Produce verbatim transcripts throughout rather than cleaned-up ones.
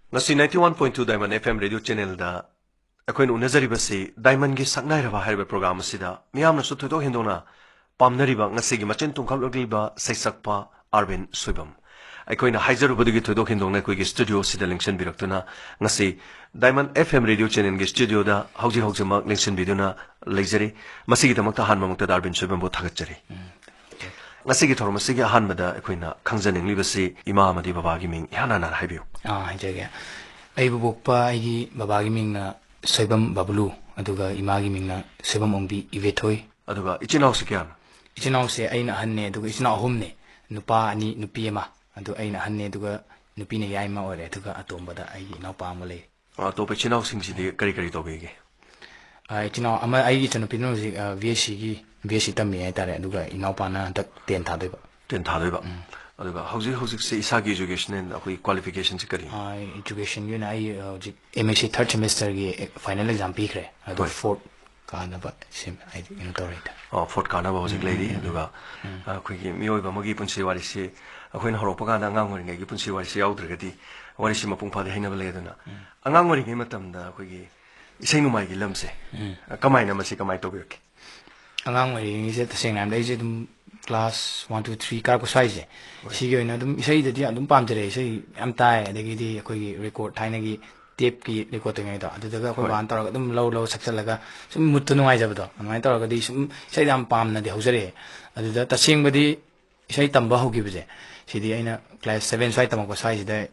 ꯉꯁꯤ ninety one point two Diamond F M Radio Channelꯗ ꯑꯩꯈꯣꯏꯅ ꯎꯅꯖꯔꯤꯕꯁꯤ Diamondꯒꯤ ꯁꯛꯅꯥꯏꯔꯕ ꯍꯥꯏꯔꯤꯕ program ꯑꯁꯤꯗ ꯃꯤꯌꯥꯝꯅꯁꯨ ꯊꯣꯏꯗꯣꯛ ꯍꯦꯟꯗꯣꯛꯅ ꯄꯥꯝꯅꯔꯤꯕ, ꯉꯁꯤꯒꯤ ꯃꯆꯤꯟ ꯇꯨꯝꯈꯠꯂꯛꯂꯤꯕ ꯁꯩꯁꯛꯄ ꯑꯥꯔꯕꯤꯟ ꯁꯣꯏꯕꯝ꯫ ꯑꯩꯈꯣꯏꯅ ꯍꯥꯏꯖꯔꯨꯕꯗꯒꯤ ꯊꯣꯏꯗꯣꯛ ꯍꯦꯟꯗꯣꯛꯅ ꯑꯩꯈꯣꯏꯒꯤ studio ꯑꯁꯤꯗ ꯂꯦꯡꯁꯤꯟꯕꯤꯔꯛꯇꯨꯅ ꯉꯁꯤ Diamond F M Radio Channelꯒꯤ studioꯗ ꯍꯧꯖꯤꯛ ꯍꯧꯖꯤꯛꯃꯛ ꯂꯦꯡꯁꯤꯟꯕꯤꯗꯨꯅ ꯂꯩꯖꯔꯤ꯫ ꯃꯁꯤꯒꯤꯗꯃꯛꯇ ꯑꯍꯥꯟꯕꯃꯛꯇꯗ ꯑꯥꯔꯕꯤꯟ ꯁꯣꯏꯕꯝꯕꯨ ꯊꯥꯒꯠꯆꯔꯤ꯫ ꯎꯝ꯫ ꯉꯁꯤꯒꯤ ꯊꯧꯔꯝ ꯑꯁꯤꯒꯤ ꯑꯍꯥꯟꯕꯗ ꯑꯩꯈꯣꯏꯅ ꯈꯪꯖꯅꯤꯡꯂꯤꯕꯁꯤ ꯏꯃꯥ ꯑꯃꯗꯤ ꯕꯕꯥꯒꯤ ꯃꯤꯡ ꯏꯍꯥꯟ ꯍꯥꯟꯅ ꯍꯥꯏꯕꯤꯌꯨ꯫ ꯑꯥ, ꯍꯥꯏꯖꯒꯦ꯫ ꯑꯩꯕꯨ ꯄꯣꯛꯄ ꯑꯩꯒꯤ ꯕꯕꯥꯒꯤ ꯃꯤꯡꯅ ꯁꯣꯏꯕꯝ ꯕꯕꯂꯨ, ꯑꯗꯨꯒ ꯏꯃꯥꯒꯤ ꯃꯤꯡꯅ ꯁꯣꯏꯕꯝ ꯑꯣꯡꯕꯤ ꯏꯕꯦꯊꯣꯏ꯫ ꯑꯗꯨꯒ ꯏꯆꯤꯟ ꯏꯅꯥꯎꯁꯤ ꯀꯌꯥꯅꯣ? ꯏꯆꯤꯟ ꯏꯅꯥꯎꯁꯦ ꯑꯩꯅ ꯑꯍꯟꯅꯦ, ꯑꯗꯨꯒ ꯏꯆꯤꯟ ꯏꯅꯥꯎ ꯑꯍꯨꯝꯅꯦ, ꯅꯨꯄꯥ ꯑꯅꯤ, ꯅꯨꯄꯤ ꯑꯃ꯫ ꯑꯗꯨ ꯑꯩꯅ ꯑꯍꯟꯅꯦ, ꯑꯗꯨꯒ ꯅꯨꯄꯤꯅ ꯌꯥꯏꯃ ꯑꯣꯏꯔꯦ, ꯑꯗꯨꯒ ꯑꯇꯣꯝꯕꯗ ꯑꯩꯒꯤ ꯏꯅꯥꯎꯄꯥ ꯑꯃ ꯂꯩ꯫ ꯑꯇꯣꯞꯄ ꯏꯆꯤꯟ ꯏꯅꯥꯎꯁꯤꯡꯁꯤꯗꯤ ꯀꯔꯤ ꯀꯔꯤ ꯇꯧꯕꯤꯒꯦ? ꯑ, ꯏꯆꯤꯟ ꯏꯅꯥꯎ ꯑꯃ, ꯑꯩꯒꯤ ꯏꯆꯟꯅꯨꯄꯤꯗꯨꯅ ꯍꯧꯖꯤꯛ, ꯑ, B S Cꯒꯤ, B S C ꯇꯝꯃꯤ ꯍꯥꯏꯇꯥꯔꯦ, ꯑꯗꯨꯒ ꯏꯅꯥꯎꯄꯥꯅ ꯍꯟꯗꯛ ten ꯊꯥꯗꯣꯏꯕ꯫ Ten ꯊꯥꯗꯣꯏꯕ꯫ ꯎꯝ꯫ ꯑꯗꯨꯒ ꯍꯧꯖꯤꯛ ꯍꯧꯖꯤꯛꯁꯦ ꯏꯁꯥꯒꯤ education ꯑꯩꯈꯣꯏ qualificationꯁꯤ ꯀꯔꯤ? ꯑ, educationꯒꯤ ꯑꯣꯏꯅ ꯑꯩ, ꯑ, ꯍꯧꯖꯤꯛ M S C third semesterꯒꯤ final exam ꯄꯤꯈ꯭ꯔꯦ, ꯑꯗꯣ ꯍꯣꯏ꯫ Fourth ꯀꯥꯅꯕ ꯁꯦꯝ-, ꯍꯥꯏꯗꯤ ꯀꯩꯅꯣ ꯇꯧꯔꯤꯗ꯫ ꯑꯣ, fourth ꯀꯥꯅꯕ ꯍꯧꯖꯤꯛ ꯎꯝ, ꯂꯩꯔꯤ꯫ ꯎꯝ, ꯎꯝ, ꯑꯗꯨꯒ, ꯎꯝ꯫ ꯑ, ꯑꯩꯈꯣꯏꯒꯤ ꯃꯤꯑꯣꯏꯕ ꯑꯃꯒꯤ ꯄꯨꯟꯁꯤ ꯋꯥꯔꯤꯁꯤ ꯑꯩꯈꯣꯏꯅ ꯍꯧꯔꯛꯄ ꯀꯥꯟꯗ ꯑꯉꯥꯡ ꯑꯣꯏꯔꯤꯉꯩꯒꯤ ꯄꯨꯟꯁꯤ ꯋꯥꯔꯤꯁꯤ ꯌꯥꯎꯗ꯭ꯔꯒꯗꯤ ꯋꯥꯔꯤꯁꯤ ꯃꯄꯨꯡ ꯐꯥꯗꯦ ꯍꯥꯏꯅꯕ ꯂꯩ꯫ ꯑꯗꯨꯅ ꯎꯝ꯫ ꯑꯉꯥꯡ ꯑꯣꯏꯔꯤꯉꯩ ꯃꯇꯝꯗ ꯑꯩꯈꯣꯏꯒꯤ ꯏꯁꯩ ꯅꯣꯡꯃꯥꯏꯒꯤ ꯂꯝꯁꯦ, ꯎꯝ꯫ ꯀꯃꯥꯏꯅ, ꯃꯁꯤ ꯀꯃꯥꯏꯅ ꯇꯧꯕꯤꯔꯛꯀꯦ? ꯑꯉꯥꯡ ꯑꯣꯏꯔꯤꯉꯩꯁꯦ ꯇꯁꯦꯡꯅ ꯍꯥꯏꯔꯕꯗ ꯑꯩꯁꯦ ꯑꯗꯨꯝ class one, two, three ꯀꯥꯔꯛꯄ ꯁ꯭ꯋꯥꯏꯁꯦ, ꯍꯣꯏ꯫ ꯁꯤꯒꯤ ꯑꯣꯏꯅ ꯑꯗꯨꯝ ꯏꯁꯩꯗꯗꯤ ꯑꯗꯨꯝ ꯄꯥꯝꯖꯔꯛꯑꯦ, ꯏꯁꯩ ꯌꯥꯝ ꯇꯥꯏ, ꯑꯗꯒꯤꯗꯤ ꯑꯩꯈꯣꯏꯒꯤ record, ꯊꯥꯏꯅꯒꯤ tapeꯀꯤ record ꯇꯧꯔꯤꯉꯩꯗꯣ, ꯑꯗꯨꯗꯒ ꯑꯩꯈꯣꯏ ꯍꯣꯏ꯫ ꯕꯥꯅ ꯇꯧꯔꯒ ꯑꯗꯨꯝ ꯂꯧ ꯂꯧ ꯁꯛꯆꯜꯂꯒ ꯁꯨꯝ moodꯇꯣ ꯅꯨꯡꯉꯥꯏꯖꯕꯗꯣ, ꯑꯗꯨꯃꯥꯏꯅ ꯇꯧꯔꯒꯗꯤ ꯁꯨꯝ ꯏꯁꯩꯗ ꯌꯥꯝ ꯄꯥꯝꯅꯗꯤ ꯍꯧꯖꯔꯛꯑꯦ꯫ ꯑꯗꯨꯗ ꯇꯁꯦꯡꯕꯗꯤ ꯏꯁꯩ ꯇꯝꯕ ꯍꯧꯈꯤꯕꯁꯦ, ꯁꯤꯗꯤ ꯑꯩꯅ class seven ꯁ꯭ꯋꯥꯏ ꯇꯝꯃꯛꯄ ꯁ꯭ꯋꯥꯏꯁꯤꯗ,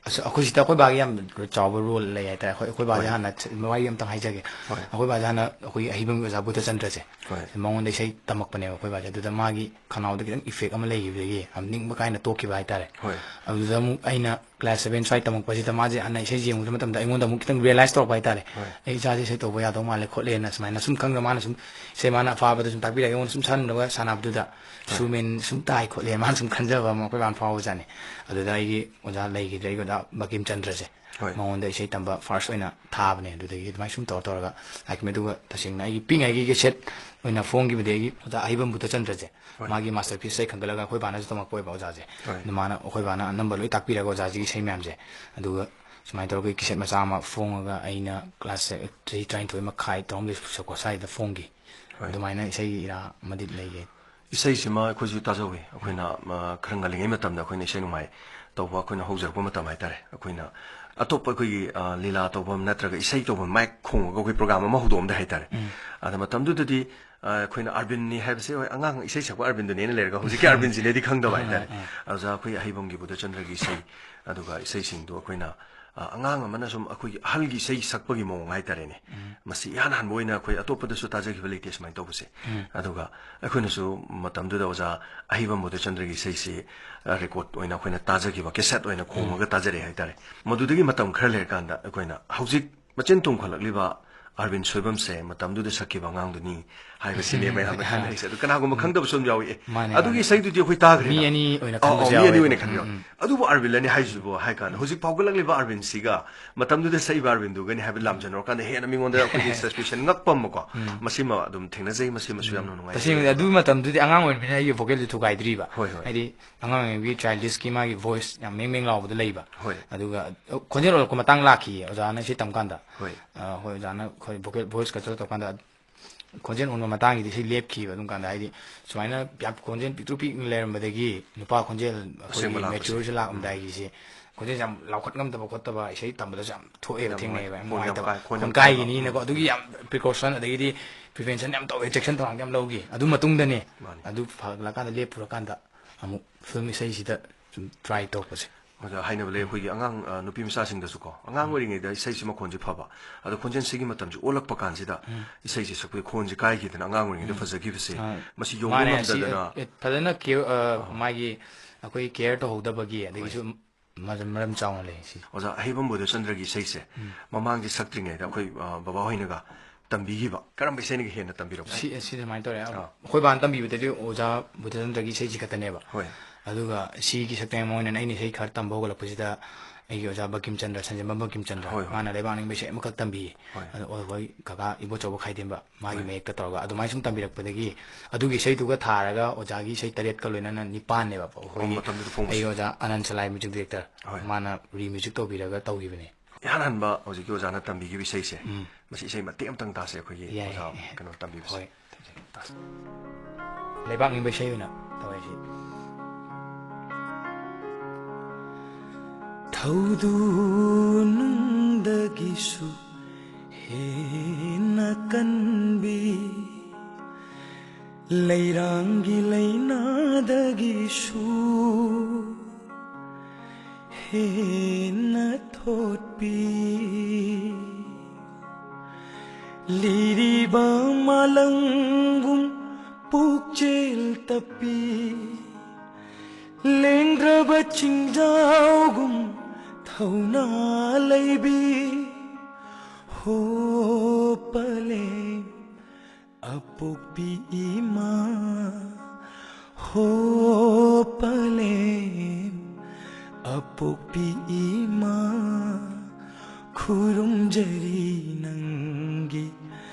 ꯑꯁ, ꯑꯩꯈꯣꯏ ꯁꯤꯗ ꯑꯩꯈꯣꯏ ꯕꯥꯒꯤ ꯌꯥꯝ ꯆꯥꯎꯕ role ꯂꯩ ꯍꯥꯏꯇꯥꯔꯦ꯫ ꯑꯩꯈꯣꯏ, ꯑꯩꯈꯣꯏ ꯕꯥꯁꯦ ꯍꯣꯏ꯫ ꯍꯥꯟꯅ ꯋꯥꯔꯤ ꯑꯝꯇꯪ ꯍꯥꯏꯖꯒꯦ꯫ ꯍꯣꯏ꯫ ꯑꯩꯈꯣꯏ ꯕꯥꯁꯦ ꯍꯥꯟꯅ ꯑꯩꯈꯣꯏꯒꯤ ꯑꯍꯩꯕꯝꯒꯤ ꯑꯣꯖꯥ ꯕꯨꯙꯆꯟꯗ꯭ꯔꯁꯦ, ꯍꯣꯏ꯫ ꯃꯉꯣꯟꯗ ꯏꯁꯩ ꯇꯝꯃꯛꯄꯅꯦꯕ ꯑꯩꯈꯣꯏ ꯕꯥꯁꯦ꯫ ꯑꯗꯨꯗ ꯃꯥꯒꯤ ꯈꯅꯥꯎꯗ ꯈꯤꯇꯪ effect ꯑꯃ ꯂꯩꯈꯤꯕꯗꯒꯤ ꯌꯥꯝ ꯅꯤꯡꯕ ꯀꯥꯏꯅ ꯇꯣꯛꯈꯤꯕ ꯍꯥꯏꯇꯥꯔꯦ꯫ ꯍꯣꯏ꯫ ꯑꯗꯨꯗ ꯑꯃꯨꯛ ꯑꯩꯅ class seven ꯁ꯭ꯋꯥꯏ ꯇꯝꯃꯛꯄꯁꯤꯗ ꯃꯥꯁꯦ ꯍꯥꯟꯅ ꯏꯁꯩ ꯌꯦꯡꯉꯨꯕ ꯃꯇꯝꯗ ꯑꯩꯉꯣꯟꯗ ꯑꯃꯨꯛ ꯈꯤꯇꯪ realize ꯇꯧꯔꯛꯄ ꯍꯥꯏꯇꯥꯔꯦ꯫ ꯍꯣꯏ꯫ ꯑꯩ ꯏꯆꯥꯁꯦ ꯏꯁꯩ ꯇꯧꯕ ꯌꯥꯗꯧ ꯃꯥꯜꯂꯦ ꯈꯣꯠꯂꯦꯅ ꯁꯨꯃꯥꯏꯅ ꯁꯨꯝ ꯈꯪꯗꯕ, ꯃꯥꯅ ꯁꯨꯝ ꯏꯁꯩ ꯃꯥꯅ ꯑꯐꯕꯗ ꯁꯨꯝ ꯇꯥꯛꯄꯤꯔꯛꯑꯦ, ꯑꯩꯉꯣꯟꯗ ꯁꯨꯝ ꯁꯥꯟꯅꯕ ꯁꯥꯟꯅꯕꯗꯨꯗ ꯍꯣꯏ꯫ ꯁꯨꯃꯦꯟ ꯁꯨꯝ ꯇꯥꯏ ꯈꯣꯠꯂꯦ ꯃꯥꯅ ꯁꯨꯝ ꯈꯟꯖꯕ ꯑꯃ ꯑꯩꯈꯣꯏ ꯕꯥꯅ ꯐꯥꯎꯕꯖꯥꯠꯅꯤ꯫ ꯑꯗꯨꯗ ꯑꯩꯒꯤ ꯑꯣꯖꯥ ꯂꯩꯈꯤꯗ꯭ꯔꯦ, ꯑꯩꯒꯤ ꯑꯣꯖꯥ ꯕꯀꯤꯝ ꯆꯟꯗ꯭ꯔꯁꯦ꯫ ꯍꯣꯏ꯫ ꯃꯉꯣꯟꯗ ꯏꯁꯩ ꯇꯝꯕ ꯐꯥꯔꯁ ꯑꯣꯏꯅ ꯊꯥꯕꯅꯦ꯫ ꯑꯗꯨꯗꯒꯤ ꯑꯗꯨꯃꯥꯏꯅ ꯁꯨꯝ ꯇꯧꯔ ꯇꯧꯔꯒ ꯂꯥꯛꯈꯤꯕꯅꯦ꯫ ꯑꯗꯨꯒ ꯇꯁꯦꯡꯅ ꯑꯩꯒꯤ ꯄꯤꯛꯏꯉꯩꯒꯤ ꯀꯦꯁꯦꯠ ꯑꯣꯏꯅ ꯐꯣꯡꯈꯤꯕꯗꯒꯤ ꯑꯣꯖꯥ ꯑꯍꯩꯕꯝ ꯕꯨꯙꯆꯟꯗ꯭ꯔꯁꯦ, ꯍꯣꯏ꯫ ꯃꯥꯒꯤ ꯃꯥꯁꯇꯔ ꯄꯤꯁ ꯏꯁꯩ ꯈꯟꯒꯠꯂꯒ ꯑꯩꯈꯣꯏ ꯕꯥꯅꯁꯨ ꯇꯝꯃꯛꯄ ꯑꯣꯏꯕ ꯑꯣꯖꯥꯁꯦ꯫ ꯍꯣꯏ꯫ ꯑꯗꯨ ꯃꯥꯅ, ꯑꯩꯈꯣꯏ ꯕꯥꯅ ꯑꯅꯝꯕ ꯂꯣꯏ ꯇꯥꯛꯄꯤꯔꯒ ꯑꯣꯖꯥꯁꯤꯒꯤ ꯏꯁꯩ ꯃꯌꯥꯝꯁꯦ꯫ ꯑꯗꯨꯒ ꯁꯨꯃꯥꯏꯅ ꯇꯧꯔꯒ ꯀꯦꯁꯦꯠ ꯃꯆꯥ ꯑꯃ ꯐꯣꯡꯉꯒ ꯑꯩꯅ ꯀ꯭ꯂꯥꯁ ꯆꯍꯤ ꯇꯔꯥꯅꯤꯊꯣꯏ ꯃꯈꯥꯏ, ꯇꯔꯥꯍꯨꯝꯗꯣꯏ ꯁꯨꯔꯛꯄ ꯁ꯭ꯋꯥꯏꯗ ꯐꯣꯡꯈꯤ꯫ ꯍꯣꯏ꯫ ꯑꯗꯨꯃꯥꯏꯅ ꯏꯁꯩꯒꯤ ꯏꯔꯥ ꯑꯃꯗꯤ ꯂꯩꯌꯦ꯫ ꯏꯁꯩꯁꯤꯃ ꯑꯩꯈꯣꯏꯁꯨ ꯇꯥꯖꯧꯋꯤ꯫ ꯑꯩꯈꯣꯏꯅ, ꯃ, ꯈꯔ ꯉꯜꯂꯤꯉꯩ ꯃꯇꯝꯗ ꯑꯩꯈꯣꯏꯅ ꯏꯁꯩ ꯅꯣꯡꯃꯥꯏ ꯇꯧꯕ ꯑꯩꯈꯣꯏꯅ ꯍꯧꯖꯔꯛꯄ ꯃꯇꯝ ꯍꯥꯏꯇꯥꯔꯦ꯫ ꯑꯩꯈꯣꯏꯅ ꯑꯇꯣꯞꯄ ꯑꯩꯈꯣꯏꯒꯤ, ꯑ, ꯂꯤꯂꯥ ꯇꯧꯐꯝ ꯅꯠꯇ꯭ꯔꯒ ꯏꯁꯩ ꯇꯧꯐꯝ ꯃꯥꯏꯛ ꯈꯣꯡꯉꯒ ꯑꯩꯈꯣꯏ ꯄ꯭ꯔꯣꯒ꯭ꯔꯥꯝ ꯑꯃ ꯍꯧꯗꯣꯛꯑꯝꯗꯥꯏ ꯍꯥꯏꯇꯥꯔꯦ꯫ ꯎꯝ꯫ ꯑꯗ ꯃꯇꯝꯗꯨꯗꯗꯤ, ꯑ, ꯑꯩꯈꯣꯏꯅ ꯑꯥꯔꯕꯤꯟꯅꯤ ꯍꯥꯏꯕꯁꯦ, ꯍꯣꯏ, ꯑꯉꯥꯡ ꯏꯁꯩ ꯁꯛꯄ ꯑꯥꯔꯕꯤꯟꯗꯨꯅꯦꯅ ꯂꯩꯔꯒ ꯍꯧꯖꯤꯛꯀꯤ ꯑꯥꯔꯕꯤꯟꯁꯤꯅꯦꯗꯤ ꯈꯪꯗꯕ ꯍꯥꯏꯇꯥꯔꯦ꯫ ꯑꯥ, ꯑꯥ꯫ ꯑꯗꯨꯗ ꯑꯩꯈꯣꯏ ꯑꯍꯩꯕꯝꯒꯤ ꯕꯨꯙꯆꯟꯗ꯭ꯔꯒꯤ ꯏꯁꯩ, ꯑꯗꯨꯒ ꯏꯁꯩꯁꯤꯡꯗꯣ ꯑꯩꯈꯣꯏꯅ, ꯑ, ꯑꯉꯥꯡ ꯑꯃꯅ ꯁꯨꯝ ꯑꯩꯈꯣꯏꯒꯤ ꯑꯍꯜꯒꯤ ꯏꯁꯩ ꯁꯛꯄꯒꯤ ꯃꯑꯣꯡ ꯍꯥꯏꯇꯥꯔꯦꯅꯦ꯫ ꯎꯝ꯫ ꯃꯁꯤ ꯏꯍꯥꯟ ꯍꯥꯟꯕ ꯑꯣꯏꯅ ꯑꯩꯈꯣꯏ ꯑꯇꯣꯞꯄꯗꯁꯨ ꯇꯥꯖꯈꯤꯕ ꯂꯩꯇꯦ ꯁꯨꯃꯥꯏꯅ ꯇꯧꯕꯁꯦ꯫ ꯎꯝ꯫ ꯑꯗꯨꯒ ꯑꯩꯈꯣꯏꯅꯁꯨ ꯃꯇꯝꯗꯨꯗ ꯑꯣꯖꯥ ꯑꯍꯩꯕꯝ ꯕꯨꯙꯆꯟꯗ꯭ꯔꯒꯤ ꯏꯁꯩꯁꯤ, ꯑ, ꯔꯦꯀꯣꯔꯗ ꯑꯣꯏꯅ ꯑꯩꯈꯣꯏꯅ ꯇꯥꯖꯈꯤꯕ, ꯀꯦꯁꯦꯠ ꯑꯣꯏꯅ ꯈꯣꯡꯉꯒ ꯎꯝ꯫ ꯇꯥꯖꯔꯛꯑꯦ ꯍꯥꯏꯇꯥꯔꯦ꯫ ꯃꯗꯨꯗꯒꯤ ꯃꯇꯝ ꯈꯔ ꯂꯩꯔꯀꯥꯟꯗ ꯑꯩꯈꯣꯏꯅ ꯍꯧꯖꯤꯛ ꯃꯆꯤꯟ ꯇꯨꯝꯈꯠꯂꯛꯂꯤꯕ ꯑꯥꯔꯕꯤꯟ ꯁꯣꯏꯕꯝꯁꯦ ꯃꯇꯝꯗꯨꯗ ꯁꯛꯈꯤꯕ ꯑꯉꯥꯡꯗꯨꯅꯤ ꯍꯥꯏꯕꯁꯤꯅꯦ ꯃꯌꯥꯝꯅ ꯈꯪꯅꯔꯤꯁꯦ꯫ ꯑꯗꯨ ꯀꯅꯥꯒꯨꯝꯕ ꯎꯝ꯫ ꯈꯪꯗꯕꯁꯨ ꯑꯗꯨꯝ ꯌꯥꯎꯏ꯫ ꯑꯦ, ꯃꯥꯅꯦ, ꯑꯗꯨꯒꯤ ꯃꯥꯅꯦ꯫ ꯏꯁꯩꯗꯨꯗꯤ ꯑꯩꯈꯣꯏ ꯇꯥꯈ꯭ꯔꯦꯅ꯫ ꯃꯤ ꯑꯅꯤ ꯑꯣꯏꯅ ꯑꯧ, ꯈꯟꯕꯁꯨ ꯑꯧ, ꯃꯤ ꯑꯅꯤ ꯌꯥꯎꯋꯦꯕ꯫ ꯑꯣꯏꯅ ꯎꯝ, ꯈꯟꯕ ꯌꯥꯎꯏ꯫ ꯎꯝ꯫ ꯑꯗꯨꯕꯨ ꯑꯥꯔꯕꯤꯟꯂꯅꯤ ꯍꯥꯏꯁꯤꯕꯨ ꯍꯥꯏ ꯀꯥꯟꯗ ꯍꯧꯖꯤꯛ ꯐꯥꯎꯒꯠꯂꯛꯂꯤꯕ ꯑꯥꯔꯕꯤꯟꯁꯤꯒ ꯃꯇꯝꯗꯨꯗ ꯁꯛꯏꯕ ꯑꯥꯔꯕꯤꯟꯗꯨꯒꯅꯤ ꯍꯥꯏꯕ ꯂꯥꯝꯖꯟꯅꯔꯀꯥꯟꯗ ꯍꯦꯟꯅ ꯃꯤꯉꯣꯟꯗ ꯑꯩꯈꯣꯏꯒꯤ ꯁꯁꯄꯤꯁꯟ ꯉꯛꯄ ꯑꯃꯀꯣ꯫ ꯎꯝ꯫ ꯃꯁꯤꯃ ꯑꯗꯨꯝ ꯊꯦꯡꯅꯖꯩ, ꯃꯁꯤꯃꯁꯨ ꯌꯥꯝꯅ ꯅꯨꯡꯉꯥꯏ꯫ ꯇꯁꯦꯡꯕꯗꯤ ꯑꯗꯨ ꯃꯇꯝꯗꯨꯗꯤ ꯑꯉꯥꯡ ꯑꯣꯏꯔꯤꯕꯅꯤꯅ ꯑꯩꯒꯤ ꯚꯣꯀꯦꯜꯗꯤ ꯊꯨꯒꯥꯏꯗ꯭ꯔꯤꯕ꯫ ꯍꯣꯏ, ꯍꯣꯏ꯫ ꯍꯥꯏꯗꯤ ꯑꯉꯥꯡ ꯑꯣꯏꯔꯤꯉꯩꯒꯤ ꯆꯥꯏꯜꯗꯤꯁꯀꯤ ꯃꯥꯒꯤ ꯚꯣꯏꯁ ꯌꯥꯝ ꯃꯦꯡ ꯃꯦꯡ ꯂꯥꯎꯕꯗꯣ ꯂꯩꯕ꯫ ꯍꯣꯏ꯫ ꯑꯗꯨꯒ ꯈꯣꯟꯖꯦꯜ ꯑꯣꯜꯂꯛꯄ ꯃꯇꯥꯡ ꯂꯥꯛꯈꯤꯌꯦ ꯑꯣꯖꯥꯅ ꯏꯁꯩ ꯇꯝ ꯀꯥꯟꯗ꯫ ꯍꯣꯏ꯫ ꯑ, ꯍꯣꯏ, ꯑꯣꯖꯥꯅ ꯑꯩꯈꯣꯏ ꯚꯣꯀꯦꯜ, ꯚꯣꯏꯁ ꯀꯜꯆꯔ ꯇꯧꯀꯥꯟꯗ ꯈꯣꯟꯖꯦꯜ ꯑꯣꯟꯕ ꯃꯇꯥꯡꯒꯤꯗꯤ ꯏꯁꯩ ꯂꯦꯞꯈꯤꯕ꯫ ꯑꯗꯨꯝ ꯀꯥꯟꯗ ꯍꯥꯏꯗꯤ ꯁꯨꯃꯥꯏꯅ ꯌꯥꯝ ꯈꯣꯟꯖꯦꯜ ꯄꯤꯛꯇ꯭ꯔꯨ ꯄꯤꯛꯅ ꯂꯩꯔꯝꯕꯗꯒꯤ ꯅꯨꯄꯥ ꯈꯣꯟꯖꯦꯜ ꯑꯁꯦꯡꯕ ꯑꯩꯈꯣꯏꯒꯤ ꯂꯥꯛꯄꯁꯦ꯫ ꯃꯦꯆꯨꯔꯁꯤ ꯂꯥꯛꯑꯝꯗꯥꯏꯒꯤꯁꯦ ꯈꯣꯟꯖꯦꯜꯁꯦ ꯌꯥꯝ ꯂꯥꯎꯈꯠ ꯉꯝꯗꯕ ꯈꯣꯠꯇꯕ ꯏꯁꯩ ꯇꯝꯕꯗꯁꯨ ꯌꯥꯝ ꯊꯣꯛꯑꯦꯕ, ꯌꯥꯝ ꯊꯦꯡꯅꯩꯑꯕ, ꯅꯨꯡꯉꯥꯏ-, ꯌꯥꯝ ꯈꯣꯟ ꯌꯥꯝ ꯅꯨꯡꯉꯥꯏꯇꯕ꯫ ꯀꯥꯏ-, ꯈꯣꯟ ꯈꯣꯟ ꯌꯥꯝ ꯀꯥꯏꯕ꯫ ꯀꯥꯏꯈꯤꯅꯤꯅꯀꯣ, ꯑꯗꯨꯒꯤ ꯌꯥꯝ ꯄ꯭ꯔꯤꯀꯣꯁꯟ ꯑꯗꯒꯤꯗꯤ ꯄ꯭ꯔꯤꯚꯦꯟꯁꯟ ꯌꯥꯝ ꯇꯧꯋꯦ, ꯆꯦꯛꯁꯤꯟ ꯊꯧꯔꯥꯡ ꯌꯥꯝ ꯂꯧꯈꯤ꯫ ꯑꯗꯨ ꯃꯇꯨꯡꯗꯅꯦ, ꯃꯥꯅꯤ꯫ ꯑꯗꯨ ꯐꯒꯠꯂꯀꯥꯟꯗ, ꯂꯦꯞꯄꯨꯔꯀꯥꯟꯗ ꯑꯃꯨꯛ ꯐꯤꯂꯝ ꯏꯁꯩꯁꯤꯗ ꯁꯨꯝ ꯇ꯭ꯔꯥꯏ ꯇꯧꯔꯛꯄꯁꯦ꯫ ꯑꯗ ꯍꯥꯏꯅꯕ ꯂꯩ, ꯑꯩꯈꯣꯏꯒꯤ ꯑꯉꯥꯡ, ꯑ, ꯅꯨꯄꯤ ꯃꯆꯥꯁꯤꯡꯗꯁꯨꯀꯣ, ꯑꯉꯥꯡ ꯎꯝ꯫ ꯑꯣꯏꯔꯤꯉꯩꯗ ꯏꯁꯩꯁꯤ ꯃꯈꯣꯟꯁꯤ ꯐꯕ, ꯑꯗꯣ ꯈꯣꯟꯖꯦꯜꯁꯤꯒꯤ ꯃꯇꯝꯁꯤ ꯑꯣꯜꯂꯛꯄ ꯀꯥꯟꯁꯤꯗ ꯎꯝ꯫ ꯏꯁꯩꯁꯤ ꯁꯛꯄꯒꯤ ꯈꯣꯟꯁꯤ ꯀꯥꯏꯈꯤꯗꯅ ꯑꯉꯥꯡ ꯑꯣꯏꯔꯤꯉꯩꯗ ꯎꯝ꯫ ꯐꯖꯈꯤꯕꯁꯦ, ꯑ, ꯃꯁꯤ ꯌꯧꯕ ꯃꯥꯅꯦ, ꯑꯁꯤ, ꯉꯝꯗꯗꯅ ꯑꯦ, ꯐꯖꯅ ꯀꯤꯌꯔ, ꯑ, ꯑ꯫ ꯃꯥꯒꯤ ꯑꯩꯈꯣꯏ ꯀꯤꯌꯔ ꯇꯧꯍꯧꯗꯕꯒꯤ, ꯑꯗꯒꯤꯁꯨ ꯍꯣꯏ꯫ ꯃꯔꯝ, ꯃꯔꯝ ꯆꯥꯎꯅ ꯂꯩ ꯁꯤ꯫ ꯑꯣꯖꯥ ꯑꯍꯩꯕꯝ ꯕꯣꯙꯆꯟꯗ꯭ꯔꯒꯤ ꯏꯁꯩꯁꯦ ꯎꯝ꯫ ꯃꯃꯥꯡꯒꯤ ꯁꯛꯇ꯭ꯔꯤꯉꯩꯗ ꯑꯩꯈꯣꯏ, ꯑ, ꯕꯕꯥ ꯍꯣꯏꯅꯒ ꯇꯝꯕꯤꯈꯤꯕ ꯀꯔꯝꯕ ꯏꯁꯩꯅꯒ ꯍꯦꯟꯅ ꯇꯝꯕꯤꯔꯛꯄ? ꯁꯤ, ꯁꯤ ꯁꯨꯃꯥꯏꯅ ꯇꯧꯔꯦ꯫ ꯑꯥ꯫ ꯑꯩꯈꯣꯏ ꯕꯥꯅ ꯇꯝꯕꯤꯕꯗꯗꯤ ꯑꯣꯖꯥ ꯕꯣꯙꯆꯟꯗ꯭ꯔꯒꯤ ꯏꯁꯩꯁꯤ ꯈꯛꯇꯅꯦꯕ꯫ ꯍꯣꯏ꯫ ꯑꯗꯨꯒ ꯁꯤꯒꯤ ꯁꯛꯇ ꯃꯌꯥꯝ ꯑꯣꯏꯅ ꯑꯩꯅ ꯏꯁꯩ ꯈꯔ ꯇꯝꯕ ꯍꯧꯒꯠꯂꯛꯄꯁꯤꯗ ꯑꯩꯒꯤ ꯑꯣꯖꯥ ꯕꯀꯤꯝ ꯆꯟꯗ꯭ꯔ, ꯁꯟꯖꯦꯝꯕꯝ ꯕꯀꯤꯝ ꯆꯟꯗ꯭ꯔ, ꯍꯣꯏ, ꯍꯣꯏ꯫ ꯃꯥꯅ ꯂꯩꯕꯥꯛ ꯅꯤꯡꯕ ꯏꯁꯩ ꯑꯃꯈꯛ ꯇꯝꯕꯤꯌꯦ꯫ ꯍꯣꯏ꯫ ꯑꯗꯣ ꯑꯩꯈꯣꯏ ꯀꯀꯥ ꯏꯕꯣꯆꯧꯕ ꯈꯥꯏꯗꯦꯝꯕ ꯃꯥꯒꯤ, ꯍꯣꯏ, ꯃꯌꯦꯛꯇ ꯇꯧꯔꯒ ꯑꯗꯨꯃꯥꯏꯅ ꯁꯨꯝ ꯇꯝꯕꯤꯔꯛꯄꯗꯒꯤ ꯑꯗꯨꯒꯤ ꯏꯁꯩꯗꯨꯒ ꯊꯥꯔꯒ ꯑꯣꯖꯥꯒꯤ ꯏꯁꯩ ꯇꯔꯦꯠꯀ ꯂꯣꯏꯅꯅ ꯅꯤꯄꯥꯟꯅꯦꯕ ꯑꯩꯈꯣꯏꯒꯤ, ꯃꯇꯝꯗꯨꯗ ꯐꯣꯡꯕꯁꯦ꯫ ꯑꯩꯒꯤ ꯑꯣꯖꯥ ꯑꯅꯟ ꯁꯂꯥꯏ, ꯃ꯭ꯌꯨꯖꯤꯛ ꯗꯤꯔꯦꯛꯇꯔ, ꯍꯣꯏ꯫ ꯃꯥꯅ ꯔꯤꯃ꯭ꯌꯨꯖꯤꯛ ꯇꯧꯕꯤꯔꯒ ꯇꯧꯈꯤꯕꯅꯦ꯫ ꯏꯍꯥꯟ ꯍꯥꯟꯕ ꯍꯧꯖꯤꯛꯀꯤ ꯑꯣꯖꯥꯅ ꯇꯝꯕꯤꯈꯤꯕ ꯏꯁꯩꯁꯦ, ꯎꯝ꯫ ꯃꯁꯤ ꯏꯁꯩ ꯃꯇꯦꯛ ꯑꯃꯇꯪ ꯇꯥꯁꯦ, ꯑꯩꯈꯣꯏꯒꯤ ꯌꯥꯏ, ꯑꯣꯖꯥ ꯌꯥꯏ꯫ ꯀꯩꯅꯣ ꯇꯝꯕꯤꯕꯁꯦ꯫ ꯍꯣꯏ꯫ ꯂꯩꯕꯥꯛ ꯅꯤꯡꯕ ꯏꯁꯩ ꯑꯣꯏꯅ ꯇꯧꯔꯁꯤ꯫ ꯊꯧꯗꯨ ꯅꯨꯡꯗꯒꯤꯁꯨ ꯍꯦꯟꯅ ꯀꯟꯕꯤ, ꯂꯩꯔꯥꯡꯒꯤ ꯂꯩꯅꯥꯗꯒꯤꯁꯨ ꯍꯦꯟꯅ ꯊꯣꯠꯄꯤ, ꯂꯤꯔꯤꯕ ꯃꯥꯂꯪꯒꯨꯝ ꯄꯨꯛꯆꯦꯜ ꯇꯞꯄꯤ, ꯂꯦꯡꯗ꯭ꯔꯕ ꯆꯤꯡꯖꯥꯎꯒꯨꯝ ꯊꯧꯅꯥ ꯂꯩꯕꯤ, ꯍꯣ ꯄꯂꯦꯝ ꯑꯄꯣꯛꯄꯤ ꯏꯃꯥ, ꯍꯣ ꯄꯂꯦꯝ ꯑꯄꯣꯛꯄꯤ ꯏꯃꯥ, ꯈꯨꯔꯨꯝꯖꯔꯤ ꯅꯪꯒꯤ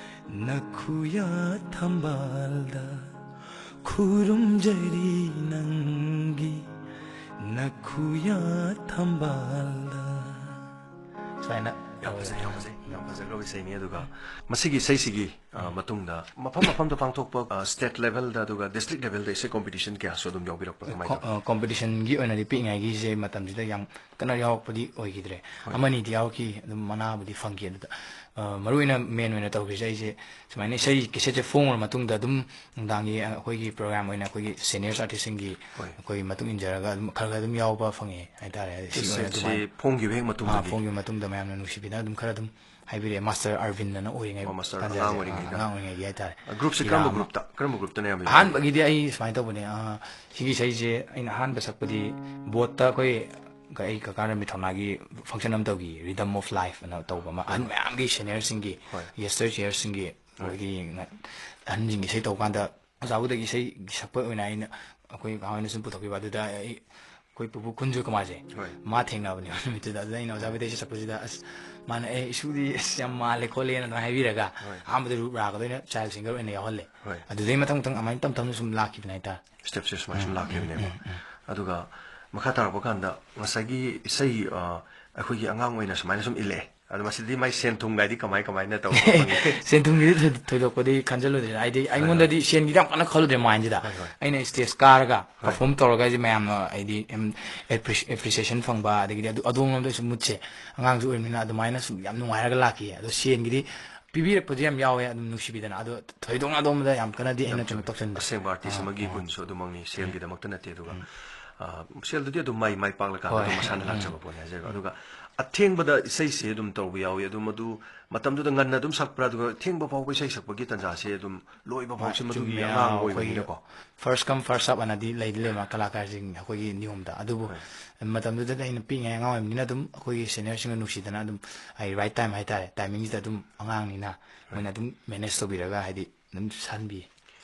ꯅꯈꯨꯌꯥ ꯊꯝꯕꯥꯜꯗ, ꯈꯨꯔꯨꯝꯖꯔꯤ ꯅꯪꯒꯤ ꯅꯈꯨꯌꯥ ꯊꯝꯕꯥꯜꯗ꯫ ꯁꯨꯃꯥꯏꯅ ꯌꯥꯝ ꯐꯖꯩ, ꯌꯥꯝ ꯐꯖꯩ, ꯌꯥꯝ ꯐꯖꯈ꯭ꯔꯕ ꯏꯁꯩꯅꯤ꯫ ꯑꯗꯨꯒ ꯃꯁꯤꯒꯤ ꯏꯁꯩꯁꯤꯒꯤ, ꯑ, ꯃꯇꯨꯡꯗ ꯃꯐꯝ ꯃꯐꯝꯗ ꯄꯥꯡꯊꯣꯛꯄ, ꯑ, state levelꯗ ꯑꯗꯨꯒ district levelꯗ ꯏꯁꯩ competition ꯀꯌꯥꯁꯨ ꯑꯗꯨꯝ ꯌꯥꯎꯕꯤꯔꯛꯄ꯭ꯔꯥ? ꯀꯃꯥꯏꯅ ꯀꯣ-, ꯇꯧꯏ? ꯑ, competitionꯒꯤ ꯑꯣꯏꯅꯗꯤ ꯄꯤꯛꯏꯉꯩꯒꯤꯁꯦ ꯃꯇꯝꯁꯤꯗ ꯌꯥꯝ ꯀꯟꯅ ꯌꯥꯎꯔꯛꯄꯗꯤ ꯑꯣꯏꯈꯤꯗ꯭ꯔꯦ꯫ ꯍꯣꯏ꯫ ꯑꯃꯅꯤꯗꯤ ꯌꯥꯎꯔꯛꯈꯤ, ꯑꯗꯨꯝ ꯃꯅꯥꯕꯨꯗꯤ ꯐꯪꯈꯤ꯫ ꯑꯗꯨꯗ, ꯑ, ꯃꯔꯨ ꯑꯣꯏꯅ main ꯑꯣꯏꯅ ꯇꯧꯈ꯭ꯔꯤꯁꯦ ꯑꯩꯁꯦ ꯁꯨꯃꯥꯏꯅ ꯏꯁꯩ cassette ꯐꯣꯡꯉꯨꯔ ꯃꯇꯨꯡꯗ ꯑꯗꯨꯝ ꯅꯨꯡꯗꯥꯡꯒꯤ, ꯑ, ꯑꯩꯈꯣꯏꯒꯤ program ꯑꯣꯏꯅ ꯑꯩꯈꯣꯏꯒꯤ seniors artistꯁꯤꯡꯒꯤ ꯍꯣꯏ꯫ ꯑꯩꯈꯣꯏꯒꯤ ꯃꯇꯨꯡ ꯏꯟꯖꯔꯒ ꯑꯗꯨꯝ ꯈꯔ ꯈꯔ ꯑꯗꯨꯝ ꯌꯥꯎꯕ ꯐꯪꯉꯦ ꯍꯥꯏꯇꯥꯔꯦ꯫ ꯁꯤ ꯑꯣꯏꯅ cassette ꯑꯗꯨꯃꯥꯏꯅ ꯐꯣꯡꯈꯤꯕ ꯍꯦꯛ ꯑꯥ, ꯃꯇꯨꯡꯗꯒꯤ? ꯐꯣꯡꯈꯤꯕ ꯃꯇꯨꯡꯗ ꯃꯌꯥꯝꯅ ꯅꯨꯡꯁꯤꯕꯤꯗꯅ ꯑꯗꯨꯝ ꯈꯔ ꯑꯗꯨꯝ ꯍꯥꯏꯕꯤꯔꯛꯑꯦ꯫ Master Arvindꯅ ꯑꯣꯏꯔꯤꯉꯩ ꯑꯣ, Master ꯇꯥꯟꯖꯥꯁꯦ, ꯑꯉꯥꯡ ꯑꯣꯏꯔꯤꯉꯩꯗ꯫ ꯑꯉꯥꯡ ꯑꯣꯏꯔꯤꯉꯩꯒꯤ ꯍꯥꯏꯇꯥꯔꯦ꯫ ꯑ, groupꯁꯦ ꯀꯔꯝꯕ ꯏꯔꯥꯡ groupꯇ, ꯀꯔꯝꯕ groupꯇꯅ ꯌꯥꯝ ꯌꯥꯎꯕꯤꯒꯦ? ꯑꯍꯥꯟꯕꯒꯤꯗꯤ ꯑꯩ ꯁꯨꯃꯥꯏꯅ ꯇꯧꯕꯅꯦ, ꯑ, ꯁꯤꯒꯤ ꯏꯁꯩꯁꯦ ꯑꯩꯅ ꯑꯍꯥꯟꯕ ꯁꯛꯄꯗꯤ boatꯇ ꯑꯩꯈꯣꯏ ꯀ-, ꯑꯩ ꯀꯀꯥ ꯔꯟꯕꯤꯔ ꯊꯧꯅꯥꯒꯤ function ꯑꯃ ꯇꯧꯈꯤ, Rhythm of Life ꯑꯅ ꯇꯧꯕ ꯑꯃ, ꯑꯍꯟ ꯍꯣꯏ꯫ ꯃꯌꯥꯝꯒꯤ seniorꯁꯤꯡꯒꯤ, ꯍꯣꯏ꯫ Yesteryearꯁꯤꯡꯒꯤ, ꯍꯣꯏ꯫ ꯑꯩꯈꯣꯏꯒꯤ ꯉ-, ꯑꯍꯟꯁꯤꯡꯒꯤ ꯏꯁꯩ ꯇꯧꯕ ꯀꯥꯟꯗ ꯑꯣꯖꯥꯕꯨꯗꯒꯤ ꯏꯁꯩ ꯁꯛꯄ ꯑꯣꯏꯅ ꯑꯩꯅ ꯑꯩꯈꯣꯏ ꯀꯥ ꯍꯣꯏꯅ ꯁꯨꯝ ꯄꯨꯊꯣꯛꯈꯤꯕ ꯑꯗꯨꯗ ꯑꯩ ꯑꯩꯈꯣꯏ ꯄꯨꯄꯨ ꯈꯨꯟꯖꯣꯏ ꯀꯨꯃꯥꯔꯁꯦ ꯍꯣꯏ ꯃꯥ ꯊꯦꯡꯅꯕꯅꯦꯕ ꯅꯨꯃꯤꯠꯇꯨꯗ꯫ ꯑꯗꯨꯗ ꯑꯩꯅ ꯑꯣꯖꯥ ꯕꯤꯗꯦꯁ ꯁꯛꯄꯁꯤꯗ ꯑꯁ ꯃꯥꯅ ꯑꯦ ꯏꯁꯨꯗꯤ ꯑꯁ ꯌꯥꯝ ꯃꯥꯜꯂꯦ ꯈꯣꯠꯂꯦꯅ ꯑꯗꯨꯝ ꯍꯥꯏꯕꯤꯔꯒ ꯍꯣꯏ ꯑꯍꯥꯟꯕꯗ ꯔꯨꯞ ꯔꯥꯒꯗ ꯑꯣꯏꯅ ꯆꯥꯏꯜ ꯁꯤꯡꯒꯔ ꯑꯣꯏꯅ ꯌꯥꯎꯍꯜꯂꯦ꯫ ꯍꯣꯏ ꯑꯗꯨꯗꯩ ꯃꯊꯪ ꯃꯊꯪ ꯑꯗꯨꯃꯥꯏꯅ ꯇꯞ ꯇꯞꯅ ꯁꯨꯝ ꯂꯥꯛꯈꯤꯕꯅꯦ ꯍꯥꯏꯇꯥꯔꯦ꯫ ꯁ꯭ꯇꯦꯞꯁꯦ ꯁꯨꯃꯥꯏꯅ ꯁꯨꯝ ꯂꯥꯛꯈꯤꯕꯅꯦꯕ꯫ ꯑꯗꯨꯒ ꯃꯈꯥ ꯇꯥꯔꯛꯄ ꯀꯥꯟꯗ ꯉꯁꯥꯏꯒꯤ ꯏꯁꯩ ꯑ, ꯑꯩꯈꯣꯏꯒꯤ ꯑꯉꯥꯡ ꯑꯣꯏꯅ ꯁꯨꯃꯥꯏꯅ ꯁꯨꯝ ꯏꯜꯂꯛꯑꯦ꯫ ꯑꯗꯣ ꯃꯁꯤꯗꯤ ꯃꯥꯏ ꯁꯦꯟ ꯊꯨꯝꯒꯥꯏꯗꯤ ꯀꯃꯥꯏ ꯀꯃꯥꯏꯅ ꯇꯧꯕ ꯐꯪꯉꯤ? ꯁꯦꯟ ꯊꯨꯝꯒꯤꯗꯤ ꯊꯣꯏ- ꯊꯣꯏꯗꯣꯛꯄꯗꯤ ꯈꯟꯖꯜꯂꯨꯗꯦ꯫ ꯍꯥꯏꯗꯤ ꯑꯩꯉꯣꯟꯗꯗꯤ ꯁꯦꯟꯒꯤꯗꯤ ꯌꯥꯝ ꯀꯟꯅ ꯈꯜꯂꯨꯗꯦ ꯃꯥꯏꯟꯁꯤꯗ꯫ ꯍꯣꯏ, ꯍꯣꯏ꯫ ꯑꯩꯅ ꯁ꯭ꯇꯦꯖ ꯀꯥꯔꯒ ꯍꯣꯏ꯫ ꯄꯔꯐꯣꯔꯝ ꯇꯧꯔꯒ ꯍꯥꯏꯁꯦ ꯃꯌꯥꯝꯅ ꯍꯥꯏꯗꯤ ꯑꯦꯄ꯭ꯔꯤꯁꯤꯌꯦꯁꯟ ꯐꯪꯕ, ꯑꯗꯒꯤꯗꯤ ꯑꯗꯨ ꯑꯗꯣꯝꯂꯣꯝꯗꯁꯨ ꯃꯨꯠꯁꯦ ꯑꯉꯥꯡꯁꯨ ꯑꯣꯏꯕꯅꯤꯅ ꯑꯗꯨꯃꯥꯏꯅ ꯁꯨꯝ ꯌꯥꯝ ꯅꯨꯡꯉꯥꯏꯔꯒ ꯂꯥꯛꯈꯤꯌꯦ꯫ ꯑꯗꯣ ꯁꯦꯟꯒꯤꯗꯤ ꯄꯤꯕꯤꯔꯛꯄꯁꯨ ꯌꯥꯝ ꯌꯥꯎꯋꯦ ꯑꯗꯨꯝ ꯅꯨꯡꯁꯤꯕꯤꯗꯅ꯫ ꯑꯗꯣ ꯊꯣꯏꯗꯣꯛꯅ ꯑꯗꯣꯝꯗ ꯌꯥꯝ ꯀꯟꯅꯗꯤ ꯑꯩꯅ ꯌꯥꯝ ꯀꯩꯅꯣ ꯆꯨꯝꯃꯦ꯫ ꯇꯧꯁꯟꯗꯦ꯫ ꯑꯁꯦꯡꯕ ꯑꯥꯔꯇꯤꯁ ꯑꯥ, ꯑꯃꯒꯤ ꯑꯥ꯫ ꯒꯨꯟꯁꯨ ꯑꯗꯨꯃꯛꯅꯤ, ꯁꯦꯜꯒꯤꯗꯃꯛꯇ ꯅꯠꯇꯦ꯫ ꯑꯗꯨꯒ ꯑ, ꯁꯦꯜꯗꯨꯗꯤ ꯑꯗꯨꯝ ꯃꯩ ꯃꯥꯏ ꯄꯥꯛꯂꯀꯥꯟꯗ ꯍꯣꯏ, ꯑꯗꯨꯝ ꯃꯁꯥꯅ ꯎꯝ꯫ ꯂꯥꯛꯆꯕ ꯄꯣꯠꯅꯤ ꯍꯥꯏꯖꯔꯤꯕ꯫ ꯑꯗꯨꯒ ꯑꯊꯦꯡꯕꯗ ꯏꯁꯩꯁꯦ ꯑꯗꯨꯝ ꯇꯧꯕ ꯌꯥꯎꯏ꯫ ꯑꯗꯨꯝ ꯑꯗꯨ ꯃꯇꯝꯗꯨꯗ ꯉꯟꯅ ꯑꯗꯨꯝ ꯁꯛꯄ꯭ꯔꯥ? ꯑꯗꯨꯒ ꯊꯦꯡꯕ ꯐꯥꯎꯕ ꯏꯁꯩ ꯁꯛꯄꯒꯤ ꯇꯥꯟꯖꯥꯁꯦ ꯑꯗꯨꯝ ꯂꯣꯏꯕ ꯐꯥꯎ ꯍꯣꯏ, ꯁꯤꯃ ꯑꯗꯨꯝ ꯆꯨꯝꯃꯦ꯫ ꯑꯉꯥꯡ ꯑꯩꯈꯣꯏꯒꯤ ꯑꯣꯏꯕꯅꯤꯅꯀꯣ꯫ ꯐꯥꯔꯁ ꯀꯝ ꯐꯥꯔꯁ ꯁꯞ ꯑꯅꯗꯤ ꯂꯩꯗꯤ ꯂꯩꯕ ꯀꯂꯥꯀꯥꯔꯁꯤꯡ ꯑꯩꯈꯣꯏꯒꯤ ꯅꯤꯌꯣꯝꯗ꯫ ꯑꯗꯨꯕꯨ ꯍꯣꯏ꯫ ꯃꯇꯝꯗꯨꯗꯗꯤ ꯑꯩꯅ ꯄꯤꯛꯏꯉꯩ ꯑꯉꯥꯡ ꯑꯣꯏꯕꯅꯤꯅ ꯑꯗꯨꯝ ꯑꯩꯈꯣꯏꯒꯤ ꯁꯦꯅꯤꯌꯔꯁꯤꯡꯅ ꯅꯨꯡꯁꯤꯗꯅ ꯑꯗꯨꯝ ꯑꯩ ꯔꯥꯏꯠ ꯇꯥꯏꯝ ꯍꯥꯏꯇꯥꯔꯦ, ꯇꯥꯏꯃꯤꯡꯁꯤꯗ ꯑꯗꯨꯝ ꯑꯉꯥꯡꯅꯤꯅ ꯃꯣꯏꯅ ꯑꯗꯨꯝ ꯃꯦꯅꯦꯖ ꯇꯧꯕꯤꯔꯒ ꯍꯥꯏꯗꯤ ꯑꯗꯨꯝ ꯁꯛꯍꯟꯕꯤ꯫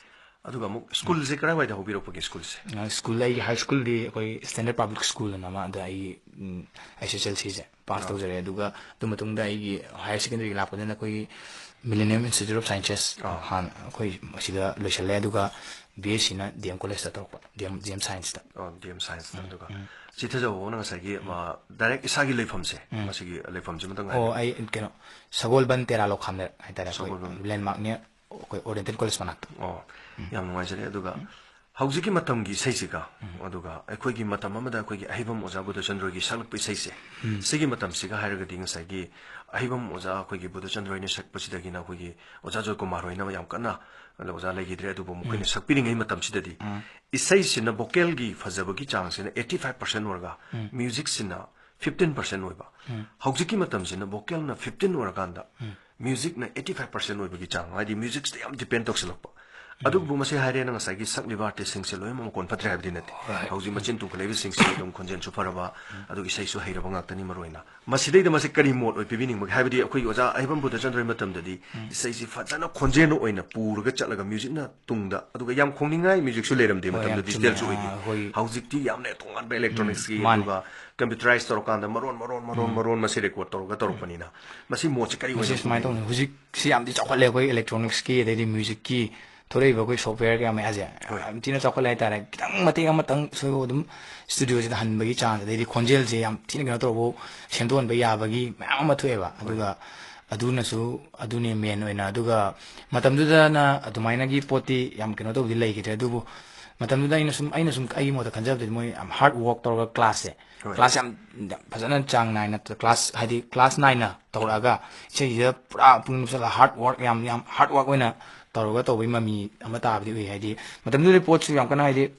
ꯑꯗꯨꯒ ꯑꯃꯨꯛ ꯁ꯭ꯀꯨꯜꯁꯦ ꯀꯗꯥꯏꯋꯥꯏꯗ ꯍꯧꯕꯤꯔꯛꯄꯒꯦ ꯁ꯭ꯀꯨꯜꯁꯦ? ꯑ, ꯁ꯭ꯀꯨꯜ, ꯑꯩꯒꯤ ꯍꯥꯏ ꯁ꯭ꯀꯨꯜꯗꯤ ꯑꯩꯈꯣꯏ ꯁ꯭ꯇꯦꯟꯗꯔꯠ ꯄꯕ꯭ꯂꯤꯛ ꯁ꯭ꯀꯨꯜ ꯑꯅ ꯑꯃ, ꯑꯗ ꯑꯩꯒꯤ ꯑꯩꯁ ꯑꯦꯁ ꯑꯦꯜ ꯁꯤꯁꯦ ꯄꯥꯁ ꯑꯥ꯫ ꯇꯧꯖꯔꯦ꯫ ꯑꯗꯨꯒ ꯑꯗꯨ ꯃꯇꯨꯡꯗ ꯑꯩꯒꯤ ꯍꯥꯌꯔ ꯁꯦꯀꯦꯟꯗꯔꯤ ꯂꯥꯛꯄꯗꯅ ꯑꯩꯈꯣꯏꯒꯤ ꯃꯤꯂꯦꯅꯤꯌꯝ ꯏꯟꯁꯇꯤꯇ꯭ꯌꯨꯠ ꯑꯣꯐ ꯁꯥꯏꯟꯁꯦꯁ ꯑꯥ꯫ ꯍꯥꯟꯅ ꯑꯩꯈꯣꯏ ꯑꯁꯤꯗ ꯂꯣꯏꯁꯤꯜꯂꯦ꯫ ꯑꯗꯨꯒ ꯕꯤ ꯑꯦꯁ ꯁꯤꯅ ꯗꯤ ꯑꯦꯝ ꯀꯣꯂꯦꯖꯇ ꯇꯧꯔꯛꯄ, ꯗꯤ ꯑꯦꯝ ꯗꯤ ꯑꯦꯝ ꯁꯥꯏꯟꯁꯇ꯫ ꯑꯣ, ꯗꯤ ꯑꯦꯝ ꯁꯥꯏꯟꯁꯇ꯫ ꯑꯗꯨꯒ ꯆꯤꯊꯖꯧꯑꯣꯅ ꯉꯁꯥꯏꯒꯤ ꯗꯥꯏꯔꯦꯛ ꯏꯁꯥꯒꯤ ꯂꯩꯐꯝꯁꯦ, ꯃꯁꯤꯒꯤ ꯂꯩꯐꯝꯁꯤꯃꯇꯪ ꯑꯣ, ꯍꯥꯏꯕꯤꯌꯨ꯫ ꯑꯩ ꯀꯩꯅꯣ ꯁꯒꯣꯜꯕꯟ ꯇꯦꯔꯥ ꯂꯣꯈꯥꯝꯂꯦ ꯍꯥꯏꯇꯥꯔꯦ, ꯑꯩꯈꯣꯏ ꯁꯒꯣꯜꯕꯟ꯫ ꯂꯦꯟꯃꯥꯔꯛꯅꯦ, ꯑꯩꯈꯣꯏ ꯑꯣꯔꯤꯌꯦꯟꯇꯦꯜ ꯀꯣꯂꯦꯖ ꯃꯅꯥꯛꯇ꯫ ꯑꯣ, ꯌꯥꯝ ꯅꯨꯡꯉꯥꯏꯖꯔꯦ꯫ ꯑꯗꯨꯒ ꯍꯧꯖꯤꯛꯀꯤ ꯃꯇꯝꯒꯤ ꯏꯁꯩꯁꯤꯒ ꯑꯗꯨꯒ ꯑꯩꯈꯣꯏꯒꯤ ꯃꯇꯝ ꯑꯃꯗ ꯑꯩꯈꯣꯏꯒꯤ ꯑꯍꯩꯕꯝ ꯑꯣꯖꯥ ꯕꯨꯙꯆꯟꯗ꯭ꯔꯒꯤ ꯁꯛꯂꯛꯄ ꯏꯁꯩꯁꯦ, ꯁꯤꯒꯤ ꯃꯇꯝꯁꯤꯒ ꯍꯥꯏꯔꯒꯗꯤ ꯉꯁꯥꯏꯒꯤ ꯑꯍꯩꯕꯝ ꯑꯣꯖꯥ ꯑꯩꯈꯣꯏꯒꯤ ꯕꯨꯙꯆꯟꯗ꯭ꯔ ꯍꯣꯏꯅ ꯁꯛꯄꯁꯤꯗꯒꯤꯅ ꯑꯩꯈꯣꯏꯒꯤ ꯑꯣꯖꯥ ꯖꯣꯏꯀꯨꯃꯥꯔ ꯍꯣꯏꯅ ꯌꯥꯝ ꯀꯟꯅ ꯑꯣꯖꯥ ꯂꯩꯈꯤꯗ꯭ꯔꯦ꯫ ꯑꯗꯨꯕꯨ ꯃꯈꯣꯏꯅ ꯁꯛꯄꯤꯔꯤꯉꯩ ꯃꯇꯝꯁꯤꯗꯗꯤ ꯏꯁꯩꯁꯤꯅ ꯚꯣꯀꯦꯜꯒꯤ ꯐꯖꯕꯒꯤ ꯆꯥꯡꯁꯤꯅ ꯑꯩꯠꯇꯤ ꯐꯥꯏꯚ ꯄꯥꯔꯁꯦꯟ ꯑꯣꯏꯔꯒ ꯃ꯭ꯌꯨꯖꯤꯛꯁꯤꯅ ꯐꯤꯐꯇꯤꯟ ꯄꯥꯔꯁꯦꯟ ꯑꯣꯏꯕ꯫ ꯍꯧꯖꯤꯛꯀꯤ ꯃꯇꯝꯁꯤꯅ ꯚꯣꯀꯦꯜꯅ ꯐꯤꯐꯇꯤꯟ ꯑꯣꯏꯔꯀꯥꯟꯗ ꯃ꯭ꯌꯨꯖꯤꯛꯅ ꯑꯩꯠꯇꯤ ꯐꯥꯏꯚ ꯄꯥꯔꯁꯦꯟ ꯑꯣꯏꯕꯒꯤ ꯆꯥꯡ, ꯍꯥꯏꯗꯤ ꯃ꯭ꯌꯨꯖꯤꯛꯁꯤꯗ ꯌꯥꯝ ꯗꯤꯄꯦꯟ ꯇꯧꯁꯤꯜꯂꯛꯄ꯫ ꯑꯗꯨꯕꯨ ꯃꯁꯤ ꯍꯥꯏꯔꯦꯅ ꯉꯁꯥꯏꯒꯤ ꯁꯛꯂꯤꯕ ꯑꯥꯔꯇꯤꯁ꯭ꯠꯁꯤꯡꯁꯦ ꯂꯣꯏꯅꯃꯛ ꯃꯀꯣꯟ ꯐꯠꯇ꯭ꯔꯦ ꯍꯥꯏꯕꯗꯤ ꯅꯠꯇꯦ꯫ ꯍꯧꯖꯤꯛ ꯃꯆꯤꯟ ꯇꯨꯡꯈꯠꯂꯛꯏꯕꯁꯤꯡꯁꯤ ꯑꯗꯨꯝ ꯈꯣꯟꯖꯦꯜꯁꯨ ꯐꯔꯕ, ꯑꯗꯨꯒ ꯏꯁꯩꯁꯨ ꯍꯩꯔꯕ ꯉꯥꯛꯇꯅꯤ ꯃꯔꯨ ꯑꯣꯏꯅ꯫ ꯃꯁꯤꯗꯩꯗ ꯃꯁꯤ ꯀꯔꯤ ꯃꯣꯠ ꯑꯣꯏ ꯄꯤꯕꯤꯅꯤꯡꯕꯒꯦ? ꯍꯥꯏꯕꯗꯤ ꯑꯩꯈꯣꯏꯒꯤ ꯑꯣꯖꯥ ꯑꯍꯩꯕꯝ ꯕꯨꯙꯆꯟꯗ꯭ꯔꯒꯤ ꯃꯇꯝꯗꯗꯤ ꯏꯁꯩꯁꯤ ꯐꯖꯅ ꯈꯣꯟꯖꯦꯜ ꯑꯣꯏꯅ ꯄꯨꯔꯒ ꯆꯠꯂꯒ ꯃ꯭ꯌꯨꯖꯤꯛꯅ ꯇꯨꯡꯗ, ꯑꯗꯨꯒ ꯌꯥꯝ ꯈꯣꯡꯅꯤꯡꯉꯥꯏ ꯃ꯭ꯌꯨꯖꯤꯛꯁꯨ ꯂꯩꯔꯝꯗꯦ꯫ ꯍꯣꯏ, ꯃꯇꯝꯗꯨ ꯌꯥꯝ ꯆꯨꯝꯃꯦ꯫ ꯗꯤꯖꯤꯇꯦꯜꯁꯨ ꯑꯣꯏꯗꯦ꯫ ꯑꯥ, ꯑꯩꯈꯣꯏ ꯍꯧꯖꯤꯛꯇꯤ ꯌꯥꯝꯅ ꯇꯣꯉꯥꯟꯕ ꯏꯂꯦꯛꯇ꯭ꯔꯣꯅꯤꯛꯁꯀꯤ, ꯃꯥꯅꯦ꯫ ꯑꯗꯨꯒ ꯀꯝꯄ꯭ꯌꯨꯇꯔꯥꯏꯁ ꯇꯧꯔꯀꯥꯟꯗ ꯃꯔꯣꯟ, ꯃꯔꯣꯟ, ꯃꯔꯣꯟ, ꯃꯔꯣꯟ ꯃꯁꯤ ꯔꯦꯀꯣꯔꯗ ꯇꯧꯔꯒ ꯇꯧꯔꯛꯄꯅꯤꯅ꯫ ꯃꯁꯤ ꯃꯣꯠꯁꯦ ꯀꯔꯤ ꯃꯁꯤ ꯑꯣꯏꯅ ꯁꯨꯃꯥꯏꯅ ꯇꯧꯕꯅꯤ꯫ ꯎꯕꯤꯅꯤꯡꯉꯤ? ꯍꯧꯖꯤꯛꯁꯤ ꯌꯥꯝꯗꯤ ꯆꯥꯎꯈꯠꯂꯦ꯫ ꯑꯩꯈꯣꯏ ꯏꯂꯦꯛꯇ꯭ꯔꯣꯅꯤꯛꯁꯀꯤ, ꯑꯗꯩꯗꯤ ꯃ꯭ꯌꯨꯖꯤꯛꯀꯤ ꯊꯣꯛꯂꯛꯏꯕ ꯑꯩꯈꯣꯏ ꯁꯣꯐꯋꯦꯌꯔ ꯀꯌꯥ ꯃꯌꯥꯝꯁꯦ ꯍꯣꯏ꯫ ꯌꯥꯝ ꯊꯤꯅ ꯆꯥꯎꯈꯠꯂꯦ ꯍꯥꯏꯇꯥꯔꯦ꯫ ꯈꯤꯇꯪ ꯃꯇꯦꯛ ꯑꯃꯇꯪ ꯁꯣꯏꯕ ꯑꯗꯨꯝ ꯁ꯭ꯇꯨꯗꯤꯑꯣꯁꯤꯗ ꯍꯟꯕꯒꯤ ꯆꯥꯟꯁ, ꯑꯗꯩꯗꯤ ꯈꯣꯟꯖꯦꯜꯁꯦ ꯌꯥꯝ ꯊꯤꯅ ꯀꯩꯅꯣ ꯇꯧꯕ, ꯁꯦꯝꯗꯣꯛꯍꯟꯕ ꯌꯥꯕꯒꯤ ꯃꯌꯥꯝ ꯑꯃ ꯊꯣꯛꯑꯦꯕ꯫ ꯍꯣꯏ꯫ ꯑꯗꯨꯒ ꯑꯗꯨꯅꯁꯨ, ꯑꯗꯨꯅꯦ ꯃꯦꯟ ꯑꯣꯏꯅ꯫ ꯑꯗꯨꯒ ꯃꯇꯝꯗꯨꯗꯅ ꯑꯗꯨꯃꯥꯏꯅꯒꯤ ꯄꯣꯠꯇꯤ ꯌꯥꯝ ꯀꯩꯅꯣ ꯇꯧꯕꯗꯤ ꯂꯩꯈꯤꯗ꯭ꯔꯦ꯫ ꯑꯗꯨꯕꯨ ꯃꯇꯝꯗꯨꯗ ꯑꯩꯅ ꯁꯨꯝ, ꯑꯩꯅ ꯁꯨꯝ ꯑꯩꯒꯤ ꯃꯣꯠꯇ ꯈꯟꯖꯕꯗꯗꯤ ꯃꯣꯏ ꯌꯥꯝ ꯍꯥꯔꯗ ꯋꯥꯔꯛ ꯇꯧꯔꯒ ꯀ꯭ꯂꯥꯁꯁꯦ, ꯍꯣꯏ꯫ ꯀ꯭ꯂꯥꯁ ꯌꯥꯝ, ꯌꯥꯝ ꯐꯖꯅ ꯆꯥꯡ ꯅꯥꯏꯅ ꯀ꯭ꯂꯥꯁ, ꯍꯥꯏꯗꯤ ꯀ꯭ꯂꯥꯁ ꯅꯥꯏꯅ ꯇꯧꯔꯛꯑꯒ ꯏꯁꯩꯁꯤꯗ ꯄꯨꯔꯥ ꯄꯨꯛꯅꯤꯡ ꯆꯪꯉꯒ ꯍꯥꯔꯗ ꯋꯥꯔꯛ ꯌꯥꯝ, ꯌꯥꯝ ꯍꯥꯔꯗ ꯋꯥꯔꯛ ꯑꯣꯏꯅ ꯇꯧꯔꯒ ꯇꯧꯕꯒꯤ ꯃꯃꯤ ꯑꯃ ꯇꯥꯕꯗꯤ ꯎꯏ꯫ ꯍꯥꯏꯗꯤ ꯃꯇꯝꯗꯨꯗꯗꯤ ꯄꯣꯠꯁꯨ ꯌꯥꯝ ꯀꯟꯅ, ꯍꯥꯏꯗꯤ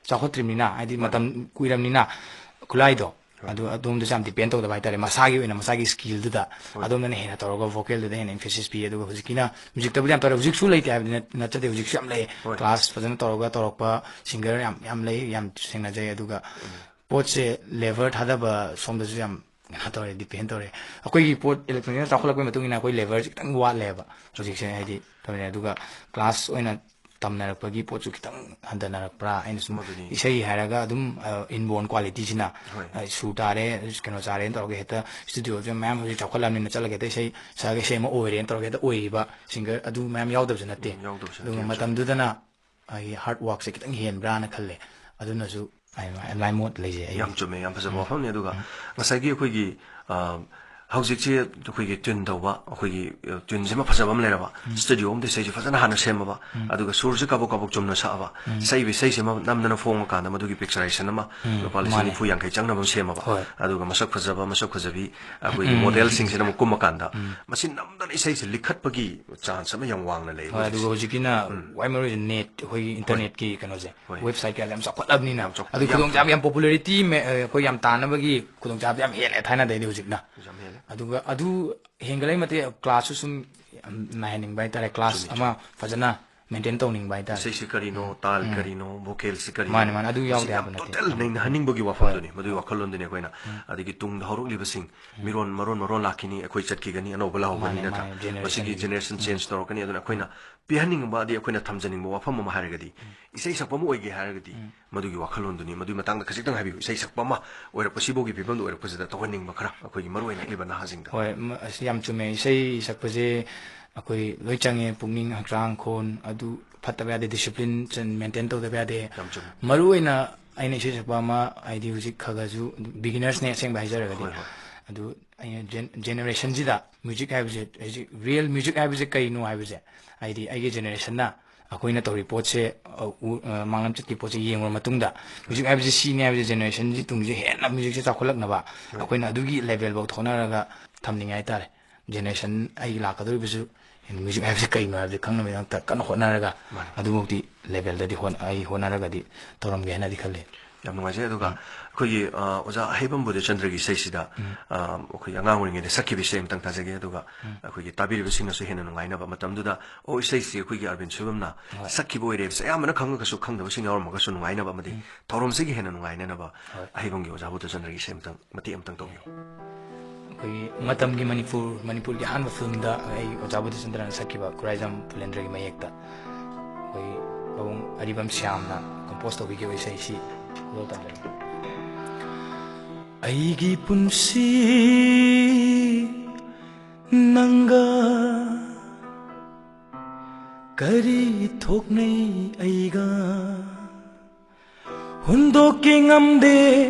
ꯆꯥꯎꯈꯠꯇ꯭ꯔꯤꯕꯅꯤꯅ, ꯍꯥꯏꯗꯤ ꯃꯥꯅꯦ꯫ ꯃꯇꯝ ꯀꯨꯏꯔꯕꯅꯤꯅ ꯈꯨꯠꯂꯥꯏꯗꯣ ꯍꯣꯏ꯫ ꯑꯗꯨ ꯑꯗꯣꯝꯗꯁꯨ ꯌꯥꯝ ꯗꯤꯄꯦꯟ ꯇꯧꯗꯕ ꯍꯥꯏꯇꯥꯔꯦ꯫ ꯃꯁꯥꯒꯤ ꯑꯣꯏꯅ ꯃꯁꯥꯒꯤ ꯁ꯭ꯀꯤꯜꯗꯨꯗ ꯍꯣꯏ꯫ ꯑꯗꯣꯝꯗꯅ ꯍꯦꯟꯅ ꯇꯧꯔꯒ ꯚꯣꯀꯦꯜꯗꯨꯗ ꯍꯦꯟꯅ ꯏꯝꯐꯦꯁꯤꯁ ꯄꯤ꯫ ꯑꯗꯨꯒ ꯍꯧꯖꯤꯛꯀꯤꯅ ꯃ꯭ꯌꯨꯖꯤꯛꯇꯕꯨꯗꯤ ꯌꯥꯝ ꯇꯧꯔꯦ, ꯍꯧꯖꯤꯛꯁꯨ ꯂꯩꯇꯦ ꯍꯥꯏꯕꯗꯤ ꯅꯠ-, ꯅꯠꯆꯗꯦ, ꯍꯧꯖꯤꯛꯁꯨ ꯌꯥꯝ ꯂꯩ꯫ ꯍꯣꯏ꯫ ꯀ꯭ꯂꯥꯁ ꯐꯖꯅ ꯇꯧꯔꯒ ꯇꯧꯔꯛꯄ ꯁꯤꯡꯒꯔ ꯌꯥꯝ, ꯌꯥꯝ ꯂꯩ, ꯌꯥꯝ ꯊꯦꯡꯅꯖꯩ꯫ ꯑꯗꯨꯒ ꯄꯣꯠꯁꯦ ꯂꯦꯕꯔ ꯊꯥꯗꯕ ꯁꯣꯝꯗꯁꯨ ꯌꯥꯝ ꯀꯩꯅꯣ ꯇꯧꯔꯦ, ꯗꯤꯄꯦꯟ ꯇꯧꯔꯦ꯫ ꯑꯩꯈꯣꯏꯒꯤ ꯄꯣꯠ ꯏꯂꯦꯛꯇ꯭ꯔꯣꯅꯤꯛꯁꯅ ꯆꯥꯎꯈꯠꯂꯛꯄꯒꯤ ꯃꯇꯨꯡ ꯏꯟꯅ ꯑꯩꯈꯣꯏ ꯂꯦꯕꯔꯁꯦ ꯈꯤꯇꯪ ꯋꯥꯠꯂꯦꯕ ꯍꯧꯖꯤꯛꯁꯦ, ꯍꯥꯏꯗꯤ ꯇꯧꯔꯦ꯫ ꯑꯗꯨꯒ ꯀ꯭ꯂꯥꯁ ꯑꯣꯏꯅ ꯇꯝꯅꯔꯛꯄꯒꯤ ꯄꯣꯠꯁꯨ ꯈꯤꯇꯪ ꯍꯟꯊꯅꯔꯛꯄ꯭ꯔꯥ? ꯑꯩꯅ ꯁꯨꯝ ꯃꯗꯨꯅꯤ꯫ ꯏꯁꯩ ꯍꯥꯏꯔꯒ ꯑꯗꯨꯝ, ꯑ, ꯏꯟꯕꯣꯔꯟ ꯀ꯭ꯋꯥꯂꯤꯇꯤꯁꯤꯅ, ꯍꯣꯏ꯫ ꯑ, ꯁꯨꯔ ꯇꯥꯔꯦ, ꯀꯩꯅꯣ ꯆꯥꯔꯦꯅ ꯇꯧꯔꯒ ꯍꯦꯛꯇ ꯁ꯭ꯇꯨꯗꯤꯑꯣꯁꯦ ꯃꯌꯥꯝ ꯍꯧꯖꯤꯛ ꯆꯥꯎꯈꯠꯂꯕꯅꯤꯅ ꯆꯠꯂꯒ ꯍꯦꯛꯇ ꯏꯁꯩ ꯁꯛꯑꯒ ꯏꯁꯩ ꯑꯃ ꯑꯣꯏꯔꯦꯅ ꯇꯧꯔꯒ ꯍꯦꯛꯇ ꯑꯣꯏꯈꯤꯕ ꯁꯤꯡꯒꯔ ꯑꯗꯨ ꯃꯌꯥꯝ ꯌꯥꯎꯗꯕꯁꯨ ꯅꯠꯇꯦ꯫ ꯎꯝ, ꯌꯥꯎꯗꯕꯁꯨ ꯅꯠꯇꯦ, ꯑꯗꯨꯒ ꯌꯥꯝ ꯆꯨꯝꯃꯤ꯫ ꯃꯇꯝꯗꯨꯗꯅ ꯑꯩꯒꯤ ꯍꯥꯔꯗ ꯋꯥꯔꯛꯁꯦ ꯈꯤꯇꯪ ꯍꯦꯟꯕ꯭ꯔꯥꯅ ꯈꯜꯂꯦ꯫ ꯑꯗꯨꯅꯁꯨ ꯑꯗꯨꯃꯥꯏꯅ ꯃꯣꯠ ꯂꯩꯖꯩ ꯑꯩꯒꯤ꯫ ꯌꯥꯝ ꯆꯨꯝꯃꯦ, ꯌꯥꯝ ꯐꯖꯕ ꯎꯝ꯫ ꯋꯥꯐꯝꯅꯤ꯫ ꯑꯗꯨꯒ ꯎꯝ꯫ ꯉꯁꯥꯏꯒꯤ ꯑꯩꯈꯣꯏꯒꯤ, ꯑ, ꯍꯧꯖꯤꯛꯁꯦ ꯑꯩꯈꯣꯏꯒꯤ ꯇ꯭ꯌꯨꯟ ꯇꯧꯕ, ꯑꯩꯈꯣꯏꯒꯤ, ꯑ, ꯇ꯭ꯌꯨꯟꯁꯤꯃ ꯐꯖꯕ ꯑꯃ ꯂꯩꯔꯕ, ꯎꯝ꯫ ꯁ꯭ꯇꯨꯗꯤꯑꯣ ꯑꯃꯗ ꯏꯁꯩꯁꯦ ꯐꯖꯅ ꯍꯥꯟꯅ ꯁꯦꯝꯃꯕ, ꯎꯝ꯫ ꯑꯗꯨꯒ ꯁꯨꯔꯁꯦ ꯀꯥꯕꯣꯛ ꯀꯥꯕꯣꯛ ꯆꯨꯝꯅ ꯁꯛꯑꯕ, ꯎꯝ꯫ ꯁꯛꯏꯕ ꯏꯁꯩꯁꯤꯃ ꯅꯝꯗꯅ ꯐꯣꯡꯉꯀꯥꯟꯗ ꯃꯗꯨꯒꯤ ꯄꯤꯛꯆꯔꯥꯏꯖꯦꯁꯟ ꯑꯃ ꯎꯝ, ꯂꯨꯄꯥ ꯂꯤꯁꯤꯡ ꯃꯥꯅꯦ꯫ ꯅꯤꯐꯨ ꯌꯥꯡꯈꯩ ꯆꯪꯅꯕ ꯑꯃ ꯁꯦꯝꯃꯕ, ꯍꯣꯏ꯫ ꯑꯗꯨꯒ ꯃꯁꯛ ꯐꯖꯕ, ꯃꯁꯛ ꯐꯖꯕꯤ ꯑꯩꯈꯣꯏꯒꯤ ꯎꯝ꯫ ꯃꯣꯗꯦꯜꯁꯤꯡꯁꯤꯅ ꯑꯃꯨꯛ ꯀꯨꯝꯃꯀꯥꯟꯗ ꯎꯝ꯫ ꯃꯁꯤ ꯅꯝꯗꯅ ꯏꯁꯩꯁꯦ ꯂꯤꯈꯠꯄꯒꯤ ꯆꯥꯟꯁ ꯑꯃ ꯌꯥꯝ ꯋꯥꯡꯅ ꯂꯩ ꯍꯣꯏ, ꯍꯧꯖꯤꯛꯁꯦ꯫ ꯑꯗꯨꯒ ꯍꯧꯖꯤꯛꯀꯤꯅ ꯎꯝ꯫ ꯈ꯭ꯋꯥꯏ ꯃꯔꯨ ꯑꯣꯏꯅ ꯅꯦꯠ, ꯑꯩꯈꯣꯏꯒꯤ ꯍꯣꯏ꯫ ꯏꯟꯇꯔꯅꯦꯠꯀꯤ ꯀꯩꯅꯣꯁꯦ, ꯍꯣꯏ꯫ ꯋꯦꯕꯁꯥꯏꯠ ꯀꯌꯥꯁꯦ ꯌꯥꯝ ꯆꯥꯎꯈꯠꯂꯕꯅꯤꯅ, ꯌꯥꯝ ꯆꯥꯎꯈꯠ-, ꯑꯗꯨ ꯌꯥꯝ ꯈꯨꯗꯣꯡꯆꯥꯕ ꯆꯥꯎꯈꯠ-, ꯌꯥꯝ ꯄꯣꯄꯨꯂꯔꯤꯇꯤ ꯃꯦ-, ꯑ, ꯑꯩꯈꯣꯏ ꯌꯥꯝ ꯇꯥꯟꯅꯕꯒꯤ ꯈꯨꯗꯣꯡꯆꯥꯕ ꯌꯥꯝ ꯍꯦꯜꯂꯦ ꯊꯥꯏꯅꯗꯩꯗꯤ ꯍꯧꯖꯤꯛꯅ꯫ ꯌꯥꯝ ꯍꯦꯜꯂꯦ꯫ ꯑꯗꯨꯒ ꯑꯗꯨ ꯍꯦꯟꯒꯠꯂꯛꯏ ꯃꯇꯤꯛ ꯀ꯭ꯂꯥꯁꯁꯨ ꯁꯨꯝ ꯌꯥꯝ ꯅꯥꯏꯍꯟꯅꯤꯡꯕ ꯍꯥꯏꯇꯥꯔꯦ꯫ ꯀ꯭ꯂꯥꯁ ꯆꯨꯝꯃꯤ, ꯑꯃ ꯆꯨꯝꯃꯤ꯫ ꯐꯖꯅ ꯃꯦꯟꯇꯦꯟ ꯇꯧꯅꯤꯡꯕ ꯍꯥꯏꯇꯥꯔꯦ꯫ ꯏꯁꯩꯁꯤ ꯀꯔꯤꯅꯣ, ꯇꯥꯜ ꯀꯔꯤꯅꯣ, ꯚꯣꯀꯦꯜꯁꯤ ꯀꯔꯤꯅꯣ, ꯃꯥꯅꯦ, ꯃꯥꯅꯦ, ꯑꯗꯨ ꯌꯥꯎꯗ ꯃꯁꯤ ꯌꯥꯝ ꯌꯥꯕ ꯅꯠꯇꯦ꯫ ꯇꯣꯇꯦꯜ ꯅꯩꯅꯍꯟꯅꯤꯡꯕꯒꯤ ꯋꯥꯐꯝꯗꯨꯅꯤ꯫ ꯃꯗꯨꯒꯤ ꯋꯥꯈꯜꯂꯣꯟꯗꯨꯅꯤ ꯑꯩꯈꯣꯏꯅ ꯑꯗꯒꯤ ꯇꯨꯡꯗ ꯍꯧꯔꯛꯂꯤꯕꯁꯤꯡ, ꯃꯤꯔꯣꯟ ꯃꯔꯣꯟ ꯃꯔꯣꯟ ꯂꯥꯛꯈꯤꯅꯤ, ꯑꯩꯈꯣꯏ ꯆꯠꯈꯤꯒꯅꯤ, ꯑꯅꯧꯕ ꯂꯥꯛꯍꯧꯒꯅꯤ, ꯃꯥꯅꯦ, ꯅꯠꯇ꯭ꯔꯥ? ꯃꯥꯅꯦ, generation ꯃꯁꯤꯒꯤ ꯒꯤ꯫ ꯖꯦꯅꯦꯔꯦꯁꯟ ꯆꯦꯟꯖ ꯇꯧꯔꯛꯀꯅꯤ꯫ ꯑꯗꯨꯅ ꯑꯩꯈꯣꯏꯅ ꯄꯤꯍꯟꯅꯤꯡꯕ ꯑꯗꯤ ꯑꯩꯈꯣꯏꯅ ꯊꯝꯖꯅꯤꯡꯕ ꯋꯥꯐꯝ ꯑꯃ ꯍꯥꯏꯔꯒꯗꯤ, ꯏꯁꯩ ꯁꯛꯄ ꯑꯃ ꯑꯣꯏꯒꯦ ꯍꯥꯏꯔꯒꯗꯤ ꯃꯗꯨꯒꯤ ꯋꯥꯈꯜꯂꯣꯟꯗꯨꯅꯤ꯫ ꯃꯗꯨꯒꯤ ꯃꯇꯥꯡꯗ ꯈꯖꯤꯛꯇꯪ ꯍꯥꯏꯕꯤꯌꯨ꯫ ꯏꯁꯩ ꯁꯛꯄ ꯑꯃ ꯑꯣꯏꯔꯛꯄꯁꯤꯐꯥꯎꯒꯤ ꯐꯤꯕꯝꯗ ꯑꯣꯏꯔꯛꯄꯁꯤꯗ ꯇꯧꯍꯟꯅꯤꯡꯕ ꯈꯔ ꯑꯩꯈꯣꯏꯒꯤ ꯃꯔꯨꯑꯣꯏꯅ ꯂꯩꯕ ꯅꯍꯥꯁꯤꯡꯗ꯫ ꯍꯣꯏ, ꯃ-, ꯑꯁ, ꯌꯥꯝ ꯆꯨꯝꯃꯦ꯫ ꯏꯁꯩ ꯁꯛꯄꯁꯦ ꯑꯩꯈꯣꯏ ꯂꯣꯏ ꯆꯪꯉꯦ, ꯄꯨꯛꯅꯤꯡ, ꯍꯛꯆꯥꯡ, ꯈꯣꯟ, ꯑꯗꯨ ꯐꯠꯇꯕ ꯌꯥꯗꯦ, ꯗꯤꯁꯤꯄ꯭ꯂꯤꯟ ꯃꯦꯟꯇꯦꯟ ꯇꯧꯗꯕ ꯌꯥꯗꯦ꯫ ꯌꯥꯝ ꯆꯨꯝꯃꯦ꯫ ꯃꯔꯨꯑꯣꯏꯅ ꯑꯩꯅ ꯏꯁꯩ ꯁꯛꯄ ꯑꯃ, ꯍꯥꯏꯗꯤ ꯍꯧꯖꯤꯛ ꯈꯔ ꯈꯔꯁꯨ ꯕꯤꯒꯤꯅꯔꯁꯅꯦ ꯑꯁꯦꯡꯕ ꯍꯥꯏꯖꯔꯒꯗꯤ꯫ ꯍꯣꯏ, ꯍꯣꯏ꯫ ꯑꯗꯨ ꯑꯩꯅ ꯖꯦꯟ-, ꯖꯦꯅꯦꯔꯦꯁꯟꯁꯤꯗ ꯃ꯭ꯌꯨꯖꯤꯛ ꯍꯥꯏꯕꯁꯦ, ꯍꯧꯖꯤꯛ ꯔꯤꯌꯦꯜ ꯃ꯭ꯌꯨꯖꯤꯛ ꯍꯥꯏꯕꯁꯦ ꯀꯩꯅꯣ ꯍꯥꯏꯕꯁꯦ, ꯍꯥꯏꯗꯤ ꯑꯩꯒꯤ ꯖꯦꯅꯦꯔꯦꯁꯟꯅ ꯑꯩꯈꯣꯏꯅ ꯇꯧꯔꯤ ꯄꯣꯠꯁꯦ, ꯑ, ꯎ-, ꯑ, ꯃꯥꯡꯂꯝ ꯆꯠꯀꯤ ꯄꯣꯠꯁꯦ ꯌꯦꯡꯉꯨꯔ ꯃꯇꯨꯡꯗ, ꯃ꯭ꯌꯨꯖꯤꯛ ꯍꯥꯏꯕꯁꯦ ꯁꯤꯅꯤ ꯍꯥꯏꯕꯁꯦ, ꯖꯦꯅꯦꯔꯦꯁꯟꯁꯤ ꯇꯨꯡꯁꯦ ꯍꯦꯟꯅ ꯃ꯭ꯌꯨꯖꯤꯛꯁꯦ ꯆꯥꯎꯈꯠꯂꯛꯅꯕ ꯑꯩꯈꯣꯏꯅ ꯑꯗꯨꯒꯤ ꯂꯦꯚꯦꯜꯐꯥꯎ ꯊꯣꯛꯅꯔꯒ ꯊꯝꯅꯤꯡꯉꯥꯏ ꯍꯥꯏꯇꯥꯔꯦ꯫ ꯖꯦꯅꯦꯔꯦꯁꯟ ꯑꯩꯒꯤ ꯂꯥꯛꯀꯗꯧꯔꯤꯕꯁꯨ ꯃ꯭ꯌꯨꯖꯤꯛ ꯍꯥꯏꯕꯁꯦ ꯀꯩꯅꯣ ꯍꯥꯏꯕꯁꯦ ꯈꯪꯅꯕꯒꯤꯗꯃꯛꯇ ꯀꯟꯅ ꯍꯣꯠꯅꯔꯒ, ꯃꯥꯅꯤ꯫ ꯑꯗꯨꯃꯛꯇꯤ ꯂꯦꯚꯦꯜꯗꯗꯤ ꯍꯣꯠ-, ꯑꯩ ꯍꯣꯠꯅꯔꯒꯗꯤ ꯇꯧꯔꯝꯒꯦ ꯍꯥꯏꯅꯗꯤ ꯈꯜꯂꯤ꯫ ꯌꯥꯝ ꯅꯨꯡꯉꯥꯏꯖꯩ꯫ ꯑꯗꯨꯒ ꯑꯩꯈꯣꯏꯒꯤ, ꯑ, ꯑꯣꯖꯥ ꯑꯍꯩꯕꯝ ꯕꯣꯙꯤꯆꯟꯗ꯭ꯔꯒꯤ ꯏꯁꯩꯁꯤꯗ, ꯑ, ꯑꯩꯈꯣꯏꯒꯤ ꯑꯉꯥꯡ ꯑꯣꯏꯔꯤꯉꯩꯗ ꯁꯛꯈꯤꯕ ꯏꯁꯩ ꯑꯃꯇꯪ ꯇꯥꯖꯒꯦ꯫ ꯑꯗꯨꯒ ꯑꯩꯈꯣꯏꯒꯤ ꯇꯥꯕꯤꯔꯤꯕꯁꯤꯡꯅꯁꯨ ꯍꯦꯟꯅ ꯅꯨꯡꯉꯥꯏꯅꯕ, ꯃꯇꯝꯗꯨꯗ, "ꯑꯣ, ꯏꯁꯩꯁꯤ ꯑꯩꯈꯣꯏꯒꯤ ꯑꯔꯕꯤꯟ ꯁꯣꯏꯕꯝꯅ ꯁꯛꯈꯤꯕ ꯑꯣꯏꯔꯦ" ꯍꯥꯏꯕꯁꯦ ꯑꯌꯥꯝꯕꯅ ꯈꯪꯉꯒꯁꯨ ꯈꯪꯗꯕꯁꯤꯡ ꯌꯥꯎꯔꯝꯃꯒꯁꯨ ꯅꯨꯡꯉꯥꯏꯅꯕ ꯑꯃꯗꯤ ꯊꯧꯔꯝꯁꯤꯒꯤ ꯍꯦꯟꯅ ꯅꯨꯡꯉꯥꯏꯅꯅꯕ ꯑꯍꯩꯕꯝꯒꯤ ꯑꯣꯖꯥ ꯕꯣꯙꯤꯆꯟꯗ꯭ꯔꯒꯤ ꯏꯁꯩ ꯑꯃꯇꯪ, ꯃꯇꯦꯛ ꯑꯃꯇꯪ ꯇꯧꯕꯤꯌꯨ꯫ ꯑꯩꯈꯣꯏꯒꯤ ꯃꯇꯝꯒꯤ ꯃꯅꯤꯄꯨꯔ, ꯃꯅꯤꯄꯨꯔꯒꯤ ꯑꯍꯥꯟꯕ ꯐꯤꯂꯝꯗ ꯑꯩ ꯑꯣꯖꯥ ꯕꯣꯙꯤꯆꯟꯗ꯭ꯔꯅ ꯁꯛꯈꯤꯕ ꯈꯨꯔꯥꯏꯖꯝ ꯐꯨꯂꯦꯟꯗ꯭ꯔꯒꯤ ꯃꯌꯦꯛꯇ ꯑꯩꯈꯣꯏꯒꯤ ꯄꯥꯕꯨꯡ ꯑꯔꯤꯕꯝ ꯁ꯭ꯌꯥꯝꯅ ꯀꯝꯄꯣꯁ ꯇꯧꯕꯤꯈꯤꯕ ꯏꯁꯩꯁꯤ ꯂꯣ ꯇꯝꯖꯔꯤ꯫ ꯑꯩꯒꯤ ꯄꯨꯟꯁꯤ ꯅꯪꯒ ꯀꯔꯤ ꯊꯣꯛꯅꯩ ꯑꯩꯒ? ꯍꯨꯟꯗꯣꯛꯀꯦ ꯉꯝꯗꯦ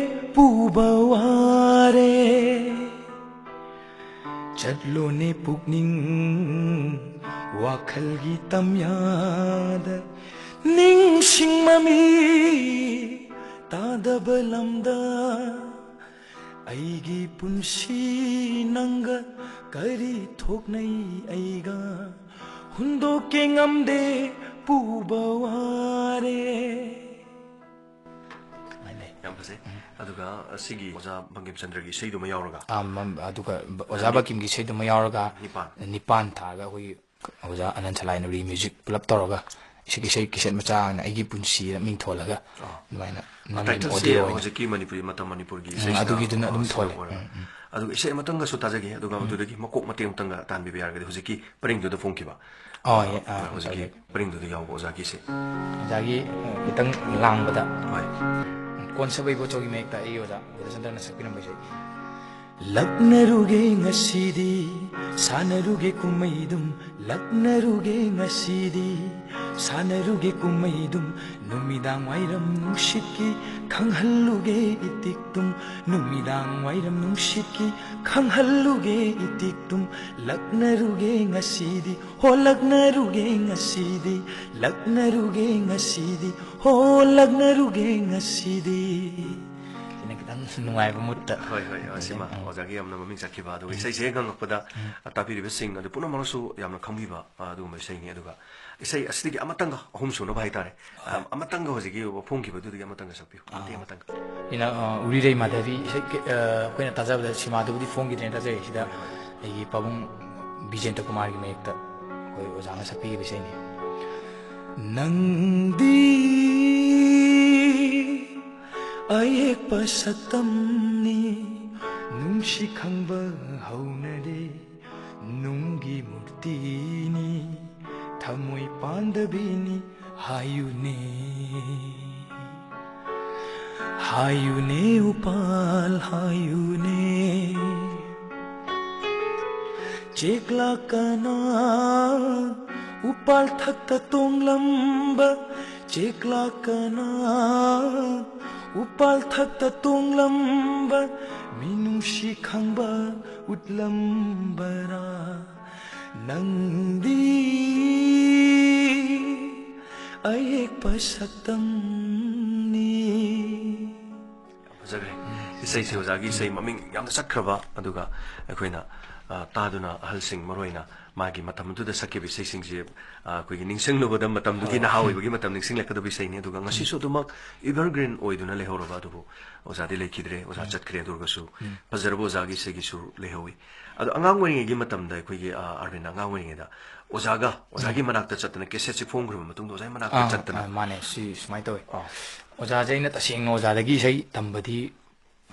ꯄꯨꯕ ꯋꯥꯔꯦ꯫ ꯆꯠꯂꯣꯅꯦ ꯄꯨꯛꯅꯤꯡ ꯋꯥꯈꯜꯒꯤ ꯇꯝꯌꯥꯗ, ꯅꯤꯡꯁꯤꯡ ꯃꯃꯤ ꯇꯥꯗꯕ ꯂꯝꯗ꯫ ꯑꯩꯒꯤ ꯄꯨꯟꯁꯤ ꯅꯪꯒ ꯀꯔꯤ ꯊꯣꯛꯅꯩ ꯑꯩꯒ? ꯍꯨꯟꯗꯣꯛꯀꯦ ꯉꯝꯗꯦ ꯄꯨꯕ ꯋꯥꯔꯦ꯫ ꯁꯨꯃꯥꯏꯅ ꯂꯩ꯫ ꯌꯥꯝ ꯐꯖꯩ꯫ ꯑꯗꯨꯒ ꯑꯁꯤꯒꯤ ꯑꯣꯖꯥ ꯕꯪꯀꯤꯝ ꯆꯟꯗ꯭ꯔꯒꯤ ꯏꯁꯩꯗꯨꯃ ꯌꯥꯎꯔꯒ꯫ ꯑꯥ, ꯃꯝ-, ꯑꯗꯨꯒ ꯕ-, ꯑꯣꯖꯥ ꯕꯪꯀꯤꯝꯒꯤ ꯏꯁꯩꯗꯨꯃ ꯌꯥꯎꯔꯒ ꯅꯤꯄꯥꯟ꯫ ꯅꯤꯄꯥꯟ ꯊꯥꯔꯒ ꯑꯩꯈꯣꯏꯒꯤ ꯑꯣꯖꯥ ꯑꯅꯟ ꯁꯂꯥꯏꯅ ꯔꯤ ꯃ꯭ꯌꯨꯖꯤꯛ ꯄꯨꯂꯞ ꯇꯧꯔꯒ ꯏꯁꯩ, ꯏꯁꯩ ꯀꯦꯁꯦꯠ ꯃꯆꯥ ꯑꯣꯏꯅ ꯑꯩꯒꯤ ꯄꯨꯟꯁꯤꯗ ꯃꯤꯡ ꯊꯣꯜꯂꯒ ꯑꯗꯨꯃꯥꯏꯅ ꯅꯝꯃꯤꯕ ꯇꯥꯏꯇꯜꯁꯦ ꯑꯣꯗꯤꯑꯣ ꯑꯣꯏꯅ꯫ ꯍꯧꯖꯤꯛꯀꯤ ꯃꯅꯤꯄꯨꯔꯤ ꯃꯇꯝ ꯃꯅꯤꯄꯨꯔꯒꯤ ꯎꯝ, ꯏꯁꯩꯁꯤꯅ, ꯑꯗꯨꯒꯤꯗꯨꯅ ꯑꯗꯨꯝ ꯑ, ꯊꯣꯜꯂꯦ꯫ ꯑꯣꯏꯔꯦ꯫ ꯎꯝ, ꯎꯝ꯫ ꯑꯗꯨꯒ ꯏꯁꯩ ꯑꯃꯇꯪꯒꯁꯨ ꯇꯥꯖꯒꯦ, ꯑꯗꯨꯒ ꯃꯗꯨꯗꯒꯤ ꯃꯀꯣꯛ ꯃꯇꯦꯛ ꯑꯃꯇꯪꯒ ꯇꯥꯟꯕꯤꯕ ꯌꯥꯔꯒꯗꯤ, ꯍꯧꯖꯤꯛꯀꯤ ꯄꯔꯤꯡꯗꯨꯗ ꯐꯣꯡꯈꯤꯕ, ꯑꯣ, ꯑ, ꯌꯦ-, ꯑ, ꯍꯧꯖꯤꯛꯀꯤ ꯇꯥꯖꯒꯦ꯫ ꯄꯔꯤꯡꯗꯨꯗ ꯌꯥꯎꯕ ꯑꯣꯖꯥꯒꯤ ꯏꯁꯩ꯫ ꯑꯣꯖꯥꯒꯤ, ꯑ, ꯈꯤꯇꯪ ꯂꯥꯡꯕꯗ, ꯍꯣꯏ꯫ ꯀꯣꯟꯁꯕꯩ ꯕꯣꯆꯧꯒꯤ ꯃꯌꯦꯛꯇ ꯑꯩꯒꯤ ꯑꯣꯖꯥ ꯕꯤꯗ꯭ꯌꯥꯆꯟꯗ꯭ꯔꯅ ꯁꯛꯄꯤꯔꯝꯕ ꯏꯁꯩ꯫ ꯂꯛꯅꯔꯨꯒꯦ ꯉꯁꯤꯗꯤ, ꯁꯥꯟꯅꯔꯨꯒꯦ ꯀꯨꯝꯃꯩꯗꯨꯝ, ꯂꯛꯅꯔꯨꯒꯦ ꯉꯁꯤꯗꯤ, ꯁꯥꯟꯅꯔꯨꯒꯦ ꯀꯨꯝꯃꯩꯗꯨꯝ, ꯅꯨꯃꯤꯗꯥꯡ ꯋꯥꯏꯔꯝ ꯅꯨꯡꯁꯤꯠꯀꯤ ꯈꯪꯍꯜꯂꯨꯒꯦ ꯏꯇꯤꯛꯇꯨꯝ, ꯅꯨꯃꯤꯗꯥꯡ ꯋꯥꯏꯔꯝ ꯅꯨꯡꯁꯤꯠꯀꯤ ꯈꯪꯍꯜꯂꯨꯒꯦ ꯏꯇꯤꯛꯇꯨꯝ, ꯂꯛꯅꯔꯨꯒꯦ ꯉꯁꯤꯗꯤ, ꯍꯣ ꯂꯛꯅꯔꯨꯒꯦ ꯉꯁꯤꯗꯤ, ꯂꯛꯅꯔꯨꯒꯦ ꯉꯁꯤꯗꯤ, ꯍꯣ ꯂꯛꯅꯔꯨꯒꯦ ꯉꯁꯤꯗꯤ꯫ ꯁꯤꯅ ꯈꯤꯇꯪ ꯅꯨꯡꯉꯥꯏꯕ ꯃꯨꯠꯇ꯫ ꯍꯣꯏ, ꯍꯣꯏ, ꯑ, ꯁꯤꯃ ꯑꯣꯖꯥꯒꯤ ꯌꯥꯝꯅ ꯃꯃꯤꯡ ꯆꯠꯈꯤꯕ, ꯑꯗꯨꯒ ꯏꯁꯩꯁꯦ ꯍꯦꯛ ꯉꯪꯉꯛꯄꯗ, ꯑ, ꯇꯥꯕꯤꯔꯤꯕꯁꯤꯡ ꯑꯗꯨ ꯄꯨꯝꯅꯃꯛꯅꯁꯨ ꯌꯥꯝꯅ ꯈꯪꯕꯤꯕ, ꯑ, ꯑꯗꯨꯒꯨꯝꯕ ꯏꯁꯩꯅꯤ꯫ ꯑꯗꯨꯒ ꯏꯁꯩ ꯑꯁꯤꯗꯒꯤ ꯑꯃꯇꯪꯒ, ꯑꯍꯨꯝ ꯁꯨꯅꯕ ꯍꯥꯏꯇꯥꯔꯦ, ꯑ, ꯑꯃꯇꯪꯒ ꯍꯧꯖꯤꯛꯀꯤ ꯐꯣꯡꯈꯤꯕꯗꯨꯗꯒꯤ ꯑꯃꯇꯪꯒ ꯁꯛꯄꯤꯌꯨ, ꯃꯇꯦꯛ ꯑꯃꯇꯪꯒ꯫ ꯁꯤꯅ, ꯑ, ꯎꯔꯤꯔꯩ ꯃꯥꯙꯕꯤ ꯏꯁꯩ, ꯑ, ꯑꯩꯈꯣꯏꯅ ꯇꯥꯖꯕꯗ ꯁꯤꯃꯥꯗꯨꯕꯨꯗꯤ ꯐꯣꯡꯈꯤꯗ꯭ꯔꯦꯅ ꯇꯥꯖꯩ꯫ ꯁꯤꯗ ꯑꯩꯒꯤ ꯄꯥꯕꯨꯡ ꯕꯤꯖꯦꯟꯗ꯭ꯔ ꯀꯨꯃꯥꯔꯒꯤ ꯃꯌꯦꯛꯇ ꯑꯩꯈꯣꯏ ꯑꯣꯖꯥꯅ ꯁꯛꯄꯤꯈꯤꯕ ꯏꯁꯩꯅꯤ꯫ ꯅꯪꯗꯤ ꯑꯌꯦꯛꯄ ꯁꯛꯇꯝꯅꯤ, ꯅꯨꯡꯁꯤ ꯈꯪꯕ ꯍꯧꯅꯔꯦ, ꯅꯨꯡꯒꯤ ꯃꯨꯔꯇꯤꯅꯤ, ꯊꯃꯣꯏ ꯄꯥꯟꯗꯕꯤꯅꯤ, ꯍꯥꯏꯌꯨꯅꯦ, ꯍꯥꯏꯌꯨꯅꯦ ꯎꯄꯥꯜ ꯍꯥꯏꯌꯨꯅꯦ꯫ ꯆꯦꯛꯂꯥꯛꯀꯅ ꯎꯄꯥꯜ ꯊꯛꯇ ꯇꯣꯡꯂꯝꯕ, ꯆꯦꯛꯂꯥꯛꯀꯅ ꯎꯄꯥꯜ ꯊꯛꯇ ꯇꯣꯡꯂꯝꯕ, ꯃꯤꯅꯨꯡꯁꯤ ꯈꯪꯕ ꯎꯠꯂꯝꯕꯔꯥ? ꯅꯪꯗꯤ ꯑꯌꯦꯛꯄ ꯁꯛꯇꯝꯅꯤ꯫ ꯐꯖꯈ꯭ꯔꯦ꯫ ꯏꯁꯩꯁꯦ ꯑꯣꯖꯥꯒꯤ ꯏꯁꯩ ꯃꯃꯤꯡ ꯌꯥꯝꯅ ꯆꯠꯈ꯭ꯔꯕ, ꯑꯗꯨꯒ ꯑꯩꯈꯣꯏꯅ, ꯑ, ꯇꯥꯗꯨꯅ ꯑꯍꯜꯁꯤꯡ ꯃꯔꯨ ꯑꯣꯏꯅ ꯃꯥꯒꯤ ꯃꯇꯝꯗꯨꯗ ꯁꯛꯈꯤꯕ ꯏꯁꯩꯁꯤꯡꯁꯦ, ꯑ, ꯑꯩꯈꯣꯏꯒꯤ ꯅꯤꯡꯁꯤꯡꯂꯨꯕꯗ ꯃꯇꯝꯗꯨꯒꯤ ꯍꯣꯏ꯫ ꯅꯍꯥ ꯑꯣꯏꯕꯒꯤ ꯃꯇꯝ ꯅꯤꯡꯁꯤꯡꯂꯛꯀꯗꯕ ꯏꯁꯩꯅꯤ꯫ ꯑꯗꯨꯒ ꯉꯁꯤꯁꯨ ꯑꯗꯨꯃꯛ evergreen ꯑꯣꯏꯗꯨꯅ ꯂꯩꯍꯧꯔꯕ ꯑꯗꯨꯕꯨ ꯑꯣꯖꯥꯗꯤ ꯂꯩꯈꯤꯗ꯭ꯔꯦ, ꯑꯣꯖꯥ ꯎꯝ꯫ ꯆꯠꯈ꯭ꯔꯦ꯫ ꯑꯗꯨ ꯑꯣꯏꯔꯒꯁꯨ ꯎꯝ꯫ ꯐꯖꯔꯕ ꯑꯣꯖꯥꯒꯤ ꯏꯁꯩꯒꯤꯁꯨ ꯂꯩꯍꯧꯋꯤ꯫ ꯑꯗꯣ ꯑꯉꯥꯡ ꯑꯣꯏꯔꯤꯉꯩꯒꯤ ꯃꯇꯝꯗ ꯑꯩꯈꯣꯏꯒꯤ, ꯑ, ꯑꯥꯔꯕꯤꯟꯅ ꯑꯉꯥꯡ ꯑꯣꯏꯔꯤꯉꯩꯗ ꯑꯣꯖꯥꯒ, ꯑꯣꯖꯥꯒꯤ ꯎꯝ꯫ ꯃꯅꯥꯛꯇ ꯆꯠꯇꯅ cassette ꯁꯦ ꯐꯣꯡꯈ꯭ꯔꯕ ꯃꯇꯨꯡꯗ ꯑꯣꯖꯥꯒꯤ ꯃꯅꯥꯛꯇ ꯑꯥ, ꯆꯠꯇꯅ ꯑꯥ, ꯃꯥꯅꯦ꯫ ꯁꯤ ꯁꯨꯃꯥꯏꯅ ꯇꯧꯋꯤ꯫ ꯑꯥ꯫ ꯑꯣꯖꯥꯁꯦ ꯑꯩꯅ ꯇꯁꯦꯡꯅ ꯑꯣꯖꯥꯗꯒꯤ ꯏꯁꯩ ꯇꯝꯕꯗꯤ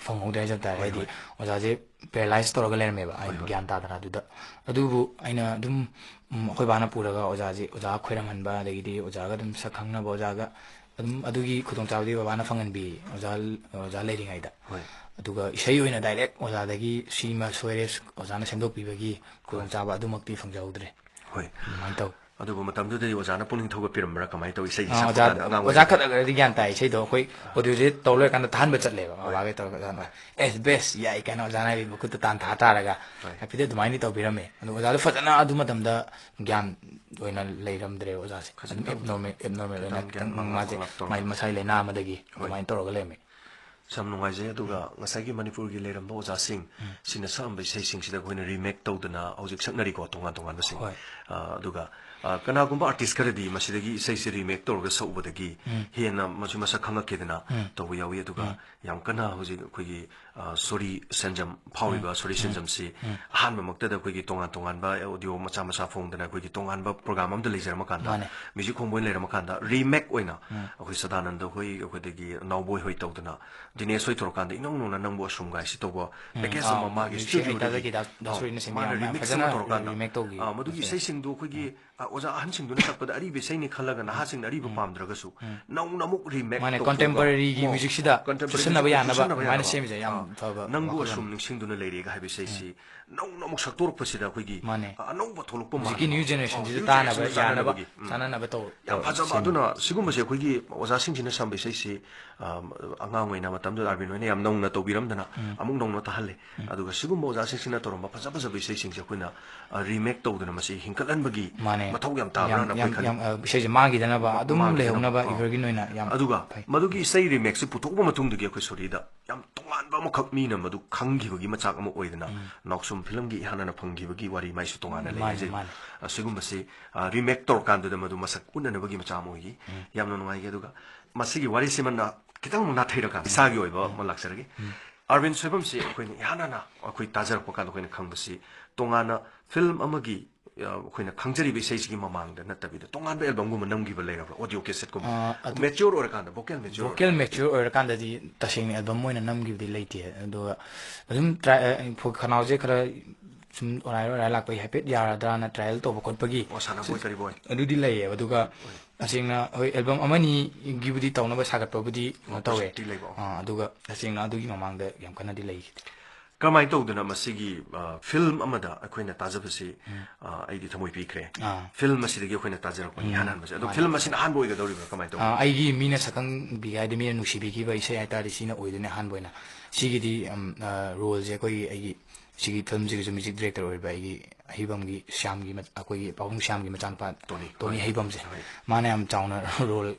ꯐꯪꯍꯧꯗꯦ ꯍꯥꯏꯖꯕ ꯇꯥꯔꯦ꯫ ꯍꯣꯏ, ꯍꯥꯏꯗꯤ ꯍꯣꯏ꯫ ꯑꯣꯖꯥꯁꯦ paralyze ꯇꯧꯔꯒ ꯂꯩꯔꯝꯃꯦꯕ, ꯍꯣꯏ, ꯍꯥꯏꯗꯤ ꯍꯣꯏ꯫ ꯒ꯭ꯌꯥꯟ ꯇꯥꯗꯅ꯫ ꯑꯗꯨꯗ, ꯑꯗꯨꯕꯨ ꯑꯩꯅ ꯑꯗꯨꯝ, ꯎꯝ, ꯑꯩꯈꯣꯏ ꯕꯥꯅ ꯄꯨꯔꯒ ꯑꯣꯖꯥꯁꯦ, ꯑꯣꯖꯥ ꯈꯣꯏꯔꯝꯍꯟꯕ, ꯑꯗꯒꯤꯗꯤ ꯑꯣꯖꯥꯒ ꯑꯗꯨꯝ ꯁꯛ ꯈꯪꯅꯕ, ꯑꯣꯖꯥꯒ ꯑꯗꯨꯝ ꯑꯗꯨꯒꯤ ꯈꯨꯗꯣꯡꯆꯥꯕꯗꯤ ꯕꯕꯥꯅ ꯐꯪꯍꯟꯕꯤ, ꯑꯣꯖꯥ, ꯑꯣꯖꯥ ꯂꯩꯔꯤꯉꯩꯗ꯫ ꯍꯣꯏ꯫ ꯑꯗꯨꯒ ꯏꯁꯩ ꯑꯣꯏꯅ direct ꯑꯣꯖꯥꯗꯒꯤ ꯁꯤꯃ ꯁꯣꯏꯔꯦ, ꯑꯣꯖꯥꯅ ꯁꯦꯝꯗꯣꯛꯄꯤꯕꯒꯤ ꯍꯣꯏ꯫ ꯈꯨꯗꯣꯡꯆꯥꯕ ꯑꯗꯨꯃꯛꯇꯤ ꯐꯪꯖꯍꯧꯗ꯭ꯔꯦ꯫ ꯍꯣꯏ꯫ ꯑꯗꯨꯃꯥꯏꯅ ꯇꯧꯋꯤ꯫ ꯑꯗꯨꯕꯨ ꯃꯇꯝꯗꯨꯗꯗꯤ ꯑꯣꯖꯥꯅ ꯄꯨꯛꯅꯤꯡ ꯊꯧꯒꯠꯄꯤꯔꯝꯕ꯭ꯔꯥ? ꯀꯃꯥꯏꯅ ꯇꯧꯋꯤ? ꯏꯁꯩꯁꯦ ꯑꯥ, ꯁꯛꯄ ꯑꯣꯖꯥ, ꯀꯥꯟꯗ ꯑꯉꯥꯡ ꯑꯣꯖꯥ ꯑꯣꯏꯔꯤꯉꯩꯗ? ꯈꯛ ꯑꯣꯏꯔꯗꯤ ꯒ꯭ꯌꯥꯟ ꯇꯥꯏ꯫ ꯏꯁꯩꯗꯣ ꯑꯩꯈꯣꯏ ꯑꯥ꯫ Audio ꯁꯦ ꯇꯧ ꯂꯣꯏꯔꯀꯥꯟꯗ ꯊꯥꯍꯟꯕ ꯆꯠꯂꯦꯕ, ꯍꯣꯏ꯫ ꯕꯕꯥꯒ ꯇꯧꯔꯒ ꯑꯣꯖꯥꯅ, ꯍꯣꯏ꯫ "ꯑꯦꯁ, best, ꯌꯥꯏ" ꯀꯥꯏꯅ ꯑꯣꯖꯥꯅ ꯍꯥꯏꯕꯤ ꯃꯈꯨꯠꯇ ꯇꯥꯟ ꯊꯥ ꯇꯥꯔꯒ ꯍꯣꯏ꯫ ꯍꯥꯏꯐꯦꯠ ꯑꯗꯨꯃꯥꯏꯅꯗꯤ ꯇꯧꯕꯤꯔꯝꯃꯦ꯫ ꯑꯗꯣ ꯑꯣꯖꯥꯗꯣ ꯐꯖꯅ ꯑꯗꯨ ꯃꯇꯝꯗ ꯒ꯭ꯌꯥꯟ ꯑꯣꯏꯅ ꯂꯩꯔꯝꯗ꯭ꯔꯦ ꯑꯣꯖꯥꯁꯦ꯫ ꯐꯖꯅ ꯑꯗꯨꯝ ꯇꯧꯗꯦ꯫ Abnormal, abnormal ꯈꯤꯇꯪ ꯑꯣꯏꯅ ꯒ꯭ꯌꯥꯟ ꯃꯥꯡꯂꯞ ꯃꯥꯁꯦ ꯃꯥꯡꯂꯞ ꯇꯧꯔꯒ꯫ ꯃꯥꯏ ꯃꯁꯥꯒꯤ ꯂꯥꯏꯅꯥ ꯑꯃꯗꯒꯤ ꯍꯣꯏ꯫ ꯑꯗꯨꯃꯥꯏꯅ ꯇꯧꯔꯒ ꯂꯩꯔꯝꯃꯦ꯫ ꯌꯥꯝ ꯅꯨꯡꯉꯥꯏꯖꯩ꯫ ꯑꯗꯨꯒ ꯎꯝ꯫ ꯉꯁꯥꯏꯒꯤ ꯃꯅꯤꯄꯨꯔꯒꯤ ꯂꯩꯔꯝꯕ ꯑꯣꯖꯥꯁꯤꯡ ꯎꯝ꯫ ꯁꯤꯅ ꯁꯛꯑꯝꯕ ꯏꯁꯩꯁꯤꯡꯁꯤꯗ ꯑꯩꯈꯣꯏꯅ remake ꯇꯧꯗꯅ ꯍꯧꯖꯤꯛ ꯁꯛꯅꯔꯤꯀꯣ, ꯇꯣꯉꯥꯟ ꯇꯣꯉꯥꯟꯕꯁꯤꯡ꯫ ꯍꯣꯏ꯫ ꯑ, ꯑꯗꯨꯒ, ꯑ, ꯀꯅꯥꯒꯨꯝꯕ artist ꯈꯔꯗꯤ ꯃꯁꯤꯗꯒꯤ ꯏꯁꯩꯁꯦ remake ꯇꯧꯔꯒ ꯁꯛꯎꯕꯗꯒꯤ ꯎꯝ꯫ ꯍꯦꯟꯅ ꯃꯁꯤ ꯃꯁꯛ ꯈꯪꯉꯛꯀꯦꯗꯅ ꯎꯝ꯫ ꯇꯧꯕ ꯌꯥꯎꯏ꯫ ꯑꯗꯨꯒ ꯎꯝ꯫ ꯌꯥꯝ ꯀꯟꯅ ꯍꯧꯖꯤꯛ ꯑꯩꯈꯣꯏꯒꯤ, ꯑ, ꯁꯣꯔꯤ ꯁꯦꯟꯖꯝ ꯐꯥꯎꯔꯤꯕ ꯎꯝ꯫ ꯁꯣꯔꯤ ꯎꯝ꯫ ꯁꯦꯟꯖꯝꯁꯤ ꯎꯝ꯫ ꯑꯍꯥꯟꯕꯃꯛꯇꯗ ꯑꯩꯈꯣꯏꯒꯤ ꯇꯣꯉꯥꯟ ꯇꯣꯉꯥꯟꯕ audio ꯃꯆꯥ ꯃꯆꯥ ꯐꯣꯡꯗꯅ ꯑꯩꯈꯣꯏꯒꯤ ꯇꯣꯉꯥꯟꯕ program ꯑꯃꯗ ꯂꯩꯖꯔꯝꯃ ꯀꯥꯟꯗ, ꯃꯥꯅꯦ꯫ Music ꯈꯣꯡꯕ ꯑꯣꯏꯅ ꯂꯩꯔꯝꯃ ꯀꯥꯟꯗ, remake ꯑꯣꯏꯅ ꯎꯝ꯫ ꯑꯩꯈꯣꯏ ꯁꯗꯥꯅꯟꯗ ꯍꯣꯏ, ꯑꯩꯈꯣꯏꯗꯒꯤ ꯅꯥꯎꯕꯣꯏ ꯍꯣꯏ ꯇꯧꯗꯅ, ꯗꯤꯅꯦꯁ ꯍꯣꯏ ꯇꯧꯔꯀꯥꯟꯗ ꯏꯅꯧ ꯅꯧꯅ ꯅꯪꯕꯨ ꯑꯁꯨꯝ ꯒꯥꯏꯁꯤ ꯇꯧꯕ ꯎꯝ, package ꯑꯥ, ꯑꯃ ꯃꯥꯒꯤ music studio ꯗꯒꯤ, ꯍꯩꯇꯥꯔꯒꯗꯤ ꯗꯥ ꯑꯥ, ꯁꯣꯔꯤꯅ ꯁꯦꯝꯕ ꯃꯥꯅ ꯌꯥꯝ remix ꯐꯖꯅ ꯑꯃ ꯇꯧꯔꯀꯥꯟꯗ, remake ꯇꯧꯈꯤ꯫ ꯑꯥ, ꯃꯗꯨꯒꯤ ꯃꯁꯤ ꯏꯁꯩꯁꯤꯡꯗꯨ ꯑꯩꯈꯣꯏꯒꯤ, ꯎꯝ꯫ ꯑꯥ, ꯑꯣꯖꯥ ꯑꯍꯟꯁꯤꯡꯗꯨꯅ ꯁꯛꯄꯗ ꯑꯔꯤꯕ ꯏꯁꯩꯅꯤ ꯈꯜꯂꯒ ꯅꯍꯥꯁꯤꯡꯅ ꯑꯔꯤꯕ ꯎꯝ꯫ ꯄꯥꯝꯗ꯭ꯔꯒꯁꯨ ꯎꯝ꯫ ꯅꯧꯅ ꯑꯃꯨꯛ remake ꯃꯥꯅꯦ, ꯇꯧꯊꯣꯛꯑꯒ, contemporary ꯒꯤ ꯀꯣ, music ꯁꯤꯗ contemporary ꯆꯨꯁꯟꯅꯕ music ꯇ ꯌꯥꯅꯕ ꯆꯨꯁꯟꯅꯕ ꯑꯗꯨꯃꯥꯏꯅ ꯌꯥꯅꯕ꯫ ꯁꯦꯝꯃꯤꯁꯦ ꯌꯥꯝ ꯑꯥ, ꯐꯕ ꯅꯪꯕꯨ ꯋꯥꯈꯜꯂꯣꯟꯅꯤ꯫ ꯑꯁꯨꯝ ꯅꯤꯡꯁꯤꯡꯗꯨꯅ ꯂꯩꯔꯦꯒ ꯍꯥꯏꯕ ꯏꯁꯩꯁꯤ ꯎꯝ꯫ ꯅꯧꯅ ꯑꯃꯨꯛ ꯁꯛꯇꯣꯔꯛꯄꯁꯤꯗ ꯑꯩꯈꯣꯏꯒꯤ, ꯃꯥꯅꯦ꯫ ꯑ, ꯑꯅꯧꯕ ꯊꯣꯛꯂꯛꯄ ꯍꯧꯖꯤꯛꯀꯤ ꯃꯥꯟꯕ꯫ new generation ꯁꯤꯗ ꯑ, new ꯇꯥꯅꯕ generation ꯗ ꯌꯥꯅꯕ, ꯆꯥꯟꯅꯅꯕꯒꯤ꯫ ꯎꯝ꯫ ꯆꯥꯟꯅꯅꯕ ꯇꯧ-, ꯌꯥꯝ ꯇꯧ-, ꯐꯖꯕ꯫ ꯁꯦꯝꯃꯤ꯫ ꯑꯗꯨꯅ ꯁꯤꯒꯨꯝꯕꯁꯦ ꯑꯩꯈꯣꯏꯒꯤ ꯑꯣꯖꯥꯁꯤꯡꯁꯤꯅ ꯁꯝꯕ ꯏꯁꯩꯁꯤ, ꯑ, ꯑꯉꯥꯡ ꯑꯣꯏꯅ ꯃꯇꯝ ꯑꯗꯨ ꯑꯥꯔꯕꯤꯟ ꯍꯣꯏꯅ ꯌꯥꯝ ꯅꯧꯅ ꯇꯧꯕꯤꯔꯝꯗꯅ ꯑꯃꯨꯛ ꯅꯧꯅ ꯇꯥꯍꯜꯂꯦ꯫ ꯑꯗꯨꯒ ꯁꯤꯒꯨꯝꯕ ꯑꯣꯖꯥꯁꯤꯡꯁꯤꯅ ꯇꯧꯔꯝꯕ ꯐꯖ ꯐꯖꯕ ꯏꯁꯩꯁꯤꯡꯁꯦ ꯑꯩꯈꯣꯏꯅ ꯔꯤꯃꯦꯛ ꯇꯧꯗꯅ ꯃꯁꯤ ꯍꯤꯡꯒꯠꯍꯟꯕꯒꯤ ꯃꯥꯅꯦ꯫ ꯃꯊꯧ ꯌꯥꯝ ꯇꯥꯕ꯭ꯔꯥꯅ ꯑꯩꯈꯣꯏ ꯈꯜꯂꯤ꯫ ꯌꯥꯝ, ꯑ, ꯏꯁꯩꯁꯦ ꯃꯥꯡꯈꯤꯗꯅꯕ ꯑꯗꯨꯝ ꯃꯥꯡꯈꯤꯗꯅꯕ꯫ ꯂꯩꯍꯧꯅꯕ ꯑꯥ꯫ ꯏꯚꯔꯒ꯭ꯔꯤꯟ ꯑꯣꯏꯅ ꯌꯥꯝ ꯑꯗꯨꯒ ꯐꯩ꯫ ꯃꯗꯨꯒꯤ ꯏꯁꯩ ꯔꯤꯃꯦꯛꯁꯦ ꯄꯨꯊꯣꯛꯄ ꯃꯇꯨꯡꯗꯒꯤ ꯑꯩꯈꯣꯏ ꯁꯣꯔꯤꯗ ꯌꯥꯝ ꯇꯣꯉꯥꯟꯕ ꯑꯃꯈꯛ ꯃꯤꯅ ꯃꯗꯨ ꯈꯪꯈꯤꯕꯒꯤ ꯃꯆꯥꯛ ꯑꯃ ꯑꯣꯏꯗꯅ ꯅꯥꯎꯁꯨꯝ ꯐꯤꯂꯝꯒꯤ ꯏꯍꯥꯟ ꯍꯥꯟꯅ ꯐꯪꯈꯤꯕꯒꯤ ꯋꯥꯔꯤ ꯃꯥꯏꯁꯨ ꯇꯣꯉꯥꯟꯅ ꯂꯩ ꯃꯥꯅꯦ, ꯍꯥꯏꯖꯔꯤꯕ꯫ ꯃꯥꯅꯦ꯫ ꯑꯁꯤꯒꯨꯝꯕꯁꯤ ꯔꯤꯃꯦꯛ ꯇꯧꯔꯀꯥꯟꯗꯨꯗ ꯃꯗꯨ ꯃꯁꯛ ꯎꯠꯅꯅꯕꯒꯤ ꯃꯆꯥꯛ ꯑꯃ ꯑꯣꯏꯈꯤ꯫ ꯌꯥꯝꯅ ꯅꯨꯡꯉꯥꯏꯈꯤ꯫ ꯑꯗꯨꯒ ꯃꯁꯤꯒꯤ ꯋꯥꯔꯤꯁꯤꯃꯅ ꯈꯤꯇꯪ ꯑꯃꯨꯛ ꯅꯥꯊꯩꯔꯀꯥꯟꯗ ꯏꯁꯥꯒꯤ ꯑꯣꯏꯕ ꯑꯃ ꯂꯥꯛꯆꯔꯒꯦ꯫ ꯑꯥꯔꯕꯤꯟ ꯁꯣꯏꯕꯝꯁꯤ ꯑꯩꯈꯣꯏꯅ ꯏꯍꯥꯟ ꯍꯥꯟꯅ ꯑꯩꯈꯣꯏ ꯇꯥꯖꯔꯛꯄ ꯀꯥꯟꯗ ꯑꯩꯈꯣꯏꯅ ꯈꯪꯕꯁꯤ ꯇꯣꯉꯥꯟꯅ ꯐꯤꯂꯝ ꯑꯃꯒꯤ, ꯑ, ꯑꯩꯈꯣꯏꯅ ꯈꯪꯖꯔꯤꯕ ꯏꯁꯩꯁꯤꯒꯤ ꯃꯃꯥꯡꯗ ꯅꯠꯇꯕꯤꯗ ꯇꯣꯉꯥꯟꯕ ꯑꯦꯜꯕꯝꯒꯨꯝꯕ ꯅꯝꯈꯤꯕ ꯂꯩꯔꯕ꯭ꯔꯥ? ꯑꯣꯗꯤꯑꯣ ꯀꯦꯁꯦꯠꯀꯨꯝꯕ꯫ ꯑ, ꯑꯗꯨ ꯃꯦꯆ꯭ꯌꯣꯔ ꯑꯣꯏꯔꯀꯥꯟꯗ, ꯚꯣꯀꯦꯜ ꯃꯦꯆ꯭ꯌꯣꯔ ꯚꯣꯀꯦꯜ ꯃꯦꯆ꯭ꯌꯣꯔ ꯑꯣꯏꯔꯀꯥꯟꯗꯗꯤ ꯇꯁꯦꯡꯅ ꯑꯦꯜꯕꯝ ꯑꯣꯏꯅ ꯅꯝꯈꯤꯕꯗꯤ ꯂꯩꯇꯦ꯫ ꯑꯗꯨꯒ ꯑꯗꯨꯝ ꯇ꯭ꯔꯥꯏ-, ꯑ, ꯈꯅꯥꯎꯁꯦ ꯈꯔ ꯁꯨꯝ ꯑꯣꯔꯥꯏ ꯑꯣꯔꯥꯏ ꯂꯥꯛꯄꯒꯤ ꯍꯥꯏꯐꯦꯠ ꯌꯥꯔꯗ꯭ꯔꯥꯅ ꯇ꯭ꯔꯥꯏꯌꯦꯜ ꯇꯧꯕ ꯈꯣꯠꯄꯒꯤ ꯑꯣ, ꯁꯥꯟꯅꯕꯣꯏ ꯀꯔꯤꯕꯣꯏ꯫ ꯑꯗꯨꯗꯤ ꯂꯩꯌꯦꯕ꯫ ꯑꯗꯨꯒ ꯇꯁꯦꯡꯅ ꯍꯣꯏ ꯑꯦꯜꯕꯝ ꯑꯃꯅꯤꯒꯤꯕꯨꯗꯤ ꯇꯧꯅꯕ ꯁꯥꯒꯠꯄꯕꯨꯗꯤ ꯀꯩꯅꯣ ꯇꯧꯋꯦ꯫ ꯄꯣꯁꯤꯕꯤꯂꯤꯇꯤ ꯂꯩꯕ꯫ ꯑꯥ, ꯑꯗꯨꯒ ꯇꯁꯦꯡꯅ ꯑꯗꯨꯒꯤ ꯃꯃꯥꯡꯗ ꯌꯥꯝ ꯀꯟꯅꯗꯤ ꯂꯩꯈꯤꯗꯦ꯫ ꯀꯔꯝꯍꯥꯏꯅ ꯇꯧꯗꯅ ꯃꯁꯤꯒꯤ, ꯑ, ꯐꯤꯂꯝ ꯑꯃꯗ ꯑꯩꯈꯣꯏꯅ ꯇꯥꯖꯕꯁꯤ, ꯑ, ꯑꯩꯗꯤ ꯊꯃꯣꯏ ꯄꯤꯈ꯭ꯔꯦ꯫ ꯑꯥ꯫ ꯐꯤꯂꯝ ꯑꯁꯤꯗꯒꯤ ꯑꯩꯈꯣꯏꯅ ꯇꯥꯖꯔꯛꯄꯅꯤ ꯏꯍꯥꯟ ꯍꯥꯟꯕꯁꯦ꯫ ꯑꯗꯣ ꯃꯥꯅꯦ꯫ ꯐꯤꯂꯝ ꯑꯁꯤꯅ ꯑꯍꯥꯟꯕ ꯑꯣꯏꯒꯗꯧꯔꯤꯕ꯭ꯔꯥ? ꯀꯃꯥꯏꯅ ꯇꯧꯕ? ꯑꯥ, ꯑꯩꯒꯤ ꯃꯤꯅ ꯁꯛꯈꯪꯕꯤꯒꯦ ꯍꯥꯏꯗꯤ ꯃꯤꯅ ꯅꯨꯡꯁꯤꯕꯤꯈꯤꯕ ꯏꯁꯩ ꯍꯥꯏꯇꯥꯔꯗꯤ ꯁꯤꯅ ꯑꯣꯏꯗꯣꯏꯅꯦ ꯑꯍꯥꯟꯕ ꯑꯣꯏꯅ꯫ ꯁꯤꯒꯤꯗꯤ, ꯎꯝ, ꯑ, ꯔꯣꯜꯁꯦ ꯑꯩꯈꯣꯏꯒꯤ, ꯑꯩꯒꯤ ꯁꯤꯒꯤ ꯐꯤꯂꯝꯁꯤꯒꯤꯁꯨ ꯃ꯭ꯌꯨꯖꯤꯛ ꯗꯤꯔꯦꯛꯇꯔ ꯑꯣꯏꯕ ꯑꯩꯒꯤ ꯍꯩꯕꯝꯒꯤ ꯁ꯭ꯌꯥꯝꯒꯤ ꯃ-, ꯑꯩꯈꯣꯏꯒꯤ ꯄꯥꯕꯨꯡ ꯁ꯭ꯌꯥꯝꯒꯤ ꯃꯆꯥꯅꯨꯄꯥ ꯇꯣꯅꯤ꯫ ꯇꯣꯅꯤ ꯍꯣꯏ꯫ ꯍꯩꯕꯝꯁꯦ꯫ ꯍꯣꯏ꯫ ꯃꯥꯅ ꯌꯥꯝ ꯆꯥꯎꯅ ꯔꯣꯜ,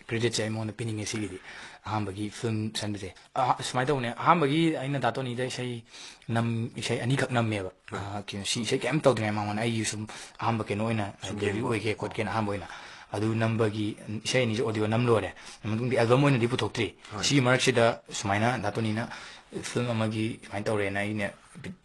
ꯀ꯭ꯔꯦꯗꯤꯠꯁꯦ ꯑꯩꯉꯣꯟꯗ ꯄꯤꯅꯤꯡꯉꯦ ꯁꯤꯒꯤꯗꯤ꯫ ꯑꯍꯥꯟꯕꯒꯤ ꯐꯤꯂꯝ ꯁꯟꯕꯁꯦ꯫ ꯑꯍ-, ꯁꯨꯃꯥꯏꯅ ꯇꯧꯕꯅꯦ꯫ ꯑꯍꯥꯟꯕꯒꯤ ꯑꯩꯅ ꯗꯥ ꯇꯣꯅꯤꯗ ꯏꯁꯩ ꯅꯝ-, ꯏꯁꯩ ꯑꯅꯤꯈꯛ ꯅꯝꯃꯦꯕ꯫ ꯑ, ꯀꯩꯅꯣ, ꯁꯤ ꯏꯁꯩ ꯀꯩꯝ ꯇꯧꯗ꯭ꯔꯤꯉꯩ ꯃꯃꯥꯡꯗ ꯑꯩꯒꯤ ꯁꯨꯝ ꯑꯍꯥꯟꯕ ꯀꯩꯅꯣ ꯑꯣꯏꯅ, ꯁꯨꯝ ꯗꯦꯕ꯭ꯌꯨ ꯌꯦꯡꯕ꯫ ꯑꯣꯏꯒꯦ ꯈꯣꯠꯀꯦꯅ ꯑꯍꯥꯟꯕ ꯑꯣꯏꯅ꯫ ꯑꯗꯨ ꯅꯝꯕꯒꯤ, ꯏꯁꯩ ꯑꯅꯤꯁꯦ ꯑꯣꯗꯤꯑꯣ ꯅꯝ ꯂꯣꯏꯔꯦ꯫ ꯃꯇꯨꯡꯗ ꯑꯦꯜꯕꯝ ꯑꯣꯏꯅꯗꯤ ꯄꯨꯊꯣꯛꯇ꯭ꯔꯤ꯫ ꯍꯣꯏ꯫ ꯁꯤꯒꯤ ꯃꯔꯛꯁꯤꯗ ꯁꯨꯃꯥꯏꯅ ꯗꯥ ꯇꯣꯅꯤꯅ ꯐꯤꯂꯝ ꯑꯃꯒꯤ ꯁꯨꯃꯥꯏꯅ ꯇꯧꯔꯦꯅ ꯑꯩꯅ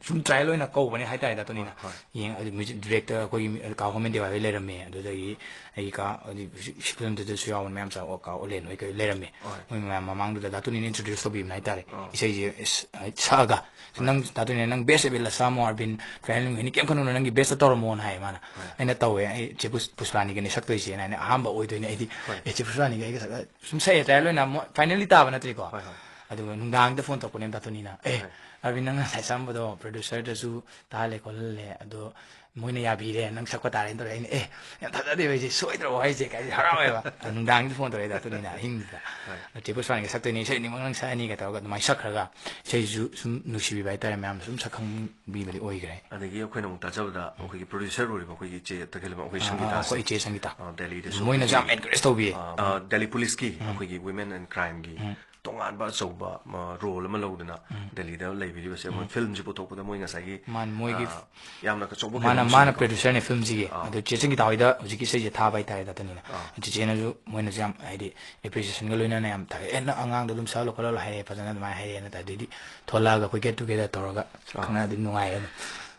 ꯁꯨꯝ ꯇ꯭ꯔꯥꯏꯌꯦꯜ ꯑꯣꯏꯅ ꯀꯧꯕꯅꯦ ꯍꯥꯏꯇꯥꯔꯦ ꯗꯥ ꯇꯣꯅꯤꯅ꯫ ꯍꯣꯏ꯫ ꯌꯦꯡ-, ꯑꯗꯨ ꯃ꯭ꯌꯨꯖꯤꯛ ꯗꯤꯔꯦꯛꯇꯔ ꯑꯩꯈꯣꯏꯒꯤ ꯃꯤ-, ꯀꯥ ꯍꯣꯃꯦꯟ ꯗꯦꯋꯥ ꯍꯣꯏ ꯂꯩꯔꯝꯃꯦ꯫ ꯑꯗꯨꯗꯒꯤ ꯑꯩꯒꯤ ꯀꯥ, ꯍꯥꯏꯗꯤ ꯁꯤ ꯐꯤꯂꯝꯗꯨꯗꯁꯨ ꯌꯥꯎꯕ ꯃꯌꯥꯝ ꯆꯥꯎ-, ꯀꯥ ꯑꯣꯂꯦꯟ ꯍꯣꯏ ꯀꯩ ꯂꯩꯔꯝꯃꯦ꯫ ꯍꯣꯏ꯫ ꯃꯣꯏ ꯃꯌꯥꯝ ꯃꯃꯥꯡꯗꯨꯗ ꯗꯥ ꯇꯣꯅꯤꯅ ꯏꯟꯇ꯭ꯔꯣꯗ꯭ꯌꯨꯁ ꯇꯧꯕꯤꯕꯅꯦ ꯍꯥꯏꯇꯥꯔꯦ꯫ ꯑꯥ꯫ ꯏꯁꯩꯁꯦ ꯏꯁ-, ꯁꯛꯑꯒ, "ꯅꯪ ꯗꯥ ꯇꯣꯅꯤꯅ ꯅꯪ ꯕꯦꯁ ꯑꯦꯕꯤꯂ ꯁꯥꯃꯣ ꯑꯥꯔꯕꯤꯟ ꯇ꯭ꯔꯥꯏꯌꯦꯜ ꯅꯨꯃꯤꯠ ꯀꯩꯝ ꯈꯟꯅꯨꯅ ꯅꯪꯒꯤ ꯕꯦꯁꯇ ꯇꯧꯔꯝꯃꯣꯅ" ꯍꯥꯏꯌꯦ ꯃꯥꯅ꯫ ꯑꯩꯅ ꯇꯧꯋꯦ꯫ ꯑꯩ ꯆꯦ ꯄꯨꯁ-, ꯄꯨꯁꯄꯔꯥꯅꯤꯒꯅꯦ ꯁꯛꯇꯣꯏꯁꯦꯅ ꯍꯥꯏꯅ ꯑꯍꯥꯟꯕ ꯑꯣꯏꯗꯣꯏꯅꯦ ꯑꯩꯗꯤ꯫ ꯍꯣꯏ꯫ ꯑꯦ, ꯆꯦ ꯄꯨꯁꯄꯔꯥꯅꯤꯒ ꯑꯩꯒ ꯁꯛ-, ꯁꯨꯝ ꯁꯛꯑꯦ ꯇ꯭ꯔꯥꯏꯌꯦꯜ ꯑꯣꯏꯅ ꯃꯣꯏ ꯐꯥꯏꯅꯦꯜꯂꯤ ꯇꯥꯕ ꯅꯠꯇ꯭ꯔꯤꯀꯣ꯫ ꯍꯣꯏ, ꯍꯣꯏ꯫ ꯑꯗꯨꯒ ꯅꯨꯡꯗꯥꯡꯗ ꯐꯣꯟ ꯇꯧꯔꯛꯄꯅꯦꯕ ꯗꯥ ꯇꯣꯅꯤꯅ, "ꯑꯦ, ꯑꯔꯕꯤꯟ, ꯅꯪ ꯉꯁꯥꯏ ꯁꯛꯑꯝꯕꯗꯣ ꯄ꯭ꯔꯣꯗ꯭ꯌꯨꯁꯔꯗꯁꯨ ꯇꯥꯍꯜꯂꯦ ꯈꯣꯠꯍꯜꯂꯦ, ꯑꯗꯣ ꯃꯣꯏꯅ ꯌꯥꯕꯤꯔꯦ, ꯅꯪ ꯁꯛꯄ ꯇꯥꯔꯦꯅ" ꯇꯧꯔꯛꯑꯦ꯫ ꯑꯩꯅ, "ꯑꯦ, ꯌꯥꯝ ꯊꯥꯖꯗꯦꯕ ꯑꯩꯁꯦ, ꯁꯣꯏꯗ꯭ꯔꯕꯣ ꯍꯥꯏꯁꯦ?" ꯀꯥꯏꯁꯦ ꯍꯔꯥꯎꯋꯦꯕ꯫ ꯅꯨꯡꯗꯥꯡꯁꯤꯗ ꯐꯣꯟ ꯇꯧꯔꯛꯑꯦ ꯗꯥ ꯇꯣꯅꯤꯅ ꯑꯍꯤꯡꯁꯤꯗ꯫ ꯍꯣꯏ꯫ "ꯆꯦ ꯄꯨꯁꯄꯥꯅꯤꯒ ꯁꯛꯇꯣꯏꯅꯦ, ꯏꯁꯩ ꯑꯅꯤꯃꯛ ꯅꯪ ꯁꯛꯑꯅꯤ" ꯀꯥꯏ ꯇꯧꯔꯒ ꯑꯗꯨꯃꯥꯏꯅ ꯁꯛꯈ꯭ꯔꯒ, ꯏꯁꯩꯁꯨ ꯁꯨꯝ ꯅꯨꯡꯁꯤꯕꯤꯕ ꯍꯥꯏꯇꯥꯔꯦ, ꯃꯌꯥꯝꯅ ꯁꯨꯝ ꯁꯛꯈꯪꯕꯤꯕꯗꯤ ꯑꯣꯏꯈ꯭ꯔꯦ꯫ ꯑꯗꯒꯤ ꯑꯩꯈꯣꯏꯅ ꯑꯃꯨꯛ ꯇꯥꯖꯕꯗ ꯑꯩꯈꯣꯏꯒꯤ ꯄ꯭ꯔꯣꯗ꯭ꯌꯨꯁꯔ ꯑꯣꯏꯔꯤꯕ ꯑꯩꯈꯣꯏꯒꯤ ꯏꯆꯦ ꯇꯈꯦꯜꯂꯝꯕ ꯑꯩꯈꯣꯏ ꯑꯥ, ꯁꯪꯒꯤꯇꯥꯁꯦ, ꯑꯩꯈꯣꯏ ꯏꯆꯦ ꯁꯪꯒꯤꯇꯥ꯫ ꯑ, ꯗꯦꯜꯂꯤꯗꯁꯨ ꯃꯣꯏꯅꯁꯨ ꯌꯥꯝ ꯑꯩꯈꯣꯏꯒꯤ, encourage ꯇꯧꯕꯤꯌꯦ꯫ ꯑ, ꯗꯦꯜꯂꯤ ꯄꯨꯂꯤꯁꯀꯤ ꯑꯩꯈꯣꯏꯒꯤ Women and Crimeꯒꯤ ꯇꯣꯉꯥꯟꯕ ꯑꯆꯧꯕ, ꯃ, ꯔꯣꯜ ꯑꯃ ꯂꯧꯗꯅ ꯗꯦꯜꯂꯤꯗ ꯂꯩꯕꯤꯔꯤꯕꯁꯦ, ꯃꯣꯏ ꯐꯤꯜꯝꯁꯦ ꯄꯨꯊꯣꯛꯄꯗ ꯃꯣꯏ ꯉꯁꯥꯏꯒꯤ, ꯃꯥꯅ ꯃꯣꯏꯒꯤ ꯑ, ꯌꯥꯝꯅ ꯑꯆꯧꯕ ꯃꯥꯅ, ꯀꯩꯅꯣꯝ ꯃꯥꯅ ꯁꯤꯡꯅꯀꯣ꯫ ꯄ꯭ꯔꯣꯗ꯭ꯌꯨꯁꯔꯅꯦ ꯐꯤꯜꯝꯁꯤꯒꯤ꯫ ꯑꯥ꯫ ꯑꯗꯣ ꯆꯦ ꯁꯪꯒꯤꯇꯥ ꯍꯣꯏꯗ ꯍꯧꯖꯤꯛꯀꯤ ꯏꯁꯩꯁꯦ ꯊꯥꯕ ꯍꯥꯏꯇꯥꯔꯦ ꯗꯥ ꯇꯣꯅꯤꯅ꯫ ꯑꯥ꯫ ꯆꯦꯆꯦꯅꯁꯨ, ꯃꯣꯏꯅꯁꯨ ꯌꯥꯝ, ꯍꯥꯏꯗꯤ, appreciationꯒ ꯂꯣꯏꯅꯅ ꯌꯥꯝ ꯊꯥꯒꯠ-, "ꯑꯦ, ꯅꯪ ꯑꯉꯥꯡꯗꯣ ꯑꯗꯨꯝ ꯁꯛꯍꯜꯂꯣ ꯈꯣꯠꯍꯜꯂꯣ" ꯍꯥꯏꯔꯛꯑꯦ, ꯐꯖꯅ ꯑꯗꯨꯃꯥꯏꯅ ꯍꯥꯏꯔꯛꯑꯦꯅ ꯇꯥꯏ꯫ ꯑꯗꯩꯗꯤ ꯊꯣꯛꯂꯛꯑꯒ ꯑꯩꯈꯣꯏ get together ꯇꯧꯔꯒ ꯑꯥ꯫ ꯈꯪꯅꯔꯗꯤ ꯅꯨꯡꯉꯥꯏꯌꯦ ꯑꯗꯨꯝ꯫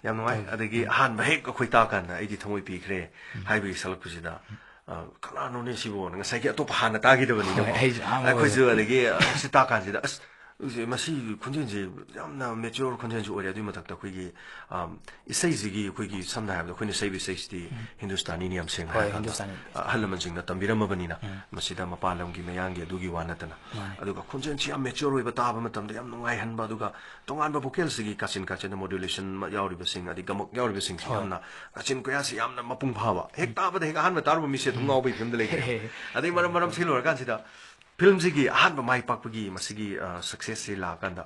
ꯌꯥꯝ ꯅꯨꯡꯉꯥꯏ꯫ ꯑꯗꯒꯤ ꯑꯍꯥꯟꯕ ꯍꯦꯛ ꯑꯩꯈꯣꯏ ꯇꯥꯀꯥꯟꯗ "ꯑꯩꯗꯤ ꯊꯃꯣꯏ ꯄꯤꯈ꯭ꯔꯦ" ꯍꯥꯏꯕꯒꯤ ꯁꯛꯂꯛꯄꯁꯤꯗ, ꯑ, "ꯀꯅꯥꯅꯣꯅꯦ ꯁꯤꯕꯣꯅ?" ꯉꯁꯥꯏꯒꯤ ꯑꯇꯣꯞꯄ ꯍꯥꯟꯅ ꯇꯥꯈꯤꯗꯕꯅꯤꯅꯀꯣ꯫ ꯍꯣꯏ, ꯑꯩꯁꯨ ꯑꯍꯥꯟꯕ ꯑꯩꯈꯣꯏꯁꯨ ꯑꯣꯏꯕ꯫ ꯑꯗꯒꯤ, ꯑ, ꯁꯤ ꯇꯥꯀꯥꯟꯁꯤꯗ, "ꯑꯁ, ꯁꯤ, ꯃꯁꯤ ꯈꯣꯟꯖꯦꯜꯁꯤ ꯌꯥꯝꯅ mature ꯈꯣꯟꯖꯦꯜꯁꯨ ꯑꯣꯏꯔꯦ"꯫ ꯑꯗꯨꯒꯤ ꯃꯊꯛꯇ ꯑꯩꯈꯣꯏꯒꯤ, ꯑꯝ, ꯏꯁꯩꯁꯤꯒꯤ ꯑꯩꯈꯣꯏꯒꯤ, ꯁꯝꯅ ꯍꯥꯏꯔꯕꯗ, ꯑꯩꯈꯣꯏꯅ ꯁꯛꯏꯕ ꯏꯁꯩꯁꯤꯗꯤ ꯍꯤꯟꯗꯨꯁꯇꯥꯅꯤꯅꯤ ꯌꯥꯝ ꯁꯦꯡꯅ ꯍꯣꯏ, ꯍꯥꯏꯔꯀꯥꯟꯗ꯫ ꯍꯤꯟꯗꯨꯁꯇꯥꯅꯤ꯫ ꯑ, ꯑꯍꯜ ꯂꯃꯟꯁꯤꯡꯅ ꯇꯝꯕꯤꯔꯝꯃꯕꯅꯤꯅ, ꯃꯁꯤꯗ ꯃꯄꯥꯟ ꯂꯝꯒꯤ ꯃꯌꯥꯡꯒꯤ ꯑꯗꯨꯒꯤ ꯋꯥ ꯅꯠꯇꯅ꯫ ꯃꯥꯅꯦ꯫ ꯑꯗꯨꯒ ꯈꯣꯟꯖꯦꯜꯁꯤ ꯌꯥꯝ mature ꯑꯣꯏꯕ, ꯇꯥꯕ ꯃꯇꯝꯗ ꯌꯥꯝ ꯅꯨꯡꯉꯥꯏꯍꯟꯕ, ꯑꯗꯨꯒ ꯇꯣꯉꯥꯟꯕ vocalꯁꯤꯒꯤ ꯀꯥꯆꯤꯟ ꯀꯥꯆꯤꯟꯗ modulationꯃ ꯌꯥꯎꯔꯤꯕꯁꯤꯡ, ꯑꯗꯩ ꯒꯃꯛ ꯌꯥꯎꯔꯤꯕꯁꯤꯡꯁꯤ ꯍꯣꯏ꯫ ꯌꯥꯝꯅ ꯀꯥꯆꯤꯟ ꯀꯣꯌꯥꯁꯤ ꯌꯥꯝꯅ ꯃꯄꯨꯡ ꯐꯥꯕ, ꯍꯦꯛ ꯇꯥꯕꯗ ꯍꯦꯛ ꯑꯍꯥꯟꯕ ꯇꯥꯔꯨꯕ ꯃꯤꯁꯦ ꯑꯗꯨꯝ ꯉꯥꯎꯕꯒꯤ ꯐꯤꯕꯝꯗ ꯂꯩꯈ꯭ꯔꯦ꯫ ꯍꯦ, ꯍꯦ, ꯍꯦ꯫ ꯑꯗꯩ ꯃꯔꯝ, ꯃꯔꯝ ꯁꯤ ꯂꯣꯏꯔꯀꯥꯟꯁꯤꯗ ꯐꯤꯂꯝꯁꯤꯒꯤ ꯑꯍꯥꯟꯕ ꯃꯥꯏ ꯄꯥꯛꯄꯒꯤ ꯃꯁꯤꯒꯤ, ꯑ, successꯁꯤ ꯂꯥꯛꯑꯀꯥꯟꯗ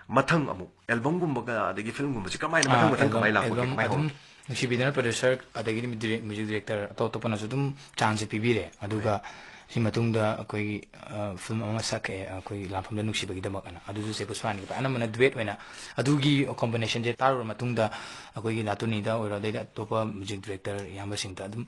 ꯃꯊꯪ ꯑꯃꯨꯛ albumꯒꯨꯝꯕꯒ ꯑꯗꯒꯤ ꯐꯤꯂꯝꯒꯨꯝꯕꯁꯤ ꯀꯃꯥꯏꯅ ꯃꯊꯪ ꯑꯥ, ꯃꯊꯪ album, ꯀꯃꯥꯏꯅ ꯂꯥꯛꯄꯒꯦ? Album ꯀꯃꯥꯏꯅ ꯑꯗꯨꯝ ꯍꯧꯔꯛꯀꯦ? ꯅꯨꯡꯁꯤꯕꯤꯗꯅ producer ꯑꯗꯒꯤꯗꯤ direct-, music director ꯑꯇꯣꯞ ꯑꯇꯣꯞꯄꯅꯁꯨ ꯑꯗꯨꯝ chanceꯁꯦ ꯄꯤꯕꯤꯔꯦ꯫ ꯑꯗꯨꯒ ꯍꯣꯏ꯫ ꯁꯤ ꯃꯇꯨꯡꯗ ꯑꯩꯈꯣꯏꯒꯤ, ꯑ, ꯐꯤꯂꯝ ꯑꯃ ꯁꯛꯈ꯭ꯔꯦ, ꯑꯩꯈꯣꯏꯒꯤ ꯂꯥꯟꯐꯝꯗ ꯅꯨꯡꯁꯤꯕꯒꯤꯗꯃꯛ ꯑꯅ꯫ ꯑꯗꯨꯁꯨ ꯆꯦ ꯄꯨꯁꯄꯥꯅꯤꯒꯤ ꯑꯅꯝꯕꯅ duet ꯑꯣꯏꯅ ꯑꯗꯨꯒꯤ combinationꯁꯦ ꯇꯥꯔꯨꯔ ꯃꯇꯨꯡꯗ ꯑꯩꯈꯣꯏꯒꯤ ꯗꯥ ꯇꯣꯅꯤꯗ ꯑꯣꯏꯔꯣ, ꯑꯗꯩꯗꯤ ꯑꯇꯣꯞꯄ music director ꯏꯌꯥꯝꯕꯁꯤꯡꯗ ꯑꯗꯨꯝ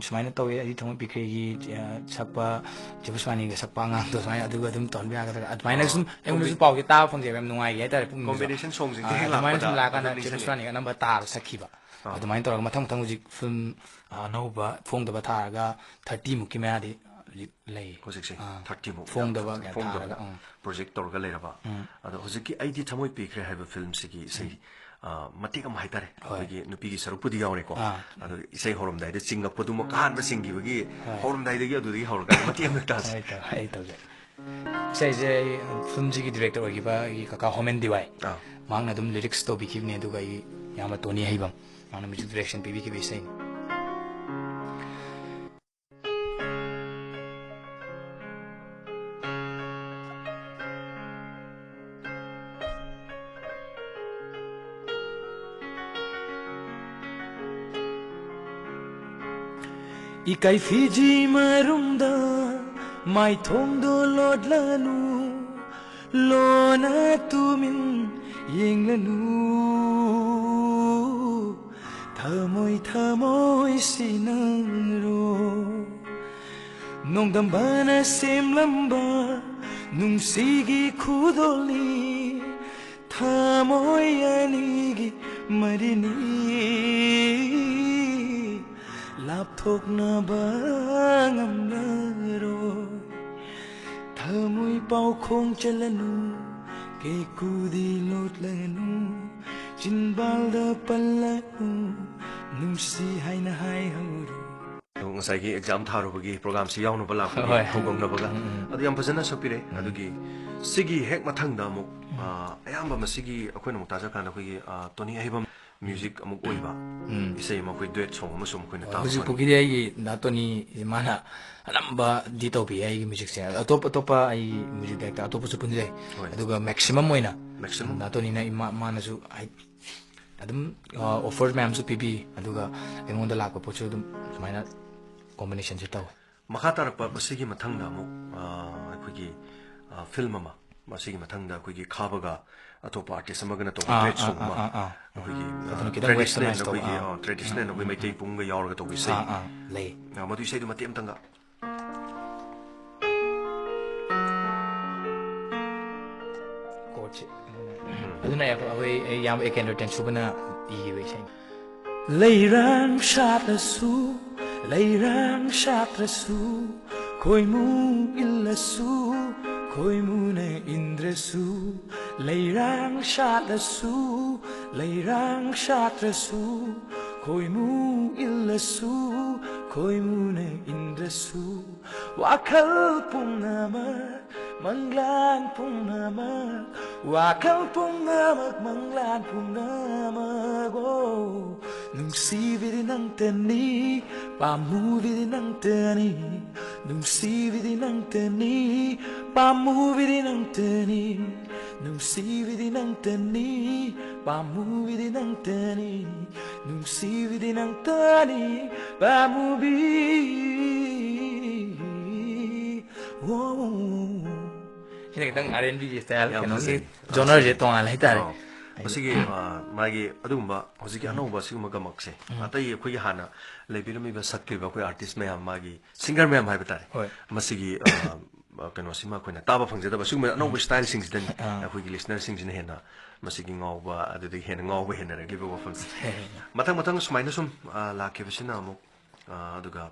ꯁꯨꯃꯥꯏꯅ ꯇꯧꯋꯦ, ꯑꯩꯗꯤ ꯊꯃꯣꯏ ꯄꯤꯈ꯭ꯔꯦꯒꯤ, ꯑ, ꯁꯛꯄ ꯆꯦ ꯄꯨꯁꯄꯥꯅꯤꯒ ꯁꯛꯄ ꯑꯉꯥꯡꯗꯣ ꯁꯨꯃꯥꯏꯅ ꯑꯗꯨꯒ ꯑꯗꯨꯝ ꯇꯧꯍꯟꯕ ꯌꯥꯒꯗ꯭ꯔꯥ? ꯑꯗꯨꯃꯥꯏꯅ ꯑꯥ, ꯁꯨꯝ ꯑꯩꯉꯣꯟꯗꯁꯨ combi-, ꯄꯥꯎꯁꯦ ꯇꯥꯕ ꯐꯪꯖꯩꯕ, ꯌꯥꯝ ꯅꯨꯡꯉꯥꯏꯈꯤ ꯍꯥꯏꯇꯥꯔꯦ, ꯄꯨꯛꯅꯤꯡꯗꯁꯨ꯫ Combination songꯁꯤꯡꯁꯦ ꯑꯥ, ꯍꯦꯛ ꯑꯗꯨꯃꯥꯏꯅ ꯁꯨꯝ ꯂꯥꯛꯄꯗ ꯂꯥꯛꯑꯀꯥꯟꯗ ꯑꯗꯨꯝ ꯆꯦ ꯅꯤꯡꯁꯤꯡꯉꯦ꯫ ꯄꯨꯁꯄꯥꯅꯤꯒ ꯑꯅꯝꯕ ꯇꯥꯔ ꯁꯛꯈꯤꯕ꯫ ꯑꯥ꯫ ꯑꯗꯨꯃꯥꯏꯅ ꯇꯧꯔꯒ ꯃꯊꯪ ꯃꯊꯪ ꯍꯧꯖꯤꯛ ꯐꯤꯂꯝ, ꯑ, ꯑꯅꯧꯕ ꯐꯣꯡꯗꯕ ꯊꯥꯔꯒ thirty ꯃꯨꯛꯀꯤ ꯃꯌꯥꯗꯤ ꯍꯧꯖꯤꯛ ꯂꯩ꯫ ꯍꯧꯖꯤꯛꯁꯦ ꯑꯥ, thirty ꯃꯨꯛ ꯐꯣꯡꯗꯕ ꯊ-, ꯀꯌꯥ ꯐꯣꯡꯗꯕ ꯊꯥꯔꯒ, ꯎꯝ꯫ Project ꯇꯧꯔꯒ ꯂꯩꯔꯕ꯫ ꯎꯝ꯫ ꯑꯗꯣ ꯍꯧꯖꯤꯛꯀꯤ "ꯑꯩꯗꯤ ꯊꯃꯣꯏ ꯄꯤꯈ꯭ꯔꯦ" ꯍꯥꯏꯕ ꯐꯤꯂꯝꯁꯤꯒꯤ ꯏꯁꯩ, ꯎꯝ꯫ ꯑ, ꯃꯇꯦꯛ ꯑꯃ ꯍꯥꯏꯇꯥꯔꯦ꯫ ꯍꯣꯏ꯫ ꯑꯩꯈꯣꯏꯒꯤ ꯅꯨꯄꯤꯒꯤ ꯁꯔꯨꯛꯄꯨꯗꯤ ꯌꯥꯎꯔꯦꯀꯣ꯫ ꯑꯥ꯫ ꯑꯗꯣ ꯏꯁꯩ ꯍꯧꯔꯝꯗꯥꯏꯗ ꯆꯤꯡꯉꯛꯄꯗꯨꯃꯛ ꯑꯍꯥꯟꯕ ꯆꯤꯡꯈꯤꯕꯒꯤ ꯍꯣꯏ꯫ ꯍꯧꯔꯝꯗꯥꯏꯗꯒꯤ ꯑꯗꯨꯗꯒꯤ ꯍꯧꯔꯒ ꯃꯇꯦꯛ ꯑꯃ ꯇꯥꯁꯦ꯫ ꯍꯣꯏ, ꯇꯧ-, ꯑꯩ ꯇꯧꯖꯒꯦ꯫ ꯏꯁꯩꯁꯦ ꯑꯩ ꯐꯤꯂꯝꯁꯤꯒꯤ ꯗꯤꯔꯦꯛꯇꯔ ꯑꯣꯏꯈꯤꯕ ꯑꯩꯒꯤ ꯀꯀꯥ ꯍꯣꯃꯦꯟ ꯗꯤꯋꯥꯏ, ꯑꯥ꯫ ꯃꯍꯥꯛꯅ ꯑꯗꯨꯝ ꯂꯤꯔꯤꯛꯁ ꯇꯧꯕꯤꯈꯤꯕꯅꯦ, ꯑꯗꯨꯒ ꯑꯩ ꯏꯌꯥꯝꯕ ꯇꯣꯅꯤ ꯍꯩꯕꯝ, ꯃꯍꯥꯛꯅ ꯃ꯭ꯌꯨꯖꯤꯛ ꯗꯤꯔꯦꯛꯁꯟ ꯄꯤꯕꯤꯈꯤꯕ ꯏꯁꯩꯅꯤ꯫ ꯏꯀꯥꯏ ꯐꯤꯖꯤ ꯃꯔꯨꯝꯗ ꯃꯥꯏꯊꯣꯡꯗꯣ ꯂꯣꯠꯂꯅꯨ, ꯂꯣꯟꯅ ꯇꯨꯃꯤꯟ ꯌꯦꯡꯂꯅꯨ꯫ ꯊꯃꯣꯏ ꯊꯃꯣꯏ ꯁꯤꯟꯅꯔꯣ, ꯅꯣꯡꯗꯝꯕꯅ ꯁꯦꯝꯂꯝꯕ ꯅꯨꯡꯁꯤꯒꯤ ꯈꯨꯗꯣꯜꯅꯤ꯫ ꯊꯃꯣꯏ ꯑꯅꯤꯒꯤ ꯃꯔꯤꯅꯤ, ꯂꯥꯞꯊꯣꯛꯅꯕ ꯉꯝꯂꯔꯣꯏ꯫ ꯊꯃꯣꯏ ꯄꯥꯎꯈꯣꯡ ꯆꯜꯂꯅꯨ, ꯀꯦꯀꯨꯗꯤ ꯂꯣꯠꯂꯅꯨ, ꯆꯤꯟꯕꯥꯜꯗ ꯄꯜꯂꯅꯨ, ꯅꯨꯡꯁꯤ ꯍꯥꯏꯅ ꯍꯥꯏꯍꯧꯔꯣ꯫ ꯑꯗꯣ ꯉꯁꯥꯏꯒꯤ ꯑꯦꯛꯖꯥꯝ ꯊꯥꯔꯨꯕꯒꯤ ꯄ꯭ꯔꯣꯒꯥꯝꯁꯤ ꯌꯥꯎꯅꯕ ꯂꯥꯛꯄꯒꯤ ꯍꯣꯏ꯫ ꯍꯧꯒꯠꯅꯕꯒ ꯎꯝ, ꯎꯝ꯫ ꯑꯗꯨ ꯌꯥꯝ ꯐꯖꯅ ꯁꯛꯄꯤꯔꯦ꯫ ꯑꯗꯨꯒꯤ ꯁꯤꯒꯤ ꯍꯦꯛ ꯃꯊꯪꯗ ꯑꯃꯨꯛ ꯑ, ꯑꯌꯥꯝꯕ ꯃꯁꯤꯒꯤ ꯑꯩꯈꯣꯏꯅ ꯑꯃꯨꯛ ꯇꯥꯖ ꯀꯥꯟꯗ ꯑꯩꯈꯣꯏꯒꯤ ꯑ, ꯇꯣꯅꯤ ꯑꯍꯩꯕꯝ ꯃ꯭ꯌꯨꯖꯤꯛ ꯑꯃꯨꯛ ꯑꯣꯏꯕ ꯎꯝ꯫ ꯏꯁꯩ ꯑꯃ ꯑꯩꯈꯣꯏ ꯗꯨꯋꯦꯠ ꯁꯣꯡ ꯑꯃꯁꯨ ꯑꯃꯨꯛ ꯑꯩꯈꯣꯏꯅ ꯇꯥꯕ ꯐꯪꯉꯤ꯫ ꯍꯧꯖꯤꯛꯐꯥꯎꯒꯤꯗꯤ ꯑꯩꯒꯤ ꯗꯥ ꯇꯣꯅꯤ ꯃꯥꯅ ꯑꯅꯝꯕꯗꯤ ꯇꯧꯕꯤꯌꯦ ꯑꯩꯒꯤ ꯃ꯭ꯌꯨꯖꯤꯛꯁꯦ꯫ ꯑꯇꯣꯞ ꯑꯇꯣꯞꯄ ꯑꯩ ꯃ꯭ꯌꯨꯖꯤꯛ ꯗꯥꯏꯔꯦꯛꯇꯔ ꯑꯇꯣꯞꯄꯁꯨ ꯄꯨꯟꯖꯩ, ꯍꯣꯏ꯫ ꯑꯗꯨꯒ ꯃꯦꯛꯁꯤꯃꯝ ꯑꯣꯏꯅ ꯃꯦꯛꯁꯤꯃꯝ꯫ ꯗꯥ ꯇꯣꯅꯤꯅ ꯏꯃꯥ ꯃꯥꯅꯁꯨ ꯍꯥꯏ-, ꯑꯗꯨꯝ ꯑꯣꯐꯔ ꯃꯌꯥꯝꯁꯨ ꯄꯤꯕꯤ, ꯑꯗꯨꯒ ꯑꯩꯉꯣꯟꯗ ꯂꯥꯛꯄ ꯄꯣꯠꯁꯨ ꯑꯗꯨꯝ ꯁꯨꯃꯥꯏꯅ ꯀꯣꯝꯕꯤꯅꯦꯁꯟꯁꯦ ꯇꯧꯋꯦ꯫ ꯃꯈꯥ ꯇꯥꯔꯛꯄ ꯃꯁꯤꯒꯤ ꯃꯊꯪꯗ ꯑꯃꯨꯛ ꯑ, ꯑꯩꯈꯣꯏꯒꯤ ꯑ, ꯐꯤꯂꯝ ꯑꯃ, ꯃꯁꯤꯒꯤ ꯃꯊꯪꯗ ꯑꯩꯈꯣꯏꯒꯤ ꯈꯥꯕꯒ ꯑꯇꯣꯞꯄ ꯑꯥꯔꯇꯤꯁ ꯑꯃꯒꯅ ꯇꯧꯕ ꯑꯥ, ꯗꯨꯋꯦꯠ ꯑꯥ, ꯁꯣꯡ ꯑꯥ, ꯑꯃ, ꯑꯥ, ꯑꯥ꯫ ꯑꯩꯈꯣꯏꯒꯤ ꯑꯗꯨꯅ ꯑ, ꯈꯤꯇꯪ ꯇ꯭ꯔꯦꯗꯤꯁꯅꯦꯜ ꯋꯦꯁꯇꯔꯅꯥꯏꯁ ꯇꯧꯕ, ꯑꯩꯈꯣꯏꯒꯤ ꯑꯥ, ꯑ, ꯇ꯭ꯔꯦꯗꯤꯁꯅꯦꯜ ꯑꯩꯈꯣꯏ ꯃꯩꯇꯩ ꯄꯨꯡꯒ ꯌꯥꯎꯔꯒ ꯇꯧꯕ ꯏꯁꯩ꯫ ꯑꯥ, ꯑꯥ, ꯂꯩ꯫ ꯑ, ꯃꯗꯨ ꯏꯁꯩꯗꯨ ꯃꯇꯦꯛ ꯑꯃꯇꯪꯒ꯫ ꯀꯣꯔꯠꯁꯦ꯫ ꯑꯗꯨꯅ ꯑꯩꯈꯣꯏ, ꯑꯩ ꯏꯌꯥꯝꯕ ꯑꯦꯀꯦꯟꯗ꯭ꯔ ꯇꯦꯟꯁꯨꯕꯅ ꯏꯈꯤꯕ ꯏꯁꯩꯅꯤ꯫ ꯂꯩꯔꯥꯡ ꯁꯥꯠꯂꯁꯨ, ꯂꯩꯔꯥꯡ ꯁꯥꯠꯂꯁꯨ, ꯈꯣꯏꯃꯨ ꯏꯜꯂꯁꯨ, ꯈꯣꯏꯃꯨꯅ ꯏꯟꯗ꯭ꯔꯁꯨ, ꯂꯩꯔꯥꯡ ꯁꯥꯠꯂꯁꯨ, ꯂꯩꯔꯥꯡ ꯁꯥꯠꯂꯁꯨ, ꯈꯣꯏꯃꯨ ꯏꯜꯂꯁꯨ, ꯈꯣꯏꯃꯨꯅ ꯏꯟꯗ꯭ꯔꯁꯨ ꯋꯥꯈꯜ ꯄꯨꯝꯅꯃꯛ, ꯃꯪꯂꯥꯟ ꯄꯨꯝꯅꯃꯛ, ꯋꯥꯈꯜ ꯄꯨꯝꯅꯃꯛ, ꯃꯪꯂꯥꯟ ꯄꯨꯝꯅꯃꯛ, ꯑꯣ, ꯅꯨꯡꯁꯤꯕꯤꯗꯤ ꯅꯪꯇꯅꯤ, ꯄꯥꯝꯃꯨꯕꯤꯗꯤ ꯅꯪꯇꯅꯤ, ꯅꯨꯡꯁꯤꯕꯤꯗꯤ ꯅꯪꯇꯅꯤ, ꯄꯥꯝꯃꯨꯕꯤꯗꯤ ꯅꯪꯇꯅꯤ, ꯅꯨꯡꯁꯤꯕꯤꯗꯤ ꯅꯪꯇꯅꯤ, ꯄꯥꯝꯃꯨꯕꯤꯗꯤ ꯅꯪꯇꯅꯤ, ꯅꯨꯡꯁꯤꯕꯤꯗꯤ ꯅꯪꯇꯅꯤ, ꯄꯥꯝꯃꯨꯕꯤ꯫ ꯋꯣ꯫ ꯁꯤꯅ ꯈꯤꯇꯪ R and B ꯒꯤ style, ꯌꯥꯝ ꯀꯩꯅꯣꯒꯤ ꯐꯖꯩ꯫ Genre ꯁꯦ ꯇꯣꯉꯥꯟꯅ ꯍꯥꯏꯇꯥꯔꯦ꯫ ꯑꯥꯎ꯫ ꯃꯁꯤꯒꯤ, ꯑ, ꯃꯥꯒꯤ ꯑꯗꯨꯒꯨꯝꯕ ꯍꯧꯖꯤꯛꯀꯤ ꯎꯝ꯫ ꯑꯅꯧꯕ ꯁꯤꯒꯨꯝꯕ ꯒꯃꯛꯁꯦ, ꯎꯝ꯫ ꯑꯇꯩ ꯑꯩꯈꯣꯏꯒꯤ ꯍꯥꯟꯅ ꯂꯩꯕꯤꯔꯝꯃꯤꯕ ꯁꯛꯈꯤꯕ ꯑꯩꯈꯣꯏ artist ꯃꯌꯥꯝ, ꯃꯥꯒꯤ singer ꯃꯌꯥꯝ ꯍꯥꯏꯕ ꯇꯥꯔꯦ꯫ ꯍꯣꯏ꯫ ꯃꯁꯤꯒꯤ, ꯑ, ꯑ, ꯀꯩꯅꯣꯁꯤꯃ ꯑꯩꯈꯣꯏꯅ ꯇꯥꯕ ꯐꯪꯖꯗꯕ ꯁꯤꯒꯨꯝꯕ ꯑꯅꯧꯕ ꯎꯝ꯫ Style ꯁꯤꯡꯁꯤꯗꯅꯤ ꯑꯥ꯫ ꯑꯩꯈꯣꯏꯒꯤ listener ꯁꯤꯡꯁꯤꯅ ꯍꯦꯟꯅ ꯃꯁꯤꯒꯤ ꯉꯥꯎꯕ, ꯑꯗꯨꯗꯒꯤ ꯍꯦꯟꯅ ꯉꯥꯎꯕ ꯍꯦꯟꯅꯔꯛꯂꯤꯕ ꯋꯥꯐꯝꯁꯦ꯫ ꯃꯊꯪ ꯃꯊꯪ ꯁꯨꯃꯥꯏꯅ ꯁꯨꯝ, ꯑ, ꯂꯥꯛꯈꯤꯕꯁꯤꯅ ꯑꯃꯨꯛ, ꯑ, ꯑꯗꯨꯒ,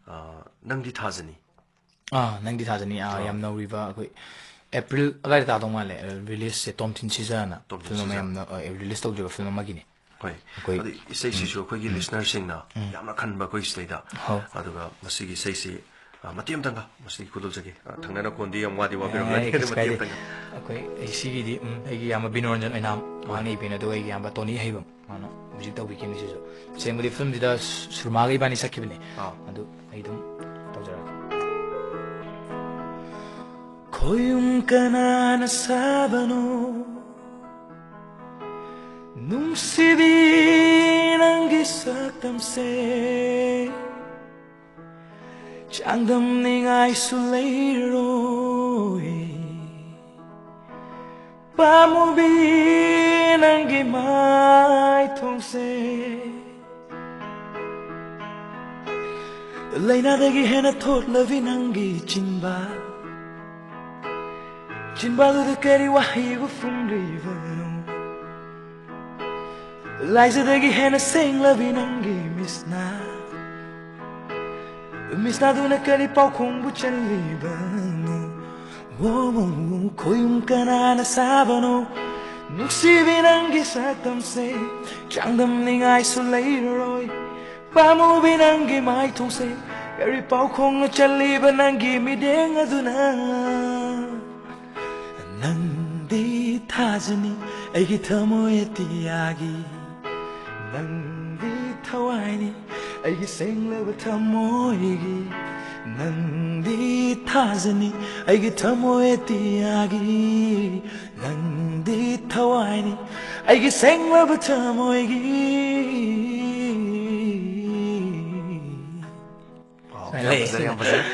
ꯑ, ꯅꯪꯗꯤ ꯊꯥꯖꯅꯤ꯫ ꯑꯥ, ꯅꯪꯗꯤ ꯊꯥꯖꯅꯤ꯫ ꯑꯥ, ꯑꯥ꯫ ꯌꯥꯝ ꯅꯧꯔꯤꯕ ꯑꯩꯈꯣꯏ April ꯑꯗꯨꯋꯥꯏꯗ ꯇꯥꯗꯧ ꯃꯥꯜꯂꯦ, release ꯁꯦ ꯇꯣꯝꯊꯤꯟ ꯁꯤꯖꯅ ꯇꯣꯝꯊꯤꯟ film ꯑꯃ ꯁꯤꯖ꯫ ꯌꯥꯝꯅ, ꯑ, release ꯇꯧꯗ꯭ꯔꯤꯕ film ꯑꯃꯒꯤꯅꯤ꯫ ꯍꯣꯏ꯫ ꯑꯩꯈꯣꯏ ꯑꯗꯨ ꯏꯁꯩꯁꯤꯁꯨ ꯎꯝ꯫ ꯑꯩꯈꯣꯏꯒꯤ ꯎꯝ꯫ Listener ꯁꯤꯡꯅ ꯎꯝ꯫ ꯌꯥꯝꯅ ꯈꯟꯕ ꯑꯩꯈꯣꯏ ꯁꯤꯗꯩꯗ꯫ ꯍꯣꯏ꯫ ꯑꯗꯨꯒ ꯃꯁꯤꯒꯤ ꯏꯁꯩꯁꯤ, ꯑ, ꯃꯇꯦꯛ ꯑꯃꯇꯪꯒ ꯃꯁꯤꯒꯤ ꯈꯨꯗꯣꯜꯖꯒꯦ꯫ ꯑ, ꯊꯪꯅꯅ ꯈꯣꯟꯗꯤ ꯌꯥꯝ ꯋꯥꯗꯤ ꯌꯥꯏ, ꯋꯥꯕꯤꯔꯝꯒꯅꯤ, ꯌꯥꯏ, ꯑꯗꯨ ꯀꯩꯁꯨ ꯃꯇꯦꯛ ꯀꯥꯏꯗꯦ꯫ ꯑꯃꯇꯪꯒ꯫ ꯑꯩꯈꯣꯏ, ꯑꯩ ꯁꯤꯒꯤꯗꯤ, ꯎꯝ, ꯑꯩꯒꯤ ꯏꯌꯥꯝꯕ ꯕꯤꯅꯣꯔꯟꯖꯟ ꯑꯣꯏꯅꯥꯝ, ꯍꯣꯏ꯫ ꯃꯥꯅ ꯏꯕꯤꯅꯤ, ꯑꯗꯨꯒ ꯑꯩꯒꯤ ꯏꯌꯥꯝꯕ ꯇꯣꯅꯤ ꯑꯍꯩꯕꯝ꯫ ꯃꯥꯅ music ꯇꯧꯕꯤꯈꯤꯕꯅꯤ ꯁꯤꯁꯨ꯫ ꯑꯁꯦꯡꯕꯗꯤ film ꯁꯤꯗ ꯁꯨꯔꯃꯥꯒ ꯏꯕꯥꯅꯤ ꯁꯛꯈꯤꯕꯅꯦ꯫ ꯑꯥ꯫ ꯑꯗꯨ ꯑꯩ ꯑꯗꯨꯝ ꯇꯧꯖꯔꯛꯑꯒꯦ꯫ ꯈꯣꯏꯌꯨꯝ ꯀꯅꯥꯅ ꯁꯥꯕꯅꯣ? ꯅꯨꯡꯁꯤꯕꯤ, ꯅꯪꯒꯤ ꯁꯛꯇꯝꯁꯦ ꯆꯥꯡꯗꯝꯅꯤꯡꯉꯥꯏꯁꯨ ꯂꯩꯔꯣꯏ꯫ ꯄꯥꯝꯃꯨꯕꯤ, ꯅꯪꯒꯤ ꯃꯥꯏꯊꯣꯡꯁꯦ ꯂꯥꯏꯅꯥꯗꯒꯤ ꯍꯦꯟꯅ ꯊꯣꯠꯂꯕꯤ ꯅꯪꯒꯤ ꯆꯤꯟꯕꯥꯜ, ꯆꯤꯟꯕꯥꯜꯗꯨꯗ ꯀꯔꯤ ꯋꯥꯍꯩꯕꯨ ꯐꯣꯡꯂꯤꯕꯅꯣ? ꯂꯥꯏꯖꯗꯒꯤ ꯍꯦꯟꯅ ꯁꯦꯡꯂꯕꯤ ꯅꯪꯒꯤ ꯃꯤꯠꯁꯅꯥ, ꯃꯤꯠꯁꯅꯥꯗꯨꯅ ꯀꯔꯤ ꯄꯥꯎꯈꯣꯡꯕꯨ ꯆꯜꯂꯤꯕꯅꯣ? ꯑꯣ, ꯈꯣꯏꯌꯨꯝ ꯀꯅꯥꯅ ꯁꯥꯕꯅꯣ? ꯅꯨꯡꯁꯤꯕꯤ, ꯅꯪꯒꯤ ꯁꯛꯇꯝꯁꯦ ꯆꯥꯡꯗꯝꯅꯤꯡꯉꯥꯏꯁꯨ ꯂꯩꯔꯔꯣꯏ꯫ ꯄꯥꯝꯃꯨꯕꯤ ꯅꯪꯒꯤ ꯃꯥꯏꯊꯣꯡꯁꯦ, ꯀꯔꯤ ꯄꯥꯎꯈꯣꯡꯅ ꯆꯜꯂꯤꯕ ꯅꯪꯒꯤ ꯃꯤꯠꯌꯦꯡ ꯑꯗꯨꯅ? ꯅꯪꯗꯤ ꯊꯥꯖꯅꯤ ꯑꯩꯒꯤ ꯊꯃꯣꯏ ꯑꯇꯤꯌꯥꯒꯤ, ꯅꯪꯗꯤ ꯊꯋꯥꯏꯅꯤ ꯑꯩꯒꯤ ꯁꯦꯡꯂꯕ ꯊꯃꯣꯏꯒꯤ, ꯅꯪꯗꯤ ꯊꯥꯖꯅꯤ ꯑꯩꯒꯤ ꯊꯃꯣꯏ ꯑꯇꯤꯌꯥꯒꯤ, ꯅꯪꯗꯤ ꯊꯋꯥꯏꯅꯤ ꯑꯩꯒꯤ ꯁꯦꯡꯂꯕ ꯊꯃꯣꯏꯒꯤ꯫ ꯋꯥꯎ, ꯌꯥꯝ ꯂꯩ꯫ ꯐꯖꯔꯦ, ꯌꯥꯝ ꯐꯖꯔꯦ꯫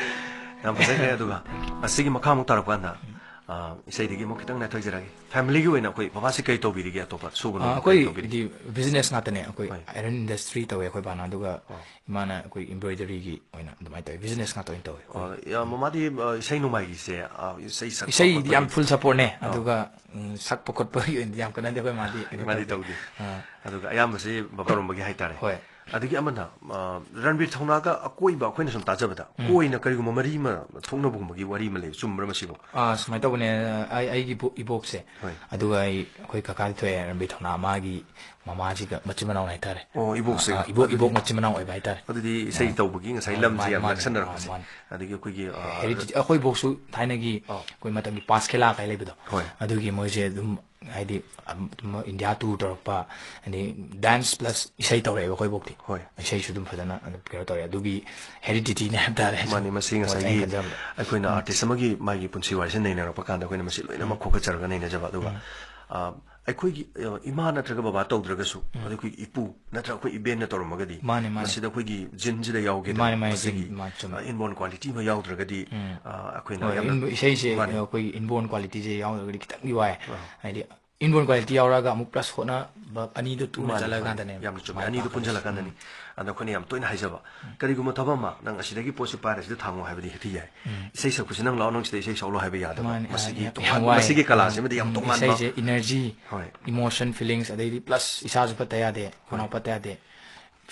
ꯌꯥꯝ ꯐꯖꯈ꯭ꯔꯦ꯫ ꯑꯗꯨꯒ ꯑꯁꯤꯒꯤ ꯃꯈꯥꯃꯨꯛ ꯇꯥꯔꯛꯄ ꯀꯥꯟꯗ, ꯑ, ꯏꯁꯩꯗꯒꯤ ꯑꯃꯨꯛ ꯈꯤꯇꯪ ꯅꯥꯊꯣꯏꯖꯔꯛꯑꯒꯦ꯫ ꯐꯦꯃꯤꯂꯤꯒꯤ ꯑꯣꯏꯅ ꯑꯩꯈꯣꯏ ꯕꯕꯥꯁꯤ ꯀꯔꯤ ꯇꯧꯕꯤꯔꯤꯒꯦ? ꯑꯇꯣꯞꯄ ꯁꯨꯕ ꯑ, ꯅꯣꯝꯕ ꯀꯔꯤ ꯇꯧꯕꯤꯔꯤꯒꯦ? ꯑꯩꯈꯣꯏꯗꯤ ꯕꯤꯖꯤꯅꯦꯁ ꯉꯥꯛꯇꯅꯦ꯫ ꯑꯩꯈꯣꯏ ꯍꯣꯏ꯫ ꯑꯥꯏꯔꯟ ꯏꯟꯗꯁꯇ꯭ꯔꯤ ꯇꯧꯋꯦ ꯑꯩꯈꯣꯏ ꯕꯥꯅ, ꯑꯗꯨꯒ ꯑꯣ꯫ ꯏꯃꯥꯅ ꯑꯩꯈꯣꯏ ꯏꯝꯕ꯭ꯔꯣꯏꯗꯔꯤꯒꯤ ꯑꯣꯏꯅ ꯑꯗꯨꯃꯥꯏꯅ ꯇꯧꯋꯦ꯫ ꯕꯤꯖꯤꯅꯦꯁ ꯉꯥꯛꯇ ꯑꯣꯏꯅ ꯇꯧꯋꯦ ꯑꯩꯈꯣꯏ꯫ ꯑꯣ, ꯌꯥ, ꯃꯃꯥꯗꯤ, ꯑ, ꯏꯁꯩ ꯅꯣꯡꯃꯥꯏꯒꯤꯁꯦ, ꯑ, ꯏꯁꯩ ꯁꯛꯄ ꯏꯁꯩꯗꯤ ꯈꯣꯠꯄꯒꯤ ꯌꯥꯝ ꯐꯨꯜ ꯁꯄꯣꯔꯠꯅꯦ, ꯑꯣ꯫ ꯑꯗꯨꯒ, ꯎꯝ, ꯁꯛꯄ ꯈꯣꯠꯄꯒꯤ ꯑꯣꯏꯅꯗꯤ ꯌꯥꯝ ꯀꯟꯅꯗꯤ ꯑꯩꯈꯣꯏ ꯃꯥꯗꯤ ꯀꯩꯅꯣ ꯃꯥꯗꯤ ꯇꯧꯗꯦ꯫ ꯇꯧꯗꯦ꯫ ꯑꯥ꯫ ꯑꯗꯨꯒ ꯑꯌꯥꯝꯕꯁꯤ ꯕꯕꯥ ꯇꯧꯔꯝꯕꯒꯤ ꯍꯥꯏꯇꯥꯔꯦ꯫ ꯍꯣꯏ꯫ ꯑꯗꯒꯤ ꯑꯃꯅ, ꯑ, ꯔꯟꯕꯤꯔ ꯊꯧꯅꯥꯒ ꯑꯀꯣꯏꯕ ꯑꯩꯈꯣꯏꯅ ꯁꯨꯝ ꯇꯥꯖꯕꯗ, ꯎꯝ꯫ ꯀꯣꯏꯅ ꯀꯔꯤꯒꯨꯝꯕ ꯃꯔꯤ ꯑꯃ ꯊꯣꯛꯅꯕꯒꯨꯝꯕꯒꯤ ꯋꯥꯔꯤ ꯑꯃ ꯂꯩ, ꯆꯨꯝꯕ꯭ꯔꯥ ꯃꯁꯤꯕꯨ? ꯑꯥ, ꯁꯨꯃꯥꯏꯅ ꯇꯧꯕꯅꯦ, ꯑꯩ, ꯑꯩꯒꯤ ꯏꯕꯣ-, ꯏꯕꯣꯛꯁꯦ, ꯍꯣꯏ꯫ ꯑꯗꯨꯒ ꯑꯩ, ꯑꯩꯈꯣꯏ ꯀꯀꯥꯗꯤ ꯊꯣꯛꯑꯦ, ꯔꯟꯕꯤꯔ ꯊꯧꯅꯥ ꯃꯥꯒꯤ ꯃꯃꯥꯁꯤꯒ ꯃꯆꯤꯟ ꯃꯅꯥꯎꯅꯦ ꯍꯥꯏꯇꯥꯔꯦ꯫ ꯑꯣ, ꯏꯕꯣꯛꯁꯦ꯫ ꯑꯥ, ꯏꯕꯣꯛ, ꯑꯗꯨꯗꯤ ꯏꯕꯣꯛ ꯃꯆꯤꯟ ꯃꯅꯥꯎ ꯑꯣꯏꯕ ꯍꯥꯏꯇꯥꯔꯦ꯫ ꯑꯗꯨꯗꯤ ꯏꯁꯩ ꯑꯥ꯫ ꯇꯧꯕꯒꯤ ꯉꯁꯥꯏ ꯑꯥ, ꯂꯝꯁꯦ ꯃꯥꯅꯦ, ꯌꯥꯝ ꯃꯥꯅꯦ꯫ ꯅꯛꯁꯟꯅꯔꯛꯄꯁꯦ꯫ ꯑꯥ, ꯃꯥꯅꯦ꯫ ꯑꯗꯒꯤ ꯑꯩꯈꯣꯏꯒꯤ, ꯑꯥ, ꯍꯦꯔꯤꯗꯤꯇꯤ-, ꯑꯩꯈꯣꯏ ꯏꯕꯣꯛꯁꯨ ꯊꯥꯏꯅꯒꯤ ꯑꯥ꯫ ꯑꯩꯈꯣꯏ ꯃꯇꯝꯒꯤ ꯄꯥꯁ ꯈꯦꯂꯥ ꯀꯥꯏ ꯂꯩꯕꯗꯣ, ꯍꯣꯏ꯫ ꯑꯗꯨꯒꯤ ꯃꯣꯏꯁꯦ ꯑꯗꯨꯝ ꯍꯥꯏꯗꯤ, ꯑꯝ, ꯏꯟꯗꯤꯌꯥ ꯇꯨꯔ ꯇꯧꯔꯛꯄ, ꯍꯥꯏꯗꯤ ꯗꯥꯟꯁ ꯄ꯭ꯂꯁ ꯏꯁꯩ ꯇꯧꯔꯛꯑꯦꯕ ꯑꯩꯈꯣꯏ ꯏꯕꯣꯛꯇꯤ꯫ ꯍꯣꯏ꯫ ꯏꯁꯩꯁꯨ ꯑꯗꯨꯝ ꯐꯖꯅ ꯑꯗꯨꯝ ꯀꯩꯅꯣ ꯇꯧꯔꯦ꯫ ꯑꯗꯨꯒꯤ ꯍꯦꯔꯤꯗꯤꯇꯤꯅꯦ ꯍꯥꯏꯕ ꯇꯥꯔꯦ꯫ ꯃꯥꯅꯤ, ꯃꯁꯤ ꯃꯣꯠ ꯑꯩꯅ ꯉꯁꯥꯏꯒꯤ ꯈꯟꯖꯕꯗ꯫ ꯑꯩꯈꯣꯏꯅ ꯎꯝ꯫ ꯑꯥꯔꯇꯤꯁ ꯑꯃꯒꯤ ꯃꯥꯒꯤ ꯄꯨꯟꯁꯤ ꯋꯥꯔꯤꯁꯦ ꯅꯩꯅꯔꯛꯄ ꯀꯥꯟꯗ ꯑꯩꯈꯣꯏꯅ ꯃꯁꯤ ꯂꯣꯏꯅꯃꯛ ꯎꯝ꯫ ꯈꯣꯀꯠꯆꯔꯒ ꯅꯩꯅꯖꯕ꯫ ꯑꯗꯨꯒ, ꯎꯝ꯫ ꯑ, ꯑꯩꯈꯣꯏꯒꯤ, ꯑ, ꯏꯃꯥ ꯅꯠꯇ꯭ꯔꯒ ꯕꯕꯥ ꯇꯧꯗ꯭ꯔꯒꯁꯨ, ꯎꯝ꯫ ꯑꯗ ꯑꯩꯈꯣꯏꯒꯤ ꯏꯄꯨ ꯅꯠꯇ꯭ꯔꯒ ꯑꯩꯈꯣꯏ ꯏꯕꯦꯟꯅ ꯇꯧꯔꯝꯃꯒꯗꯤ, ꯃꯥꯅꯦ, ꯃꯥꯅꯦ꯫ ꯃꯁꯤꯗ ꯑꯩꯈꯣꯏꯒꯤ ꯖꯤꯟꯁꯤꯗ ꯌꯥꯎꯒꯦꯗꯅ, ꯃꯥꯅꯦ, ꯃꯥꯅꯦ, ꯃꯁꯤꯒꯤ, ꯖꯤꯟ, ꯃꯥꯅꯦ, ꯆꯨꯝꯃꯦ꯫ ꯑ, ꯏꯟꯕꯣꯔꯟ ꯀ꯭ꯋꯥꯂꯤꯇꯤ ꯑꯃ ꯌꯥꯎꯗ꯭ꯔꯒꯗꯤ, ꯎꯝ꯫ ꯑ, ꯑꯩꯈꯣꯏꯅ ꯍꯣꯏ, ꯌꯥꯝꯅ ꯏꯟꯕ-, ꯏꯁꯩꯁꯦ ꯃꯥꯅꯦ꯫ ꯑꯩꯈꯣꯏꯒꯤ ꯏꯟꯕꯣꯔꯟ ꯀ꯭ꯋꯥꯂꯤꯇꯤꯁꯦ ꯌꯥꯎꯗ꯭ꯔꯒꯗꯤ ꯈꯤꯇꯪꯗꯤ ꯋꯥꯏ꯫ ꯑ꯫ ꯍꯥꯏꯗꯤ, ꯏꯟꯕꯣꯔꯟ ꯀ꯭ꯋꯥꯂꯤꯇꯤ ꯌꯥꯎꯔꯒ ꯑꯃꯨꯛ ꯄ꯭ꯂꯁ ꯍꯣꯠꯅꯕ ꯑꯅꯤꯗꯨ ꯄꯨꯟꯅ ꯃꯥꯅꯦ, ꯆꯠꯂ ꯃꯥꯅꯦ꯫ ꯀꯥꯟꯗꯅꯦ ꯌꯥꯝꯅ ꯆꯨꯝꯃꯦ꯫ ꯁꯨꯃꯥꯏꯅ ꯑꯅꯤꯗꯨ ꯂꯥꯛꯀꯗꯣꯏꯁꯦ꯫ ꯄꯨꯟꯁꯤꯜꯂꯀꯥꯟꯗꯅꯤ꯫ ꯎꯝ꯫ ꯑꯗ ꯑꯩꯈꯣꯏꯅ ꯌꯥꯝ ꯇꯣꯏꯅ ꯍꯥꯏꯖꯕ, ꯎꯝ꯫ ꯀꯔꯤꯒꯨꯝꯕ ꯊꯕꯛ ꯑꯃ, "ꯅꯪ ꯑꯁꯤꯗꯒꯤ ꯄꯣꯠꯁꯤ ꯄꯥꯏꯔ ꯁꯤꯗ ꯊꯥꯡꯉꯣ" ꯍꯥꯏꯕꯗꯤ ꯍꯦꯛꯇ ꯌꯥꯏ꯫ ꯎꯝ꯫ "ꯏꯁꯩ ꯁꯛꯄꯁꯤ ꯅꯪ ꯂꯥꯛꯑꯣ, ꯅꯪ ꯁꯤꯗ ꯏꯁꯩ ꯁꯛꯂꯣ" ꯍꯥꯏꯕ ꯌꯥꯗꯕ꯫ ꯃꯥꯅꯦ, ꯃꯁꯤꯒꯤ ꯌꯥꯝ, ꯇꯣꯉꯥꯟ-, ꯌꯥꯝ ꯋꯥꯏ꯫ ꯃꯁꯤꯒꯤ ꯀꯂꯥꯁꯤꯃꯗꯤ ꯌꯥꯝ ꯎꯝ, ꯇꯣꯉꯥꯟꯕ꯫ ꯏꯁꯩꯁꯦ ꯏꯅꯔꯖꯤ, ꯍꯣꯏ꯫ ꯏꯃꯣꯁꯟ, ꯐꯤꯂꯤꯡꯁ, ꯑꯗꯩꯗꯤ ꯄ꯭ꯂꯁ ꯏꯁꯥꯁꯨ ꯐꯠꯇ ꯌꯥꯗꯦ, ꯈꯣꯡꯅꯥꯎ ꯍꯣꯏ꯫ ꯐꯠꯇ ꯌꯥꯗꯦ꯫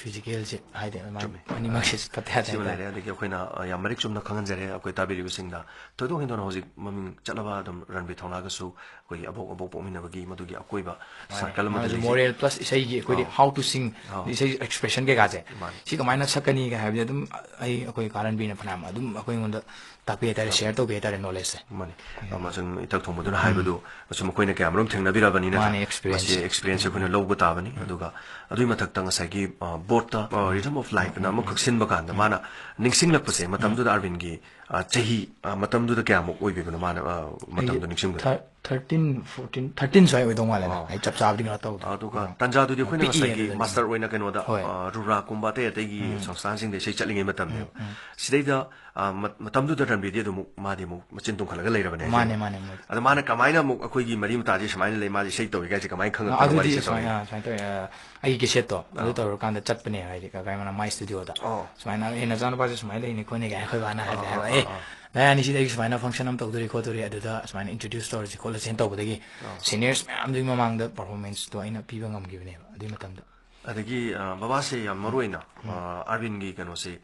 ꯐꯤꯖꯤꯀꯦꯜꯁꯦ ꯍꯥꯏꯗꯤ ꯑꯗꯨꯃꯥꯏꯅ ꯆꯨꯝꯃꯤ꯫ ꯑꯅꯤꯃꯛꯁꯦ ꯐꯠꯇꯦ ꯍꯥꯏ ꯁꯤꯃ ꯍꯥꯏꯇꯥꯔꯦ꯫ ꯂꯩꯔꯦ꯫ ꯑꯗꯒꯤ ꯑꯩꯈꯣꯏꯅ, ꯑ, ꯌꯥꯝ ꯃꯔꯤꯛ ꯆꯨꯝꯅ ꯈꯪꯍꯟꯖꯔꯦ ꯑꯩꯈꯣꯏ ꯇꯥꯕꯤꯔꯤꯕꯁꯤꯡꯗ꯫ ꯊꯣꯏꯗꯣꯛ ꯍꯦꯟꯗꯣꯛꯅ ꯍꯧꯖꯤꯛ ꯃꯃꯤꯡ ꯆꯠꯂꯕ ꯑꯗꯨꯝ ꯔꯟꯕꯤꯔ ꯊꯧꯅꯥꯒꯁꯨ ꯑꯩꯈꯣꯏꯒꯤ ꯑꯕꯣꯛ ꯑꯕꯣꯛ ꯄꯣꯛꯃꯤꯟꯅꯕꯒꯤ ꯃꯗꯨꯒꯤ ꯑꯀꯣꯏꯕ ꯁꯥꯔꯀꯜ ꯑꯃꯗ ꯃꯥꯅꯁꯨ ꯂꯩꯖꯩ꯫ ꯃꯣꯔꯦꯜ ꯄ꯭ꯂꯁ ꯏꯁꯩꯒꯤ ꯑꯩꯈꯣꯏꯗꯤ ꯑꯧ꯫ ꯍꯥꯎ ꯇꯨ ꯁꯤꯡ ꯑꯧ꯫ ꯏꯁꯩ ꯑꯦꯛꯁꯄ꯭ꯔꯦꯁꯟ ꯀꯩꯀꯥꯁꯦ ꯃꯥꯅꯤ꯫ ꯁꯤ ꯀꯃꯥꯏꯅ ꯁꯛꯀꯅꯤꯒ ꯍꯥꯏꯕꯁꯦ ꯑꯗꯨꯝ ꯑꯩ ꯑꯩꯈꯣꯏ ꯀꯥ ꯔꯟꯕꯤꯔꯅ ꯐꯅꯌꯥꯝ ꯑꯗꯨꯝ ꯑꯩꯈꯣꯏ ꯑꯩꯉꯣꯟꯗ ꯇꯥꯛꯄꯤ ꯍꯥꯏꯇꯥꯔꯦ, ꯁꯤꯌꯔ ꯇꯧꯕꯤ ꯍꯥꯏꯇꯥꯔꯦ ꯅꯣꯂꯦꯖꯁꯦ꯫ ꯃꯥꯅꯤ꯫ ꯑꯃꯁꯨꯡ ꯏꯊꯛ ꯊꯣꯡꯕꯗꯨꯅ ꯍꯥꯏꯕꯗꯨ ꯃꯁꯤ ꯃꯈꯣꯏꯅ ꯀꯌꯥꯃꯔꯨꯝ ꯊꯦꯡꯅꯕꯤꯔꯕꯅꯤꯅ ꯃꯥꯅꯤ, ꯑꯦꯛꯁꯄꯤꯔꯤꯌꯦꯟꯁ꯫ ꯃꯁꯤ ꯑꯦꯛꯁꯄꯤꯔꯤꯌꯦꯟꯁ ꯑꯩꯈꯣꯏꯅ ꯂꯧꯕ ꯇꯥꯕꯅꯤ꯫ ꯑꯗꯨꯒ ꯑꯗꯨꯒꯤ ꯃꯊꯛꯇ ꯉꯁꯥꯏꯒꯤ, ꯑ, ꯕꯣꯠꯇ, ꯑ, Rhythm of Lifeꯅ ꯑꯃꯈꯛ ꯁꯤꯟꯕ ꯀꯥꯟꯗ ꯃꯥꯅ ꯅꯤꯡꯁꯤꯡꯂꯛꯄꯁꯦ ꯃꯇꯝꯗꯨꯗ ꯑꯥꯔꯕꯤꯟꯒꯤ, ꯑ, ꯆꯍꯤ, ꯑ, ꯃꯇꯝꯗꯨꯗ ꯀꯌꯥꯃꯨꯛ ꯑꯣꯏꯕꯤꯕꯅꯣ ꯃꯥꯅ, ꯑ, ꯃꯇꯝꯗꯣ ꯅꯤꯡꯁꯤꯡꯕꯗ? ꯊꯥꯔꯇꯤꯟ ꯐꯣꯔꯇꯤꯟ ꯊꯥꯔꯇꯤꯟ ꯁ꯭ꯋꯥꯏ ꯑꯣꯏꯗꯧ ꯃꯥꯜꯂꯦꯗ꯫ ꯑꯣ꯫ ꯑꯩ ꯆꯞ ꯆꯥꯕꯗꯤ ꯀꯩꯅꯣ ꯇꯧꯗꯦ꯫ ꯑꯗꯨꯒ ꯇꯥꯟꯖꯥꯗꯨꯗꯤ ꯑꯩꯈꯣꯏꯅ ꯄꯤꯛꯏꯌꯦ ꯉꯁꯥꯏꯒꯤ ꯑꯗꯨꯗꯗꯤ꯫ ꯃꯥꯁꯇꯔ ꯑꯣꯏꯅ ꯀꯩꯅꯣꯗ, ꯍꯣꯏ꯫ ꯑ, ꯔꯨꯔꯥꯀꯨꯝꯕ ꯑꯇꯩ ꯑꯇꯩꯒꯤ ꯁꯪꯁꯊꯥꯟꯁꯤꯡꯗ ꯏꯁꯩ ꯆꯠꯂꯤꯉꯩ ꯃꯇꯝꯅꯦꯕ꯫ ꯁꯤꯗꯩꯗ, ꯑ, ꯃ-, ꯃꯇꯝꯗꯨꯗ ꯔꯟꯕꯤꯔꯗꯤ ꯑꯗꯨꯃꯨꯛ ꯃꯥꯗꯤ ꯑꯃꯨꯛ ꯃꯆꯤꯟ ꯇꯨꯝꯈꯠꯂꯒ ꯂꯩꯔꯕꯅꯦ ꯍꯥꯏꯁꯦ꯫ ꯃꯥꯅꯦ, ꯃꯥꯅꯦ, ꯃꯣꯏ꯫ ꯑꯗ ꯃꯥꯅ ꯀꯃꯥꯏꯅ ꯑꯃꯨꯛ ꯑꯩꯈꯣꯏꯒꯤ ꯃꯔꯤ ꯃꯇꯥꯁꯦ ꯁꯨꯃꯥꯏꯅ ꯂꯩ, ꯃꯥꯁꯦ ꯏꯁꯩ ꯇꯧꯔꯤ ꯀꯥꯏꯁꯦ ꯀꯃꯥꯏꯅ ꯑ, ꯈꯪꯉꯛꯄꯅꯣ ꯑꯗꯨꯗꯤ ꯋꯥꯔꯤꯁꯦ ꯁꯨꯃꯥꯏꯅ, ꯇꯧꯔꯛꯑꯣ꯫ ꯑ, ꯁꯨꯃꯥꯏꯅ ꯇꯧꯋꯦ꯫ ꯑ, ꯑꯩꯒꯤ ꯀꯦꯁꯦꯠꯇꯣ ꯑꯗꯨ ꯇꯧꯔꯀꯥꯟꯗ ꯆꯠꯄꯅꯦ, ꯍꯥꯏꯗꯤ ꯀꯀꯥꯏ ꯃꯅꯥ ꯃꯥꯏ ꯁ꯭ꯇꯨꯗꯤꯑꯣꯗ꯫ ꯑꯣ꯫ ꯁꯨꯃꯥꯏꯅ, "ꯑꯦ, ꯅꯆꯥꯅꯨꯄꯥꯁꯦ ꯁꯨꯃꯥꯏꯅ ꯂꯩꯅꯤ ꯈꯣꯠꯅꯤ" ꯀꯥꯏꯅ ꯑꯩꯈꯣꯏ ꯕꯥꯅ ꯍꯥꯏꯕꯗ ꯑꯣ, ꯍꯥꯏꯕ, ꯑꯣ, "ꯑꯦ, ꯑꯣ꯫ ꯅꯌꯥꯅꯤ ꯁꯤꯗ ꯑꯩ ꯁꯨꯃꯥꯏꯅ ꯐꯪꯁꯟ ꯑꯃ ꯇꯧꯗꯣꯔꯤ ꯈꯣꯠꯇꯣꯔꯤ, ꯑꯗꯨꯗ ꯁꯨꯃꯥꯏꯅ ꯏꯟꯇ꯭ꯔꯣꯗ꯭ꯌꯨꯁ ꯇꯧꯔꯁꯤ ꯈꯣꯠꯂꯁꯤꯅ" ꯇꯧꯕꯗꯒꯤ ꯑꯣ꯫ ꯁꯦꯅꯤꯌꯔꯁ ꯃꯌꯥꯝꯗꯨꯒꯤ ꯃꯃꯥꯡꯗ ꯄꯔꯐꯣꯔꯃꯦꯟꯁꯇꯣ ꯑꯩꯅ ꯄꯤꯕ ꯉꯝꯈꯤꯕꯅꯦꯕ ꯑꯗꯨꯒꯤ ꯃꯇꯝꯗ꯫ ꯑꯗꯒꯤ, ꯑ, ꯕꯕꯥꯁꯦ ꯌꯥꯝ ꯃꯔꯨ ꯑꯣꯏꯅ, ꯑ, ꯑꯥꯔꯕꯤꯟꯒꯤ ꯀꯩꯅꯣꯁꯦ,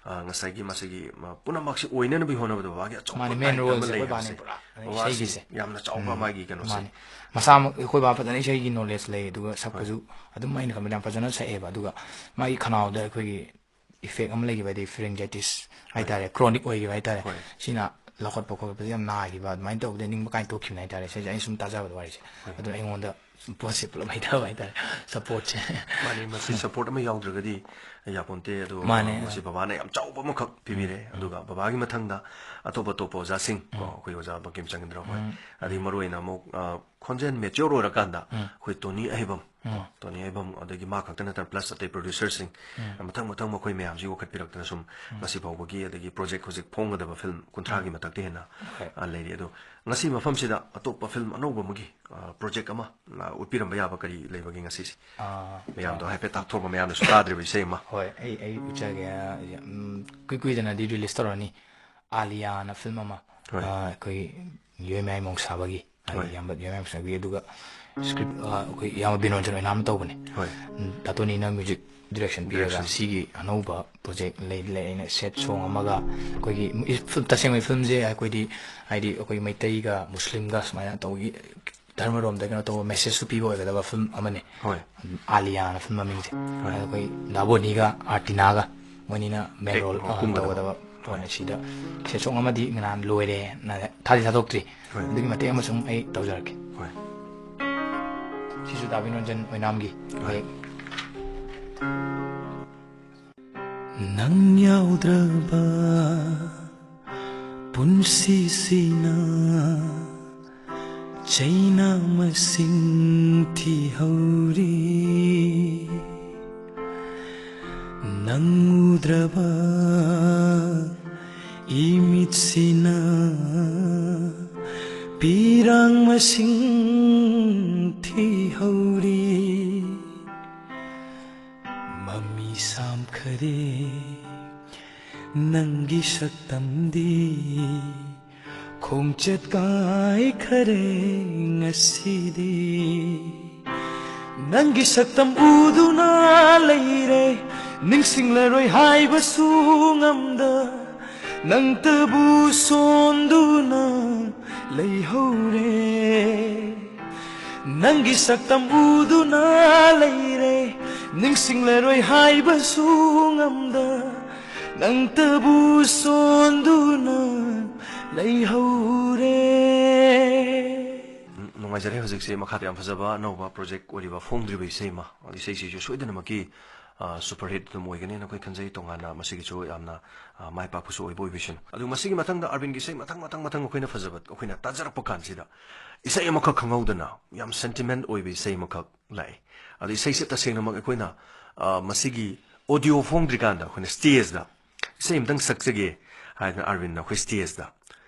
ꯑ, ꯉꯁꯥꯏꯒꯤ ꯃꯁꯤꯒꯤ, ꯑ, ꯄꯨꯝꯅꯃꯛꯁꯤ ꯑꯣꯏꯅꯅꯕꯒꯤ ꯍꯣꯠꯅꯕꯗ ꯕꯕꯥꯒꯤ ꯑꯆꯧꯕ ꯃꯥꯅꯦ, ꯃꯦꯟ ꯗꯥꯏꯇ ꯑꯃ ꯔꯣꯜꯁꯦ ꯂꯩ ꯑꯩꯈꯣꯏ ꯍꯥꯏꯕꯁꯦ꯫ ꯕꯥꯅꯦ ꯄꯨꯔꯥ꯫ ꯕꯕꯥꯁꯤ ꯏꯁꯩꯒꯤꯁꯦ꯫ ꯌꯥꯝꯅ ꯆꯥꯎꯕ ꯃꯥꯒꯤ ꯀꯩꯅꯣꯁꯦ꯫ ꯃꯥꯅꯦ꯫ ꯃꯁꯥꯃꯛ ꯑꯩꯈꯣꯏ ꯕꯥ ꯐꯖꯅ ꯏꯁꯩꯒꯤ ꯅꯣꯂꯦꯖ ꯂꯩ, ꯑꯗꯨꯒ ꯁꯛꯄꯁꯨ ꯑꯗꯨꯝ ꯑꯩꯅ ꯈꯟꯕꯗ ꯌꯥꯝ ꯐꯖꯅ ꯁꯛꯑꯦꯕ꯫ ꯑꯗꯨꯒ ꯃꯥꯒꯤ ꯈꯅꯥꯎꯗ ꯑꯩꯈꯣꯏꯒꯤ ꯏꯐꯦꯛ ꯑꯃ ꯂꯩꯈꯤꯕ, ꯍꯥꯏꯗꯤ ꯐ꯭ꯔꯦꯟꯖꯥꯏꯇꯤꯁ ꯍꯥꯏꯇꯥꯔꯦ, ꯀ꯭ꯔꯣꯅꯤꯛ ꯑꯣꯏꯈꯤꯕ ꯍꯥꯏꯇꯥꯔꯦ꯫ ꯍꯣꯏ꯫ ꯁꯤꯅ ꯂꯧꯈꯠꯄ ꯈꯣꯠꯄꯗ ꯌꯥꯝ ꯅꯥꯈꯤꯕ, ꯑꯗꯨꯃꯥꯏꯅ ꯇꯧꯕꯗ ꯅꯤꯡꯕ ꯀꯥꯏꯅ ꯇꯣꯛꯈꯤꯕꯅꯦ ꯍꯥꯏꯇꯥꯔꯦ꯫ ꯁꯤꯁꯦ ꯑꯩꯅ ꯁꯨꯝ ꯇꯥꯖꯕꯗ ꯋꯥꯔꯤꯁꯦ꯫ ꯑꯗꯨꯅ ꯑꯩꯉꯣꯟꯗ ꯁꯨꯝ ꯄꯣꯠꯁꯦ ꯄꯨꯂꯞ ꯍꯩꯊꯕ ꯍꯥꯏꯇꯥꯔꯦ, ꯁꯞꯄꯣꯔꯠꯁꯦ꯫ ꯃꯥꯅꯤ, ꯃꯁꯤ ꯁꯞꯄꯣꯔꯠ ꯑꯃ ꯌꯥꯎꯗ꯭ꯔꯒꯗꯤ ꯌꯥꯄꯣꯟꯇꯦ꯫ ꯑꯗꯣ, ꯃꯥꯅꯦ꯫ ꯑ, ꯃꯁꯤ ꯕꯕꯥꯅ ꯌꯥꯝ ꯆꯥꯎꯕ ꯑꯃꯈꯛ ꯄꯤꯕꯤꯔꯦ꯫ ꯑꯗꯨꯒ ꯕꯕꯥꯒꯤ ꯃꯊꯪꯗ ꯑꯇꯣꯞ ꯑꯇꯣꯞꯄ ꯑꯣꯖꯥꯁꯤꯡ, ꯀꯣ, ꯑꯩꯈꯣꯏ ꯑꯣꯖꯥ ꯕꯪꯀꯤꯝ ꯆꯟꯗ꯭ꯔ ꯍꯣꯏ, ꯑꯗꯩ ꯃꯔꯨꯑꯣꯏꯅ ꯑꯃꯨꯛ, ꯑ, ꯈꯣꯟꯖꯦꯜ ꯃꯦꯆ꯭ꯌꯣꯔ ꯑꯣꯏꯔꯀꯥꯟꯗ ꯑꯩꯈꯣꯏ ꯇꯣꯅꯤ ꯑꯍꯩꯕꯝ, ꯀꯣ, ꯇꯣꯅꯤ ꯑꯍꯩꯕꯝ, ꯑꯗꯒꯤ ꯃꯥ ꯈꯛꯇ ꯅꯠꯇꯅ ꯄ꯭ꯂꯁ ꯑꯇꯩ ꯄ꯭ꯔꯣꯗ꯭ꯌꯨꯁꯔꯁꯤꯡ, ꯃꯊꯪ ꯃꯊꯪ ꯃꯈꯣꯏ ꯃꯌꯥꯝꯁꯤ ꯌꯣꯛꯈꯠꯄꯤꯔꯛꯇꯅ ꯁꯨꯝ ꯉꯁꯤ ꯐꯥꯎꯕꯒꯤ, ꯑꯗꯒꯤ ꯄ꯭ꯔꯣꯖꯦꯛ ꯍꯧꯖꯤꯛ ꯐꯣꯡꯒꯗꯕ ꯐꯤꯂꯝ ꯀꯨꯟꯊ꯭ꯔꯥꯒꯤ ꯃꯊꯛꯇ ꯍꯦꯟꯅ, ꯍꯣꯏ꯫ ꯑ, ꯂꯩꯔꯤ꯫ ꯑꯗꯣ ꯉꯁꯤ ꯃꯐꯝꯁꯤꯗ ꯑꯇꯣꯞꯄ ꯐꯤꯂꯝ ꯑꯅꯧꯕ ꯑꯃꯒꯤ, ꯑ, ꯄ꯭ꯔꯣꯖꯦꯛ ꯑꯃ, ꯑ, ꯎꯠꯄꯤꯔꯝꯕ ꯌꯥꯕ ꯀꯔꯤ ꯂꯩꯕꯒꯦ ꯉꯁꯤꯁꯦ? ꯑꯥ, ꯃꯌꯥꯝꯗꯣ ꯍꯥꯏꯐꯦꯠ ꯇꯥꯛꯊꯣꯛꯄ, ꯃꯌꯥꯝꯅꯁꯨ ꯇꯥꯗ꯭ꯔꯤꯕ ꯏꯁꯩ ꯑꯃ꯫ ꯍꯣꯏ, ꯑꯩ, ꯑꯩ ꯎꯠꯆꯒꯦ꯫ ꯎꯝ, ꯀꯨꯏ ꯀꯨꯏꯗꯅꯗꯤ ꯔꯤꯂꯤꯁ ꯇꯧꯔꯅꯤ꯫ ꯑꯥꯂꯤꯌꯥꯅ ꯐꯤꯂꯝ ꯑꯃ, ꯍꯣꯏ꯫ ꯑꯥ, ꯑꯩꯈꯣꯏꯒꯤ ꯌꯣꯏꯃꯥꯏ ꯃꯣꯡꯁꯥꯕꯒꯤ, ꯑꯩꯒꯤ ꯍꯣꯏ꯫ ꯏꯌꯥꯝꯕ ꯌꯣꯏꯃꯥꯏ ꯃꯣꯡꯁꯥꯕꯒꯤ, ꯑꯗꯨꯒ ꯁ꯭ꯀ꯭ꯔꯤꯞ ꯑꯩꯈꯣꯏ ꯏꯌꯥꯝꯕ ꯕꯤꯅꯣꯟꯖꯟ ꯑꯣꯏꯅꯥꯝꯅ ꯇꯧꯕꯅꯦ꯫ ꯍꯣꯏ꯫ ꯇꯥꯇꯣꯅꯤꯅ ꯃ꯭ꯌꯨꯖꯤꯛ ꯗꯤꯔꯦꯛꯁꯟ ꯄꯤꯔꯒ ꯗꯤꯔꯦꯛꯁꯟ꯫ ꯁꯤꯒꯤ ꯑꯅꯧꯕ ꯄ꯭ꯔꯣꯖꯦꯛ ꯂꯩ ꯂꯩ ꯑꯩꯅ ꯁꯦꯠ ꯁꯣꯡ ꯑꯃꯒ ꯑꯩꯈꯣꯏꯒꯤ ꯐꯤꯜꯝ, ꯇꯁꯦꯡꯕ ꯐꯤꯂꯝꯁꯦ ꯑꯩꯈꯣꯏꯗꯤ ꯍꯥꯏꯗꯤ ꯑꯩꯈꯣꯏ ꯃꯩꯇꯩꯒ ꯃꯨꯁꯂꯤꯝꯒ ꯁꯨꯃꯥꯏꯅ ꯇꯧꯕꯒꯤ ꯙꯔꯃꯔꯣꯝꯗ ꯀꯩꯅꯣ ꯇꯧꯕ ꯃꯦꯁꯦꯖꯁꯨ ꯄꯤꯕ ꯑꯣꯏꯒꯗꯕ ꯐꯤꯂꯝ ꯑꯃꯅꯤ꯫ ꯍꯣꯏ꯫ ꯑꯥꯂꯤꯌꯥꯅ ꯐꯤꯂꯝ ꯃꯃꯤꯡꯁꯦ꯫ ꯍꯣꯏ꯫ ꯑꯗꯣ ꯑꯩꯈꯣꯏ ꯗꯥꯕꯣꯅꯤꯒ ꯑꯥꯔꯇꯤꯅꯥꯒ ꯃꯣꯏꯅꯤꯅ ꯃꯦꯟ ꯑꯦ, ꯔꯣꯜ ꯑꯣ, ꯀꯨꯝꯒꯗꯕ꯫ ꯇꯧꯒꯗꯕ ꯄꯣꯠꯅꯤ꯫ ꯁꯤꯗ ꯁꯦꯠ ꯁꯣꯡ ꯑꯃꯗꯤ ꯉꯔꯥꯡ ꯂꯣꯏꯔꯦ, ꯅ-, ꯊꯥꯗꯤ ꯊꯥꯗꯣꯛꯇ꯭ꯔꯤ꯫ ꯍꯣꯏ꯫ ꯑꯗꯨꯒꯤ ꯃꯇꯦꯛ ꯑꯃ ꯁꯨꯝ ꯑꯩ ꯇꯧꯖꯔꯛꯀꯦ꯫ ꯍꯣꯏ꯫ ꯁꯤꯁꯨ ꯗꯥ ꯕꯤꯅꯣꯟꯖꯟ ꯑꯣꯏꯅꯥꯝꯒꯤ꯫ ꯍꯣꯏ꯫ ꯅꯪ ꯌꯥꯎꯗ꯭ꯔꯕ ꯄꯨꯟꯁꯤꯁꯤꯅ ꯆꯩꯅꯥ ꯃꯁꯤꯡ ꯊꯤꯍꯧꯔꯤ꯫ ꯅꯪ ꯎꯗ꯭ꯔꯕ ꯏꯃꯤꯠꯁꯤꯅ ꯄꯤꯔꯥꯡ ꯃꯁꯤꯡ ꯊꯤꯍꯧꯔꯤ꯫ ꯃꯃꯤ ꯁꯥꯝꯈꯔꯦ ꯅꯪꯒꯤ ꯁꯛꯇꯝꯗꯤ, ꯈꯣꯡꯆꯠ ꯀꯥꯏꯈꯔꯦ ꯉꯁꯤꯗꯤ꯫ ꯅꯪꯒꯤ ꯁꯛꯇꯝ ꯎꯗꯨꯅ ꯂꯩꯔꯦ ꯅꯤꯡꯁꯤꯡꯂꯔꯣꯏ ꯍꯥꯏꯕꯁꯨ ꯉꯝꯗ, ꯅꯪꯇꯕꯨ ꯁꯣꯟꯗꯨꯅ ꯂꯩꯍꯧꯔꯦ꯫ ꯅꯪꯒꯤ ꯁꯛꯇꯝ ꯎꯗꯨꯅ ꯂꯩꯔꯦ ꯅꯤꯡꯁꯤꯡꯂꯔꯣꯏ ꯍꯥꯏꯕꯁꯨ ꯉꯝꯗ, ꯅꯪꯇꯕꯨ ꯁꯣꯟꯗꯨꯅ ꯂꯩꯍꯧꯔꯦ꯫ ꯎꯝ, ꯅꯨꯡꯉꯥꯏꯖꯔꯦ꯫ ꯍꯧꯖꯤꯛꯁꯦ ꯃꯈꯥꯗ ꯌꯥꯝ ꯐꯖꯕ ꯑꯅꯧꯕ ꯄ꯭ꯔꯣꯖꯦꯛ ꯑꯣꯏꯔꯤꯕ ꯐꯣꯡꯗ꯭ꯔꯤꯕ ꯏꯁꯩ ꯑꯃ, ꯏꯁꯩꯁꯤꯁꯨ ꯁꯣꯏꯗꯅꯃꯛꯀꯤ ꯁꯨꯄꯔ ꯍꯤꯠ ꯑꯗꯨꯝ ꯑꯣꯏꯒꯅꯤꯅ ꯑꯩꯈꯣꯏ ꯈꯟꯖꯩ꯫ ꯇꯣꯉꯥꯟꯅ ꯃꯁꯤꯒꯤꯁꯨ ꯌꯥꯝꯅ ꯃꯥꯏ ꯄꯥꯛꯄꯁꯨ ꯑꯣꯏꯕ ꯑꯣꯏꯕꯤꯁꯅꯨ꯫ ꯑꯗꯨ ꯃꯁꯤꯒꯤ ꯃꯊꯪꯗ ꯑꯔꯕꯤꯟꯒꯤ ꯏꯁꯩ ꯃꯊꯪ ꯃꯊꯪ ꯃꯊꯪ ꯑꯩꯈꯣꯏꯅ ꯐꯖꯕ ꯑꯩꯈꯣꯏꯅ ꯇꯥꯖꯔꯛꯄ ꯀꯥꯟꯁꯤꯗ ꯏꯁꯩ ꯑꯃꯈꯛ ꯈꯪꯍꯧꯗꯅ ꯌꯥꯝ ꯁꯦꯟꯇꯤꯃꯦꯟ ꯑꯣꯏꯕ ꯏꯁꯩ ꯑꯃꯈꯛ ꯂꯥꯛꯑꯦ꯫ ꯑꯗꯣ ꯏꯁꯩꯁꯦ ꯇꯁꯦꯡꯅꯃꯛ ꯑꯩꯈꯣꯏꯅ ꯃꯁꯤꯒꯤ ꯑꯣꯗꯤꯑꯣ ꯐꯣꯡꯗ꯭ꯔꯤꯀꯥꯟꯗ ꯑꯩꯈꯣꯏꯅ ꯁ꯭ꯇꯦꯖꯇ ꯏꯁꯩ ꯑꯃꯇꯪ ꯁꯛꯆꯒꯦ ꯍꯥꯏꯗꯅ ꯑꯔꯕꯤꯟꯅ ꯑꯩꯈꯣꯏ ꯁ꯭ꯇꯦꯖꯇ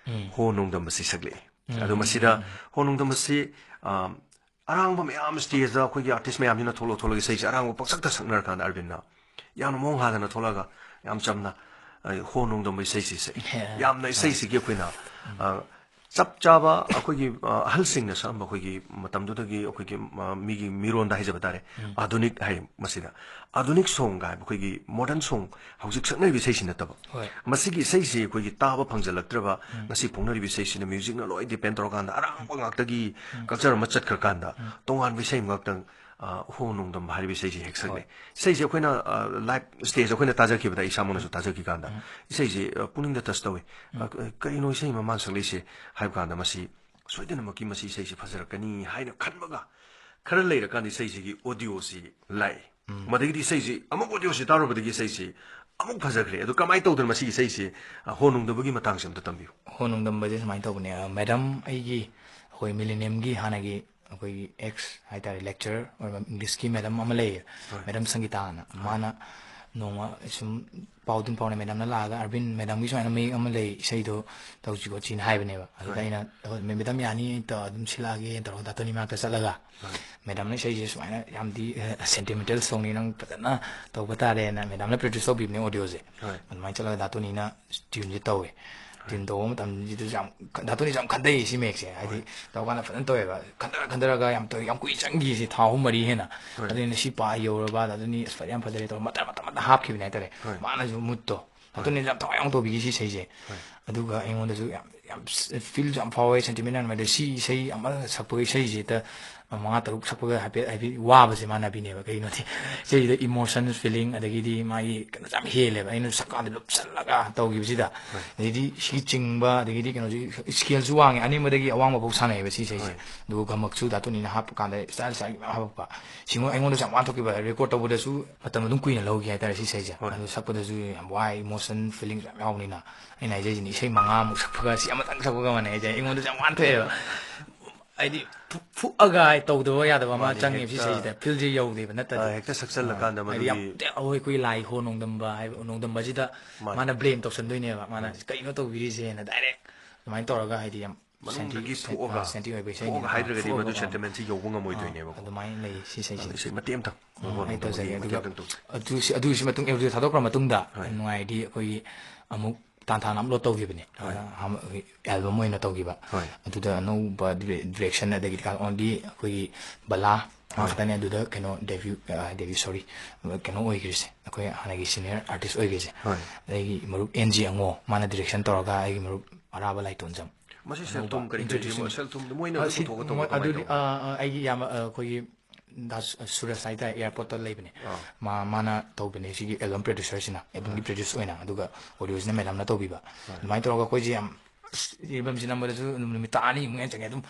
ꯍꯣ ꯅꯣꯡꯗꯝꯕꯁꯤ ꯁꯛꯂꯛꯑꯦ꯫ ꯑꯗꯣ ꯃꯁꯤꯗ ꯍꯣ ꯅꯣꯡꯗꯝꯕꯁꯤ ꯑꯔꯥꯡꯕ ꯃꯌꯥꯝ ꯁ꯭ꯇꯦꯖꯇ ꯑꯩꯈꯣꯏꯒꯤ ꯑꯥꯔꯇꯤꯁ ꯃꯌꯥꯝꯁꯤꯅ ꯊꯣꯛꯂꯛ ꯊꯣꯛꯂꯒ ꯏꯁꯩꯁꯦ ꯑꯔꯥꯡꯕ ꯄꯪꯁꯛꯇ ꯁꯛꯅꯔꯀꯥꯟꯗ ꯑꯔꯕꯤꯟꯅ ꯌꯥꯝꯅ ꯃꯑꯣꯡ ꯍꯥꯗꯅ ꯊꯣꯛꯂꯛꯑꯒ ꯌꯥꯝ ꯆꯝꯅ ꯍꯣ ꯅꯣꯡꯗꯝꯕ ꯏꯁꯩꯁꯤ ꯁꯛꯏ꯫ ꯌꯥꯝꯅ ꯏꯁꯩꯁꯤꯒꯤ ꯑꯩꯈꯣꯏꯅ ꯆꯞ ꯆꯥꯕ ꯑꯩꯈꯣꯏꯒꯤ, ꯑ, ꯑꯍꯜꯁꯤꯡꯅ ꯁꯛꯑꯝꯕ ꯑꯩꯈꯣꯏꯒꯤ ꯃꯇꯝꯗꯨꯗꯒꯤ ꯑꯩꯈꯣꯏꯒꯤ, ꯑ, ꯃꯤꯒꯤ ꯃꯤꯔꯣꯟꯗ ꯍꯥꯏꯖꯕ ꯇꯥꯔꯦ, ꯎꯝ꯫ ꯑꯥꯙꯨꯅꯤꯛ ꯍꯥꯏ ꯃꯁꯤꯗ꯫ ꯑꯥꯙꯨꯅꯤꯛ ꯁꯣꯡ ꯍꯥꯏꯕ ꯑꯩꯈꯣꯏꯒꯤ ꯃꯣꯗꯔꯟ ꯁꯣꯡ ꯍꯧꯖꯤꯛ ꯁꯛꯅꯔꯤꯕ ꯏꯁꯩꯁꯤ ꯅꯠꯇꯕ꯫ ꯍꯣꯏ꯫ ꯃꯁꯤꯒꯤ ꯏꯁꯩꯁꯤ ꯑꯩꯈꯣꯏꯒꯤ ꯇꯥꯕ ꯐꯪꯖꯜꯂꯛꯇ꯭ꯔꯕ, ꯎꯝ꯫ ꯉꯁꯤ ꯐꯣꯡꯅꯔꯤꯕ ꯏꯁꯩꯁꯤꯅ ꯃ꯭ꯌꯨꯖꯤꯛꯅ ꯂꯣꯏ ꯗꯤꯄꯦꯟ ꯇꯧꯔꯀꯥꯟꯗ ꯑꯔꯥꯡꯕ ꯉꯥꯛꯇꯒꯤ ꯎꯝ꯫ ꯀꯜꯆꯔ ꯑꯃ ꯆꯠꯈ꯭ꯔꯀꯥꯟꯗ ꯎꯝ꯫ ꯇꯣꯉꯥꯟꯕ ꯏꯁꯩ ꯑꯃꯈꯛꯇꯪ, ꯑ, ꯍꯣ ꯅꯣꯡꯗꯝꯕ ꯍꯥꯏꯔꯤꯕ ꯏꯁꯩꯁꯤ ꯍꯦꯛ ꯁꯛꯂꯦ꯫ ꯍꯣꯏ꯫ ꯏꯁꯩꯁꯦ ꯑꯩꯈꯣꯏꯅ, ꯑ, ꯂꯥꯏꯚ ꯁ꯭ꯇꯦꯖ ꯑꯩꯈꯣꯏꯅ ꯇꯥꯖꯈꯤꯕꯗ, ꯑꯩ ꯏꯁꯥꯃꯛꯅꯁꯨ ꯎꯝ꯫ ꯇꯥꯖꯈꯤ ꯀꯥꯟꯗ, ꯎꯝ꯫ ꯏꯁꯩꯁꯦ, ꯑ, ꯄꯨꯛꯅꯤꯡꯗ ꯇꯆ ꯇꯧꯏ꯫ ꯎꯝ꯫ ꯑ, ꯀ-, ꯀꯩꯅꯣ ꯏꯁꯩ ꯑꯃ ꯃꯥꯅ ꯁꯛꯂꯛꯏꯁꯦ ꯍꯥꯏꯕ ꯀꯥꯟꯗ, ꯃꯁꯤ ꯁꯣꯏꯗꯅꯃꯛꯀꯤ ꯃꯁꯤ ꯏꯁꯩꯁꯤ ꯐꯖꯔꯛꯀꯅꯤ ꯍꯥꯏꯅ ꯈꯟꯕꯒ, ꯈꯔ ꯂꯩꯔꯀꯥꯟꯗ ꯏꯁꯩꯁꯤꯒꯤ ꯑꯣꯗꯤꯑꯣꯁꯤ ꯂꯥꯛꯏ꯫ ꯎꯝ꯫ ꯃꯗꯒꯤꯗꯤ ꯏꯁꯩꯁꯤ ꯑꯃꯨꯛ, ꯑꯣꯗꯤꯑꯣꯁꯤ ꯇꯥꯔꯨꯕꯗꯒꯤ ꯏꯁꯩꯁꯤ ꯑꯃꯨꯛ ꯐꯖꯈ꯭ꯔꯦ꯫ ꯑꯗꯨ ꯀꯃꯥꯏꯅ ꯇꯧꯗꯅ ꯃꯁꯤꯒꯤ ꯏꯁꯩꯁꯤ, ꯑ, ꯍꯣ ꯅꯣꯡꯗꯝꯕꯒꯤ ꯃꯇꯥꯡꯁꯤ ꯑꯝꯇ ꯇꯝꯕꯤꯌꯨ꯫ ꯍꯣ ꯅꯣꯡꯗꯝꯕꯁꯦ ꯁꯨꯃꯥꯏꯅ ꯇꯧꯕꯅꯦ, ꯑ, ꯃꯦꯗꯥꯝ ꯑꯩꯒꯤ, ꯑꯩꯈꯣꯏ ꯃꯤꯂꯦꯅꯤꯌꯝꯒꯤ ꯍꯥꯟꯅꯒꯤ ꯑꯩꯈꯣꯏꯒꯤ ꯑꯦꯛꯁ ꯍꯥꯏꯇꯥꯔꯦ, lecturer ꯑꯣꯏꯕ ꯏꯪꯂꯤꯁꯀꯤ ꯃꯦꯗꯥꯝ ꯑꯃ ꯂꯩꯌꯦ, ꯍꯣꯏ꯫ ꯃꯦꯗꯥꯝ ꯁꯪꯒꯤꯇꯥꯅ꯫ ꯍꯣꯏ꯫ ꯃꯥꯅ ꯅꯣꯡꯃ ꯁꯨꯝ ꯄꯥꯎ ꯑꯗꯨꯝ ꯐꯥꯎꯅꯩ, ꯃꯦꯗꯥꯝꯅ ꯂꯥꯛꯑꯒ, "ꯑꯔꯕꯤꯟ, ꯃꯦꯗꯥꯝꯒꯤ ꯁꯨꯃꯥꯏꯅ ꯃꯌꯦꯛ ꯑꯃ ꯂꯩ, ꯏꯁꯩꯗꯣ ꯇꯧꯁꯤ ꯈꯣꯠꯁꯤꯅ" ꯍꯥꯏꯕꯅꯦꯕ꯫ ꯑꯗꯨꯗ ꯍꯣꯏ꯫ ꯑꯩꯅ, "ꯍꯣꯏ, ꯃꯦ-, ꯃꯦꯗꯥꯝ, ꯌꯥꯅꯤ, ꯑꯩ ꯇꯧ-, ꯑꯗꯨꯝ ꯁꯤꯜꯂꯛꯑꯒꯦ" ꯇꯧꯔꯒ ꯗꯥ ꯇꯣꯅꯤ ꯃꯅꯥꯛꯇ ꯆꯠꯂꯒ, ꯍꯣꯏ꯫ "ꯃꯦꯗꯥꯝꯅ ꯏꯁꯩꯁꯦ ꯁꯨꯃꯥꯏꯅ ꯌꯥꯝꯗꯤ, ꯑ, sentimental songꯅꯤ, ꯅꯪ ꯐꯖꯅ ꯇꯧꯕ ꯇꯥꯔꯦꯅ" ꯃꯦꯗꯥꯝꯅ produce ꯇꯧꯕꯤꯕꯅꯦ ꯑꯣꯗꯤꯑꯣꯁꯦ꯫ ꯍꯣꯏ꯫ ꯑꯗꯨꯃꯥꯏꯅ ꯆꯠꯂꯒ ꯗꯥ ꯇꯣꯅꯤꯅ ꯇ꯭ꯌꯨꯟꯁꯦ ꯇꯧꯋꯦ꯫ ꯇ꯭ꯌꯨꯟ ꯇꯧꯕ ꯃꯇꯝꯁꯤꯗꯁꯨ ꯌꯥꯝ, ꯗꯥ ꯇꯣꯅꯤꯁꯨ ꯌꯥꯝ ꯈꯟꯊꯩꯌꯦ ꯁꯤ ꯃꯌꯦꯛꯁꯦ꯫ ꯍꯥꯏꯗꯤ, ꯍꯣꯏ꯫ ꯇꯧꯀꯥꯟꯗ ꯐꯖꯅ ꯇꯧꯋꯦꯕ꯫ ꯈꯟꯊꯔ ꯈꯟꯊꯔꯒ ꯌꯥꯝ ꯇꯧꯋꯦ, ꯌꯥꯝ ꯀꯨꯏ ꯆꯪꯈꯤ ꯁꯤ, ꯊꯥ ꯑꯍꯨꯝ ꯃꯔꯤ ꯍꯦꯟꯅ꯫ ꯍꯣꯏ꯫ ꯑꯗꯨꯅ ꯁꯤ ꯄꯥ ꯌꯧꯔꯕ, ꯑꯗꯨꯅ ꯑꯁ ꯐꯗꯤ ꯌꯥꯝ ꯐꯖꯔꯦ ꯇꯧꯔ ꯃꯇꯠ ꯃꯇꯠ ꯃꯇꯠ ꯍꯥꯞꯈꯤꯕꯅꯦ ꯍꯥꯏꯇꯥꯔꯦ꯫ ꯍꯣꯏ꯫ ꯃꯥꯅꯁꯨ ꯃꯨꯠꯇꯣ꯫ ꯍꯣꯏ꯫ ꯑꯗꯨꯅ ꯌꯥꯝ ꯊꯋꯥꯏ ꯌꯥꯎꯅ ꯇꯧꯕꯤꯈꯤ ꯁꯤ ꯏꯁꯩꯁꯦ꯫ ꯍꯣꯏ꯫ ꯑꯗꯨꯒ ꯑꯩꯉꯣꯟꯗꯁꯨ ꯌꯥꯝ, ꯌꯥꯝ ꯐꯤꯜꯁꯨ ꯌꯥꯝ ꯐꯥꯎꯋꯦ, ꯁꯦꯟꯇꯤꯃꯦꯟ ꯌꯥꯝ ꯂꯩ꯫ ꯁꯤ ꯏꯁꯩ ꯑꯃ ꯁꯛꯄꯒ ꯏꯁꯩꯁꯤꯗ ꯃꯉꯥ ꯇꯔꯨꯛ ꯁꯛꯄꯒ ꯍꯥꯏꯐꯦꯠ, ꯍꯥꯏꯐꯦꯠ ꯋꯥꯕꯁꯦ ꯃꯥꯅ ꯄꯤꯅꯦꯕ꯫ ꯀꯩꯒꯤꯅꯣꯗꯤ ꯏꯁꯩꯁꯤꯗ ꯏꯃꯣꯁꯟꯁ, ꯐꯤꯂꯤꯡ, ꯑꯗꯒꯤꯗꯤ ꯃꯥꯒꯤ ꯀꯩꯅꯣꯁꯦ ꯌꯥꯝ ꯍꯦꯜꯂꯦꯕ꯫ ꯑꯩꯅ ꯁꯛꯀꯥꯟꯗ ꯂꯨꯞꯁꯜꯂꯒ ꯇꯧꯈꯤꯕꯁꯤꯗ꯫ ꯍꯣꯏ꯫ ꯑꯗꯩꯗꯤ ꯁꯤꯒꯤ ꯆꯤꯡꯕ, ꯑꯗꯒꯤꯗꯤ ꯀꯩꯅꯣꯁꯤ, ꯁ꯭ꯀꯦꯜꯁꯨ ꯋꯥꯡꯉꯦ, ꯑꯅꯦꯝꯕꯗꯒꯤ ꯑꯋꯥꯡꯕ ꯐꯥꯎ ꯁꯥꯟꯅꯩꯌꯦꯕ ꯁꯤ ꯏꯁꯩꯁꯦ꯫ ꯍꯣꯏ꯫ ꯑꯗꯨꯒ ꯒꯃꯛꯁꯨ ꯗꯥ ꯇꯣꯅꯤꯅ ꯍꯥꯞꯄ ꯀꯥꯟꯗ ꯁ꯭ꯇꯥꯏꯜ ꯁ꯭ꯇꯥꯏꯜꯒꯤ ꯃꯌꯥꯝ ꯍꯥꯞꯄꯛꯄ꯫ ꯁꯤꯉꯣ ꯑꯩꯉꯣꯟꯗꯁꯨ ꯌꯥꯝ ꯋꯥꯅ ꯊꯣꯛꯈꯤꯕ, ꯔꯦꯀꯣꯔꯗ ꯇꯧꯕꯗꯁꯨ ꯃꯇꯝ ꯑꯗꯨꯝ ꯀꯨꯏꯅ ꯂꯧꯈꯤ ꯍꯥꯏꯇꯥꯔꯦ ꯁꯤ ꯏꯁꯩꯁꯦ꯫ ꯍꯣꯏ꯫ ꯑꯗꯨ ꯁꯛꯄꯗꯁꯨ ꯌꯥꯝ ꯋꯥꯏ, ꯏꯃꯣꯁꯟ, ꯐꯤꯂꯤꯡꯁ ꯌꯥꯝ ꯌꯥꯎꯕꯅꯤꯅ꯫ ꯑꯩꯅ ꯍꯥꯏꯖꯔꯤꯁꯤꯅꯤ, ꯏꯁꯩ ꯃꯉꯥꯃꯨꯛ ꯁꯛꯄꯒ ꯁꯤ ꯑꯃꯇꯪ ꯁꯛꯄꯒ ꯃꯥꯟꯅꯩ ꯍꯥꯏꯁꯦ꯫ ꯑꯩꯉꯣꯟꯗꯁꯨ ꯌꯥꯝ ꯋꯥꯅ ꯊꯣꯛꯑꯦꯕ꯫ ꯍꯥꯏꯗꯤ ꯐꯨ-, ꯐꯨꯛꯑꯒ ꯇꯧꯗꯕ ꯌꯥꯗꯕ ꯑꯃ ꯃꯥꯅꯤ, ꯆꯪꯉꯦꯕ ꯁꯤ ꯍꯦꯛꯇ, ꯏꯁꯩꯁꯤꯗ꯫ ꯐꯤꯜꯁꯦ ꯌꯧꯗꯦꯕ ꯅꯠꯇꯗꯤ꯫ ꯑ, ꯍꯦꯛꯇ ꯁꯛꯆꯜꯂꯀꯥꯟꯗ ꯑ, ꯍꯥꯏꯗꯤ ꯃꯗꯨꯒꯤ ꯌꯥꯝ ꯇꯦ-, ꯑꯩꯈꯣꯏ, ꯑꯩꯈꯣꯏ ꯂꯥꯏ ꯍꯣ ꯅꯣꯡꯗꯝꯕ ꯍꯥꯏꯕ ꯅꯣꯡꯗꯝꯕꯁꯤꯗ ꯃꯥꯅꯤ꯫ ꯃꯥꯅ ꯕ꯭ꯂꯦꯝ ꯇꯧꯁꯟꯗꯣꯏꯅꯦꯕ꯫ ꯃꯥꯅ ꯎꯝ꯫ "ꯀꯩꯅꯣ ꯇꯧꯕꯤꯔꯤꯁꯦꯅ?" ꯗꯥꯏꯔꯦꯛ ꯑꯗꯨꯃꯥꯏꯅ ꯇꯧꯔꯒ ꯍꯥꯏꯗꯤ ꯌꯥꯝ ꯃꯅꯨꯡꯗꯒꯤ ꯁꯦꯟꯇꯤ-, ꯁꯦꯟ-, ꯐꯨꯛꯑꯒ, ꯑ, ꯁꯦꯟꯇꯤ ꯑꯣꯏꯕ ꯏꯁꯩꯅꯦ꯫ ꯐꯨꯛꯑꯒ ꯑ, ꯍꯥꯏꯗ꯭ꯔꯒꯗꯤ ꯐꯨꯛꯑꯒ ꯃꯗꯨ ꯃꯥꯅ, ꯁꯦꯟꯇꯤꯃꯦꯟꯁꯤ ꯌꯧꯕ ꯑ, ꯉꯝꯃꯣꯏꯗꯣꯏꯅꯦꯕꯀꯣ꯫ ꯑꯗꯨꯃꯥꯏꯅ ꯂꯩ ꯁꯤ ꯏꯁꯩꯁꯦ꯫ ꯑꯗꯣ ꯏꯁꯩ ꯃꯇꯦꯛ ꯑꯝꯇꯪ, ꯑ, ꯍꯣ ꯑꯩ ꯅꯣꯡꯗꯝꯕꯒꯤ ꯇꯧꯖꯒꯦ꯫ ꯃꯇꯦꯛ ꯑꯗꯨꯒ ꯑꯝꯇꯪ ꯇꯧꯁꯤ꯫ ꯑꯗꯨ ꯁꯤ, ꯑꯗꯨ ꯁꯤ ꯃꯇꯨꯡ ꯑꯦꯜꯕꯝꯁꯦ ꯊꯥꯗꯣꯛꯈ꯭ꯔ ꯃꯇꯨꯡꯗ ꯍꯣꯏ꯫ ꯅꯨꯡꯉꯥꯏꯔꯗꯤ ꯑꯩꯈꯣꯏꯒꯤ ꯑꯃꯨꯛ ꯇꯥꯟꯊꯥꯅ ꯑꯞꯂꯣꯗ ꯇꯧꯈꯤꯕꯅꯦ꯫ ꯍꯣꯏ꯫ ꯑ, ꯑꯍꯥꯟꯕ ꯑꯩꯈꯣꯏ ꯑꯦꯜꯕꯝ ꯑꯣꯏꯅ ꯇꯧꯈꯤꯕ꯫ ꯍꯣꯏ꯫ ꯑꯗꯨꯗ ꯑꯅꯧꯕ ꯗꯤꯔꯦꯛꯁꯟ, ꯑꯗꯒꯤꯗꯤ ꯑꯣꯟꯂꯤ ꯑꯩꯈꯣꯏꯒꯤ ꯕꯂꯥ ꯃꯥ ꯍꯣꯏ꯫ ꯈꯛꯇꯅꯦ ꯑꯗꯨꯗ ꯀꯩꯅꯣ ꯗꯦꯕ꯭ꯌꯨ, ꯑ, ꯗꯦꯕ꯭ꯌꯨ, ꯁꯣꯔꯤ, ꯀꯩꯅꯣ ꯑꯣꯏꯈ꯭ꯔꯤꯁꯦ, ꯑꯩꯈꯣꯏ ꯍꯥꯟꯅꯒꯤ ꯁꯤꯅꯤꯌꯔ ꯑꯥꯔꯇꯤꯁ ꯑꯣꯏꯈ꯭ꯔꯤꯁꯦ꯫ ꯍꯣꯏ꯫ ꯑꯩꯒꯤ ꯃꯔꯨꯞ ꯑꯦꯟ ꯖꯤ ꯑꯉꯣ, ꯃꯥꯅ ꯗꯤꯔꯦꯛꯁꯟ ꯇꯧꯔꯒ ꯑꯩꯒꯤ ꯃꯔꯨꯞ ꯑꯔꯥꯕ ꯂꯥꯏꯇꯣꯟꯖꯝ꯫ ꯃꯁꯤ ꯁꯦꯜ ꯑꯅꯧꯕ ꯊꯨꯝ ꯀꯔꯤ ꯀꯔꯤ introduction꯫ ꯁꯦꯜ ꯊꯨꯝꯗꯤ ꯃꯣꯏꯅ ꯑ, ꯑꯗꯨꯝ ꯁꯤ ꯄꯨꯊꯣꯛꯑꯒ ꯃꯣꯏ ꯇꯧꯕ ꯀꯃꯥꯏꯅ ꯑꯗꯨꯗꯤ, ꯇꯧꯕ? ꯑ, ꯑ, ꯑꯩꯒꯤ ꯏꯌꯥꯝꯕ, ꯑ, ꯑꯩꯈꯣꯏꯒꯤ ꯗꯥꯁ ꯁꯨꯔꯖ ꯍꯥꯏꯇꯥꯔꯦ, ꯑꯦꯌꯥꯔꯄꯣꯔꯠꯇ ꯂꯩꯕꯅꯦ꯫ ꯑꯥ꯫ ꯃꯥ, ꯃꯥꯅ ꯇꯧꯕꯅꯦ ꯁꯤꯒꯤ ꯑꯦꯜꯕꯝ ꯄ꯭ꯔꯣꯗ꯭ꯌꯨꯁꯔꯁꯤꯅ, ꯑꯦꯜꯕꯝꯒꯤ ꯑꯥ꯫ ꯄ꯭ꯔꯣꯗ꯭ꯌꯨꯁ ꯑꯣꯏꯅ, ꯑꯗꯨꯒ ꯑꯣꯗꯤꯑꯣꯁꯤꯅ ꯃꯦꯗꯥꯝꯅ ꯇꯧꯕꯤꯕ꯫ ꯑꯥ꯫ ꯑꯗꯨꯃꯥꯏꯅ ꯇꯧꯔꯒ ꯑꯩꯈꯣꯏꯁꯦ ꯌꯥꯝ, ꯑꯁ, ꯑꯦꯜꯕꯝꯁꯤ ꯅꯝꯕꯗꯁꯨ ꯑꯗꯨꯝ ꯅꯨꯃꯤꯠ ꯇꯔꯥ ꯑꯅꯤꯃꯨꯛ ꯍꯦꯟꯅ ꯆꯪꯉꯦ꯫ ꯑꯗꯨꯝ,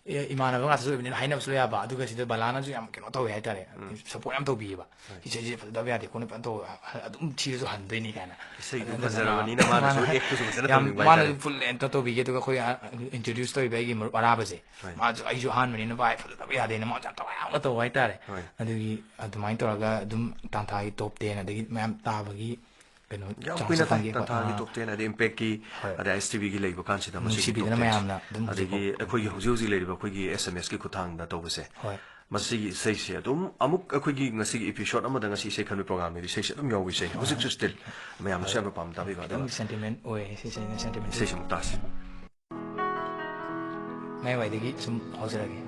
ꯑꯦ, ꯏꯃꯥꯟꯅꯕ ꯉꯥꯛꯇꯁꯨ ꯑꯣꯏꯕꯅꯤꯅ ꯍꯥꯏꯅꯕꯁꯨ ꯌꯥꯕ, ꯑꯗꯨꯒ ꯁꯤꯗ ꯕꯂꯥꯅꯁꯨ ꯌꯥꯝ ꯀꯩꯅꯣ ꯇꯧꯋꯦ ꯍꯥꯏꯇꯥꯔꯦ, ꯎꯝ꯫ ꯁꯞꯄꯣꯔꯠ ꯌꯥꯝ ꯇꯧꯕꯤꯌꯦꯕ꯫ ꯍꯣꯏ꯫ "ꯏꯁꯩꯁꯦ ꯐꯖꯗꯕ ꯌꯥꯗꯦ, ꯈꯣꯠꯅ ꯐꯖꯅ ꯇꯧ, ꯑꯗꯨꯝ ꯊꯤꯔꯁꯨ ꯍꯟꯗꯣꯏꯅꯤ" ꯀꯥꯏꯅ꯫ ꯏꯁꯩꯗꯨ ꯑꯗꯨꯅ ꯐꯖꯔꯕꯅꯤꯅ ꯃꯥꯅꯁꯨ ꯃꯥꯅ ꯑꯦꯛꯇꯨꯁꯨ ꯐꯖꯅ ꯌꯥꯝ, ꯇꯧꯅꯤꯡꯕ ꯃꯥꯅꯁꯨ ꯍꯥꯏꯇꯥꯔꯦ꯫ ꯐꯨꯜ ꯑꯦꯟꯇ ꯇꯧꯕꯤꯒꯦ꯫ ꯑꯗꯨꯒ ꯑꯩꯈꯣꯏ, ꯑ, ꯏꯟꯇ꯭ꯔꯣꯗ꯭ꯌꯨꯁ ꯇꯧꯔꯤꯕ ꯑꯩꯒꯤ ꯃꯔꯨꯞ ꯑꯔꯥꯕꯁꯦ, ꯍꯣꯏ꯫ ꯃꯥꯁꯨ, ꯑꯩꯁꯨ ꯑꯍꯥꯟꯕꯅꯤꯅ, "ꯚꯥꯏ, ꯐꯖꯗꯕ ꯌꯥꯗꯦꯅ", ꯃꯥꯁꯨ ꯌꯥꯝ ꯊꯋꯥꯏ ꯌꯥꯎꯅ ꯇꯧꯕ ꯍꯥꯏꯇꯥꯔꯦ꯫ ꯍꯣꯏ꯫ ꯑꯗꯨꯒꯤ ꯑꯗꯨꯃꯥꯏꯅ ꯇꯧꯔꯒ ꯑꯗꯨꯝ ꯇꯥꯟꯊꯥꯒꯤ ꯇꯣꯞ ꯇꯦꯟ ꯑꯗꯒꯤ ꯃꯌꯥꯝ ꯇꯥꯕꯒꯤ ꯀꯩꯅꯣ ꯌꯥꯝ ꯆꯥꯟꯁ ꯀꯨꯏꯅ ꯇꯥꯏ, ꯐꯪꯈꯤ꯫ ꯇꯥꯟꯊꯥꯒꯤ ꯑꯥ꯫ ꯇꯣꯞ ꯇꯦꯟ, ꯑꯗꯩ ꯏꯝꯄꯦꯛꯀꯤ, ꯍꯣꯏ꯫ ꯑꯗꯩ ꯑꯥꯏ ꯑꯦꯁ ꯇꯤ ꯚꯤꯒꯤ ꯂꯩꯕ ꯀꯥꯟꯁꯤꯗ ꯃꯁꯤꯒꯤ ꯅꯨꯡꯁꯤꯕꯤꯗꯅ ꯇꯣꯞ ꯇꯦꯟꯁꯦ꯫ ꯃꯌꯥꯝꯅ ꯑꯗꯨꯝ ꯑꯗꯒꯤ ꯍꯧꯖꯤꯛꯐꯥꯎ ꯑꯩꯈꯣꯏꯒꯤ ꯍꯧꯖꯤꯛ ꯍꯧꯖꯤꯛ ꯂꯩꯔꯤꯕ ꯑꯩꯈꯣꯏꯒꯤ ꯑꯦꯁ ꯑꯦꯝ ꯑꯦꯁꯀꯤ ꯈꯨꯠꯊꯥꯡꯗ ꯇꯧꯕꯁꯦ꯫ ꯍꯣꯏ꯫ ꯃꯁꯤꯒꯤ ꯏꯁꯩꯁꯦ ꯑꯗꯨꯝ ꯑꯃꯨꯛ ꯑꯩꯈꯣꯏꯒꯤ ꯉꯁꯤꯒꯤ ꯏꯄꯤꯁꯣꯗ ꯑꯃꯗ ꯉꯁꯤ ꯏꯁꯩ ꯈꯟꯕ ꯄ꯭ꯔꯣꯒ꯭ꯔꯥꯝꯒꯤꯗꯤ ꯏꯁꯩꯁꯦ ꯑꯗꯨꯝ ꯌꯥꯎꯕ ꯏꯁꯩ꯫ ꯍꯧꯖꯤꯛꯁꯨ ꯁ꯭ꯇꯤꯜ ꯃꯌꯥꯝꯅꯁꯨ ꯌꯥꯝꯅ ꯄꯥꯝꯅ ꯇꯥꯕꯤꯕ꯫ ꯑꯗꯨꯒ ꯈꯤꯇꯪ ꯁꯦꯟꯇꯤꯃꯦꯟ ꯑꯣꯏ ꯁꯤꯁꯦ, ꯁꯦꯟꯇꯤꯃꯦꯟ꯫ ꯏꯁꯩꯁꯦ ꯑꯃꯨꯛ ꯇꯥꯁꯤ꯫ ꯃꯌꯥꯏꯋꯥꯏꯗꯒꯤ ꯁꯨꯝ ꯍꯧꯖꯔꯒꯦ꯫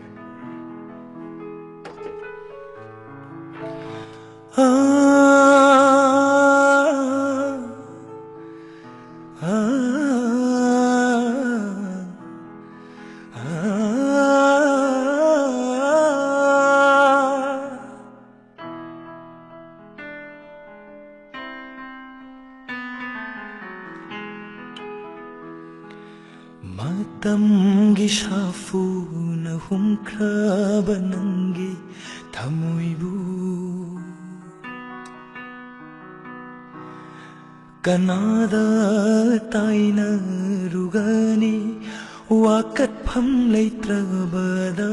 ꯃꯇꯝꯒꯤ ꯁꯥꯐꯨꯅ ꯍꯨꯝꯈ꯭ꯔꯕ ꯅꯪꯒꯤ ꯊꯃꯣꯏꯕꯨ ꯀꯅꯥꯗ ꯇꯥꯏꯅꯔꯨꯒꯅꯤ ꯋꯥꯀꯠꯐꯝ ꯂꯩꯇ꯭ꯔꯕꯗ?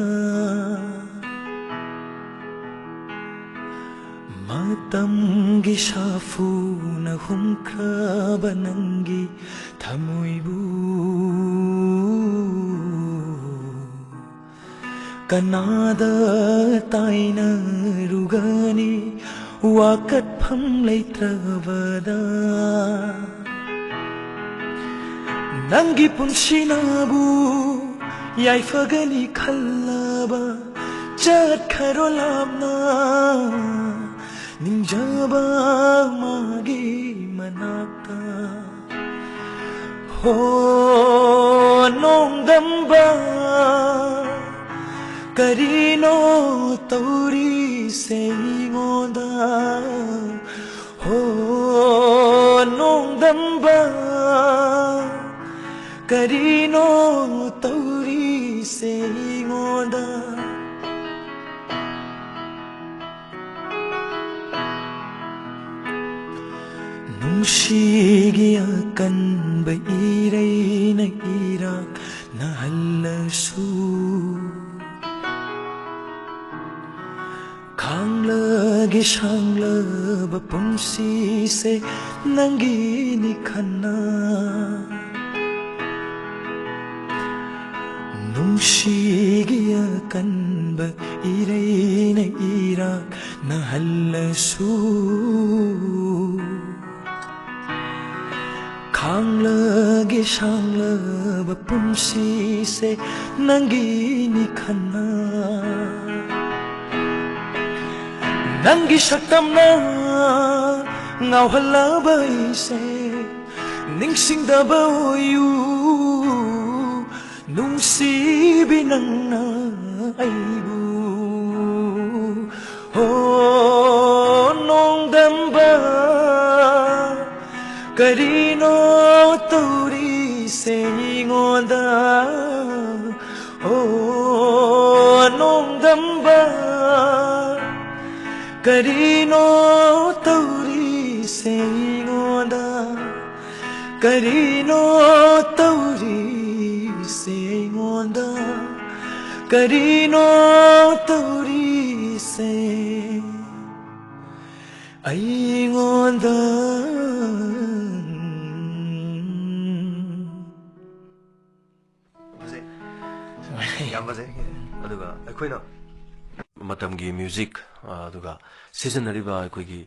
ꯃꯇꯝꯒꯤ ꯁꯥꯐꯨꯅ ꯍꯨꯝꯈ꯭ꯔꯕ ꯅꯪꯒꯤ ꯊꯃꯣꯏꯕꯨ ꯀꯅꯥꯗ ꯇꯥꯏꯅꯔꯨꯒꯅꯤ ꯋꯥꯀꯠꯐꯝ ꯂꯩꯇ꯭ꯔꯕꯗ? ꯅꯪꯒꯤ ꯄꯨꯟꯁꯤꯅꯕꯨ ꯌꯥꯏꯐꯒꯅꯤ ꯈꯜꯂꯕ, ꯆꯠꯈ꯭ꯔꯣ ꯂꯥꯞꯅ ꯅꯤꯡꯖꯕ ꯃꯥꯒꯤ ꯃꯅꯥꯛꯇ꯫ ꯍꯣ ꯅꯣꯡꯗꯝꯕ, ꯀꯔꯤꯅꯣ ꯇꯧꯔꯤꯁꯦ ꯑꯩꯉꯣꯟꯗ? ꯍꯣ ꯅꯣꯡꯗꯝꯕ, ꯀꯔꯤꯅꯣ ꯇꯧꯔꯤꯁꯦ ꯑꯩꯉꯣꯟꯗ? ꯅꯨꯡꯁꯤꯒꯤ ꯑꯀꯟꯕ ꯏꯔꯩꯅ ꯏꯔꯥꯛꯅꯍꯜꯂꯁꯨ, ꯈꯥꯡꯂꯒꯦ ꯁꯥꯡꯂꯕ ꯄꯨꯟꯁꯤꯁꯦ ꯅꯪꯒꯤꯅꯤ ꯈꯟꯅ꯫ ꯅꯨꯡꯁꯤꯒꯤ ꯑꯀꯟꯕ ꯏꯔꯩꯅ ꯏꯔꯥꯛꯅꯍꯜꯂꯁꯨ, ꯈꯥꯡꯂꯒꯦ ꯁꯥꯡꯂꯕ ꯄꯨꯟꯁꯤꯁꯦ ꯅꯪꯒꯤꯅꯤ ꯈꯟꯅ꯫ ꯅꯪꯒꯤ ꯁꯛꯇꯝꯅ ꯉꯥꯎꯍꯜꯂꯕ ꯑꯩꯁꯦ ꯅꯤꯡꯁꯤꯡꯗꯕ ꯑꯣꯏꯌꯨ, ꯅꯨꯡꯁꯤꯕꯤ ꯅꯪꯅ ꯑꯩꯕꯨ꯫ ꯍꯣ ꯅꯣꯡꯗꯝꯕ, ꯀꯔꯤꯅꯣ ꯇꯧꯔꯤꯁꯦ ꯑꯩꯉꯣꯟꯗ? ꯍꯣ ꯅꯣꯡꯗꯝꯕ, ꯀꯔꯤꯅꯣ ꯇꯧꯔꯤꯁꯦ ꯑꯩꯉꯣꯟꯗ? ꯀꯔꯤꯅꯣ ꯇꯧꯔꯤꯁꯦ ꯑꯩꯉꯣꯟꯗ? ꯀꯔꯤꯅꯣ ꯇꯧꯔꯤꯁꯦ ꯑꯩꯉꯣꯟꯗ? ꯐꯖꯩ꯫ ꯌꯥꯝ ꯐꯖꯩ꯫ ꯑꯗꯨꯒ ꯑꯩꯈꯣꯏꯅ ꯃꯇꯝꯒꯤ ꯃ꯭ꯌꯨꯖꯤꯛ, ꯑ, ꯑꯗꯨꯒ ꯁꯤꯖꯤꯟꯅꯔꯤꯕ ꯑꯩꯈꯣꯏꯒꯤ,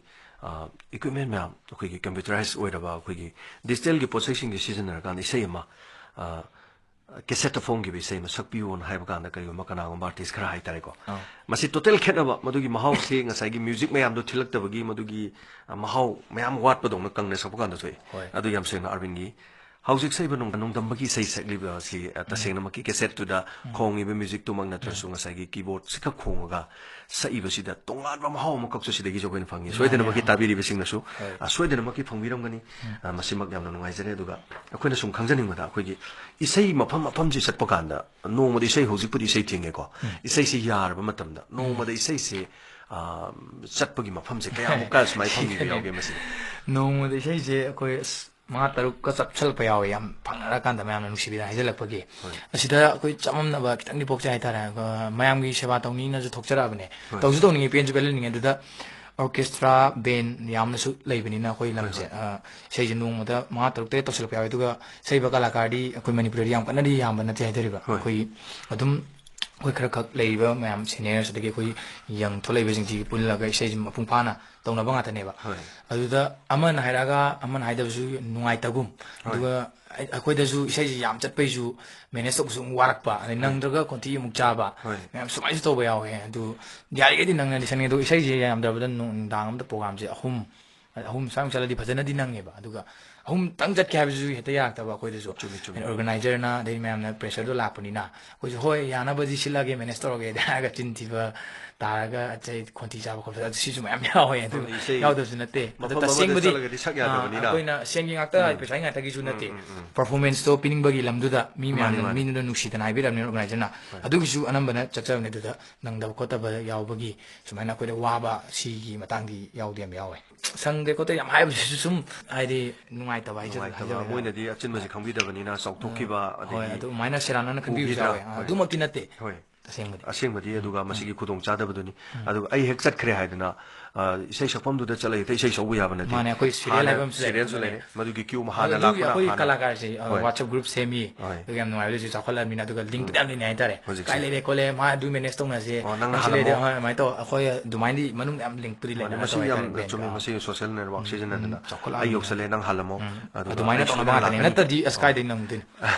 ꯏꯀ꯭ꯋꯤꯞꯃꯦꯟ ꯃꯌꯥꯝ, ꯑꯩꯈꯣꯏꯒꯤ ꯀꯝꯄ꯭ꯌꯨꯇꯔꯥꯏꯁ ꯑꯣꯏꯔꯕ, ꯑꯩꯈꯣꯏꯒꯤ ꯗꯤꯖꯤꯇꯦꯜꯒꯤ ꯄꯣꯠ ꯆꯩꯁꯤꯡꯁꯦ ꯁꯤꯖꯤꯟꯅꯔꯀꯥꯟꯗ ꯏꯁꯩ ꯑꯃ, ꯀꯦꯁꯦꯠꯇ ꯐꯣꯡꯈꯤꯕ ꯏꯁꯩ ꯑꯃ ꯁꯛꯄꯤꯌꯨꯅ ꯍꯥꯏꯕ ꯀꯥꯟꯗ, ꯀꯔꯤꯒꯨꯝꯕ ꯀꯅꯥꯒꯨꯝꯕ ꯑꯥꯔꯇꯤꯁ ꯈꯔ ꯍꯥꯏꯇꯥꯔꯦꯀꯣ, ꯑꯥ꯫ ꯃꯁꯤ ꯇꯣꯇꯦꯜ ꯈꯦꯠꯅꯕ, ꯃꯗꯨꯒꯤ ꯃꯍꯥꯎꯁꯤ ꯉꯁꯥꯏꯒꯤ ꯃ꯭ꯌꯨꯖꯤꯛ ꯃꯌꯥꯝꯗꯣ ꯊꯤꯜꯂꯛꯇꯕꯒꯤ ꯃꯗꯨꯒꯤ, ꯑ, ꯃꯍꯥꯎ ꯃꯌꯥꯝ ꯋꯥꯠꯄꯗꯧꯅ ꯀꯪꯅ ꯁꯛꯄ ꯀꯥꯟꯗ ꯊꯣꯛꯑꯦ꯫ ꯍꯣꯏ꯫ ꯑꯗꯨ ꯌꯥꯝ ꯁꯦꯡꯅ ꯑꯔꯕꯤꯟꯒꯤ ꯍꯧꯖꯤꯛ ꯁꯛꯏꯕ ꯅꯣꯡ-, ꯅꯣꯡꯗꯝꯕꯒꯤ ꯏꯁꯩ ꯁꯛꯂꯤꯕ ꯑꯁꯤ, ꯑ, ꯇꯁꯦꯡꯅꯃꯛꯀꯤ ꯀꯦꯁꯦꯠꯇꯨꯗ ꯈꯣꯡꯉꯤꯕ ꯃ꯭ꯌꯨꯖꯤꯛꯇꯨꯃꯛ ꯅꯠꯇ꯭ꯔꯁꯨ, ꯉꯁꯥꯏꯒꯤ ꯀꯤꯕꯣꯔꯗꯁꯤ ꯈꯛ ꯈꯣꯡꯉꯒ ꯁꯛꯏꯕꯁꯤꯗ ꯇꯣꯉꯥꯟꯕ ꯃꯍꯥꯎ ꯑꯃꯈꯛꯁꯨ ꯁꯤꯗꯒꯤꯁꯨ ꯑꯩꯈꯣꯏꯅ ꯐꯪꯉꯤ꯫ ꯁꯣꯏꯗꯅꯃꯛꯀꯤ ꯇꯥꯕꯤꯔꯤꯕꯁꯤꯡꯅꯁꯨ, ꯍꯣꯏ꯫ ꯑ, ꯁꯣꯏꯗꯅꯃꯛꯀꯤ ꯐꯪꯕꯤꯔꯝꯒꯅꯤ꯫ ꯑ, ꯃꯁꯤꯃꯛ ꯌꯥꯝꯅ ꯅꯨꯡꯉꯥꯏꯖꯔꯦ꯫ ꯑꯗꯨꯒ ꯑꯩꯈꯣꯏꯅ ꯁꯨꯝ ꯈꯪꯖꯅꯤꯡꯕꯗ, ꯑꯩꯈꯣꯏꯒꯤ ꯏꯁꯩ ꯃꯐꯝ ꯃꯐꯝꯁꯤ ꯆꯠꯄ ꯀꯥꯟꯗ, ꯅꯣꯡꯃꯗ ꯏꯁꯩ, ꯍꯧꯖꯤꯛꯄꯨꯗꯤ ꯏꯁꯩ ꯊꯤꯡꯉꯦꯀꯣ, ꯏꯁꯩꯁꯤ ꯌꯥꯔꯕ ꯃꯇꯝꯗ ꯅꯣꯡꯃꯗ ꯏꯁꯩꯁꯦ, ꯑ, ꯆꯠꯄꯒꯤ ꯃꯐꯝꯁꯦ ꯀꯌꯥꯃꯨꯛꯀ ꯁꯨꯃꯥꯏꯅ ꯐꯪꯕꯤꯕ ꯌꯥꯎꯒꯦ ꯃꯁꯤꯗ? ꯅꯣꯡꯃꯗ ꯏꯁꯩꯁꯦ ꯑꯩꯈꯣꯏ ꯑꯁ ꯃꯉꯥ ꯇꯔꯨꯛꯀ ꯆꯞꯁꯜꯂꯛꯄ ꯌꯥꯎꯋꯦ, ꯌꯥꯝ ꯐꯪꯅꯔꯀꯥꯟꯗ ꯃꯌꯥꯝꯅ ꯅꯨꯡꯁꯤꯕꯤꯗꯅ ꯍꯥꯏꯖꯤꯜꯂꯛꯄꯒꯤ꯫ ꯍꯣꯏ꯫ ꯑꯁꯤꯗ ꯑꯩꯈꯣꯏ ꯆꯃꯝꯅꯕ ꯈꯤꯇꯪꯗꯤ ꯄꯣꯛꯆꯩ ꯍꯥꯏꯇꯥꯔꯦ꯫ ꯑ, ꯃꯌꯥꯝꯒꯤ ꯁꯦꯕꯥ ꯇꯧꯅꯤꯡꯅꯁꯨ ꯊꯣꯛꯆꯔꯛꯑꯕꯅꯦ꯫ ꯍꯣꯏ꯫ ꯇꯧꯁꯨ ꯇꯧꯅꯤꯡꯉꯤ, ꯄꯦꯟꯁꯨ ꯄꯦꯜꯍꯟꯅꯤꯡꯉꯤ꯫ ꯑꯗꯨꯗ ꯑꯣꯔꯀꯦꯁꯇ꯭ꯔꯥ, ꯕꯦꯟ ꯌꯥꯝꯅꯁꯨ ꯂꯩꯕꯅꯤꯅ ꯑꯩꯈꯣꯏ ꯂꯝꯁꯦ, ꯍꯣꯏ꯫ ꯑ, ꯏꯁꯩꯁꯦ ꯅꯣꯡꯃꯗ ꯃꯉꯥ ꯇꯔꯨꯛ ꯇꯔꯦꯠ ꯇꯧꯁꯤꯜꯂꯛꯄ ꯌꯥꯎꯋꯦ꯫ ꯑꯗꯨꯒ ꯏꯁꯩꯕ ꯀꯂꯥꯀꯥꯔꯗꯤ ꯑꯩꯈꯣꯏ ꯃꯅꯤꯄꯨꯔꯗꯗꯤ ꯌꯥꯝ ꯀꯟꯅꯗꯤ ꯌꯥꯝꯕ ꯅꯠꯇꯦ ꯍꯥꯏꯗꯣꯔꯤꯕ꯫ ꯍꯣꯏ꯫ ꯑꯩꯈꯣꯏ ꯑꯗꯨꯝ ꯑꯩꯈꯣꯏ ꯈꯔ ꯈꯛ ꯂꯩꯔꯤꯕ ꯃꯌꯥꯝ ꯁꯦꯅꯤꯌꯔꯁ, ꯑꯗꯒꯤ ꯑꯩꯈꯣꯏ ꯌꯪ ꯊꯣꯛꯂꯛꯏꯕꯁꯤꯡꯁꯤ ꯄꯨꯜꯂꯒ ꯏꯁꯩꯁꯤ ꯃꯄꯨꯡ ꯐꯥꯅ ꯇꯧꯅꯕ ꯉꯥꯛꯇꯅꯦꯕ꯫ ꯍꯣꯏ꯫ ꯑꯗꯨꯗ ꯑꯃꯅ ꯍꯥꯏꯔꯛꯑꯒ ꯑꯃꯅ ꯍꯥꯏꯗꯕꯁꯨ ꯅꯨꯡꯉꯥꯏꯇꯒꯨꯝ, ꯍꯣꯏ꯫ ꯑꯗꯨꯒ ꯑꯩ-, ꯑꯩꯈꯣꯏꯗꯁꯨ ꯏꯁꯩꯁꯤ ꯌꯌꯥꯝ ꯆꯠꯄꯩꯁꯨ ꯃꯦꯅꯦꯖ ꯇꯧꯕꯁꯨ ꯑꯃꯨꯛ ꯋꯥꯔꯛꯄ, ꯑꯗꯩ ꯅꯪꯗ꯭ꯔꯒ ꯈꯣꯟꯊꯤ ꯑꯃꯨꯛ ꯆꯥꯕ, ꯍꯣꯏ꯫ ꯃꯌꯥꯝ ꯁꯨꯃꯥꯏꯅꯁꯨ ꯇꯧꯕ ꯌꯥꯎꯋꯦ꯫ ꯑꯗꯨ ꯌꯥꯔꯤꯈꯩꯗꯤ ꯅꯪꯅꯗꯤ ꯁꯛꯅꯤꯡꯉꯦ, ꯑꯗꯣ ꯏꯁꯩꯁꯦ ꯌꯥꯝꯗ꯭ꯔꯕꯗ ꯅꯨꯡꯗꯥꯡ ꯑꯃꯗ ꯄ꯭ꯔꯣꯒꯥꯝꯁꯦ ꯑꯍꯨꯝ, ꯑꯍꯨꯝ ꯁ꯭ꯋꯥꯏꯃꯨꯛ ꯆꯠꯂꯗꯤ ꯐꯖꯅꯗꯤ ꯅꯪꯉꯦꯕ꯫ ꯑꯗꯨꯒ ꯑꯍꯨꯝꯇꯪ ꯆꯠꯀꯦ ꯍꯥꯏꯕꯁꯤꯁꯨ ꯍꯦꯛꯇ ꯌꯥꯔꯛꯇꯕ ꯑꯩꯈꯣꯏꯗꯁꯨ꯫ ꯆꯨꯝꯃꯤ, ꯆꯨꯝꯃꯤ꯫ ꯑꯣꯔꯒꯅꯥꯏꯖꯔꯅ, ꯑꯗꯩ ꯃꯌꯥꯝꯅ ꯄ꯭ꯔꯦꯁꯔꯗꯣ ꯂꯥꯛꯄꯅꯤꯅ ꯑꯩꯈꯣꯏꯁꯨ, "ꯍꯣꯏ, ꯌꯥꯅꯕꯗꯤ ꯁꯤꯜꯂꯒꯦ, ꯃꯦꯅꯦꯖ ꯇꯧꯔꯒꯦꯗꯤ" ꯍꯥꯏꯔꯒ ꯆꯤꯟ ꯊꯤꯕ ꯇꯥꯔꯒ ꯑꯆꯩ ꯈꯣꯟꯊꯤ ꯆꯥꯕ ꯈꯣꯠꯄ, ꯑꯗꯨ ꯁꯤꯁꯨ ꯃꯌꯥꯝ ꯌꯥꯎꯋꯦ꯫ ꯑꯗꯨ ꯍꯣꯏ, ꯏꯁꯩ ꯌꯥꯎꯗꯕꯁꯨ ꯅꯠꯇꯦ꯫ ꯑꯗꯣ ꯃꯐꯝ ꯑꯃꯗ ꯇꯁꯦꯡꯕꯗꯤ, ꯆꯠꯂꯒꯗꯤ ꯁꯛ ꯑ, ꯌꯥꯗꯕꯅꯤꯅ꯫ ꯑꯩꯈꯣꯏꯅ ꯁꯦꯟꯒꯤ ꯉꯥꯛꯇ, ꯎꯝ꯫ ꯄꯩꯁꯥꯒꯤ ꯉꯥꯛꯇꯒꯤꯁꯨ ꯅꯠꯇꯦ꯫ ꯎꯝ, ꯎꯝ, ꯎꯝ꯫ ꯄꯔꯐꯣꯔꯃꯦꯟꯁꯇꯣ ꯄꯤꯅꯤꯡꯕꯒꯤ ꯂꯝꯗꯨꯗ ꯃꯤ ꯃꯥꯅꯤ, ꯃꯌꯥꯝꯅ, ꯃꯥꯅꯤ꯫ ꯃꯤꯗꯨꯅ ꯅꯨꯡꯁꯤꯗꯅ ꯍꯥꯏꯕꯤꯔꯕꯅꯤꯅ ꯑꯣꯔꯒꯅꯥꯏꯖꯔꯅ꯫ ꯍꯣꯏ꯫ ꯑꯗꯨꯒꯤꯁꯨ ꯑꯅꯝꯕꯅ ꯆꯠꯆꯕꯅꯦ꯫ ꯑꯗꯨꯗ ꯅꯪꯗꯕ ꯈꯣꯠꯇꯕ ꯌꯥꯎꯕꯒꯤ ꯁꯨꯃꯥꯏꯅ ꯑꯩꯈꯣꯏꯗ ꯋꯥꯕ ꯁꯤꯒꯤ ꯃꯇꯥꯡꯗꯤ ꯌꯥꯎꯗꯤ ꯌꯥꯝ ꯌꯥꯎꯋꯦ꯫ ꯁꯪꯗꯦ ꯈꯣꯠꯇꯦ ꯌꯥꯝ ꯍꯥꯏꯕꯁꯤꯁꯨ ꯁꯨꯝ ꯍꯥꯏꯗꯤ ꯅꯨꯡꯉꯥꯏꯇꯕ ꯍꯥꯏꯖ-, ꯅꯨꯡꯉꯥꯏꯇꯕ, ꯍꯥꯏꯖꯕ ꯌꯥꯏ꯫ ꯃꯣꯏꯅꯗꯤ ꯑꯆꯤꯟꯕꯁꯦ ꯈꯪꯕꯤꯗꯕꯅꯤꯅ ꯆꯥꯎꯊꯣꯛꯈꯤꯕ, ꯍꯣꯏ, ꯑꯗꯒꯤ ꯑꯗꯨꯃꯥꯏꯅ ꯁꯦꯔꯥꯟꯅꯅ ꯈꯟꯕꯤꯕꯁꯨ ꯎꯕꯤꯗ꯭ꯔꯥ? ꯌꯥꯎꯋꯦ꯫ ꯑ, ꯍꯣꯏ꯫ ꯑꯗꯨꯃꯛꯇꯤ ꯅꯠꯇꯦ꯫ ꯍꯣꯏ꯫ ꯑꯁꯦꯡꯕꯗꯤ ꯑꯁꯦꯡꯕꯗꯤ ꯑꯗꯨꯒ ꯃꯁꯤꯒꯤ ꯈꯨꯗꯣꯡ ꯆꯥꯗꯕꯗꯨꯅꯤ꯫ ꯑꯗꯨꯒ ꯑꯩ ꯍꯦꯛ ꯆꯠꯈ꯭ꯔꯦ ꯍꯥꯏꯗꯅ, ꯑ, ꯏꯁꯩ ꯁꯛꯐꯝꯗꯨꯗ ꯆꯠꯂꯒ ꯍꯦꯛꯇ ꯏꯁꯩ ꯁꯛꯎ ꯌꯥꯕ ꯅꯠꯇꯦ꯫ ꯃꯥꯅꯦ, ꯑꯩꯈꯣꯏ serial ꯍꯥꯟꯅ ꯍꯥꯏꯕ ꯑꯃꯁꯨ ꯂꯩ꯫ serialꯁꯨ ꯂꯩꯔꯦ꯫ ꯃꯗꯨꯒꯤ queue ꯑꯃ ꯍꯥꯟꯅ ꯑꯗꯨꯒꯤ ꯂꯥꯛꯄꯅ ꯑꯗꯨꯒꯤ ꯑꯩꯈꯣꯏ ꯍꯥꯟꯅ ꯀꯂꯥꯀꯥꯔꯁꯦ, ꯑ, ꯍꯣꯏ꯫ WhatsApp group ꯁꯦꯝꯃꯤ꯫ ꯍꯣꯏ꯫ ꯑꯗꯨꯒ ꯌꯥꯝ ꯅꯨꯡꯉꯥꯏꯕ ꯍꯧꯖꯤꯛ ꯆꯥꯎꯈꯠꯂꯕꯅꯤꯅ, ꯑꯗꯨꯒ link ꯄꯨꯗꯤ ꯌꯥꯝ ꯂꯩꯅꯩ ꯍꯥꯏꯇꯥꯔꯦ꯫ ꯍꯧꯖꯤꯛꯁꯦ꯫ ꯀꯥꯏ ꯂꯩꯔꯦ ꯈꯣꯠꯂꯦ, ꯃꯥ ꯑꯗꯨ manage ꯇꯧꯅꯁꯦ, ꯑꯣ, ꯅꯪꯅ ꯅꯪ ꯁꯤ ꯍꯥꯜꯂꯝꯃꯣ꯫ ꯂꯩꯔꯦ, ꯍꯣꯏ, ꯑꯗꯨꯃꯥꯏꯅ ꯇꯧ꯫ ꯑꯩꯈꯣꯏ ꯑꯗꯨꯃꯥꯏꯅꯗꯤ ꯃꯅꯨꯡꯗ ꯌꯥꯝ link ꯄꯨꯗꯤ ꯃꯥꯅꯦ, ꯂꯩꯅꯔꯦ ꯃꯁꯤ ꯍꯥꯏꯇꯥꯔꯦ, ꯌꯥꯝ brand ꯆꯨꯝꯃꯦ꯫ ꯑꯥ꯫ ꯃꯁꯤ social network ꯎꯝ, ꯁꯤꯖꯤꯟꯅꯗꯅ ꯆꯥꯎꯈꯠꯂꯛꯑꯕꯅꯤꯅ꯫ ꯑꯩ ꯌꯧꯁꯜꯂꯦ, ꯅꯪ ꯍꯥꯜꯂꯝꯃꯣ꯫ ꯎꯝ, ꯑꯗꯨꯒ ꯑꯗꯨꯃꯥꯏꯅ ꯑꯩ ꯇꯧꯅꯕ ꯁꯣꯏꯗꯅ ꯉꯥꯛꯇꯅꯦ꯫ ꯂꯥꯛꯀꯅꯤ꯫ ꯅꯠꯇ꯭ꯔꯗꯤ ꯑꯁ, ꯑꯣ꯫ ꯀꯥꯏꯗꯩ ꯅꯪꯗꯣꯏꯅꯣ?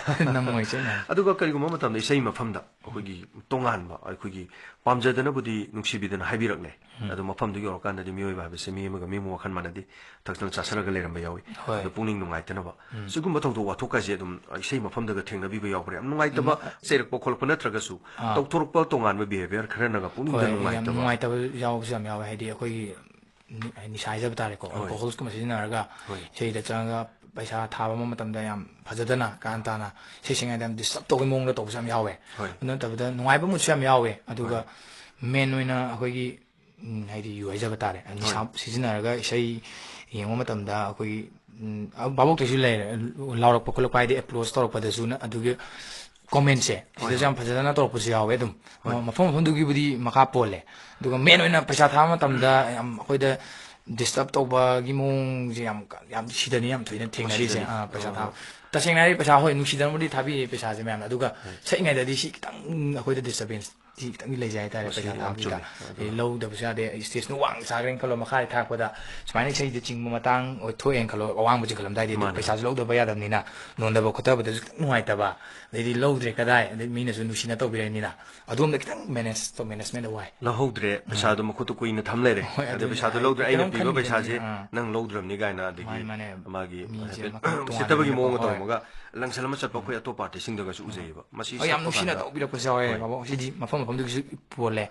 ꯅꯪ ꯑꯣꯏꯁꯦ ꯃꯌꯥꯝ꯫ ꯑꯗꯨꯒ ꯀꯔꯤꯒꯨꯝꯕ ꯃꯇꯝꯗ ꯏꯁꯩ ꯃꯐꯝꯗ ꯑꯩꯈꯣꯏꯒꯤ ꯇꯣꯉꯥꯟꯕ, ꯑꯩꯈꯣꯏꯒꯤ ꯄꯥꯝꯖꯗꯅꯕꯨꯗꯤ ꯅꯨꯡꯁꯤꯕꯤꯗꯅ ꯍꯥꯏꯕꯤꯔꯛꯂꯦ꯫ ꯑꯗꯣ ꯃꯐꯝꯗꯨ ꯌꯧꯔꯀꯥꯟꯗꯗꯤ ꯃꯤꯑꯣꯏꯕ ꯍꯥꯏꯕꯁꯦ ꯃꯤ ꯑꯃꯒ ꯃꯤ ꯑꯃꯒ ꯋꯥꯈꯜ ꯃꯥꯟꯅꯗꯦ, ꯊꯛꯇꯅ ꯆꯥꯁꯜꯂꯒ ꯂꯩꯔꯝꯕ ꯌꯥꯎꯏ꯫ ꯍꯣꯏ꯫ ꯑꯗꯣ ꯄꯨꯛꯅꯤꯡ ꯅꯨꯡꯉꯥꯏꯇꯅꯕ ꯎꯝ꯫ ꯁꯤꯒꯨꯝꯕ ꯊꯧꯗꯣꯛ ꯋꯥꯊꯣꯛꯀꯁꯦ ꯑꯗꯨꯝ ꯏꯁꯩ ꯃꯐꯝꯗꯒ ꯊꯦꯡꯅꯕꯤꯕ ꯌꯥꯎꯕ꯭ꯔꯥ? ꯌꯥꯝ ꯅꯨꯡꯉꯥꯏꯇꯕ, ꯆꯩꯔꯛꯄ ꯈꯣꯠꯂꯛꯄ ꯅꯠꯇ꯭ꯔꯒꯁꯨ ꯑꯥ꯫ ꯇꯧꯊꯣꯔꯛꯄ ꯇꯣꯉꯥꯟꯕ behaviour ꯈꯔꯅꯒ ꯄꯨꯛꯅꯤꯡꯗ ꯍꯣꯏ, ꯌꯥꯝ ꯅꯨꯡꯉꯥꯏꯇꯕ꯫ ꯅꯨꯡꯉꯥꯏꯇꯕ ꯌꯥꯎꯕꯁꯨ ꯌꯥꯝ ꯌꯥꯎꯋꯦ꯫ ꯍꯥꯏꯗꯤ ꯑꯩꯈꯣꯏꯒꯤ ꯅꯤ-, ꯅꯤꯁꯥ ꯍꯥꯏꯖꯕ ꯇꯥꯔꯦꯀꯣ, ꯍꯣꯏ꯫ Alcohols ꯀꯨꯝꯕ ꯁꯤꯖꯤꯟꯅꯔꯒ ꯍꯣꯏ꯫ ꯏꯁꯩꯗ ꯆꯪꯉꯒ ꯄꯩꯁꯥ ꯊꯥꯕ ꯃꯇꯝꯗ ꯌꯥꯝ ꯐꯖꯗꯅ ꯀꯥꯟ ꯇꯥꯅ ꯏꯁꯩ ꯁꯛꯉꯩꯗ ꯌꯥꯝ disturb ꯇꯧꯕꯒꯤ ꯃꯑꯣꯡꯗ ꯇꯧꯕꯁꯨ ꯌꯥꯝ ꯌꯥꯎꯋꯦ꯫ ꯍꯣꯏ꯫ ꯑꯗꯨ ꯅꯠꯇꯕꯗ ꯅꯨꯡꯉꯥꯏꯕ ꯃꯨꯠꯁꯨ ꯌꯥꯝ ꯌꯥꯎꯋꯦ꯫ ꯑꯗꯨꯒ main ꯑꯣꯏꯅ ꯑꯩꯈꯣꯏꯒꯤ, ꯎꯝ, ꯍꯥꯏꯗꯤ ꯌꯨ ꯍꯥꯏꯖꯕ ꯇꯥꯔꯦ, ꯅꯤꯁꯥ ꯍꯣꯏ꯫ ꯁꯤꯖꯤꯟꯅꯔꯒ ꯏꯁꯩ ꯌꯦꯡꯕ ꯃꯇꯝꯗ ꯑꯩꯈꯣꯏꯒꯤ, ꯎꯝ, ꯑ, ꯚꯥꯕꯣꯛꯇꯁꯨ ꯂꯩꯔꯦ, ꯂꯥꯎꯔꯛꯄ ꯈꯣꯠꯂꯛꯄ ꯍꯥꯏꯗꯤ applause ꯇꯧꯔꯛꯄꯗꯁꯨ ꯅ-, ꯑꯗꯨꯒꯤ comment ꯁꯦ ꯁꯤꯗꯁꯨ ꯌꯥꯝ ꯐꯖꯅ ꯇꯧꯔꯛꯄꯁꯨ ꯌꯥꯎꯋꯦ꯫ ꯑꯗꯨꯝ ꯃꯐꯝ ꯃꯐꯝꯗꯨꯒꯤꯕꯨꯗꯤ ꯃꯈꯥ ꯄꯣꯜꯂꯦ꯫ ꯑꯗꯨꯒ main ꯑꯣꯏꯅ ꯄꯩꯁꯥ ꯊꯥꯕ ꯃꯇꯝꯗ ꯌꯥꯝ ꯑꯩꯈꯣꯏꯗ disturb ꯇꯧꯕꯒꯤ ꯃꯑꯣꯡꯁꯦ ꯌꯥꯝ ꯀ-, ꯌꯥꯝ ꯁꯤꯗꯅꯤ ꯌꯥꯝ ꯊꯣꯏꯅ ꯊꯦꯡꯅꯔꯤꯁꯦ꯫ ꯃꯁꯤꯗꯅꯤ꯫ ꯑꯥ, ꯄꯩꯁꯥ ꯑꯣ꯫ ꯊꯥꯕ ꯇꯁꯦꯡꯅ ꯍꯥꯏꯔꯗꯤ ꯄꯩꯁꯥ, ꯍꯣꯏ, ꯅꯨꯡꯁꯤꯗꯅꯕꯨꯗꯤ ꯊꯥꯕꯤꯔꯦ ꯄꯩꯁꯥꯁꯦ ꯃꯌꯥꯝꯅ, ꯑꯗꯨꯒ ꯁꯛꯏꯉꯩꯗꯗꯤ ꯁꯤ ꯈꯤꯇꯪ ꯑꯩꯈꯣꯏꯗ disturbance ꯁꯤ ꯈꯤꯇꯪꯗꯤ ꯂꯩꯖꯩ ꯍꯥꯏꯇꯥꯔꯦ꯫ ꯃꯁꯤ ꯄꯩꯁꯥ ꯌꯥꯝ ꯊꯥꯕꯒꯤꯗ ꯆꯨꯝꯃꯦ꯫ ꯍꯥꯏꯗꯤ ꯂꯧꯗꯕꯁꯨ ꯌꯥꯗꯦ꯫ Stage ꯅ ꯋꯥꯡ ꯁꯥꯈ꯭ꯔꯦꯅ ꯈꯜꯂꯣ, ꯃꯈꯥꯗꯤ ꯊꯥꯔꯛꯄꯗ ꯁꯨꯃꯥꯏꯅ ꯏꯁꯩꯗ ꯆꯤꯡꯕ ꯃꯇꯥꯡ ꯑꯣꯏ-, ꯊꯣꯛꯑꯦꯅ ꯈꯜꯂꯣ, ꯑꯋꯥꯡꯕ ꯆꯤꯡꯈꯠꯂꯝꯗꯥꯏꯗꯤ ꯑꯗꯨ ꯃꯥꯅꯦ꯫ ꯄꯩꯁꯥꯁꯨ ꯂꯧꯗꯕ ꯌꯥꯗꯕꯅꯤꯅ ꯅꯣꯟꯗꯕ ꯈꯣꯠꯇꯕꯗꯁꯨ ꯈꯤꯇꯪ ꯅꯨꯡꯉꯥꯏꯇꯕ, ꯑꯗꯩꯗꯤ ꯂꯧꯗ꯭ꯔꯦ ꯀꯗꯥꯏ, ꯑꯗꯩ ꯃꯤꯅꯁꯨ ꯅꯨꯡꯁꯤꯅ ꯇꯧꯕꯤꯔꯛꯏꯅꯤꯅ ꯑꯗꯣꯝꯗ ꯈꯤꯇꯪ manage ꯇꯧ-, management ꯗ ꯋꯥꯏ꯫ ꯂꯧꯍꯧꯗ꯭ꯔꯦ, ꯄꯩꯁꯥꯗꯣ ꯃꯈꯨꯠꯇ ꯀꯨꯏꯅ ꯊꯝ ꯂꯩꯔꯦ꯫ ꯍꯣꯏ, ꯑꯗ ꯑꯗꯨꯅꯤ꯫ ꯄꯩꯁꯥꯗꯣ ꯑꯩ ꯂꯧꯗ꯭ꯔꯦ, ꯑꯩꯅ ꯀꯩꯅꯣꯝ ꯄꯤꯕ ꯈꯟꯈꯤꯕꯅꯤ꯫ ꯄꯩꯁꯥꯁꯦ ꯑꯥ꯫ ꯅꯪ ꯂꯧꯗ꯭ꯔꯕꯅꯤ ꯀꯥꯏꯅ, ꯑꯗꯒꯤ ꯃꯥꯅꯦ, ꯃꯥꯅꯦ꯫ ꯃꯥꯒꯤ ꯃꯤꯁꯦ ꯍꯥꯏꯐꯦꯠ ꯃꯈꯜ ꯇꯣꯉꯥꯟꯕꯅꯤꯅꯀꯣ, ꯎꯁꯤꯠꯇꯕꯒꯤ ꯃꯑꯣꯡ ꯑꯃ ꯍꯣꯏ꯫ ꯇꯧꯔꯝꯃꯒ ꯂꯪꯁꯜ ꯑꯃ ꯆꯠꯄ ꯑꯩꯈꯣꯏ ꯑꯇꯣꯞꯄ artist ꯁꯤꯡꯗꯒꯁꯨ ꯎꯖꯩꯌꯦꯕ꯫ ꯃꯁꯤ ꯍꯣꯏ, ꯌꯥꯝ ꯁꯛꯄ ꯅꯨꯡꯁꯤꯅ ꯀꯥꯟꯗ ꯇꯧꯕꯤꯔꯛꯄꯁꯨ ꯌꯥꯎꯋꯦ꯫ ꯍꯣꯏ꯫ ꯕꯥꯕꯨ, ꯁꯤꯗꯤ ꯃꯐꯝ ꯃꯐꯝꯗꯨꯒꯤꯁꯨ ꯄꯣꯜꯂꯦ꯫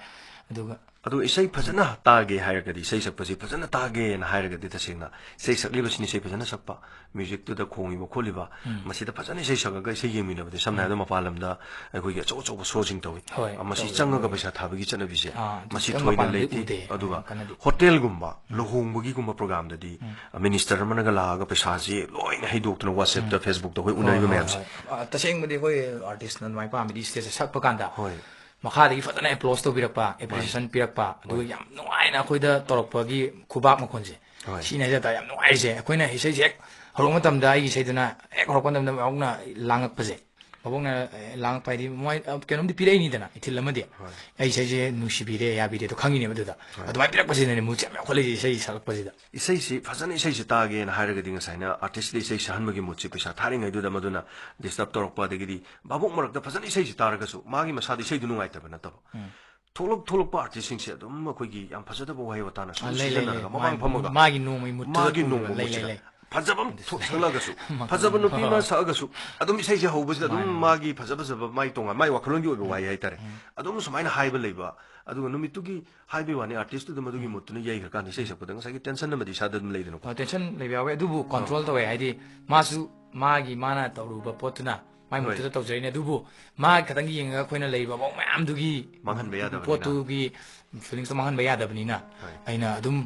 ꯑꯗꯨꯒ ꯑꯗꯣ ꯏꯁꯩ ꯐꯖꯅ ꯇꯥꯒꯦ ꯍꯥꯏꯔꯒꯗꯤ, ꯏꯁꯩ ꯁꯛꯄꯁꯤ ꯐꯖꯅ ꯇꯥꯒꯦꯅ ꯍꯥꯏꯔꯒꯗꯤ, ꯇꯁꯦꯡꯅ ꯏꯁꯩ ꯁꯛꯂꯤꯕꯁꯤꯅ ꯏꯁꯩ ꯐꯖꯅ ꯁꯛꯄ, music ꯇꯨꯗ ꯈꯣꯡꯉꯤꯕ ꯈꯣꯠꯂꯤꯕ, ꯃꯁꯤꯗ ꯐꯖꯅ ꯏꯁꯩ ꯁꯛꯑꯒ ꯏꯁꯩ ꯌꯦꯡꯃꯤꯟꯅꯕꯗꯤ, ꯁꯝꯅ ꯍꯥꯏꯔꯕꯗ ꯃꯄꯥꯟ ꯂꯝꯗ ꯑꯩꯈꯣꯏꯒꯤ ꯑꯆꯧ ꯑꯆꯧꯕ show ꯁꯤꯡ ꯇꯧꯏ꯫ ꯍꯣꯏ, ꯑ, ꯃꯁꯤ ꯇꯧꯏ, ꯆꯪꯉꯒ ꯇꯧꯏ꯫ ꯄꯩꯁꯥ ꯊꯥꯕꯒꯤ ꯆꯠꯅꯕꯤꯁꯦ, ꯑꯥ, ꯑꯗꯨ ꯃꯁꯤ ꯈꯤꯇꯪ ꯊꯣꯏꯅ ꯃꯄꯥꯟꯗꯗꯤ ꯂꯩꯇꯦ꯫ ꯎꯗꯦ, ꯑꯗꯨꯒ ꯌꯥꯝ ꯀꯟꯅꯗꯤ꯫ hotel ꯒꯨꯝꯕ, ꯂꯨꯍꯣꯡꯕꯒꯤꯒꯨꯝꯕ program ꯗꯗꯤ, ꯑ, minister ꯑꯃꯅꯒ ꯂꯥꯛꯑꯒ ꯄꯩꯁꯥꯁꯤ ꯂꯣꯏꯅ ꯍꯩꯗꯣꯛꯇꯅ WhatsApp ꯇ, Facebook ꯇ ꯑꯩꯈꯣꯏ ꯎꯅꯔꯤꯕ ꯍꯣꯏ, ꯃꯌꯥꯝꯁꯦ꯫ ꯍꯣꯏ꯫ ꯑ, ꯇꯁꯦꯡꯕꯗꯤ ꯑꯩꯈꯣꯏ artist ꯅ ꯑꯗꯨꯃꯥꯏꯅ ꯄꯥꯝꯃꯤꯗꯤ stage ꯇ ꯁꯛꯄ ꯀꯥꯟꯗ ꯍꯣꯏ꯫ ꯃꯈꯥꯗꯒꯤ ꯐꯖꯅ applause ꯇꯧꯕꯤꯔꯛꯄ, appreciation ꯄꯤꯔꯛꯄ, ꯑꯗꯨꯒ ꯌꯥꯝ ꯅꯨꯡꯉꯥꯏꯅ ꯑꯩꯈꯣꯏꯗ ꯇꯧꯔꯛꯄꯒꯤ ꯈꯨꯕꯥꯛ ꯃꯈꯣꯟꯁꯦ, ꯍꯣꯏ꯫ ꯁꯤꯅ ꯍꯥꯏꯖ ꯇꯥꯔꯦ ꯌꯥꯝ ꯅꯨꯡꯉꯥꯏꯔꯤꯁꯦ꯫ ꯑꯩꯈꯣꯏꯅ ꯏꯁꯩꯁꯦ ꯍꯦꯛ ꯍꯧꯔꯛꯄ ꯃꯇꯝꯗ, ꯑꯩꯒꯤ ꯏꯁꯩꯗꯨꯅ ꯍꯦꯛ ꯍꯧꯔꯛꯄ ꯃꯇꯝꯗ ꯃꯕꯣꯛꯅ ꯂꯥꯡꯉꯛꯄꯁꯦ, ꯃꯕꯣꯛꯅ, ꯑꯦ, ꯂꯥꯡꯉꯛꯄ ꯍꯥꯏꯗꯤ ꯃꯣꯏ, ꯑ, ꯀꯩꯅꯣꯝꯗꯤ ꯄꯤꯔꯛꯏꯅꯤꯗꯅ, ꯏꯊꯤꯜ ꯑꯃꯗꯤ꯫ ꯍꯣꯏ꯫ ꯑꯩ ꯏꯁꯩꯁꯦ ꯅꯨꯡꯁꯤꯕꯤꯔꯦ, ꯌꯥꯕꯤꯔꯦ ꯑꯗꯣ ꯈꯪꯉꯤꯅꯦꯕ ꯑꯗꯨꯗ꯫ ꯍꯣꯏ꯫ ꯑꯗꯨꯃꯥꯏꯅ ꯄꯤꯔꯛꯄꯁꯤꯅꯅꯦ ꯃꯨꯠꯁꯦ ꯌꯥꯝ ꯌꯥꯎꯈꯠꯂꯛꯏꯁꯦ ꯏꯁꯩ ꯁꯛꯂꯛꯄꯁꯤꯗ꯫ ꯏꯁꯩꯁꯤ ꯐꯖꯅ, ꯏꯁꯩꯁꯤ ꯇꯥꯒꯦꯅ ꯍꯥꯏꯔꯒꯗꯤ ꯉꯁꯥꯏꯅ artistꯇ ꯏꯁꯩ ꯁꯛꯍꯟꯕꯒꯤ ꯃꯨꯠꯁꯤ ꯄꯩꯁꯥ ꯊꯥꯔꯤꯉꯩꯗꯨꯗ ꯃꯗꯨꯅ disturb ꯇꯧꯔꯛꯄ, ꯑꯗꯒꯤꯗꯤ ꯚꯥꯕꯣꯛ ꯃꯔꯛꯇ ꯐꯖꯅ ꯏꯁꯩꯁꯤ ꯇꯥꯔꯒꯁꯨ ꯃꯥꯒꯤ ꯃꯁꯥꯗ ꯏꯁꯩꯗꯨ ꯅꯨꯡꯉꯥꯏꯇꯕ ꯅꯠꯇꯕ꯫ ꯎꯝ꯫ ꯊꯣꯛꯂꯛ-, ꯊꯣꯛꯂꯛꯄ artistꯁꯤꯡꯁꯦ ꯑꯗꯨꯝ ꯑꯩꯈꯣꯏꯒꯤ ꯌꯥꯝ ꯐꯖꯗꯕ ꯋꯥꯍꯩ ꯋꯥꯇꯥꯅ ꯁꯨꯝ ꯑꯥ, ꯂꯩ, ꯂꯩ, ꯁꯤꯖꯤꯟꯅꯔꯒ ꯂꯩ꯫ ꯃꯃꯥꯡ ꯃꯥꯒꯤ, ꯐꯝꯃꯒ ꯃꯥꯒꯤ ꯅꯣꯡꯃꯒꯤ ꯃꯨꯠꯇꯨꯗ ꯃꯥꯒꯤ ꯊꯨꯡꯉꯒ, ꯅꯣꯡꯃ ꯂꯩ, ꯂꯩ, ꯃꯨꯠꯁꯤꯗ ꯂꯩ꯫ ꯐꯖꯕ ꯑꯃ ꯊꯣꯛꯆꯜꯂꯒꯁꯨ, ꯃꯈꯜ ꯐꯖꯕ ꯅꯨꯄꯤ ꯑꯃ ꯃꯈꯜ꯫ ꯁꯛꯑꯒꯁꯨ ꯑꯗꯨꯝ ꯏꯁꯩꯁꯦ ꯍꯧꯕꯁꯤꯗ ꯑꯗꯨꯝ ꯃꯥꯅꯦ, ꯃꯥꯅꯦ꯫ ꯃꯥꯒꯤ ꯐꯖ ꯐꯖꯕ ꯃꯥꯏ ꯇꯣꯉꯥꯟ, ꯃꯥꯏ ꯋꯥꯈꯜꯂꯣꯟꯒꯤ ꯑꯣꯏꯕ ꯎꯝ꯫ ꯋꯥꯍꯩ ꯍꯥꯏꯇꯥꯔꯦ꯫ ꯎꯝ꯫ ꯑꯗꯨꯝ ꯁꯨꯃꯥꯏꯅ ꯍꯥꯏꯕ ꯂꯩꯕ, ꯑꯗꯨꯒ ꯅꯨꯃꯤꯠꯇꯨꯒꯤ ꯍꯥꯏꯕꯒꯤ ꯋꯥꯅꯤ, artistꯇꯨꯗ ꯃꯗꯨꯒꯤ ꯎꯝ꯫ ꯃꯨꯠꯇꯨꯅ ꯌꯩꯈ꯭ꯔꯀꯥꯟꯗ ꯏꯁꯩ ꯁꯛꯄꯗ ꯉꯁꯥꯏꯒꯤ tension ꯑꯃꯗꯤ ꯏꯁꯥꯗ ꯑꯗꯨꯝ ꯂꯩꯗꯅꯀꯣ꯫ ꯑ, tension ꯂꯩꯕ ꯌꯥꯎꯋꯦ, ꯑꯗꯨꯕꯨ ꯑꯥ꯫ Control ꯇꯧꯋꯦ꯫ ꯍꯥꯏꯗꯤ ꯃꯥꯁꯨ ꯃꯥꯒꯤ, ꯃꯥꯅ ꯇꯧꯔꯨꯕ ꯄꯣꯠꯇꯨꯅ ꯃꯥꯏ ꯍꯣꯏ꯫ ꯃꯨꯠꯇꯨꯗ ꯇꯧꯖꯔꯤꯅꯦ꯫ ꯑꯗꯨꯕꯨ ꯃꯥ ꯈꯛꯇꯪ ꯌꯦꯡꯉꯒ ꯑꯩꯈꯣꯏꯅ ꯂꯩꯔꯤꯕ ꯃꯑꯣꯡ ꯃꯌꯥꯝꯗꯨꯒꯤ ꯃꯥꯡꯍꯟꯕ ꯌꯥꯗꯕꯅꯤꯅ꯫ ꯄꯣꯠꯇꯨꯒꯤ feelingsꯇꯣ ꯃꯥꯡꯍꯟꯕ ꯌꯥꯗꯕꯅꯤꯅ ꯍꯣꯏ꯫ ꯑꯩꯅ ꯑꯗꯨꯝ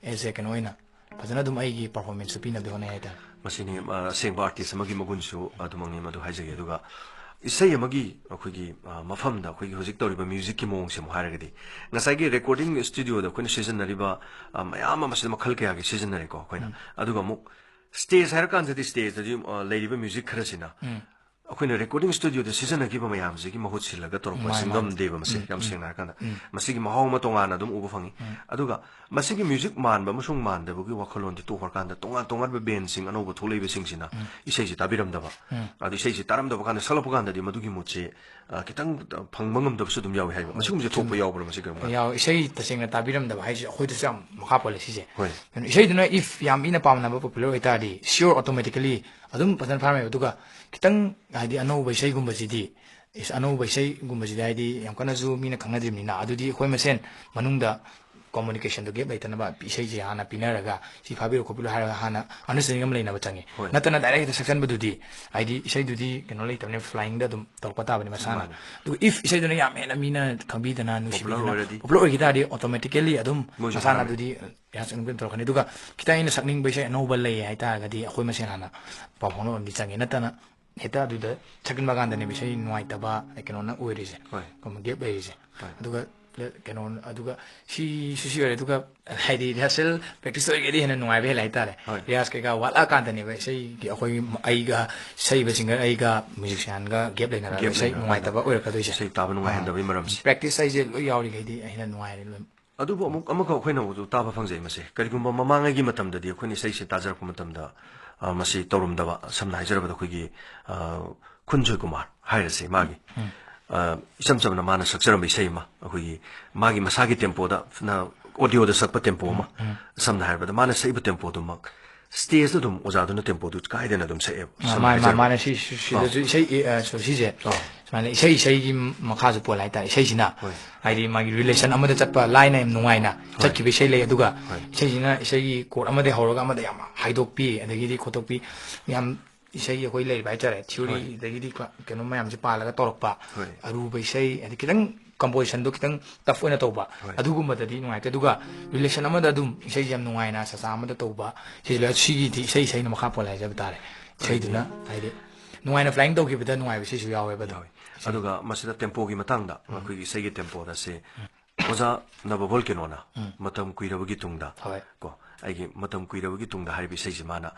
as a ꯀꯩꯅꯣ ꯑꯣꯏꯅ ꯐꯖꯅ ꯑꯗꯨꯝ ꯑꯩꯒꯤ performanceꯁꯨ ꯄꯤꯅꯕꯗꯤ ꯍꯣꯠꯅꯩ ꯍꯥꯏꯇꯥꯔꯦ꯫ ꯃꯁꯤꯅꯤ, ꯑ, ꯑꯁꯦꯡꯕ artist ꯑꯃꯒꯤ ꯃꯒꯨꯟꯁꯨ ꯑꯗꯨꯃꯛꯅꯤ, ꯃꯗꯨ ꯍꯥꯏꯖꯒꯦ꯫ ꯑꯗꯨꯒ ꯏꯁꯩ ꯑꯃꯒꯤ ꯑꯩꯈꯣꯏꯒꯤ, ꯑ, ꯃꯐꯝꯗ ꯑꯩꯈꯣꯏꯒꯤ ꯍꯧꯖꯤꯛ ꯇꯧꯔꯤꯕ musicꯀꯤ ꯃꯑꯣꯡꯁꯦ ꯑꯃꯨꯛ ꯍꯥꯏꯔꯒꯗꯤ, ꯉꯁꯥꯏꯒꯤ recording studioꯗ ꯑꯩꯈꯣꯏꯅ ꯁꯤꯖꯤꯟꯅꯔꯤꯕ, ꯑ, ꯃꯌꯥꯝ ꯑꯃ ꯁꯤꯗ ꯃꯈꯜ ꯀꯌꯥꯒꯤ ꯁꯤꯖꯤꯟꯅꯔꯦꯀꯣ ꯑꯩꯈꯣꯏꯅ꯫ ꯎꯝ꯫ ꯑꯗꯨꯒ ꯑꯃꯨꯛ stage ꯍꯥꯏꯔꯀꯥꯟꯗꯗꯤ stageꯇꯗꯤ, ꯑ, ꯂꯩꯔꯤꯕ music ꯈꯔꯁꯤꯅ ꯎꯝ꯫ ꯑꯩꯈꯣꯏꯅ recording studioꯗ ꯁꯤꯖꯤꯟꯅꯈꯤꯕ ꯃꯌꯥꯝꯁꯤꯒꯤ ꯃꯍꯨꯠ ꯁꯤꯜꯂꯒ ꯇꯧꯔꯛꯄ ꯃꯥꯅꯤ, ꯑꯁꯤ ꯃꯥꯅꯤ꯫ ꯉꯝꯗꯦꯕ ꯃꯁꯤ, ꯎꯝ, ꯌꯥꯝ ꯎꯝ, ꯁꯦꯡꯅ ꯍꯥꯏꯔꯀꯥꯟꯗ꯫ ꯎꯝ꯫ ꯃꯁꯤꯒꯤ ꯃꯍꯥꯎ ꯑꯃ ꯇꯣꯉꯥꯟꯅ ꯑꯗꯨꯝ ꯎꯕ ꯐꯪꯉꯤ꯫ ꯎꯝ꯫ ꯑꯗꯨꯒ ꯃꯁꯤꯒꯤ music ꯃꯥꯟꯕ ꯑꯃꯁꯨꯡ ꯃꯥꯟꯗꯕꯒꯤ ꯋꯥꯈꯜꯂꯣꯟꯗꯤ ꯇꯣꯛꯈ꯭ꯔꯀꯥꯟꯗ ꯇꯣꯉꯥꯟ ꯇꯣꯉꯥꯟꯕ bandꯁꯤꯡ ꯑꯅꯧꯕ ꯊꯣꯛꯂꯛꯏꯕꯁꯤꯡꯁꯤꯅ ꯎꯝ꯫ ꯏꯁꯩꯁꯤ ꯇꯥꯕꯤꯔꯝꯗꯕ꯫ ꯎꯝ꯫ ꯑꯗꯨ ꯏꯁꯩꯁꯤ ꯇꯥꯔꯝꯗꯕ ꯀꯥꯟꯗ ꯁꯛꯂꯛꯄ ꯀꯥꯟꯗꯗꯤ ꯃꯗꯨꯒꯤ ꯃꯨꯠꯁꯦ, ꯑ, ꯈꯤꯇꯪ ꯐꯪꯕ ꯉꯝꯗꯕꯁꯨ ꯑꯗꯨꯝ ꯌꯥꯎꯏ ꯍꯥꯏꯕ꯫ ꯍꯣꯏ, ꯃꯁꯤꯒꯨꯝꯕꯁꯦ ꯊꯣꯛꯄ ꯆꯨꯝꯃꯤ꯫ ꯌꯥꯎꯕ꯭ꯔꯥ ꯃꯁꯤ ꯀꯔꯝ ꯀꯥꯟꯗ? ꯌꯥꯎ-, ꯏꯁꯩ ꯇꯁꯦꯡꯅ ꯇꯥꯕꯤꯔꯝꯗꯕ ꯍꯥꯏꯁꯦ ꯑꯩꯈꯣꯏꯗꯁꯨ ꯌꯥꯝ ꯃꯈꯥ ꯄꯣꯜꯂꯦ ꯁꯤꯁꯦ꯫ ꯍꯣꯏ꯫ ꯀꯩꯅꯣ, ꯏꯁꯩꯗꯨꯅ if ꯌꯥꯝ ꯃꯤꯅ ꯄꯥꯝꯅꯕ popular ꯑꯣꯏꯇꯥꯔꯗꯤ sure automatically ꯑꯗꯨꯝ ꯐꯖꯅ ꯐꯥꯔꯝꯃꯦꯕ꯫ ꯑꯗꯨꯒ ꯈꯤꯇꯪ ꯍꯥꯏꯗꯤ ꯑꯅꯧꯕ ꯏꯁꯩꯒꯨꯝꯕꯁꯤꯗꯤ, ꯏꯁ, ꯑꯅꯧꯕ ꯏꯁꯩꯒꯨꯝꯕꯁꯤꯗꯤ ꯍꯥꯏꯗꯤ ꯌꯥꯝ ꯀꯟꯅꯁꯨ ꯃꯤꯅ ꯈꯪꯅꯗ꯭ꯔꯤꯕꯅꯤꯅ, ꯑꯗꯨꯗꯤ ꯑꯩꯈꯣꯏ ꯃꯁꯦꯟ ꯃꯅꯨꯡꯗ communicationꯗꯣ gap ꯂꯩꯇꯅꯕ ꯏꯁꯩꯁꯦ ꯍꯥꯟꯅ ꯄꯤꯅꯔꯒ ꯁꯤ ꯐꯥꯕꯤꯔꯣ ꯈꯣꯠꯄꯤꯔꯣ ꯍꯥꯏꯔꯒ ꯍꯥꯟꯅ understanding ꯑꯃ ꯂꯩꯅꯕ ꯆꯪꯉꯤ꯫ ꯍꯣꯏ꯫ ꯅꯠꯇꯅ direct ꯍꯦꯛꯇ ꯁꯛꯆꯟꯕꯗꯨꯗꯤ ꯍꯥꯏꯗꯤ ꯏꯁꯩꯗꯨꯗꯤ ꯀꯩꯅꯣ ꯂꯩꯇꯕꯅꯤꯅ flyingꯗ ꯑꯗꯨꯝ ꯇꯧꯔꯛꯄ ꯇꯥꯕꯅꯤ ꯃꯁꯥꯅ꯫ ꯃꯥꯅꯦ꯫ ꯑꯗꯨꯒ if ꯏꯁꯩꯗꯨꯅ ꯌꯥꯝ ꯍꯦꯟꯅ ꯃꯤꯅ ꯈꯪꯕꯤꯗꯅ ꯅꯨꯡꯁꯤꯕꯤꯗꯅ popular ꯑꯣꯏꯔꯗꯤ? Popular ꯑꯣꯏꯈꯤ ꯇꯥꯔꯗꯤ automatically ꯑꯗꯨꯝ ꯃꯣꯏꯁꯨ ꯃꯁꯥꯅ ꯍꯥꯟꯅ ꯑꯗꯨꯗꯤ reaction ꯑꯗꯨꯝ ꯇꯧꯔꯛꯀꯅꯤ꯫ ꯑꯗꯨꯒ ꯈꯤꯇꯪ ꯑꯩꯅ ꯁꯛꯅꯤꯡꯕ ꯏꯁꯩ ꯑꯅꯧꯕ ꯂꯩ ꯍꯥꯏꯇꯥꯔꯒꯗꯤ ꯑꯩꯈꯣꯏ ꯃꯁꯦꯟ ꯍꯥꯟꯅ ꯄꯥꯎ ꯐꯥꯎꯅꯕ ꯑꯃꯗꯤ ꯆꯪꯉꯤ꯫ ꯅꯠꯇꯅ ꯍꯦꯛꯇ ꯑꯗꯨꯗ ꯁꯛꯆꯤꯟꯕ ꯀꯥꯟꯗꯅꯦꯕ ꯏꯁꯩ ꯅꯨꯡꯉꯥꯏꯇꯕ ꯀꯩꯅꯣꯅ ꯑꯣꯏꯔꯤꯁꯦ꯫ ꯍꯣꯏ꯫ ꯀꯩꯅꯣ gap ꯂꯩꯔꯤꯁꯦ꯫ ꯍꯣꯏ꯫ ꯑꯗꯨꯒ ꯀꯩꯅꯣ ꯑꯗꯨꯒ ꯁꯤꯁꯨ ꯁꯤ ꯑꯣꯏꯔꯦ꯫ ꯑꯗꯨꯒ ꯍꯥꯏꯗꯤ rehearsal practice ꯇꯧꯔꯤꯉꯩꯗꯤ ꯍꯦꯟꯅ ꯅꯨꯡꯉꯥꯏꯕ ꯍꯦꯜꯂꯦ ꯍꯥꯏꯇꯥꯔꯦ꯫ ꯍꯣꯏ꯫ ꯔꯤꯌꯥꯁ ꯀꯩꯀꯥ ꯋꯥꯠꯂꯛꯑꯀꯥꯟꯗꯅꯦꯕ ꯏꯁꯩꯒꯤ ꯑꯩꯈꯣꯏꯒꯤ ꯑꯩꯒ ꯁꯛꯏꯕ singer ꯑꯩꯒ musician ꯒ gap ꯂꯩꯅꯔꯒ Gap ꯏꯁꯩ ꯂꯩꯅꯔꯀꯥꯟꯗ ꯅꯨꯡꯉꯥꯏꯇꯕ ꯑꯣꯏꯔꯛꯀꯗꯣꯏꯁꯦ꯫ ꯏꯁꯩ ꯇꯥꯕ ꯅꯨꯡꯉꯥꯏꯍꯟꯗꯕꯒꯤ ꯃꯔꯝꯁꯦ꯫ Practice ꯍꯥꯏꯁꯦ ꯂꯣꯏ ꯌꯥꯎꯔꯤꯈꯩꯗꯤ ꯍꯦꯟꯅ ꯅꯨꯡꯉꯥꯏꯔꯦ ꯂꯣꯏ꯫ ꯑꯗꯨꯕꯨ ꯑꯃꯨꯛ ꯑꯃꯈꯛ ꯑꯩꯈꯣꯏꯅ ꯑꯃꯨꯛꯁꯨ ꯇꯥꯕ ꯐꯪꯖꯩ ꯃꯁꯦ꯫ ꯀꯔꯤꯒꯨꯝꯕ ꯃꯃꯥꯡꯉꯩꯒꯤ ꯃꯇꯝꯗꯗꯤ ꯑꯩꯈꯣꯏꯅ ꯏꯁꯩꯁꯦ ꯇꯥꯖꯔꯛꯄ ꯃꯇꯝꯗ, ꯑ, ꯃꯁꯤ ꯇꯧꯔꯝꯗꯕ, ꯁꯝꯅ ꯍꯥꯏꯖꯔꯕꯗ ꯑꯩꯈꯣꯏꯒꯤ, ꯑ, ꯈꯨꯟ ꯖꯣꯏꯀꯨꯃꯥꯔ ꯍꯥꯏꯔꯁꯦ, ꯃꯥꯒꯤ, ꯑ, ꯏꯆꯝ ꯆꯝꯅ ꯃꯥꯅ ꯁꯛꯆꯔꯝꯕ ꯏꯁꯩ ꯑꯃ, ꯑꯩꯈꯣꯏꯒꯤ ꯃꯥꯒꯤ ꯃꯁꯥꯒꯤ tempo ꯗ, ꯅ, audio ꯗ ꯁꯛꯄ tempo ꯑꯃ, ꯁꯝꯅ ꯍꯥꯏꯔꯕꯗ ꯃꯥꯅ ꯁꯛꯏꯕ tempo ꯗꯨꯃꯛ stage ꯇ ꯑꯗꯨꯝ ꯑꯣꯖꯥꯗꯨꯅ tempo ꯗꯨ ꯀꯥꯏꯗꯅ ꯑꯗꯨꯝ ꯁꯛꯑꯦꯕ꯫ ꯑ, ꯁꯝꯅ ꯃꯥꯅꯦ, ꯃꯥ-, ꯍꯥꯏꯖꯔꯕꯗ ꯃꯥꯅꯦ, ꯁꯤ, ꯁꯤ, ꯁꯤꯗꯁꯨ ꯏꯁꯩ, ꯑ, ꯁꯣ-, ꯁꯤꯁꯦ ꯁꯨꯃꯥꯏꯅ ꯏꯁꯩ, ꯏꯁꯩꯒꯤ ꯃꯈꯥꯁꯨ ꯄꯣꯜꯂꯦ ꯍꯥꯏꯇꯥꯔꯦ꯫ ꯏꯁꯩꯁꯤꯅ ꯍꯣꯏ꯫ ꯍꯥꯏꯗꯤ ꯃꯥꯒꯤ relation ꯑꯃꯗ ꯆꯠꯄ ꯂꯥꯏꯅ ꯌꯥꯝ ꯅꯨꯡꯉꯥꯏꯅ ꯍꯣꯏ꯫ ꯆꯠꯈꯤꯕ ꯏꯁꯩ ꯂꯩ꯫ ꯑꯗꯨꯒ ꯍꯣꯏ꯫ ꯏꯁꯩꯁꯤꯅ ꯏꯁꯩꯒꯤ chord ꯑꯃꯗꯒꯤ ꯍꯧꯔꯒ ꯑꯃꯗ ꯌꯥꯝ ꯍꯥꯏꯗꯣꯛꯄꯤ, ꯑꯗꯒꯤꯗꯤ ꯈꯣꯠꯇꯣꯛꯄꯤ, ꯌꯥꯝ ꯏꯁꯩꯒꯤ ꯑꯩꯈꯣꯏ ꯂꯩꯔꯤꯕ ꯍꯥꯏꯇꯥꯔꯦ, theory ꯍꯣꯏ꯫ ꯑꯗꯒꯤꯗꯤ ꯀ-, ꯀꯩꯅꯣ ꯃꯌꯥꯝꯁꯦ ꯄꯥꯜꯂꯒ ꯇꯧꯔꯛꯄ ꯍꯣꯏ꯫ ꯑꯔꯨꯕ ꯏꯁꯩ, ꯍꯥꯏꯗꯤ ꯈꯤꯇꯪ composition ꯗꯣ ꯈꯤꯇꯪ tough ꯑꯣꯏꯅ ꯇꯧꯕ, ꯍꯣꯏ꯫ ꯑꯗꯨꯒꯨꯝꯕꯗꯗꯤ ꯅꯨꯡꯉꯥꯏꯇꯦ꯫ ꯑꯗꯨꯒ relation ꯑꯃꯗ ꯑꯗꯨꯝ ꯏꯁꯩꯁꯦ ꯌꯥꯝ ꯅꯨꯡꯉꯥꯏꯅ ꯆꯥꯆꯥ ꯑꯃꯗ ꯇꯧꯕ, ꯁꯤꯁꯨ ꯂꯩ꯫ ꯁꯤꯒꯤꯗꯤ ꯏꯁꯩ ꯏꯁꯩꯅ ꯃꯈꯥ ꯄꯣꯜꯂꯦ ꯍꯥꯏꯖꯕ ꯇꯥꯔꯦ꯫ ꯏꯁꯩꯗꯨꯅ ꯍꯥꯏꯗꯤ ꯅꯨꯡꯉꯥꯏꯅ flying ꯇꯧꯈꯤꯕꯗ ꯅꯨꯡꯉꯥꯏꯕ ꯏꯁꯩꯁꯨ ꯌꯥꯎꯋꯦꯕ ꯑꯗꯨꯝ꯫ ꯌꯥꯎꯋꯤ꯫ ꯑꯗꯨꯒ ꯃꯁꯤꯗ tempo ꯒꯤ ꯃꯇꯥꯡꯗ ꯑꯩꯈꯣꯏꯒꯤ ꯏꯁꯩꯒꯤ tempo ꯗ ꯁꯦ ꯑꯣꯖꯥ ꯅꯕ ꯚꯣꯜꯀꯦꯅꯣꯅ ꯃꯇꯝ ꯀꯨꯏꯔꯕꯒꯤ ꯇꯨꯡꯗ ꯍꯣꯏ꯫ ꯀꯣ, ꯑꯩꯒꯤ ꯃꯇꯝ ꯀꯨꯏꯔꯕꯒꯤ ꯇꯨꯡꯗ ꯍꯥꯏꯔꯤꯕ ꯏꯁꯩꯁꯤ ꯃꯥꯅ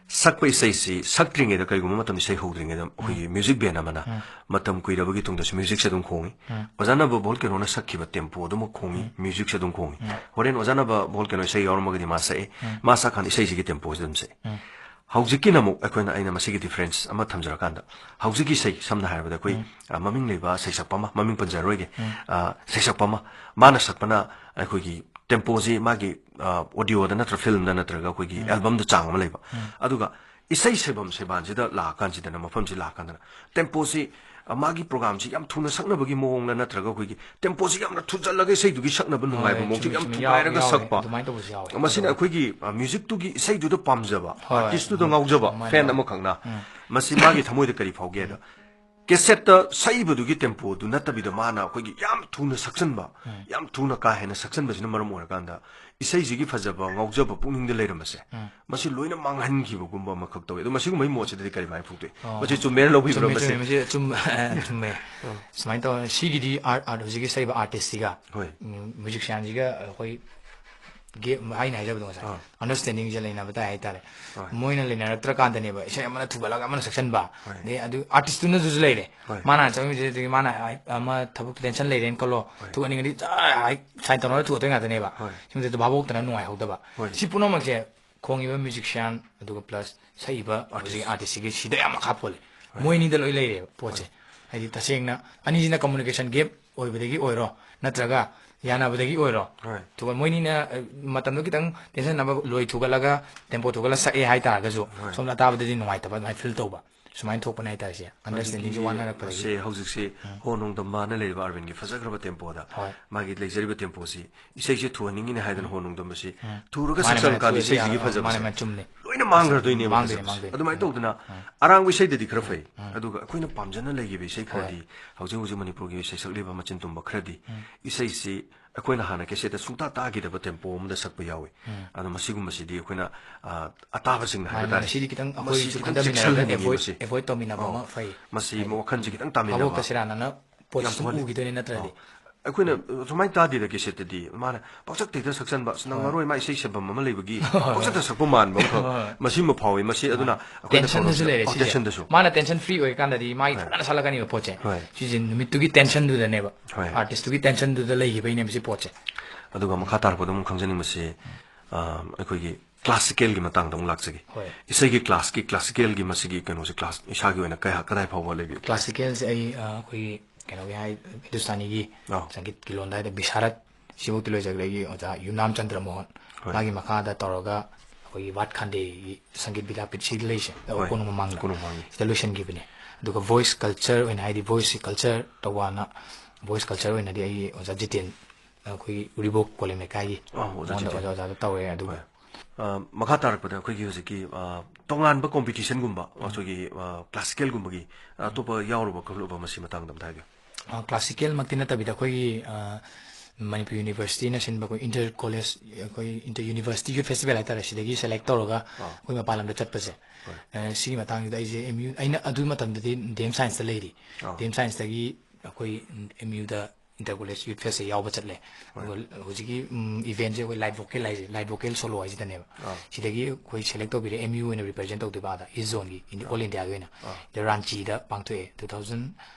ꯁꯛꯄ ꯏꯁꯩꯁꯤ ꯁꯛꯇ꯭ꯔꯤꯉꯩꯗ, ꯀꯔꯤꯒꯨꯝꯕ ꯃꯇꯝꯗ ꯏꯁꯩ ꯍꯧꯗ꯭ꯔꯤꯉꯩꯗ ꯑꯩꯈꯣꯏꯒꯤ music band ꯑꯃꯅ ꯃꯇꯝ ꯀꯨꯏꯔꯕꯒꯤ ꯇꯨꯡꯗꯁꯨ music ꯁꯦ ꯑꯗꯨꯝ ꯈꯣꯡꯉꯤ꯫ ꯑꯣꯖꯥ ꯅꯕ ꯚꯣꯜꯀꯦꯅꯣꯅ ꯁꯛꯈꯤꯕ tempo ꯗꯨꯃꯛ ꯈꯣꯡꯉꯤ, music ꯁꯦ ꯑꯗꯨꯝ ꯈꯣꯡꯉꯤ꯫ ꯍꯣꯔꯦꯟ ꯑꯣꯖꯥ ꯅꯕ ꯚꯣꯜꯀꯦꯅꯣ ꯏꯁꯩ ꯌꯥꯎꯔꯝꯃꯒꯗꯤ ꯃꯥ ꯁꯛꯑꯦ, ꯃꯥ ꯁꯛꯀꯥꯟꯗ ꯏꯁꯩꯁꯤꯒꯤ tempo ꯁꯤ ꯑꯗꯨꯝ ꯁꯛꯑꯦ꯫ ꯍꯧꯖꯤꯛꯀꯤꯅ ꯑꯃꯨꯛ ꯑꯩꯈꯣꯏꯅ, ꯑꯩꯅ ꯃꯁꯤꯒꯤ difference ꯑꯃ ꯊꯝꯖꯔꯀꯥꯟꯗ, ꯍꯧꯖꯤꯛꯀꯤ ꯏꯁꯩ ꯁꯝꯅ ꯍꯥꯏꯔꯕꯗ ꯑꯩꯈꯣꯏ, ꯑ, ꯃꯃꯤꯡ ꯂꯩꯕ ꯁꯩꯁꯛꯄ ꯑꯃ, ꯃꯃꯤꯡ ꯄꯟꯖꯔꯔꯣꯏꯒꯦ, ꯑ, ꯁꯩꯁꯛꯄ ꯑꯃ, ꯃꯥꯅ ꯁꯛꯄꯅ ꯑꯩꯈꯣꯏꯒꯤ tempo ꯁꯤ ꯃꯥꯒꯤ, ꯑ, audio ꯗ ꯅꯠꯇ꯭ꯔ film ꯗ ꯅꯠꯇ꯭ꯔꯒ ꯑꯩꯈꯣꯏꯒꯤ album ꯗ ꯆꯥꯡ ꯑꯃ ꯂꯩꯕ꯫ ꯑꯗꯨꯒ ꯏꯁꯩ ꯁꯩꯐꯝ ꯁꯩꯕꯥꯟꯁꯤꯗ ꯂꯥꯛꯑꯀꯥꯟꯁꯤꯗꯅ, ꯃꯐꯝꯁꯤ ꯂꯥꯛꯑꯀꯥꯟꯗꯅ tempo ꯁꯤ, ꯑ, ꯃꯥꯒꯤ program ꯁꯤ ꯌꯥꯝ ꯊꯨꯅ ꯁꯛꯅꯕꯒꯤ ꯃꯑꯣꯡꯂ ꯅꯠꯇ꯭ꯔꯒ ꯑꯩꯈꯣꯏꯒꯤ tempo ꯁꯤ ꯌꯥꯝꯅ ꯊꯨꯖꯜꯂꯒ ꯏꯁꯩꯗꯨꯒꯤ ꯁꯛꯅꯕ ꯅꯨꯡꯉꯥꯏꯕ ꯍꯣꯏ, ꯃꯑꯣꯡꯁꯤ ꯆꯨꯝꯃꯤ, ꯌꯥꯝ ꯆꯨꯝꯃꯤ, ꯊꯨꯒꯥꯏꯔꯒ ꯌꯥꯎꯋꯦ, ꯁꯛꯄ꯫ ꯑꯗꯨꯃꯥꯏꯅ ꯇꯧꯕꯁꯨ ꯌꯥꯎꯋꯦ꯫ ꯃꯁꯤꯅ ꯑꯗꯨꯒ ꯑꯩꯈꯣꯏꯒꯤ, ꯑ, music ꯇꯨꯒꯤ, ꯏꯁꯩꯗꯨꯗ ꯄꯥꯝꯖꯕ, ꯍꯣꯏ, artist ꯇꯨꯗ ꯍꯣꯏ, ꯉꯥꯎꯖꯕ ꯑꯗꯨꯃꯥꯏꯅ fan ꯇꯧꯋꯦ꯫ ꯑꯃꯈꯛꯅ ꯃꯁꯤ ꯃꯥꯒꯤ ꯊꯃꯣꯏꯗ ꯀꯔꯤ ꯐꯥꯎꯒꯦꯗ, ꯀꯦꯁꯦꯠꯇ ꯁꯛꯏꯕꯗꯨꯒꯤ ꯇꯦꯝꯄꯣꯗꯨ ꯅꯠꯇꯕꯤꯗ ꯃꯥꯅ ꯑꯩꯈꯣꯏꯒꯤ ꯌꯥꯝ ꯊꯨꯅ ꯁꯛꯆꯟꯕ, ꯌꯥꯝ ꯊꯨꯅ ꯀꯥ ꯍꯦꯟꯅ ꯁꯛꯆꯟꯕꯁꯤꯅ ꯃꯔꯝ ꯑꯣꯏꯔꯀꯥꯟꯗ ꯏꯁꯩꯁꯤꯒꯤ ꯐꯖꯕ ꯉꯥꯎꯖꯕ ꯄꯨꯛꯅꯤꯡꯗ ꯂꯩꯔꯝꯕꯁꯦ, ꯃꯁꯤ ꯂꯣꯏꯅ ꯃꯥꯡꯍꯟꯈꯤꯕꯒꯨꯝꯕ ꯑꯃꯈꯛ ꯇꯧꯋꯤ꯫ ꯑꯗꯣ ꯃꯁꯤꯒꯨꯝꯕꯒꯤ ꯃꯣꯠꯁꯤꯗꯗꯤ ꯀꯔꯤꯃꯥꯏꯅ ꯐꯣꯡꯗꯣꯛꯏ? ꯑꯣ, ꯃꯁꯤ ꯆꯨꯝꯃꯦꯅ ꯂꯧꯕꯤꯕ꯭ꯔꯥ? ꯆꯨꯝꯃꯦ, ꯃꯁꯤ ꯆꯨꯝꯃꯦ, ꯃꯁꯤ ꯑꯆꯨꯝ-, ꯆꯨꯝꯃꯦ꯫ ꯁꯨꯃꯥꯏꯅ ꯇꯧꯔ ꯁꯤꯒꯤꯗꯤ ꯑꯥꯔꯠ, ꯑꯥꯔꯠ ꯍꯧꯖꯤꯛꯀꯤ ꯁꯛꯏꯕ ꯑꯥꯔꯇꯤꯁꯁꯤꯒ, ꯍꯣꯏ꯫ ꯎꯝ, ꯃ꯭ꯌꯨꯖꯤꯛꯁꯤꯌꯥꯟꯁꯤꯒ ꯑꯩꯈꯣꯏ ꯒꯦꯞ ꯑꯩꯅ ꯍꯥꯏꯖꯕꯗꯣ ꯉꯁꯥꯏ ꯑꯥ꯫ ꯑꯟꯗꯔꯁꯇꯦꯟꯗꯤꯡꯁꯦ ꯂꯩꯅꯕ ꯇꯥꯏ ꯍꯥꯏꯇꯥꯔꯦ꯫ ꯍꯣꯏ꯫ ꯃꯣꯏꯅ ꯂꯩꯅꯔꯛꯇ꯭ꯔꯀꯥꯟꯗꯅꯦꯕ ꯏꯁꯩ ꯑꯃꯅ ꯊꯨꯒꯠꯂꯒ ꯑꯃꯅ ꯁꯛꯆꯟꯕ꯫ ꯍꯣꯏ꯫ ꯑꯗꯩ ꯑꯗꯨ ꯑꯥꯔꯇꯤꯁꯇꯨꯅꯁꯨ ꯂꯩꯔꯦ꯫ ꯍꯣꯏ꯫ ꯃꯥꯅ ꯍꯥꯟꯅ ꯆꯪꯉꯤꯁꯦ ꯑꯗꯨꯒꯤ ꯃꯥꯅ ꯍꯥꯏ-, ꯑꯃ ꯊꯕꯛ ꯇꯦꯟꯁꯟ ꯂꯩꯔꯦꯅ ꯈꯜꯂꯣ꯫ ꯍꯣꯏ꯫ ꯊꯨꯒꯠꯅꯤꯡꯉꯗꯤ ꯖꯔ ꯍꯥꯏ ꯁꯥꯏꯟ ꯇꯧꯅꯔ ꯊꯨꯒꯠꯇꯣꯏ ꯉꯥꯛꯇꯅꯦꯕ꯫ ꯍꯣꯏ꯫ ꯁꯤꯃꯗꯤ ꯚꯥꯕꯣꯛꯇꯅ ꯅꯨꯡꯉꯥꯏꯍꯧꯗꯕ꯫ ꯍꯣꯏ꯫ ꯁꯤ ꯄꯨꯝꯅꯃꯛꯁꯦ ꯈꯣꯡꯉꯤꯕ ꯃ꯭ꯌꯨꯖꯤꯛꯁꯤꯌꯥꯟ ꯑꯗꯨꯒ ꯄ꯭ꯂꯁ ꯁꯛꯏꯕ ꯍꯧꯖꯤꯛꯀꯤ ꯑꯥꯔꯇꯤꯁꯁꯤꯒꯤ ꯁꯤꯗ ꯌꯥꯝ ꯃꯈꯥ ꯄꯣꯜꯂꯦ꯫ ꯃꯣꯏ ꯑꯅꯤꯗ ꯂꯣꯏ ꯂꯩꯔꯦꯕ ꯄꯣꯠꯁꯦ꯫ ꯍꯥꯏꯗꯤ ꯇꯁꯦꯡꯅ ꯑꯅꯤꯁꯤꯅ ꯀꯝꯃꯨꯅꯤꯀꯦꯁꯟ ꯒꯦꯞ ꯑꯣꯏꯕꯗꯒꯤ ꯑꯣꯏꯔꯣ, ꯅꯠꯇ꯭ꯔꯒ ꯌꯥꯅꯕꯗꯒꯤ ꯑꯣꯏꯔꯣ꯫ ꯍꯣꯏ꯫ ꯑꯗꯨꯒ ꯃꯣꯏꯅꯤꯅ, ꯑ, ꯃꯇꯝꯗꯣ ꯈꯤꯇꯪ ꯇꯦꯟꯁꯟ ꯑꯃ ꯂꯣꯏ ꯊꯨꯒꯠꯂꯒ, ꯇꯦꯝꯄꯣ ꯊꯨꯒꯠꯂ ꯁꯛꯑꯦ ꯍꯥꯏꯇꯥꯔꯒꯁꯨ, ꯍꯣꯏ꯫ ꯁꯣꯝꯗ ꯑꯇꯥꯕꯗꯗꯤ ꯅꯨꯡꯉꯥꯏꯇꯕ ꯑꯗꯨꯃꯥꯏꯅ ꯐꯤꯜ ꯇꯧꯕ꯫ ꯁꯨꯃꯥꯏꯅ ꯊꯣꯛꯄꯅꯦ ꯍꯥꯏꯇꯥꯔꯦ ꯁꯦ꯫ ꯑꯟꯗꯔꯁꯇꯦꯟꯗꯤꯡꯁꯦ ꯋꯥꯅꯔꯛꯄꯗꯒꯤ꯫ ꯃꯁꯤ ꯍꯧꯖꯤꯛꯁꯤ ꯍꯣ ꯅꯣꯡꯗꯝꯕꯅ ꯂꯩꯔꯤꯕ ꯑꯥꯔꯕꯤꯟꯒꯤ ꯐꯖꯈ꯭ꯔꯕ ꯇꯦꯝꯄꯣꯗ ꯍꯣꯏ꯫ ꯃꯥꯒꯤ ꯂꯩꯖꯔꯤꯕ ꯇꯦꯝꯄꯣꯁꯤ ꯏꯁꯩꯁꯦ ꯊꯨꯍꯟꯅꯤꯡꯉꯤꯅꯦ ꯍꯥꯏꯗꯅ ꯍꯣ ꯅꯣꯡꯗꯝꯕꯁꯤ ꯊꯨꯔꯒ ꯃꯥꯅꯦ, ꯁꯛꯆꯕ ꯃꯥꯅꯦ, ꯀꯥꯟꯗ ꯊꯨꯔꯗꯤ ꯏꯁꯩꯁꯤꯒꯤ ꯌꯥꯔꯣꯏ꯫ ꯐꯖꯕꯁꯦ ꯃꯥꯅꯦ, ꯃꯥꯅꯦ, ꯆꯨꯝꯃꯦ꯫ ꯂꯣꯏꯅ ꯃꯥꯡꯈ꯭ꯔꯗꯣꯏꯅꯦꯕ ꯃꯥꯡꯗꯣꯏꯅꯦ, ꯐꯖꯕꯁꯦ꯫ ꯃꯥꯡꯗꯣꯏꯅꯦ꯫ ꯑꯗꯨꯃꯥꯏꯅ ꯎꯝ꯫ ꯇꯧꯗꯅ ꯎꯝ꯫ ꯑꯔꯥꯡꯕ ꯏꯁꯩꯗꯗꯤ ꯈꯔ ꯐꯩ꯫ ꯎꯝ꯫ ꯑꯗꯨꯒ ꯑꯩꯈꯣꯏꯅ ꯄꯥꯝꯖꯅ ꯂꯩꯈꯤꯕ ꯏꯁꯩ ꯈꯔꯗꯤ ꯍꯧꯖꯤꯛ ꯍꯧꯖꯤꯛ ꯃꯅꯤꯄꯨꯔꯒꯤ ꯏꯁꯩ ꯁꯛꯂꯤꯕ ꯃꯆꯤꯟ ꯇꯨꯝꯕ ꯈꯔꯗꯤ ꯏꯁꯩꯁꯤ ꯑꯩꯈꯣꯏꯅ ꯍꯥꯟꯅ ꯀꯦꯁꯦꯠꯇ ꯁꯨꯡꯇꯥ ꯇꯥꯈꯤꯗꯕ ꯇꯦꯝꯄꯣ ꯑꯃꯗ ꯁꯛꯄ ꯌꯥꯎꯏ꯫ ꯑꯗꯣ ꯃꯁꯤꯒꯨꯝꯕꯁꯤꯗꯤ ꯑꯩꯈꯣꯏꯅ, ꯑ, ꯑꯇꯥꯕꯁꯤꯡꯅ ꯍꯥꯏꯕ ꯃꯥꯅꯦ, ꯇꯥꯔꯦ꯫ ꯃꯥꯅꯦ꯫ ꯁꯤꯗꯤ ꯈꯤꯇꯪ ꯃꯁꯤ ꯑꯩꯈꯣꯏꯁꯨ ꯈꯤꯇꯪ ꯈꯟꯊꯃꯤꯟꯅꯔꯒ ꯆꯦꯛꯁꯤꯜꯍꯟꯅꯤꯡꯉꯤ ꯑꯦꯚꯣꯏꯗ, ꯃꯁꯤ꯫ ꯑꯦꯚꯣꯏꯗ ꯇꯧꯃꯤꯟꯅꯕ ꯑꯧ꯫ ꯑꯃ ꯐꯩ꯫ ꯃꯁꯤ ꯍꯥꯏꯗꯤ ꯋꯥꯈꯜꯁꯦ ꯈꯤꯇꯪ ꯇꯥꯃꯤꯟꯅꯕ꯫ ꯚꯥꯕꯣꯛꯇ ꯁꯦꯔꯥꯟꯅꯅ ꯄꯣꯠꯁꯦ ꯌꯥꯝ ꯁꯨꯝ ꯊꯣꯛꯍꯜꯂꯤ꯫ ꯎꯈꯤꯗꯣꯏꯅꯦ ꯅꯠꯇ꯭ꯔꯗꯤ꯫ ꯑꯧ꯫ ꯑꯩꯈꯣꯏꯅ ꯁꯨꯃꯥꯏꯅ ꯇꯥꯗꯦꯗ ꯀꯦꯁꯦꯠꯇꯗꯤ ꯃꯥꯅ ꯄꯪꯁꯛꯇ ꯍꯦꯛꯇ ꯁꯛꯆꯟꯕ, ꯑꯁ, ꯅꯪ ꯍꯣꯏ꯫ ꯃꯔꯣꯏ ꯃꯥ ꯏꯁꯩ ꯁꯛꯐꯝ ꯑꯃ ꯂꯩꯕꯒꯤ ꯄꯪꯁꯛꯇ ꯁꯛꯄ ꯃꯥꯟꯕ ꯑꯃꯈꯛ ꯍꯣꯏ꯫ ꯃꯁꯤꯃ ꯐꯥꯎꯏ꯫ ꯃꯁꯤ ꯑꯗꯨꯅ ꯑꯩꯈꯣꯏꯅ ꯇꯦꯟꯁꯟꯗꯁꯨ ꯇꯧꯔꯛꯄꯗ-, ꯂꯩꯔꯦ ꯑꯧ, ꯁꯤꯁꯦ꯫ ꯇꯦꯟꯁꯟꯗꯁꯨ꯫ ꯃꯥꯅ ꯇꯦꯟꯁꯟ ꯐ꯭ꯔꯤ ꯑꯣꯏꯔꯀꯥꯟꯗꯗꯤ ꯃꯥꯒꯤ ꯍꯣꯏ꯫ ꯐꯖꯅ ꯁꯥꯠꯂꯛꯀꯅꯦꯕ ꯄꯣꯠꯁꯦ꯫ ꯍꯣꯏ꯫ ꯁꯤꯁꯦ ꯅꯨꯃꯤꯠꯇꯨꯒꯤ ꯇꯦꯟꯁꯟꯗꯨꯗꯅꯦꯕ꯫ ꯍꯣꯏ꯫ ꯑꯥꯔꯇꯤꯁꯇꯨꯒꯤ ꯇꯦꯟꯁꯟꯗꯨꯗ ꯂꯩꯈꯤꯕꯩꯅꯦꯕ ꯁꯤ ꯄꯣꯠꯁꯦ꯫ ꯑꯗꯨꯒ ꯃꯈꯥ ꯇꯥꯔꯛꯄꯗ ꯑꯃꯨꯛ ꯈꯪꯖꯅꯤꯡꯕꯁꯤ, ꯑ, ꯑꯩꯈꯣꯏꯒꯤ ꯀ꯭ꯂꯥꯁꯤꯀꯦꯜꯒꯤ ꯃꯇꯥꯡꯗ ꯑꯃꯨꯛ ꯂꯥꯛꯆꯒꯦ꯫ ꯍꯣꯏ꯫ ꯏꯁꯩꯒꯤ ꯀ꯭ꯂꯥꯁꯀꯤ, ꯀ꯭ꯂꯥꯁꯤꯀꯦꯜꯒꯤ ꯃꯁꯤꯒꯤ ꯀꯩꯅꯣꯁꯦ ꯀ꯭ꯂꯥꯁ ꯏꯁꯥꯒꯤ ꯑꯣꯏꯅ ꯀꯌꯥ, ꯀꯗꯥꯏ ꯐꯥꯎꯕ ꯂꯩꯕꯤꯒꯦ? ꯀ꯭ꯂꯥꯁꯤꯀꯦꯜꯁꯦ ꯑꯩ, ꯑ, ꯑꯩꯈꯣꯏꯒꯤ ꯀꯩꯅꯣꯒꯤ ꯍꯥꯏ, ꯍꯤꯟꯗꯨꯁꯇꯥꯅꯤꯒꯤ ꯑꯧ꯫ ꯁꯪꯒꯤꯠꯀꯤ ꯂꯣꯟꯗ ꯍꯥꯏꯗꯤ ꯕꯤꯁꯥꯔꯠ, ꯁꯤꯐꯧꯗꯤ ꯂꯣꯏꯖꯈ꯭ꯔꯦ꯫ ꯑꯩꯒꯤ ꯑꯣꯖꯥ ꯌꯨꯝꯅꯥꯝ ꯆꯟꯗ꯭ꯔ ꯃꯣꯍꯟ, ꯍꯣꯏ꯫ ꯃꯥꯒꯤ ꯃꯈꯥꯗ ꯇꯧꯔꯒ ꯑꯩꯈꯣꯏꯒꯤ ꯚꯥꯠ ꯈꯥꯟꯗꯦꯒꯤ ꯁꯪꯒꯤꯠ ꯕꯤꯗ꯭ꯌꯥꯄꯤꯠ ꯁꯤꯗ ꯂꯩꯁꯦ, ꯍꯣꯏ꯫ ꯀꯣꯅꯨꯡ ꯃꯃꯥꯡꯗ꯫ ꯀꯣꯅꯨꯡ ꯃꯃꯥꯡꯒꯤ꯫ ꯁꯤꯗ ꯂꯣꯏꯁꯤꯟꯈꯤꯕꯅꯦ꯫ ꯑꯗꯨꯒ ꯚꯣꯏꯁ ꯀꯜꯆꯔ ꯑꯣꯏꯅ ꯍꯥꯏꯗꯤ ꯚꯣꯏꯁꯁꯤ ꯀꯜꯆꯔ ꯇꯧꯕꯅ, ꯚꯣꯏꯁ ꯀꯜꯆꯔ ꯑꯣꯏꯅꯗꯤ ꯑꯩꯒꯤ ꯑꯣꯖꯥ ꯖꯤꯇꯦꯟ, ꯑꯩꯈꯣꯏꯒꯤ ꯎꯔꯤꯕꯣꯛ ꯀꯣꯂꯦꯝ ꯂꯩꯀꯥꯏꯒꯤ, ꯑꯧ, ꯑꯣꯖꯥ ꯃꯉꯣꯟꯗ ꯖꯤꯇꯦꯟ꯫ ꯑꯣꯖꯥ, ꯑꯣꯖꯥꯗ ꯇꯧꯔꯦ꯫ ꯑꯗꯨꯒ ꯍꯣꯏ꯫ ꯑ, ꯃꯈꯥ ꯇꯥꯔꯛꯄꯗ ꯑꯩꯈꯣꯏꯒꯤ ꯍꯧꯖꯤꯛꯀꯤ, ꯑ, ꯇꯣꯉꯥꯟꯕ ꯀꯣꯝꯄꯤꯇꯤꯁꯟꯒꯨꯝꯕ, ꯎꯝ꯫ ꯑꯩꯈꯣꯏꯒꯤ, ꯑ, ꯀ꯭ꯂꯥꯁꯤꯀꯦꯜꯒꯨꯝꯕꯒꯤ, ꯑ, ꯑꯇꯣꯞꯄ ꯌꯥꯎꯔꯨꯕ ꯈꯣꯠꯂꯨꯕ, ꯃꯁꯤ ꯃꯇꯥꯡꯗ ꯑꯝꯇ ꯍꯥꯏꯕꯤꯌꯨ꯫ ꯑ, ꯀ꯭ꯂꯥꯁꯤꯀꯦꯜꯃꯛꯇꯤ ꯅꯠꯇꯕꯤꯗ ꯑꯩꯈꯣꯏꯒꯤ, ꯑ, ꯃꯅꯤꯄꯨꯔ ꯌꯨꯅꯤꯚꯔꯁꯤꯇꯤꯅ ꯁꯤꯟꯕ ꯑꯩꯈꯣꯏ ꯏꯟꯇꯔ ꯀꯣꯂꯦꯖ, ꯑꯩꯈꯣꯏ ꯏꯟꯇꯔ ꯌꯨꯅꯤꯚꯔꯁꯤꯇꯤ ꯌꯨꯠ ꯐꯦꯁꯇꯤꯚꯦꯜ ꯍꯥꯏꯇꯥꯔꯦ, ꯁꯤꯗꯒꯤ ꯁꯦꯂꯦꯛ ꯇꯧꯔꯒ ꯑꯥ꯫ ꯑꯩꯈꯣꯏ ꯃꯄꯥꯟ ꯂꯝꯗ ꯆꯠꯄꯁꯦ꯫ ꯍꯣꯏ꯫ ꯑ, ꯁꯤꯒꯤ ꯃꯇꯥꯡꯁꯤꯗ ꯑꯩꯁꯦ ꯑꯦꯝ ꯌꯨ, ꯑꯩꯅ ꯑꯗꯨ ꯃꯇꯝꯗꯗꯤ ꯗꯤ ꯑꯦꯝ ꯁꯥꯏꯟꯁꯇ ꯂꯩꯔꯤ꯫ ꯑꯥ꯫ ꯗꯤ ꯑꯦꯝ ꯁꯥꯏꯟꯁꯇꯒꯤ ꯑꯩꯈꯣꯏ ꯑꯦꯝ ꯌꯨꯗ ꯏꯟꯇꯔ ꯀꯣꯂꯦꯖ ꯌꯨꯠ ꯐꯦꯁꯁꯦ ꯌꯥꯎꯕ ꯆꯠꯂꯦ꯫ ꯍꯣꯏ꯫ ꯑꯗꯨꯒ ꯍꯧꯖꯤꯛꯀꯤ, ꯎꯝ, ꯏꯚꯦꯟꯁꯦ ꯑꯩꯈꯣꯏ ꯂꯥꯏꯠ ꯚꯣꯀꯦꯜ ꯍꯥꯏꯁꯦ, ꯂꯥꯏꯠ ꯚꯣꯀꯦꯜ ꯁꯣꯂꯣ ꯍꯥꯏꯁꯤꯗꯅꯦꯕ꯫ ꯑꯥ꯫ ꯁꯤꯗꯒꯤ ꯑꯩꯈꯣꯏ ꯁꯦꯂꯦꯛ ꯇꯧꯕꯤꯔꯦ, ꯑꯦꯝ ꯌꯨ ꯑꯣꯏꯅ ꯔꯤꯄ꯭ꯔꯖꯦꯟ ꯇꯧꯗꯣꯏꯕ ꯑꯥꯗ, ꯏꯁ ꯖꯣꯟꯒꯤ, ꯏꯟꯗꯤ-, ꯑꯥ꯫ ꯑꯣꯜ ꯏꯟꯗꯤꯌꯥꯒꯤ ꯑꯣꯏꯅ꯫ ꯑꯥ꯫ ꯑꯗ ꯔꯥꯟꯆꯤꯗ ꯄꯥꯡꯊꯣꯛꯑꯦ, ꯇꯨ ꯊꯥꯎꯖꯟ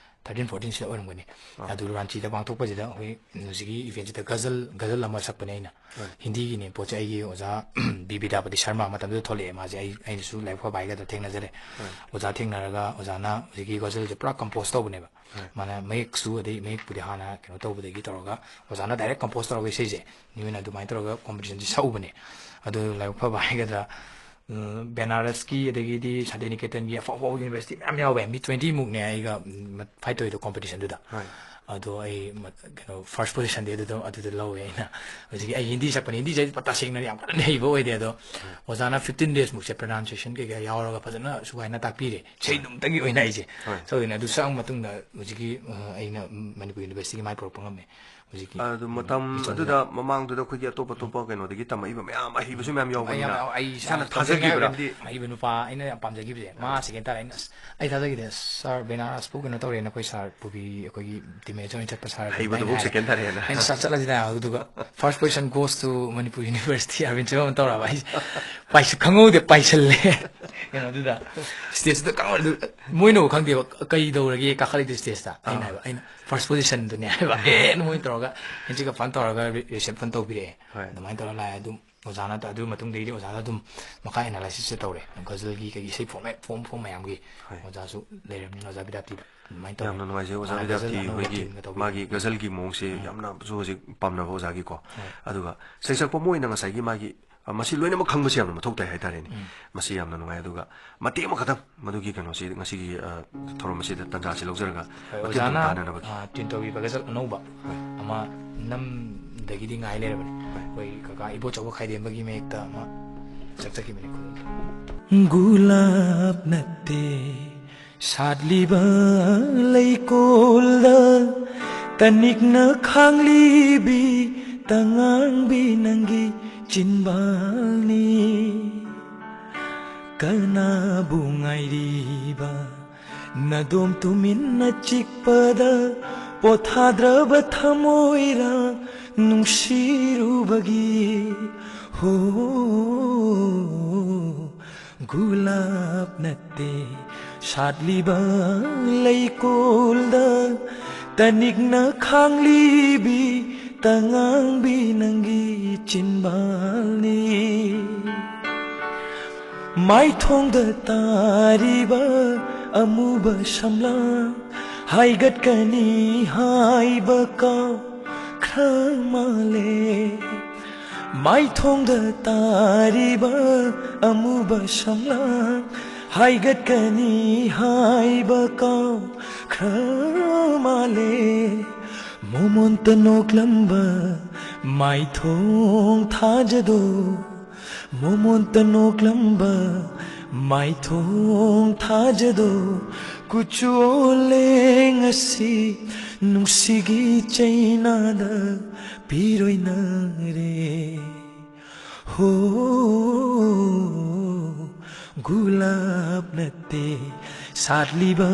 ꯊꯥꯔꯇꯤꯟ ꯐꯣꯔꯇꯤꯟꯁꯤꯗ ꯑꯣꯏꯔꯝꯒꯅꯤ꯫ ꯑꯥ꯫ ꯑꯗꯨ ꯔꯥꯟꯆꯤꯗ ꯄꯥꯡꯊꯣꯛꯄꯁꯤꯗ ꯑꯩꯈꯣꯏ ꯍꯧꯖꯤꯛꯀꯤ ꯏꯚꯦꯟꯁꯤꯗ ꯒꯖꯜ, ꯒꯖꯜ ꯑꯃ ꯁꯛꯄꯅꯦ ꯑꯩꯅ꯫ ꯍꯣꯏ꯫ ꯍꯤꯟꯗꯤꯒꯤꯅꯦ ꯄꯣꯠꯁꯦ꯫ ꯑꯩꯒꯤ ꯑꯣꯖꯥ ꯕꯤ ꯕꯤꯗ꯭ꯌꯥꯄꯇꯤ ꯁꯔꯃ ꯃꯇꯝꯗꯨꯗ ꯊꯣꯛꯂꯛꯑꯦ꯫ ꯃꯥꯁꯦ ꯑꯩ, ꯑꯩꯅꯁꯨ ꯂꯥꯏꯕꯛ ꯐꯕ ꯍꯥꯏꯒꯗ꯭ꯔꯥ ꯊꯦꯡꯅꯖꯔꯦ꯫ ꯍꯣꯏ꯫ ꯑꯣꯖꯥ ꯊꯦꯡꯅꯔꯒ ꯑꯣꯖꯥꯅ ꯍꯧꯖꯤꯛꯀꯤ ꯒꯖꯜꯁꯦ ꯄꯨꯔꯥ ꯀꯝꯄꯣꯁ ꯇꯧꯕꯅꯦꯕ꯫ ꯍꯣꯏ꯫ ꯃꯥꯅ ꯃꯌꯦꯛꯁꯨ ꯑꯗꯩ ꯃꯌꯦꯛꯄꯨꯗꯤ ꯍꯥꯟꯅ ꯀꯩꯅꯣ ꯇꯧꯕꯗꯒꯤ ꯇꯧꯔꯒ ꯑꯣꯖꯥꯅ ꯗꯥꯏꯔꯦꯛ ꯀꯝꯄꯣꯁ ꯇꯧꯔꯒ ꯏꯁꯩꯁꯦ ꯅꯣꯏꯅ ꯑꯗꯨꯃꯥꯏꯅ ꯇꯧꯔꯒ ꯀꯣꯝꯄꯤꯇꯤꯁꯟꯁꯦ ꯁꯛꯎꯕꯅꯦ꯫ ꯑꯗꯨ ꯂꯥꯏꯕꯛ ꯐꯕ ꯍꯥꯏꯒꯗ꯭ꯔꯥ, ꯎꯝ, ꯕꯦꯅꯥꯔꯁꯀꯤ ꯑꯗꯒꯤꯗꯤ ꯁꯥꯟꯇꯤꯅꯤꯀꯦꯇꯟꯒꯤ ꯑꯐꯥꯎ ꯑꯐꯥꯎꯕ ꯌꯨꯅꯤꯚꯔꯁꯤꯇꯤ ꯃꯌꯥꯝ ꯌꯥꯎꯋꯦ꯫ ꯃꯤ ꯇ꯭ꯋꯦꯟꯇꯤ ꯃꯨꯛꯅꯦ ꯑꯩꯒ, ꯎꯝ, ꯐꯥꯏꯠ ꯇꯧꯔꯤꯗꯣ ꯀꯣꯝꯄꯤꯇꯤꯁꯟꯗꯨꯗ꯫ ꯍꯣꯏ꯫ ꯑꯗꯣ ꯑꯩ ꯃ-, ꯀꯩꯅꯣ, ꯐꯥꯔꯁ ꯄꯣꯖꯤꯁꯟꯗꯤ ꯑꯗꯨꯗ, ꯑꯗꯨꯗ ꯂꯧꯋꯦ ꯑꯩꯅ꯫ ꯍꯧꯖꯤꯛꯀꯤ ꯑꯩ ꯍꯤꯟꯗꯤ ꯁꯛꯄꯅꯦ, ꯍꯤꯟꯗꯤꯁꯦ ꯑꯩ ꯇꯁꯦꯡꯅ ꯌꯥꯝ ꯀꯟꯅ ꯍꯩꯕ ꯑꯣꯏꯗꯦ, ꯑꯗꯣ ꯍꯣꯏ꯫ ꯑꯣꯖꯥꯅ ꯐꯤꯐꯇꯤꯟ ꯗꯦꯖꯃꯨꯛꯁꯦ ꯄ꯭ꯔꯅꯥꯎꯟꯁꯤꯌꯦꯁꯟ ꯀꯩꯀꯥ ꯌꯥꯎꯔꯒ ꯐꯖꯅ ꯁꯨꯒꯥꯏꯅ ꯇꯥꯛꯄꯤꯔꯦ꯫ ꯏꯁꯩ ꯍꯣꯏ꯫ ꯑꯗꯨꯝꯇꯒꯤ ꯑꯣꯏꯅ ꯑꯩꯁꯦ꯫ ꯍꯣꯏ꯫ ꯁꯛꯎꯏꯅꯦ꯫ ꯑꯗꯨ ꯁꯛꯑ ꯃꯇꯨꯡꯗ ꯍꯧꯖꯤꯛꯀꯤ, ꯑ, ꯑꯩꯅ ꯃꯅꯤꯄꯨꯔ ꯌꯨꯅꯤꯚꯔꯁꯤꯇꯤꯒꯤ ꯃꯥꯏ ꯄꯨꯔꯛꯄ ꯉꯝꯃꯦ꯫ ꯍꯧꯖꯤꯛꯀꯤ ꯑꯗꯨ ꯃꯇꯝ ꯃꯤꯆꯝꯁꯤꯗ꯫ ꯑꯗꯨꯗ ꯃꯃꯥꯡꯗꯨꯗ ꯑꯩꯈꯣꯏꯒꯤ ꯑꯇꯣꯞ ꯑꯇꯣꯞꯄ ꯀꯩꯅꯣꯗꯒꯤ ꯇꯝꯃꯛꯏꯕ ꯃꯌꯥꯝ ꯑꯍꯩꯕꯁꯨ ꯃꯌꯥꯝ ꯌꯥꯎꯕꯅꯤꯅ ꯌꯥꯝ, ꯑꯩ ꯏꯁꯥꯅ ꯏꯁꯥꯅ ꯊꯥꯖꯈꯤꯕ꯭ꯔꯥ? ꯊꯥꯖꯈꯤꯕ ꯍꯥꯏꯕꯗꯤ ꯑꯍꯩꯕ ꯅꯨꯄꯥ ꯑꯩꯅ ꯌꯥꯝ ꯄꯥꯝꯖꯈꯤꯕꯁꯦ, ꯃꯥ ꯑꯥ꯫ ꯁꯦꯀꯦꯟ ꯇꯥꯔꯦ꯫ ꯑꯩꯅ, "ꯑꯁ, ꯑꯩ ꯊꯥꯖꯈꯤꯗꯦ, ꯁꯥꯔ ꯕꯦꯅꯥꯔꯁꯄꯨ ꯀꯩꯅꯣ ꯇꯧꯔꯦꯅ ꯑꯩꯈꯣꯏ ꯁꯥꯔ ꯄꯨꯕꯤ, ꯑꯩꯈꯣꯏꯒꯤ ꯇꯤꯝ ꯃꯦꯅꯦꯖꯔ ꯑꯣꯏꯅ ꯆꯠꯄ ꯁꯥꯔ ꯑꯗꯨꯃꯥꯏꯅ ꯍꯩꯕꯗꯨꯐꯥꯎ ꯍꯥꯏꯔꯦ꯫ ꯁꯦꯀꯦꯟ ꯇꯥꯔꯦꯅ꯫ ꯑꯩꯅ, "ꯁꯥꯔ, ꯆꯠꯂꯁꯤꯗ", ꯑꯗꯨꯒ "First position goes to Manipur University ꯑꯥꯔꯕꯤꯟ ꯁꯣꯏꯕꯝ" ꯇꯧꯔꯛꯑꯕ꯫ ꯑꯩꯁꯦ ꯄꯥꯏꯁ-, ꯈꯪꯍꯧꯗꯦ, ꯄꯥꯏꯁꯜꯂꯦ꯫ ꯀꯩꯅꯣꯗꯨꯗ, ꯁ꯭ꯇꯦꯖꯇꯨꯗ ꯈꯪꯍꯧꯗꯦ꯫ ꯃꯣꯏꯅꯕꯨ ꯈꯪꯗꯦꯕ, "ꯀꯩꯗꯧꯔꯒꯦ ꯀꯥꯈꯠꯂꯤꯗꯣ ꯁ꯭ꯇꯦꯖꯇ?" ꯑꯩꯅ ꯑꯥ꯫ ꯍꯥꯏꯕ, ꯑꯩꯅ, "First positionꯗꯨꯅꯦ" ꯍꯥꯏꯕ꯫ ꯑꯦ, ꯃꯣꯏꯅ ꯇꯧꯔꯒ ꯍꯦꯟꯁꯦꯛꯀ ꯐꯟ ꯇꯧꯔꯒ ꯔꯤ-, ꯔꯤꯁꯦꯞꯁꯟ ꯇꯧꯕꯤꯔꯛꯑꯦ꯫ ꯍꯣꯏ꯫ ꯑꯗꯨꯃꯥꯏꯅ ꯇꯧꯔ ꯂꯥꯛꯑꯦ꯫ ꯑꯗꯨꯝ ꯑꯣꯖꯥꯅ ꯇ-, ꯑꯗꯨ ꯃꯇꯨꯡꯗꯒꯤꯗꯤ ꯑꯣꯖꯥꯗ ꯑꯗꯨꯝ ꯃꯈꯥ ꯑꯦꯅꯥꯂꯥꯏꯁꯤꯁꯁꯦ ꯇꯧꯔꯦ꯫ ꯒꯖꯜꯒꯤ ꯀꯩꯒꯤ ꯏꯁꯩ ꯐꯣꯔꯃꯦꯠ, ꯐꯣꯔꯝ, ꯐꯣꯔꯝ ꯃꯌꯥꯝꯒꯤ ꯍꯣꯏ꯫ ꯑꯣꯖꯥꯁꯨ ꯂꯩꯔꯕꯅꯤꯅ ꯑꯣꯖꯥ ꯕꯤꯗ꯭ꯌꯥꯄꯇꯤꯗ ꯑꯗꯨꯃꯥꯏꯅ ꯇꯧꯔꯦ꯫ ꯌꯥꯝꯅ ꯅꯨꯡꯉꯥꯏꯖꯩ ꯑꯣꯖꯥ ꯃꯥꯅ ꯒꯖꯜ ꯕꯤꯗ꯭ꯌꯥꯄꯇꯤ ꯑꯅꯧꯕ ꯍꯣꯏꯒꯤ ꯇ꯭ꯌꯨꯟꯒ ꯇꯧꯕꯤꯔꯦ꯫ ꯃꯥꯒꯤ ꯒꯖꯜꯒꯤ ꯃꯑꯣꯡꯁꯦ ꯎꯝ꯫ ꯌꯥꯝꯅꯁꯨ ꯍꯧꯖꯤꯛ ꯄꯥꯝꯅꯕ ꯑꯣꯖꯥꯒꯤꯀꯣ꯫ ꯍꯣꯏ꯫ ꯑꯗꯨꯒ ꯁꯩꯁꯛꯄ ꯑꯃ ꯑꯣꯏꯅ ꯉꯁꯥꯏꯒꯤ ꯃꯥꯒꯤ, ꯑ, ꯃꯁꯤ ꯂꯣꯏꯅꯃꯛ ꯈꯪꯕꯁꯦ ꯌꯥꯝꯅ ꯃꯊꯧ ꯇꯥꯏ ꯍꯥꯏꯇꯥꯔꯦꯅꯦ꯫ ꯎꯝ꯫ ꯃꯁꯤ ꯌꯥꯝꯅ ꯅꯨꯡꯉꯥꯏ꯫ ꯑꯗꯨꯒ ꯃꯇꯦꯛ ꯑꯃꯈꯛꯇꯪ ꯃꯗꯨꯒꯤ ꯀꯩꯅꯣꯁꯤ ꯉꯁꯤꯒꯤ, ꯑ, ꯊꯧꯔꯝ ꯑꯁꯤꯗ ꯇꯥꯟꯖꯥꯁꯤ ꯂꯧꯖꯔꯒ ꯍꯣꯏ, ꯃꯇꯦꯛ ꯑꯃꯇꯪ ꯑꯣꯖꯥꯅ, ꯇꯥꯟꯅꯅꯕꯒꯤ꯫ ꯑ, ꯇ꯭ꯌꯨꯟ ꯇꯧꯕꯤꯕ ꯒꯖꯜ ꯑꯅꯧꯕ ꯍꯣꯏ꯫ ꯑꯃ ꯅꯝꯗꯒꯤꯗꯤ ꯉꯥꯏ ꯂꯩꯔꯕꯅꯤ꯫ ꯑꯩꯈꯣꯏ ꯀꯀꯥ ꯏꯕꯣꯆꯧꯕ ꯈꯥꯏꯗꯦꯝꯕꯒꯤ ꯃꯌꯦꯛꯇ ꯑꯃ ꯆꯠꯆꯈꯤꯕꯅꯤ ꯈꯨꯅꯨꯡꯗ꯫ ꯒꯨꯂꯥꯞ ꯅꯠꯇꯦ ꯁꯥꯠꯂꯤꯕ ꯂꯩꯀꯣꯜꯗ, ꯇꯅꯤꯛꯅ ꯈꯥꯡꯂꯤꯕꯤ ꯇꯉꯥꯡꯕꯤ ꯅꯪꯒꯤ ꯆꯤꯟꯕꯥꯜꯅꯤ꯫ ꯀꯅꯥꯕꯨ ꯉꯥꯏꯔꯤꯕ ꯅꯗꯣꯝ ꯇꯨꯃꯤꯟꯅ ꯆꯤꯛꯄꯗ, ꯄꯣꯊꯥꯗ꯭ꯔꯕ ꯊꯃꯣꯏꯔ ꯅꯨꯡꯁꯤꯔꯨꯕꯒꯤ? ꯍꯣ, ꯒꯨꯂꯥꯞ ꯅꯠꯇꯦ ꯁꯥꯠꯂꯤꯕ ꯂꯩꯀꯣꯜꯗ, ꯇꯅꯤꯛꯅ ꯈꯥꯡꯂꯤꯕꯤ ꯇꯉꯥꯡꯕꯤ ꯅꯪꯒꯤ ꯆꯤꯟꯕꯥꯜꯅꯤ꯫ ꯃꯥꯏꯊꯣꯡꯗ ꯇꯥꯔꯤꯕ ꯑꯃꯨꯕ ꯁꯝꯂꯥꯡ, ꯍꯥꯏꯒꯠꯀꯅꯤ ꯍꯥꯏꯕ ꯀꯥꯎꯈ꯭ꯔ ꯃꯥꯜꯂꯦ꯫ ꯃꯥꯏꯊꯣꯡꯗ ꯇꯥꯔꯤꯕ ꯑꯃꯨꯕ ꯁꯝꯂꯥꯡ, ꯍꯥꯏꯒꯠꯀꯅꯤ ꯍꯥꯏꯕ ꯀꯥꯎꯈ꯭ꯔ ꯃꯥꯜꯂꯦ꯫ ꯃꯣꯃꯣꯟꯇ ꯅꯣꯛꯂꯝꯕ ꯃꯥꯏꯊꯣꯡ ꯊꯥꯖꯗꯣ, ꯃꯣꯃꯣꯟꯇ ꯅꯣꯛꯂꯝꯕ ꯃꯥꯏꯊꯣꯡ ꯊꯥꯖꯗꯣ, ꯀꯨꯆꯨ ꯑꯣꯜꯂꯦ ꯉꯁꯤ ꯅꯨꯡꯁꯤꯒꯤ ꯆꯩꯅꯥꯗ ꯄꯤꯔꯣꯏꯅꯔꯦ꯫ ꯍꯣ, ꯒꯨꯂꯥꯞ ꯅꯠꯇꯦ ꯁꯥꯠꯂꯤꯕ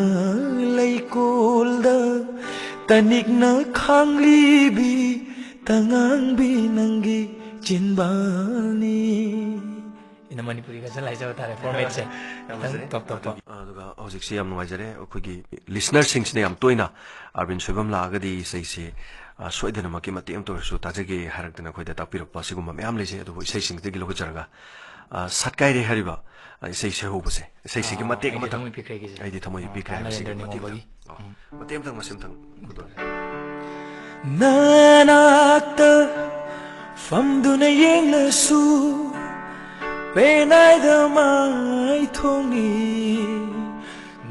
ꯂꯩꯀꯣꯜꯗ, ꯇꯅꯤꯛꯅ ꯈꯥꯡꯂꯤꯕꯤ ꯇꯉꯥꯡꯕꯤ ꯅꯪꯒꯤ ꯆꯤꯟꯕꯥꯜꯅꯤ꯫ ꯏꯟꯅ ꯃꯅꯤꯄꯨꯔꯤ ꯒꯖꯜ ꯍꯥꯏꯖꯕ ꯇꯥꯔꯦ, ꯐꯣꯔꯃꯦꯠꯁꯦ꯫ ꯌꯥꯝ ꯈꯤꯇꯪ ꯐꯖꯩ꯫ ꯇꯣꯞ ꯇꯣꯞꯄ꯫ ꯑꯗꯨꯒ ꯍꯧꯖꯤꯛꯁꯦ ꯌꯥꯝ ꯅꯨꯡꯉꯥꯏꯖꯔꯦ, ꯑꯩꯈꯣꯏꯒꯤ ꯂꯤꯁꯅꯔꯁꯤꯡꯁꯤꯅ ꯌꯥꯝ ꯇꯣꯏꯅ ꯑꯥꯔꯕꯤꯟ ꯁꯣꯏꯕꯝ ꯂꯥꯛꯑꯒꯗꯤ ꯏꯁꯩꯁꯦ, ꯑ, ꯁꯣꯏꯗꯅꯃꯛꯀꯤ ꯃꯇꯦꯛ ꯑꯃꯇ ꯑꯣꯏꯔꯁꯨ ꯇꯥꯖꯒꯦ ꯍꯥꯏꯔꯛꯇꯅ ꯑꯩꯈꯣꯏꯗ ꯇꯥꯛꯄꯤꯔꯛꯄ ꯑꯁꯤꯒꯨꯝꯕ ꯃꯌꯥꯝ ꯂꯩꯖꯩ꯫ ꯑꯗꯨꯕꯨ ꯏꯁꯩꯁꯤꯡꯁꯤꯗꯒꯤ ꯂꯧꯈꯠꯆꯔꯒ, ꯑ, ꯁꯠꯀꯥꯏꯔꯦ ꯍꯥꯏꯔꯤꯕ, ꯑ, ꯏꯁꯩ ꯁꯩꯍꯧꯕꯁꯦ, ꯏꯁꯩꯁꯤꯒꯤ ꯑꯥ, ꯃꯇꯦꯛ ꯑꯩꯗꯤ ꯑꯃꯇꯪ꯫ ꯊꯃꯣꯏ ꯄꯤꯛꯈ꯭ꯔꯦ ꯒꯤꯁꯦ꯫ ꯑꯩꯗꯤ ꯊꯃꯣꯏ ꯑꯥ, ꯄꯤꯛꯈ꯭ꯔꯦ ꯀꯥ ꯍꯥꯏꯕꯁꯤꯒꯤ ꯅꯔꯦꯟꯗ꯭ꯔ ꯃꯇꯦꯛ ꯅꯤꯡꯉꯣꯝꯕꯒꯤ꯫ ꯑꯃꯇꯪ꯫ ꯑꯥ, ꯎꯝ꯫ ꯃꯇꯦꯛ ꯑꯃꯇꯪ, ꯃꯁꯤ ꯑꯃꯇꯪ ꯈꯨꯗꯣꯜ꯫ ꯅꯅꯥꯛꯇ ꯐꯝꯗꯨꯅ ꯌꯦꯡꯂꯁꯨ ꯄꯦꯅꯥꯏꯗ ꯃꯥꯏꯊꯣꯡꯏ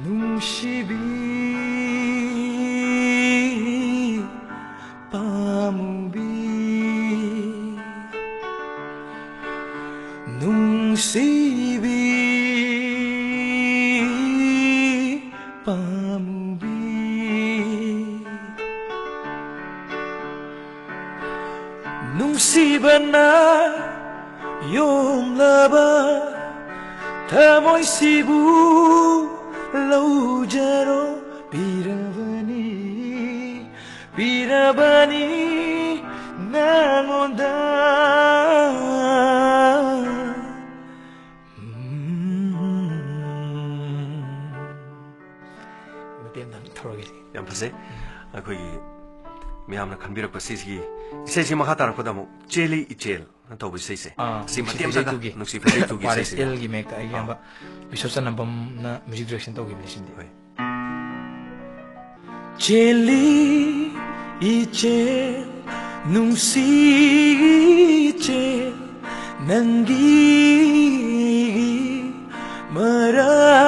ꯅꯨꯡꯁꯤꯕꯤ ꯄꯥꯝꯃꯨꯕꯤ꯫ ꯅꯨꯡꯁꯤꯕꯤ ꯄꯥꯝꯃꯨꯕꯤ, ꯅꯨꯡꯁꯤꯕꯅ ꯌꯣꯝꯂꯕ ꯊꯃꯣꯏꯁꯤꯕꯨ ꯂꯧꯖꯔꯣ꯫ ꯄꯤꯔꯕꯅꯤ, ꯄꯤꯔꯕꯅꯤ ꯅꯉꯣꯟꯗ꯫ ꯎꯝ꯫ ꯃꯇꯦꯡ ꯑꯝꯇꯪ ꯇꯧꯔꯒꯦ꯫ ꯌꯥꯝ ꯐꯖꯩ꯫ ꯑꯩꯈꯣꯏꯒꯤ ꯃꯤꯌꯥꯝꯅ ꯈꯟꯕꯤꯔꯛꯄ ꯁꯤꯁꯤꯒꯤ ꯏꯁꯩꯁꯤ ꯃꯈꯥ ꯇꯥꯔꯛꯄꯗ ꯑꯃꯨꯛ ꯆꯦꯜꯂꯤ ꯏꯆꯦꯜ ꯅ ꯇꯧꯕ ꯏꯁꯩꯁꯦ꯫ ꯑꯥ, ꯁꯤ ꯅꯨꯡꯁꯤ ꯃꯇꯦꯛ ꯐꯩꯖꯩ ꯑꯃꯇꯪꯒ, ꯇꯨꯒꯤ꯫ ꯅꯨꯡꯁꯤ ꯐꯩꯖꯩ ꯇꯨꯒꯤ ꯄꯥꯔꯤꯁ ꯏꯁꯩꯁꯦ꯫ ꯑꯦꯜꯒꯤ ꯃꯌꯦꯛꯇ ꯑꯩꯒꯤ ꯑꯥ꯫ ꯏꯌꯥꯝꯕ ꯕꯤꯁ꯭ꯋꯆꯟꯗ꯭ꯔ ꯅꯝꯕꯝꯅ ꯃ꯭ꯌꯨꯖꯤꯛ ꯗꯥꯏꯔꯦꯛꯁꯟ ꯇꯧꯈꯤꯕꯅꯦ ꯁꯤꯗꯤ꯫ ꯍꯣꯏ꯫ ꯆꯦꯜꯂꯤ ꯏꯆꯦꯜ, ꯅꯨꯡꯁꯤ ꯏꯆꯦꯜ, ꯅꯪꯒꯤ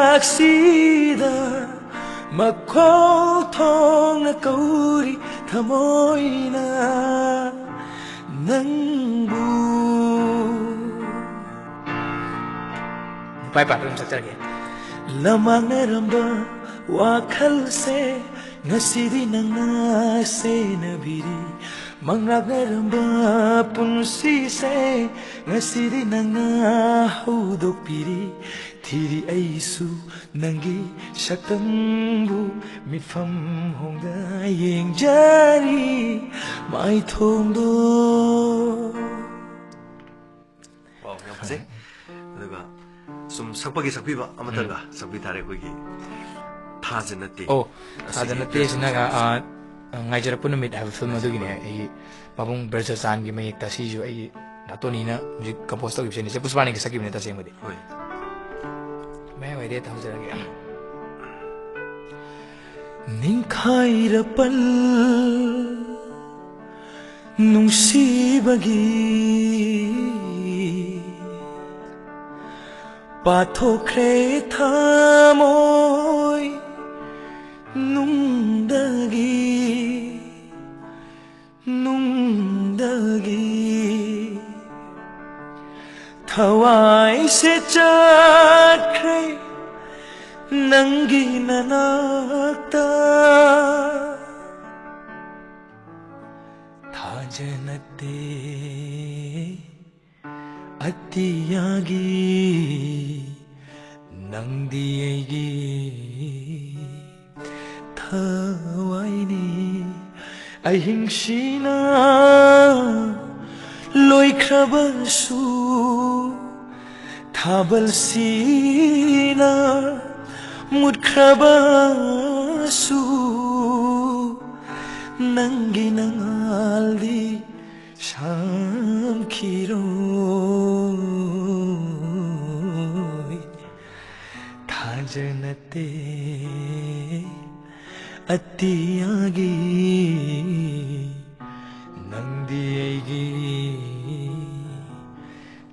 ꯃꯔꯛꯁꯤꯗ ꯃꯈꯣꯜ ꯊꯣꯛꯅ ꯀꯧꯔꯤ ꯊꯃꯣꯏꯅ ꯅꯪꯕꯨ꯫ ꯄꯥꯏ ꯄꯥꯏ ꯑꯗꯨꯝ ꯆꯠꯆꯔꯒꯦ꯫ ꯂꯃꯥꯡꯅꯔꯝꯕ ꯋꯥꯈꯜꯁꯦ ꯉꯁꯤꯗꯤ ꯅꯪꯅ ꯁꯦꯟꯅꯕꯤꯔꯤ꯫ ꯃꯪꯂꯥꯛꯅꯔꯝꯕ ꯄꯨꯟꯁꯤꯁꯦ ꯉꯁꯤꯗꯤ ꯅꯪꯅ ꯍꯧꯗꯣꯛꯄꯤꯔꯤ꯫ ꯊꯤꯔꯤ ꯑꯩꯁꯨ ꯅꯪꯒꯤ ꯁꯛꯇꯝꯕꯨ, ꯃꯤꯠꯐꯝ ꯍꯣꯡꯗ ꯌꯦꯡꯖꯔꯤ ꯃꯥꯏꯊꯣꯡꯗꯣ꯫ ꯋꯥꯎ, ꯌꯥꯝ ꯐꯖꯩ꯫ ꯑꯗꯨꯒ ꯁꯨꯝ ꯁꯛꯄꯒꯤ ꯁꯛꯄꯤꯕ ꯑꯃꯇꯪꯒ ꯎꯝ꯫ ꯁꯛꯄꯤ ꯇꯥꯔꯦ ꯑꯩꯈꯣꯏꯒꯤ ꯊꯥꯖ ꯅꯠꯇꯦ꯫ ꯑꯣ, ꯑꯁꯤꯒꯤ ꯊꯥꯖ ꯅꯠꯇꯦ ꯁꯤꯅꯒ, ꯐꯤꯂꯝꯁꯦ꯫ ꯑ, ꯉꯥꯏꯖꯔꯛꯄ ꯅꯨꯃꯤꯠ ꯍꯥꯏꯕ ꯐꯤꯂꯝ ꯉꯥꯏꯖꯔꯛꯄ ꯑꯗꯨꯒꯤꯅꯦ꯫ ꯅꯨꯃꯤꯠ꯫ ꯑꯩꯒꯤ ꯄꯥꯕꯨꯡ ꯕ꯭ꯔꯖꯆꯥꯟꯒꯤ ꯃꯌꯦꯛꯇ ꯁꯤꯁꯨ ꯑꯩꯒꯤ ꯗꯥꯇꯣꯅꯤꯅ ꯃ꯭ꯌꯨꯖꯤꯛ ꯀꯝꯄꯣꯖ ꯇꯧꯈꯤꯕꯁꯤꯅꯦ꯫ ꯏꯆꯦ ꯄꯨꯁꯄꯥꯅꯤꯒꯤ ꯁꯛꯈꯤꯕꯅꯦ ꯇꯁꯦꯡꯕꯗꯤ꯫ ꯍꯣꯏ꯫ ꯃꯌꯥꯏ ꯋꯥꯏꯗꯩ ꯇꯧꯖꯔꯒꯦ꯫ ꯅꯤꯡꯈꯥꯏꯔꯄꯜ ꯅꯨꯡꯁꯤꯕꯒꯤ ꯄꯥꯊꯣꯛꯈ꯭ꯔꯦ ꯊꯃꯣꯏ ꯅꯨꯡꯗꯒꯤ, ꯅꯨꯡꯗꯒꯤ꯫ ꯊꯋꯥꯏꯁꯦ ꯆꯠꯈ꯭ꯔꯦ ꯅꯪꯒꯤ ꯅꯅꯥꯛꯇ꯫ ꯊꯥꯖꯅꯠꯇꯦ ꯑꯇꯤꯌꯥꯒꯤ ꯅꯪꯗꯤ ꯑꯩꯒꯤ ꯊꯋꯥꯏꯅꯤ꯫ ꯑꯍꯤꯡꯁꯤꯅ ꯂꯣꯏꯈ꯭ꯔꯕꯁꯨ, ꯊꯥꯕꯜꯁꯤꯅ ꯃꯨꯠꯈ꯭ꯔꯕꯁꯨ, ꯅꯪꯒꯤ ꯅꯉꯥꯜꯗꯤ ꯁꯥꯡꯈꯤꯔꯣꯏ꯫ ꯊꯥꯖꯅꯠꯇꯦ ꯑꯇꯤꯌꯥꯒꯤ ꯅꯪꯗꯤ ꯑꯩꯒꯤ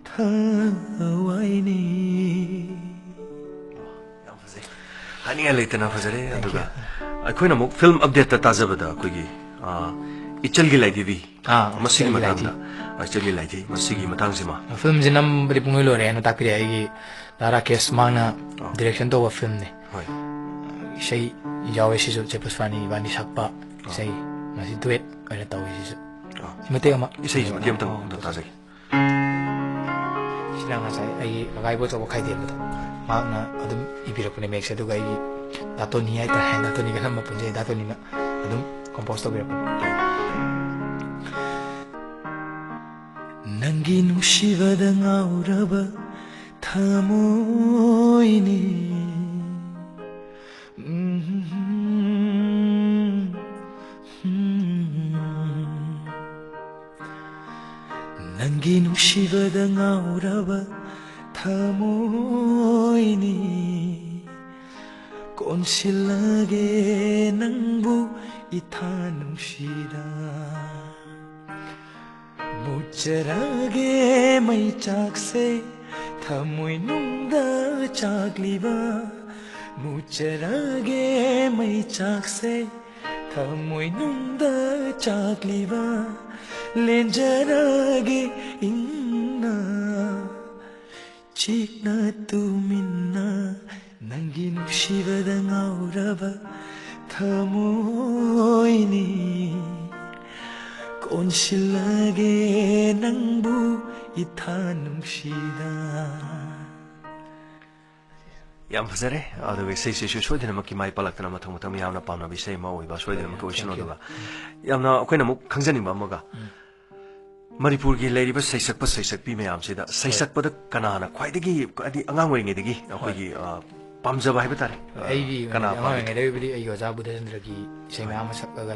ꯊꯋꯥꯏꯅꯤ꯫ ꯌꯥꯝ ꯐꯖꯩ꯫ ꯍꯥꯏꯅꯤꯡꯉꯥꯏ ꯂꯩꯇꯅ ꯐꯖꯔꯦ꯫ ꯑꯗꯨꯒ ꯑꯩꯈꯣꯏꯅ ꯑꯃꯨꯛ ꯐꯤꯂꯝ ꯑꯞꯗꯦꯠꯇ ꯇꯥꯖꯕꯗ ꯑꯩꯈꯣꯏꯒꯤ, ꯑꯥ, ꯏꯆꯜꯒꯤ ꯂꯥꯏꯙꯤꯕꯤ, ꯑꯥ, ꯃꯁꯤꯒꯤ ꯏꯆꯜꯒꯤ ꯃꯇꯥꯡꯗ, ꯂꯥꯏꯙꯤ꯫ ꯑꯥ, ꯏꯆꯜꯒꯤ ꯂꯥꯏꯙꯤ, ꯃꯁꯤꯒꯤ ꯃꯇꯥꯡꯁꯤꯃ꯫ ꯐꯤꯂꯝꯁꯦ ꯅꯝꯕꯗꯤ ꯄꯨꯡꯂꯣꯏ ꯂꯣꯏꯔꯦ ꯍꯥꯏꯅ ꯇꯥꯛꯄꯤꯔꯛꯑꯦ꯫ ꯑꯩꯒꯤ ꯗꯥ ꯔꯥꯀꯦꯁ ꯃꯥꯅ ꯑꯥ꯫ ꯗꯤꯔꯦꯛꯁꯟ ꯇꯧꯕ ꯐꯤꯂꯝꯅꯤ꯫ ꯍꯣꯏ꯫ ꯏꯁꯩ ꯌꯥꯎꯋꯦ ꯁꯤꯁꯨ, ꯆꯦ ꯄꯨꯁꯄꯥꯅꯤ ꯏꯕꯥꯅꯤ ꯁꯛꯄ ꯑꯥ꯫ ꯏꯁꯩ꯫ ꯃꯁꯤ ꯗꯨꯋꯦꯠ ꯑꯣꯏꯅ ꯇꯧꯋꯦ ꯁꯤꯁꯨ꯫ ꯑꯥ꯫ ꯁꯤ ꯃꯇꯦꯛ ꯑꯃ꯫ ꯏꯁꯩꯁꯤ ꯃꯇꯦꯛ ꯑꯃꯇꯪ ꯑꯝꯇ ꯇꯥꯖꯒꯦ꯫ ꯁꯤꯅ ꯉꯁꯥꯏ ꯑꯩꯒꯤ ꯀꯀꯥ ꯏꯕꯣꯆꯧꯕ ꯈꯥꯏꯗꯦꯝꯕꯗꯣ, ꯃꯍꯥꯛꯅ ꯑꯗꯨꯝ ꯏꯕꯤꯔꯛꯄꯅꯦ ꯃꯌꯦꯛꯁꯦ꯫ ꯑꯗꯨꯒ ꯑꯩꯒꯤ ꯗꯥ ꯇꯣꯅꯤ ꯍꯥꯏꯇꯥꯔꯦ, ꯗꯥ ꯇꯣꯅꯤꯒ ꯅꯝꯕ ꯄꯨꯟꯖꯩ꯫ ꯗꯥ ꯇꯣꯅꯤꯅ ꯑꯗꯨꯝ ꯀꯣꯝꯄꯣꯁ ꯇꯧꯕꯤꯔꯛꯄꯅꯦ꯫ ꯅꯪꯒꯤ ꯅꯨꯡꯁꯤꯕꯗ ꯉꯥꯎꯔꯕ ꯊꯃꯣꯏꯅꯤ꯫ ꯅꯪꯒꯤ ꯅꯨꯡꯁꯤꯕꯗ ꯉꯥꯎꯔꯕ ꯊꯃꯣꯏꯅꯤ꯫ ꯀꯣꯟꯁꯤꯜꯂꯒꯦ ꯅꯪꯕꯨ ꯏꯊꯥ ꯅꯨꯡꯁꯤꯗ꯫ ꯃꯨꯠꯆꯔꯒꯦ ꯃꯩꯆꯥꯛꯁꯦ ꯊꯃꯣꯏꯅꯨꯡꯗ ꯆꯥꯛꯂꯤꯕ꯫ ꯃꯨꯠꯆꯔꯒꯦ ꯃꯩꯆꯥꯛꯁꯦ ꯊꯃꯣꯏꯅꯨꯡꯗ ꯆꯥꯛꯂꯤꯕ꯫ ꯂꯦꯟꯖꯔꯒꯦ ꯏꯪꯅ ꯍꯧꯖꯤꯛꯅ ꯇꯨꯃꯤꯟꯅ ꯅꯪꯒꯤ ꯅꯨꯡꯁꯤꯕꯗ ꯉꯥꯎꯔꯕ ꯊꯃꯣꯏꯅꯤ꯫ ꯀꯣꯟꯁꯤꯜꯂꯒꯦ ꯅꯪꯕꯨ ꯏꯊꯥ ꯅꯨꯡꯁꯤꯗ꯫ ꯌꯥꯝ ꯐꯖꯔꯦ꯫ ꯑꯗꯨꯒ ꯏꯁꯩꯁꯤꯁꯨ ꯁꯣꯏꯗꯅꯃꯛꯀꯤ ꯃꯥꯏ ꯄꯥꯛꯂꯛꯇꯅ ꯃꯊꯪ ꯃꯊꯪ ꯃꯤꯌꯥꯝꯅ ꯄꯥꯝꯅꯕ ꯏꯁꯩ ꯑꯃ ꯑꯣꯏꯕ ꯁꯣꯏꯗꯅꯃꯛꯀꯤ ꯑꯣꯏꯁꯅꯨ꯫ Thank you. ꯑꯗꯨꯒ ꯌꯥꯝꯅ ꯑꯩꯈꯣꯏꯅ ꯑꯃꯨꯛ ꯈꯪꯖꯅꯤꯡꯕ ꯑꯃꯒ, ꯎꯝ꯫ ꯃꯅꯤꯄꯨꯔꯒꯤ ꯂꯩꯔꯤꯕ ꯁꯩꯁꯛꯄ ꯁꯩꯁꯛꯄꯤ ꯃꯌꯥꯝꯁꯤꯗ ꯁꯩꯁꯛꯄꯗ ꯀꯅꯥꯅ ꯈ꯭ꯋꯥꯏꯗꯒꯤ, ꯍꯥꯏꯗꯤ ꯑꯉꯥꯡ ꯑꯣꯏꯔꯤꯉꯩꯗꯒꯤ ꯑꯩꯈꯣꯏꯒꯤ, ꯑ, ꯄꯥꯝꯖꯕ ꯍꯥꯏꯕ ꯇꯥꯔꯦ? ꯑ, ꯑꯩꯒꯤ ꯀꯅꯥ ꯑꯣꯏꯅꯗꯤ ꯑꯉꯥꯡ ꯄꯥꯝꯃꯤ? ꯑꯣꯏꯔꯤꯉꯩꯗꯒꯤꯕꯨꯗꯤ ꯑꯩꯒꯤ ꯑꯣꯖꯥ ꯕꯨꯙꯦꯟꯗ꯭ꯔꯒꯤ ꯏꯁꯩ ꯍꯣꯏ꯫ ꯃꯌꯥꯝ ꯑꯃ ꯁꯛꯂꯒ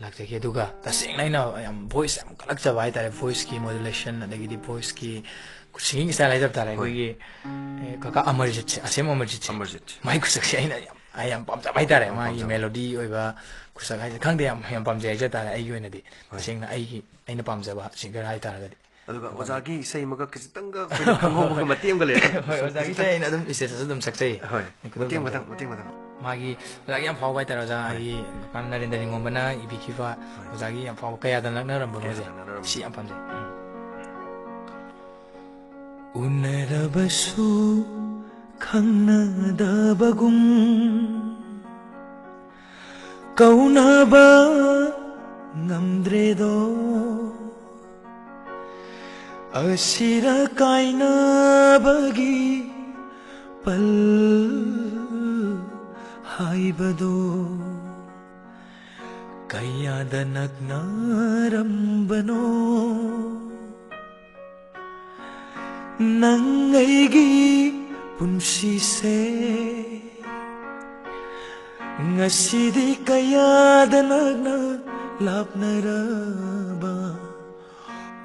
ꯂꯥꯛꯆꯈꯤ꯫ ꯑꯗꯨꯒ ꯇꯁꯦꯡꯅ ꯑꯩꯅ ꯌꯥꯝ voice ꯌꯥꯝ ꯀꯜꯂꯛꯆꯕ ꯍꯥꯏꯇꯥꯔꯦ, voiceꯀꯤ modulation, ꯑꯗꯒꯤꯗꯤ voiceꯀꯤ singing style ꯍꯥꯏꯖꯕ ꯇꯥꯔꯦ, ꯍꯣꯏ꯫ ꯑꯩꯈꯣꯏꯒꯤ, ꯑꯦ, ꯀꯀꯥ ꯑꯃꯔꯖꯤꯠꯁꯦ, ꯑꯁꯦꯝ ꯑꯃꯔꯖꯤꯠꯁꯦ, ꯑꯃꯔꯖꯤꯠ꯫ ꯃꯥꯏ ꯈꯨꯁꯛꯁꯦ ꯑꯩꯅ ꯌꯥꯝ, ꯑꯩ ꯌꯥꯝ ꯄꯥꯝꯖꯕ ꯍꯥꯏꯇꯥꯔꯦ꯫ ꯌꯥꯝ ꯃꯥꯒꯤ ꯄꯥꯝꯖꯕ꯫ Melody ꯑꯣꯏꯕ ꯈꯨꯁꯛ ꯍꯥꯏꯁꯦ, ꯈꯪꯗꯦ, ꯌꯥꯝ, ꯌꯥꯝ ꯄꯥꯝꯖꯩ ꯍꯥꯏꯖ ꯇꯥꯔꯦ꯫ ꯑꯩꯒꯤ ꯑꯣꯏꯅꯗꯤ ꯍꯣꯏ꯫ ꯇꯁꯦꯡꯅ ꯑꯩꯒꯤ, ꯑꯩꯅ ꯄꯥꯝꯖꯕ singer ꯍꯥꯏꯇꯥꯔꯒꯗꯤ꯫ ꯑꯗꯨꯒ ꯑꯣꯖꯥꯒꯤ ꯏꯁꯩ ꯑꯃꯒ ꯈꯤꯇꯪꯒ ꯑꯩꯈꯣꯏꯅ ꯈꯪꯍꯧꯕꯒ ꯃꯇꯦꯛ ꯑꯃꯒ ꯂꯩꯔꯦ꯫ ꯍꯣꯏ, ꯑꯣꯖꯥꯒꯤ ꯏꯁꯩ ꯑꯩꯅ ꯑꯗꯨꯝ status ꯑꯗꯨꯝ ꯁꯛꯆꯩ꯫ ꯍꯣꯏ, ꯃꯇꯦꯛ ꯑꯃꯇꯪ, ꯃꯇꯦꯛ ꯑꯃꯇꯪ꯫ ꯃꯥꯒꯤ ꯑꯣꯖꯥꯒꯤ ꯌꯥꯝ ꯐꯥꯎꯕ ꯍꯥꯏꯇꯥꯔꯦ, ꯑꯣꯖꯥ ꯍꯣꯏ꯫ ꯑꯩꯒꯤ ꯀꯀꯥ ꯅꯔꯦꯟꯗ꯭ꯔ ꯅꯤꯉꯣꯝꯕꯅ ꯏꯕꯤꯈꯤꯕ ꯍꯣꯏ꯫ ꯑꯣꯖꯥꯒꯤ ꯌꯥꯝ ꯐꯥꯎꯕ ꯀꯌꯥꯗ ꯅꯛꯅꯔꯝꯕꯅꯣꯁꯦ꯫ ꯀꯌꯥꯗ ꯅꯛꯅꯔꯝꯕꯅꯣ꯫ ꯁꯤ ꯌꯥꯝ ꯄꯥꯝꯖꯩ꯫ ꯎꯝ꯫ ꯎꯅꯔꯕꯁꯨ ꯈꯪꯅꯗꯕꯒꯨꯝ ꯀꯧꯅꯕ ꯉꯝꯗ꯭ꯔꯦꯗꯣ꯫ ꯑꯁꯤꯔ ꯀꯥꯏꯅꯕꯒꯤ ꯄꯜ ꯍꯥꯏꯕꯗꯣ ꯀꯌꯥꯗ ꯅꯛꯅꯔꯝꯕꯅꯣ꯫ ꯅꯪ ꯑꯩꯒꯤ ꯄꯨꯟꯁꯤꯁꯦ ꯉꯁꯤꯗꯤ ꯀꯌꯥꯗ ꯅꯛꯅ ꯂꯥꯞꯅꯔꯕ,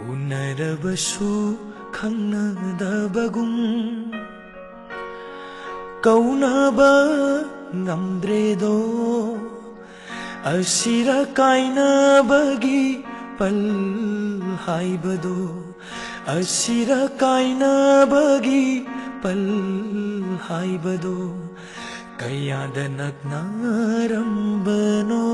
ꯎꯅꯔꯕꯁꯨ ꯈꯪꯅꯗꯕꯒꯨꯝ ꯀꯧꯅꯕ ꯉꯝꯗ꯭ꯔꯦꯗꯣ꯫ ꯑꯁꯤꯔ ꯀꯥꯏꯅꯕꯒꯤ ꯄꯜ ꯍꯥꯏꯕꯗꯣ, ꯑꯁꯤꯔ ꯀꯥꯏꯅꯕꯒꯤ ꯄꯜ ꯍꯥꯏꯕꯗꯣ ꯀꯌꯥꯗ ꯅꯛꯅꯔꯝꯕꯅꯣ꯫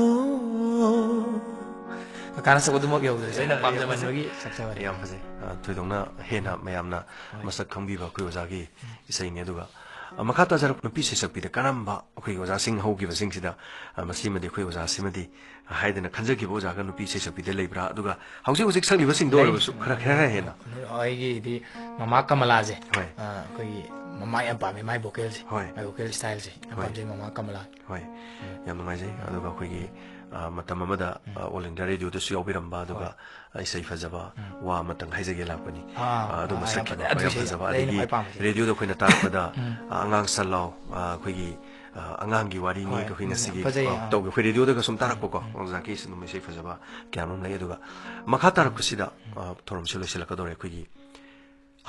ꯀꯥꯟꯅ ꯁꯛꯄꯗꯨꯃꯛ ꯌꯧꯗ꯭ꯔꯁꯨ ꯑꯩꯅ ꯄꯥꯝꯖꯃꯟꯕꯒꯤ ꯁꯛꯆꯕꯅꯤ꯫ ꯌꯥꯝ ꯐꯖꯩ꯫ ꯑ, ꯊꯣꯏꯗꯣꯛꯅ ꯍꯦꯟꯅ ꯃꯌꯥꯝꯅ ꯃꯁꯛ ꯈꯪꯕꯤꯕ ꯑꯩꯈꯣꯏ ꯑꯣꯖꯥꯒꯤ ꯏꯁꯩꯅꯤ꯫ ꯑꯗꯨꯒ, ꯑ, ꯃꯈꯥ ꯇꯥꯖꯔꯛꯄ ꯅꯨꯄꯤ ꯏꯁꯩ ꯁꯛꯄꯤꯗ ꯀꯔꯝꯕ ꯑꯩꯈꯣꯏꯒꯤ ꯑꯣꯖꯥꯁꯤꯡ ꯍꯧꯈꯤꯕꯁꯤꯡꯁꯤꯗ, ꯑ, ꯃꯁꯤꯃꯗꯤ ꯑꯩꯈꯣꯏ ꯑꯣꯖꯥꯁꯤꯃꯗꯤ ꯍꯥꯏꯗꯅ ꯈꯟꯖꯈꯤꯕ ꯑꯣꯖꯥꯒ ꯅꯨꯄꯤ ꯏꯁꯩ ꯁꯛꯄꯤꯗ ꯂꯩꯕ꯭ꯔꯥ? ꯑꯗꯨꯒ ꯍꯧꯖꯤꯛ ꯍꯧꯖꯤꯛ ꯁꯛꯂꯤꯕꯁꯤꯡꯗ ꯑꯣꯏꯔꯕꯁꯨ ꯈꯔ, ꯈꯔ ꯍꯦꯟꯅ꯫ ꯑꯩꯒꯤꯗꯤ ꯃꯃꯥ ꯀꯃꯂꯥꯁꯦ, ꯍꯣꯏ꯫ ꯑ, ꯑꯩꯈꯣꯏꯒꯤ ꯃꯃꯥ ꯌꯥꯝ ꯄꯥꯝꯃꯦ, ꯃꯥꯏ vocalꯁꯦ, ꯍꯣꯏ꯫ ꯃꯥꯏ vocal styleꯁꯦ ꯌꯥꯝ ꯍꯣꯏ꯫ ꯄꯥꯝꯖꯩ ꯃꯃꯥ ꯀꯃꯂꯥ꯫ ꯍꯣꯏ, ꯌꯥꯝ ꯅꯨꯡꯉꯥꯏꯖꯩ꯫ ꯑꯗꯨꯒ ꯑꯩꯈꯣꯏꯒꯤ, ꯑ, ꯃꯇꯝ ꯑꯃꯗ, ꯑ, All India Radioꯗꯁꯨ ꯌꯥꯎꯕꯤꯔꯝꯕ, ꯑꯗꯨꯒ ꯏꯁꯩ ꯐꯖꯕ ꯋꯥ ꯑꯃꯇꯪ ꯍꯥꯏꯖꯒꯦ ꯂꯥꯛꯄꯅꯤ꯫ ꯑꯥ, ꯑ, ꯑꯗꯨꯝꯕ ꯑꯥ, ꯌꯥꯝ ꯁꯛꯈꯤꯕ ꯐꯖꯩ꯫ ꯌꯥꯝ ꯑꯗꯨꯏꯁꯦ ꯐꯖꯕ꯫ ꯑꯩꯅ ꯑꯗꯒꯤ ꯈ꯭ꯋꯥꯏ ꯄꯥꯝꯕꯁꯦ꯫ ꯔꯦꯗꯤꯑꯣꯗ ꯑꯩꯈꯣꯏꯅ ꯇꯥꯔꯛꯄꯗ, ꯑ, ꯑꯉꯥꯡ ꯁꯟ ꯂꯥꯎ, ꯑ, ꯑꯩꯈꯣꯏꯒꯤ, ꯑ, ꯑꯉꯥꯡꯒꯤ ꯋꯥꯔꯤꯅꯤ, ꯍꯣꯏ, ꯑꯩꯈꯣꯏ ꯎꯝ, ꯉꯁꯤꯒꯤ, ꯐꯖꯩ, ꯑ, ꯑꯥ꯫ ꯇꯧꯒꯦ꯫ ꯑꯩꯈꯣꯏ ꯔꯦꯗꯤꯑꯣꯗꯒ ꯁꯨꯝ ꯇꯥꯔꯛꯄꯀꯣ, ꯑꯣꯖꯥꯒꯤ ꯑꯗꯨꯝ ꯏꯁꯩ ꯐꯖꯕ ꯀꯌꯥ ꯑꯃ ꯂꯩ꯫ ꯑꯗꯨꯒ ꯃꯈꯥ ꯇꯥꯔꯛꯄꯁꯤꯗ, ꯑ, ꯊꯧꯔꯝꯁꯤ ꯂꯣꯏꯁꯤꯜꯂꯛꯀꯗꯧꯔꯦ꯫ ꯑꯩꯈꯣꯏꯒꯤ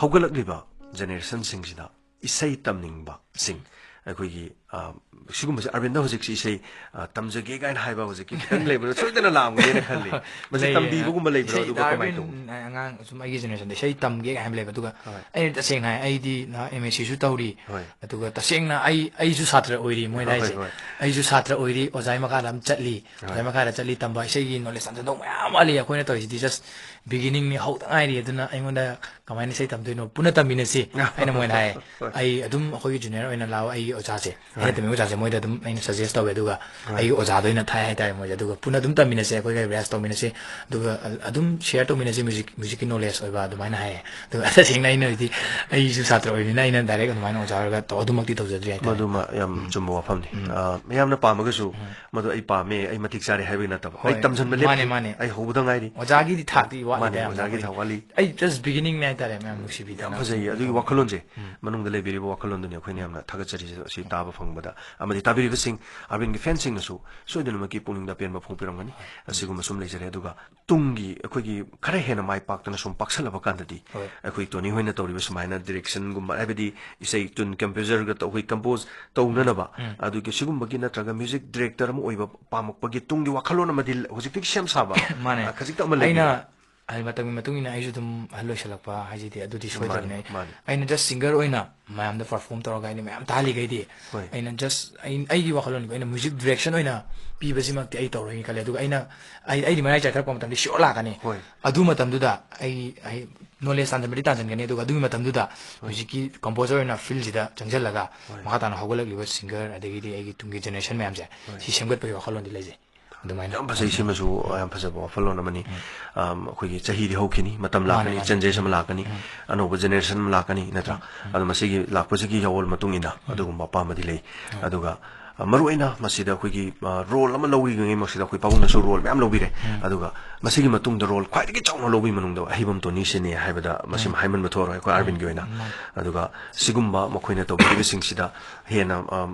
ꯍꯧꯒꯠꯂꯛꯂꯤꯕ generationꯁꯤꯡꯁꯤꯗ ꯏꯁꯩ ꯇꯝꯅꯤꯡꯕꯁꯤꯡ, ꯑꯩꯈꯣꯏꯒꯤ, ꯑ, ꯁꯤꯒꯨꯝꯕꯁꯦ, ꯑꯔꯕꯤꯟꯗ ꯍꯧꯖꯤꯛꯁꯤ ꯏꯁꯩ, ꯑ, ꯇꯝꯖꯒꯦ ꯀꯥꯏꯅ ꯍꯥꯏꯕ ꯍꯧꯖꯤꯛꯀꯤ ꯈꯤꯇꯪ ꯂꯩꯕꯗꯣ ꯁꯣꯏꯗꯅ ꯂꯥꯛꯑꯝꯒꯅꯤꯅ ꯈꯜꯂꯤ꯫ ꯃꯁꯤ ꯂꯩꯌꯦ꯫ ꯇꯝꯕꯤꯕꯒꯨꯝꯕ ꯂꯩꯕ꯭ꯔꯣ? ꯏꯁꯩ ꯑꯗꯨꯒ ꯀꯃꯥꯏꯅ ꯑꯔꯕꯤꯟ, ꯇꯧꯕ? ꯑꯉꯥꯡ ꯁꯨꯝ ꯑꯩꯒꯤ generationꯗ ꯏꯁꯩ ꯇꯝꯒꯦ ꯀꯥꯏꯅ ꯍꯥꯏꯕ ꯂꯩꯕ꯫ ꯑꯗꯨꯒ ꯍꯣꯏ꯫ ꯑꯩꯅ ꯇꯁꯦꯡꯅ ꯍꯥꯏ, ꯑꯩꯗꯤ ꯅꯍꯥꯛ MSCꯁꯨ ꯇꯧꯔꯤ꯫ ꯍꯣꯏ꯫ ꯑꯗꯨꯒ ꯇꯁꯦꯡꯅ ꯑꯩ, ꯑꯩꯁꯨ ꯁꯥꯇ꯭ꯔ ꯑꯣꯏꯔꯤ, ꯃꯣꯏꯅ ꯍꯣꯏ, ꯍꯥꯏꯁꯦ꯫ ꯍꯣꯏ꯫ ꯑꯩꯁꯨ ꯁꯥꯇ꯭ꯔ ꯑꯣꯏꯔꯤ, ꯑꯣꯖꯥꯒꯤ ꯃꯈꯥꯗ ꯑꯗꯨꯝ ꯆꯠꯂꯤ꯫ ꯍꯣꯏ꯫ ꯑꯣꯖꯥꯒꯤ ꯃꯈꯥꯗ ꯆꯠꯂꯤ, ꯇꯝꯕ꯫ ꯏꯁꯩꯒꯤ knowledge ꯇꯝꯖꯗꯧ ꯃꯌꯥꯝ ꯋꯥꯠꯂꯤ꯫ ꯑꯩꯈꯣꯏꯅ ꯇꯧꯔꯤꯁꯤꯗꯤ just beginningꯅꯤ, ꯍꯧꯗ ꯉꯥꯏꯔꯤ꯫ ꯑꯗꯨꯅ ꯑꯩꯉꯣꯟꯗ ꯀꯃꯥꯏꯅ ꯏꯁꯩ ꯇꯝꯗꯣꯏꯅꯣ? ꯄꯨꯟꯅ ꯇꯝꯃꯤꯟꯅꯁꯤ꯫ ꯑꯩꯅ ꯃꯣꯏꯗ ꯍꯥꯏ, ꯑꯩ ꯑꯗꯨꯝ ꯑꯩꯈꯣꯏꯒꯤ junior ꯑꯣꯏꯅ ꯂꯥꯛꯑꯣ, ꯑꯩꯒꯤ ꯑꯣꯖꯥꯁꯦ, ꯑꯩꯅ ꯍꯣꯏ꯫ ꯇꯝꯃꯤꯕ ꯑꯣꯖꯥꯁꯦ, ꯃꯣꯏꯗ ꯑꯗꯨꯝ ꯑꯩꯅ suggest ꯇꯧꯋꯦ꯫ ꯑꯗꯨꯒ ꯑꯩꯒꯤ ꯑꯣꯖꯥꯗ ꯑꯣꯏꯅ ꯊꯥꯏ ꯍꯥꯏꯇꯥꯔꯦ ꯃꯣꯏꯁꯦ꯫ ꯑꯗꯨꯒ ꯄꯨꯟꯅ ꯑꯗꯨꯝ ꯇꯝꯃꯤꯟꯅꯁꯦ, ꯑꯩꯈꯣꯏꯒ rehearse ꯇꯧꯃꯤꯟꯅꯁꯦ꯫ ꯑꯗꯨꯒ ꯑꯗꯨꯝ share ꯇꯧꯃꯤꯟꯅꯁꯤ, music, musicꯀꯤ knowledge ꯑꯣꯏꯕ ꯑꯗꯨꯃꯥꯏꯅ ꯍꯥꯏꯌꯦ꯫ ꯑꯗꯨꯒ ꯇꯁꯦꯡꯅ ꯑꯩꯅ ꯍꯧꯖꯤꯛ ꯑꯩꯁꯨ ꯁꯥꯇ꯭ꯔ ꯑꯣꯏꯕꯅꯤꯅ ꯑꯩꯅ direct ꯑꯗꯨꯃꯥꯏꯅ ꯑꯣꯖꯥ ꯑꯣꯏꯔꯒ ꯇꯧ-, ꯑꯗꯨꯃꯛꯇꯤ ꯇꯧꯖꯗ꯭ꯔꯤ ꯍꯥꯏꯇꯥꯔꯦ꯫ ꯃꯗꯨꯃ ꯌꯥꯝ ꯆꯨꯝꯕ ꯋꯥꯐꯝꯅꯤ꯫ ꯑ, ꯃꯌꯥꯝꯅ ꯄꯥꯝꯃꯒꯁꯨ ꯃꯗꯨ ꯑꯩ ꯄꯥꯝꯃꯦ, ꯑꯩ ꯃꯇꯤꯛ ꯆꯥꯔꯦ ꯍꯥꯏꯕꯒꯤ ꯅꯠꯇꯕ꯫ ꯑꯩ ꯍꯣꯏ, ꯇꯝꯁꯤꯟꯕ ꯃꯥꯅꯦ, ꯂꯦꯞꯇ꯭ꯔꯤ, ꯃꯥꯅꯦ꯫ ꯑꯩ ꯍꯧꯕꯗ ꯉꯥꯏꯔꯤ꯫ ꯑꯣꯖꯥꯒꯤꯗꯤ ꯊꯥꯛꯇꯤ ꯋꯥꯠꯂꯤꯗ ꯃꯥꯅꯦ, ꯌꯥꯝꯅ꯫ ꯑꯣꯖꯥꯒꯤ ꯊꯥꯛ ꯋꯥꯠꯂꯤ꯫ ꯑꯩ just beginningꯅꯦ ꯍꯥꯏꯇꯥꯔꯦ, ꯃꯌꯥꯝ ꯅꯨꯡꯁꯤꯕꯤꯗꯅ꯫ ꯌꯥꯝ ꯐꯖꯩ꯫ ꯑꯗꯨꯒꯤ ꯋꯥꯈꯜꯂꯣꯟꯁꯦ, ꯃꯅꯨꯡꯗ ꯂꯩꯕꯤꯔꯤꯕ ꯋꯥꯈꯜꯂꯣꯟꯗꯨꯅꯤ ꯑꯩꯈꯣꯏꯅ ꯌꯥꯝꯅ ꯊꯥꯒꯠꯆꯔꯤꯁꯦ꯫ ꯑꯁꯤ ꯇꯥꯕ ꯐꯪꯕꯗ ꯑꯃꯗꯤ ꯇꯥꯕꯤꯔꯤꯕꯁꯤꯡ, ꯑꯔꯕꯤꯟꯒꯤ fanꯁꯤꯡꯅꯁꯨ ꯁꯣꯏꯗꯅꯃꯛꯀꯤ ꯄꯨꯛꯅꯤꯡꯗ ꯑꯄꯦꯟꯕ ꯐꯣꯡꯕꯤꯔꯝꯒꯅꯤ꯫ ꯑꯁꯤꯒꯨꯝꯕ ꯁꯨꯝ ꯂꯩꯖꯔꯦ꯫ ꯑꯗꯨꯒ ꯇꯨꯡꯒꯤ ꯑꯩꯈꯣꯏꯒꯤ ꯈꯔ ꯍꯦꯟꯅ ꯃꯥꯏ ꯄꯥꯛꯇꯅ ꯁꯨꯝ ꯄꯥꯛꯁꯜꯂꯕ ꯀꯥꯟꯗꯗꯤ, ꯍꯣꯏ꯫ ꯑꯩꯈꯣꯏ ꯇꯣꯅꯤ ꯍꯣꯏꯅ ꯇꯧꯔꯤꯕ ꯁꯨꯃꯥꯏꯅ directionꯒꯨꯝꯕ, ꯍꯥꯏꯕꯗꯤ ꯏꯁꯩ ꯇꯨꯟ composerꯒ ꯇꯧ-, ꯑꯩꯈꯣꯏ compose ꯇꯧꯅꯅꯕ, ꯑꯗꯨꯒꯤ ꯁꯤꯒꯨꯝꯕꯒꯤ ꯅꯠꯇ꯭ꯔꯒ music director ꯑꯃ ꯑꯣꯏꯕ ꯄꯥꯝꯃꯛꯄꯒꯤ ꯇꯨꯡꯒꯤ ꯋꯥꯈꯜꯂꯣꯟ ꯑꯃꯗꯤ ꯍꯧꯖꯤꯛꯇꯒꯤ ꯁꯦꯝ ꯁꯥꯕ, ꯃꯥꯅꯦ꯫ ꯑ, ꯈꯖꯤꯛꯇ ꯑꯃ ꯑꯩꯅ ꯂꯩꯕꯤꯕ꯭ꯔꯥ? ꯑꯍꯜ ꯃꯇꯝꯒꯤ ꯃꯇꯨꯡ ꯏꯟꯅ ꯑꯩꯁꯨ ꯑꯗꯨꯝ ꯑꯍꯜ ꯑꯣꯏꯁꯜꯂꯛꯄ ꯍꯥꯏꯁꯤꯗꯤ ꯑꯗꯨꯗꯤ ꯁꯣꯏꯗꯕꯅꯤ꯫ ꯃꯥꯅꯤ, ꯃꯥꯅꯤ꯫ ꯑꯩꯅ just singer ꯑꯣꯏꯅ ꯃꯌꯥꯝꯗ perform ꯇꯧꯔꯒ ꯑꯩꯅ ꯃꯌꯥꯝ ꯇꯥꯍꯜꯂꯤꯈꯩꯗꯤ, ꯍꯣꯏ꯫ ꯑꯩꯅ just ꯑꯩ-, ꯑꯩꯒꯤ ꯋꯥꯈꯜꯂꯣꯟꯒꯤ ꯑꯣꯏꯅ music direction ꯑꯣꯏꯅ ꯄꯤꯕꯁꯤꯃꯛꯇꯤ ꯑꯩ ꯇꯧꯔꯣꯏꯅ ꯈꯜꯂꯦ꯫ ꯑꯗꯨꯒ ꯑꯩꯅ, ꯑꯩ-, ꯑꯩꯗꯤ ꯃꯌꯥꯏ ꯆꯥꯏꯊꯔꯛꯄ ꯃꯇꯝꯗ sure ꯂꯥꯛꯀꯅꯤ꯫ ꯍꯣꯏ꯫ ꯑꯗꯨ ꯃꯇꯝꯗꯨꯗ ꯑꯩ, ꯑꯩ knowledge ꯇꯥꯟꯁꯤꯟꯕꯗꯤ ꯇꯥꯟꯁꯤꯟꯒꯅꯤ, ꯑꯗꯨꯒ ꯑꯗꯨꯒꯤ ꯃꯇꯝꯗꯨꯗ ꯍꯣꯏ꯫ ꯍꯧꯖꯤꯛꯀꯤ composer ꯑꯣꯏꯅ field ꯁꯤꯗ ꯆꯪꯁꯤꯜꯂꯒ ꯍꯣꯏ꯫ ꯃꯈꯥ ꯇꯥꯅ ꯍꯧꯒꯠꯂꯛꯂꯤꯕ singer ꯑꯗꯒꯤꯗꯤ ꯑꯩꯒꯤ ꯇꯨꯡꯒꯤ generation ꯃꯌꯥꯝꯁꯦ ꯍꯣꯏ꯫ ꯁꯤ ꯁꯦꯝꯒꯠꯄꯒꯤ ꯋꯥꯈꯜꯂꯣꯟꯗꯤ ꯂꯩꯖꯩ꯫ ꯑꯗꯨꯃꯥꯏꯅ꯫ ꯌꯥꯝ ꯐꯖꯩ꯫ ꯎꯝ꯫ ꯁꯤꯃꯁꯨ ꯎꯝ꯫ ꯌꯥꯝ ꯐꯖꯕ ꯋꯥꯈꯜꯂꯣꯟ ꯑꯃꯅꯤ꯫ ꯎꯝ꯫ ꯑꯝ, ꯑꯩꯈꯣꯏꯒꯤ ꯆꯍꯤꯗꯤ ꯍꯧꯈꯤꯅꯤ, ꯃꯇꯝ ꯃꯥꯅꯦ, ꯂꯥꯛꯀꯅꯤ, ꯃꯥꯅꯦ꯫ Changes ꯑꯃ ꯎꯝ꯫ ꯂꯥꯛꯀꯅꯤ, ꯎꯝ꯫ ꯑꯅꯧꯕ generation ꯑꯃ ꯂꯥꯛꯀꯅꯤ, ꯅꯠꯇ꯭ꯔꯥ? ꯎꯝ, ꯎꯝ꯫ ꯑꯗꯣ ꯃꯁꯤꯒꯤ ꯂꯥꯛꯄꯁꯤꯒꯤ ꯌꯥꯑꯣꯜ ꯃꯇꯨꯡ ꯏꯟꯅ ꯎꯝ꯫ ꯑꯗꯨꯒꯨꯝꯕ ꯑꯄꯥꯝꯕꯗꯤ ꯂꯩ꯫ ꯎꯝ꯫ ꯑꯗꯨꯒ, ꯑ, ꯃꯔꯨꯑꯣꯏꯅ ꯃꯁꯤꯗ ꯑꯩꯈꯣꯏꯒꯤ, ꯑ, role ꯑꯃ ꯂꯧꯔꯤꯉꯩ ꯃꯁꯤꯗ ꯑꯩꯈꯣꯏ ꯄꯥꯕꯨꯡꯅꯁꯨ role ꯃꯌꯥꯝ ꯂꯧꯕꯤꯔꯦ꯫ ꯎꯝ꯫ ꯑꯗꯨꯒ ꯃꯁꯤꯒꯤ ꯃꯇꯨꯡꯗ role ꯈ꯭ꯋꯥꯏꯗꯒꯤ ꯆꯥꯎꯅ ꯂꯧꯕꯒꯤ ꯃꯅꯨꯡꯗ ꯑꯍꯩꯕꯝ ꯇꯣꯅꯤꯁꯤꯅꯤ ꯍꯥꯏꯕꯗ ꯃꯁꯤꯃ ꯎꯝ꯫ ꯍꯥꯏꯃꯟꯕ ꯊꯣꯛꯑꯔꯣꯏ ꯑꯩꯈꯣꯏ ꯎꯝ꯫ ꯑꯥꯔꯕꯤꯟꯒꯤ ꯑꯣꯏꯅ꯫ ꯎꯝ꯫ ꯑꯗꯨꯒ ꯁꯤꯒꯨꯝꯕ ꯃꯈꯣꯏꯅ ꯇꯧꯕꯤꯔꯤꯕꯁꯤꯡꯁꯤꯗ ꯍꯦꯟꯅ, ꯑ,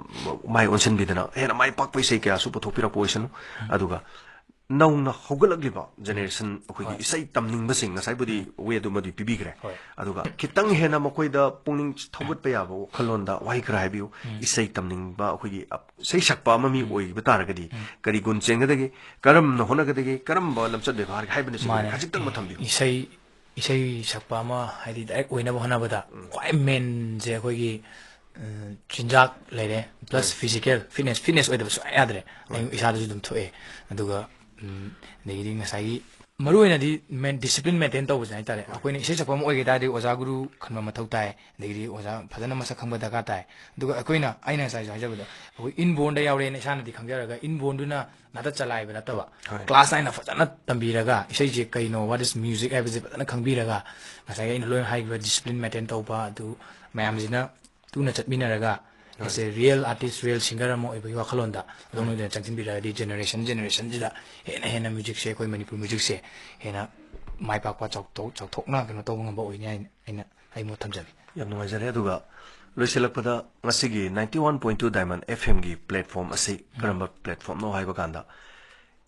ꯃꯥꯏ ꯑꯣꯟꯁꯤꯟꯕꯤꯗꯅ ꯍꯦꯟꯅ ꯃꯥꯏ ꯄꯥꯛꯄ ꯏꯁꯩ ꯀꯌꯥꯁꯨ ꯄꯨꯊꯣꯛꯄꯤꯔꯛꯄ ꯑꯣꯏꯁꯅꯨ꯫ ꯎꯝ꯫ ꯑꯗꯨꯒ ꯅꯧꯅ ꯍꯧꯒꯠꯂꯛꯂꯤꯕ generation ꯑꯩꯈꯣꯏꯒꯤ ꯍꯣꯏ꯫ ꯏꯁꯩ ꯇꯝꯅꯤꯡꯕꯁꯤꯡ, ꯉꯁꯥꯏꯕꯨꯗꯤ ꯎꯝ꯫ Way ꯑꯗꯨꯃꯗꯤ ꯄꯤꯕꯤꯈ꯭ꯔꯦ꯫ ꯍꯣꯏ꯫ ꯑꯗꯨꯒ ꯈꯤꯇꯪ ꯍꯦꯟꯅ ꯃꯈꯣꯏꯗ ꯄꯨꯛꯅꯤꯡ ꯊꯧꯒꯠꯄ ꯌꯥꯕ ꯋꯥꯈꯜꯂꯣꯟꯗ ꯋꯥꯍꯩ ꯈꯔ ꯍꯥꯏꯕꯤꯌꯨ꯫ ꯎꯝ꯫ ꯏꯁꯩ ꯇꯝꯅꯤꯡꯕ ꯑꯩꯈꯣꯏꯒꯤ ꯑꯞ-, ꯏꯁꯩ ꯁꯛꯄ ꯑꯃ ꯃꯤ ꯎꯝ꯫ ꯑꯣꯏꯕ ꯇꯥꯔꯒꯗꯤ ꯎꯝ꯫ ꯀꯔꯤ ꯒꯨꯟ ꯆꯦꯟꯒꯗꯒꯦ, ꯀꯔꯝꯅ ꯍꯣꯠꯅꯒꯗꯒꯦ, ꯀꯔꯝꯕ ꯂꯝꯆꯠ ꯕꯦꯕꯥꯔ ꯍꯥꯏꯕꯅꯆꯤꯡꯕ ꯃꯥꯅꯦ꯫ ꯈꯖꯤꯛꯇꯪ ꯎꯝ꯫ ꯊꯝꯕꯤꯌꯨ꯫ ꯏꯁꯩ, ꯏꯁꯩ ꯁꯛꯄ ꯑꯃ ꯍꯥꯏꯗꯤ direct ꯑꯣꯏꯅꯕ ꯍꯣꯠꯅꯕꯗ ꯎꯝ꯫ ꯈ꯭ꯋꯥꯏ main ꯁꯦ ꯑꯩꯈꯣꯏꯒꯤ, ꯑ, ꯆꯤꯟꯖꯥꯛ ꯂꯩꯔꯦ, plus ꯍꯣꯏ꯫ Physical fitness, fitness ꯑꯣꯏꯗꯕ ꯁꯨꯡꯌꯥ ꯌꯥꯗ꯭ꯔꯦ꯫ ꯍꯣꯏ꯫ ꯑꯩ ꯏꯁꯥꯗꯁꯨ ꯑꯗꯨꯝ ꯊꯣꯛꯑꯦ꯫ ꯑꯗꯨꯒ, ꯎꯝ, ꯑꯗꯒꯤꯗꯤ ꯉꯁꯥꯏꯒꯤ ꯃꯔꯨꯑꯣꯏꯅꯗꯤ main discipline maintain ꯇꯧꯕꯁꯦ ꯍꯥꯏꯇꯥꯔꯦ꯫ ꯍꯣꯏ꯫ ꯑꯩꯈꯣꯏꯅ ꯏꯁꯩ ꯁꯛꯄ ꯑꯃ ꯑꯣꯏꯒꯦ ꯇꯥꯔꯗꯤ ꯑꯣꯖꯥ ꯒꯨꯔꯨ ꯈꯟꯕ ꯃꯊꯧ ꯇꯥꯏ, ꯑꯗꯒꯤꯗꯤ ꯑꯣꯖꯥ ꯐꯖꯅ ꯃꯁꯛ ꯈꯪꯕ ꯗꯔꯀꯥꯔ ꯇꯥꯏ꯫ ꯑꯗꯨꯒ ꯑꯩꯈꯣꯏꯅ, ꯑꯩꯅ ꯉꯁꯥꯏꯁꯨ ꯍꯥꯏꯖꯕꯗꯣ, ꯑꯩꯈꯣꯏ inborn ꯗ ꯌꯥꯎꯔꯦꯅ ꯏꯁꯥꯅꯗꯤ ꯈꯪꯖꯔꯒ, inborn ꯗꯨꯅ ꯅꯥꯗ ꯆꯂꯥꯏꯕ ꯅꯠꯇꯕ, ꯍꯣꯏ꯫ Class ꯅꯥꯏꯅ ꯐꯖꯅ ꯇꯝꯕꯤꯔꯒ, ꯏꯁꯩꯁꯦ ꯀꯩꯅꯣ, what is music ꯍꯥꯏꯕꯁꯦ ꯐꯖꯅ ꯈꯪꯕꯤꯔꯒ, ꯉꯁꯥꯏꯒꯤ ꯑꯩꯅ ꯂꯣꯏꯅ ꯍꯥꯏꯈꯤꯕ discipline maintain ꯇꯧꯕ ꯑꯗꯨ ꯃꯌꯥꯝꯁꯤꯅ ꯇꯨꯅ ꯆꯠꯃꯤꯟꯅꯔꯒ, ꯍꯣꯏ꯫ As a real artist, real singer ꯑꯃ ꯑꯣꯏꯕꯒꯤ ꯋꯥꯈꯜꯂꯣꯟꯗ ꯑꯗꯣꯝ ꯍꯣꯏ꯫ ꯂꯣꯏꯅ ꯆꯪꯁꯤꯟꯕꯤꯔꯒꯗꯤ generation, generation ꯁꯤꯗ ꯍꯦꯟꯅ ꯍꯦꯟꯅ music ꯁꯦ, ꯑꯩꯈꯣꯏ ꯃꯅꯤꯄꯨꯔ music ꯁꯦ ꯍꯦꯟꯅ ꯃꯥꯏ ꯄꯥꯛꯄ, ꯆꯥꯎꯊꯣꯛ-, ꯆꯥꯎꯊꯣꯛꯅ ꯀꯩꯅꯣ ꯇꯧꯕ ꯉꯝꯕ ꯑꯣꯏꯅꯤ ꯍꯥꯏꯅ ꯑꯩꯅ ꯑꯩ ꯃꯣꯠ ꯊꯝꯖꯒꯦ꯫ ꯌꯥꯝ ꯅꯨꯡꯉꯥꯏꯖꯔꯦ꯫ ꯑꯗꯨꯒ ꯂꯣꯏꯁꯤꯜꯂꯛꯄꯗ ꯉꯁꯤꯒꯤ ninety one point two Diamond F M ꯒꯤ platform ꯑꯁꯤ ꯎꯝ꯫ ꯀꯔꯝꯕ platform ꯅꯣ ꯍꯥꯏꯕ ꯀꯥꯟꯗ,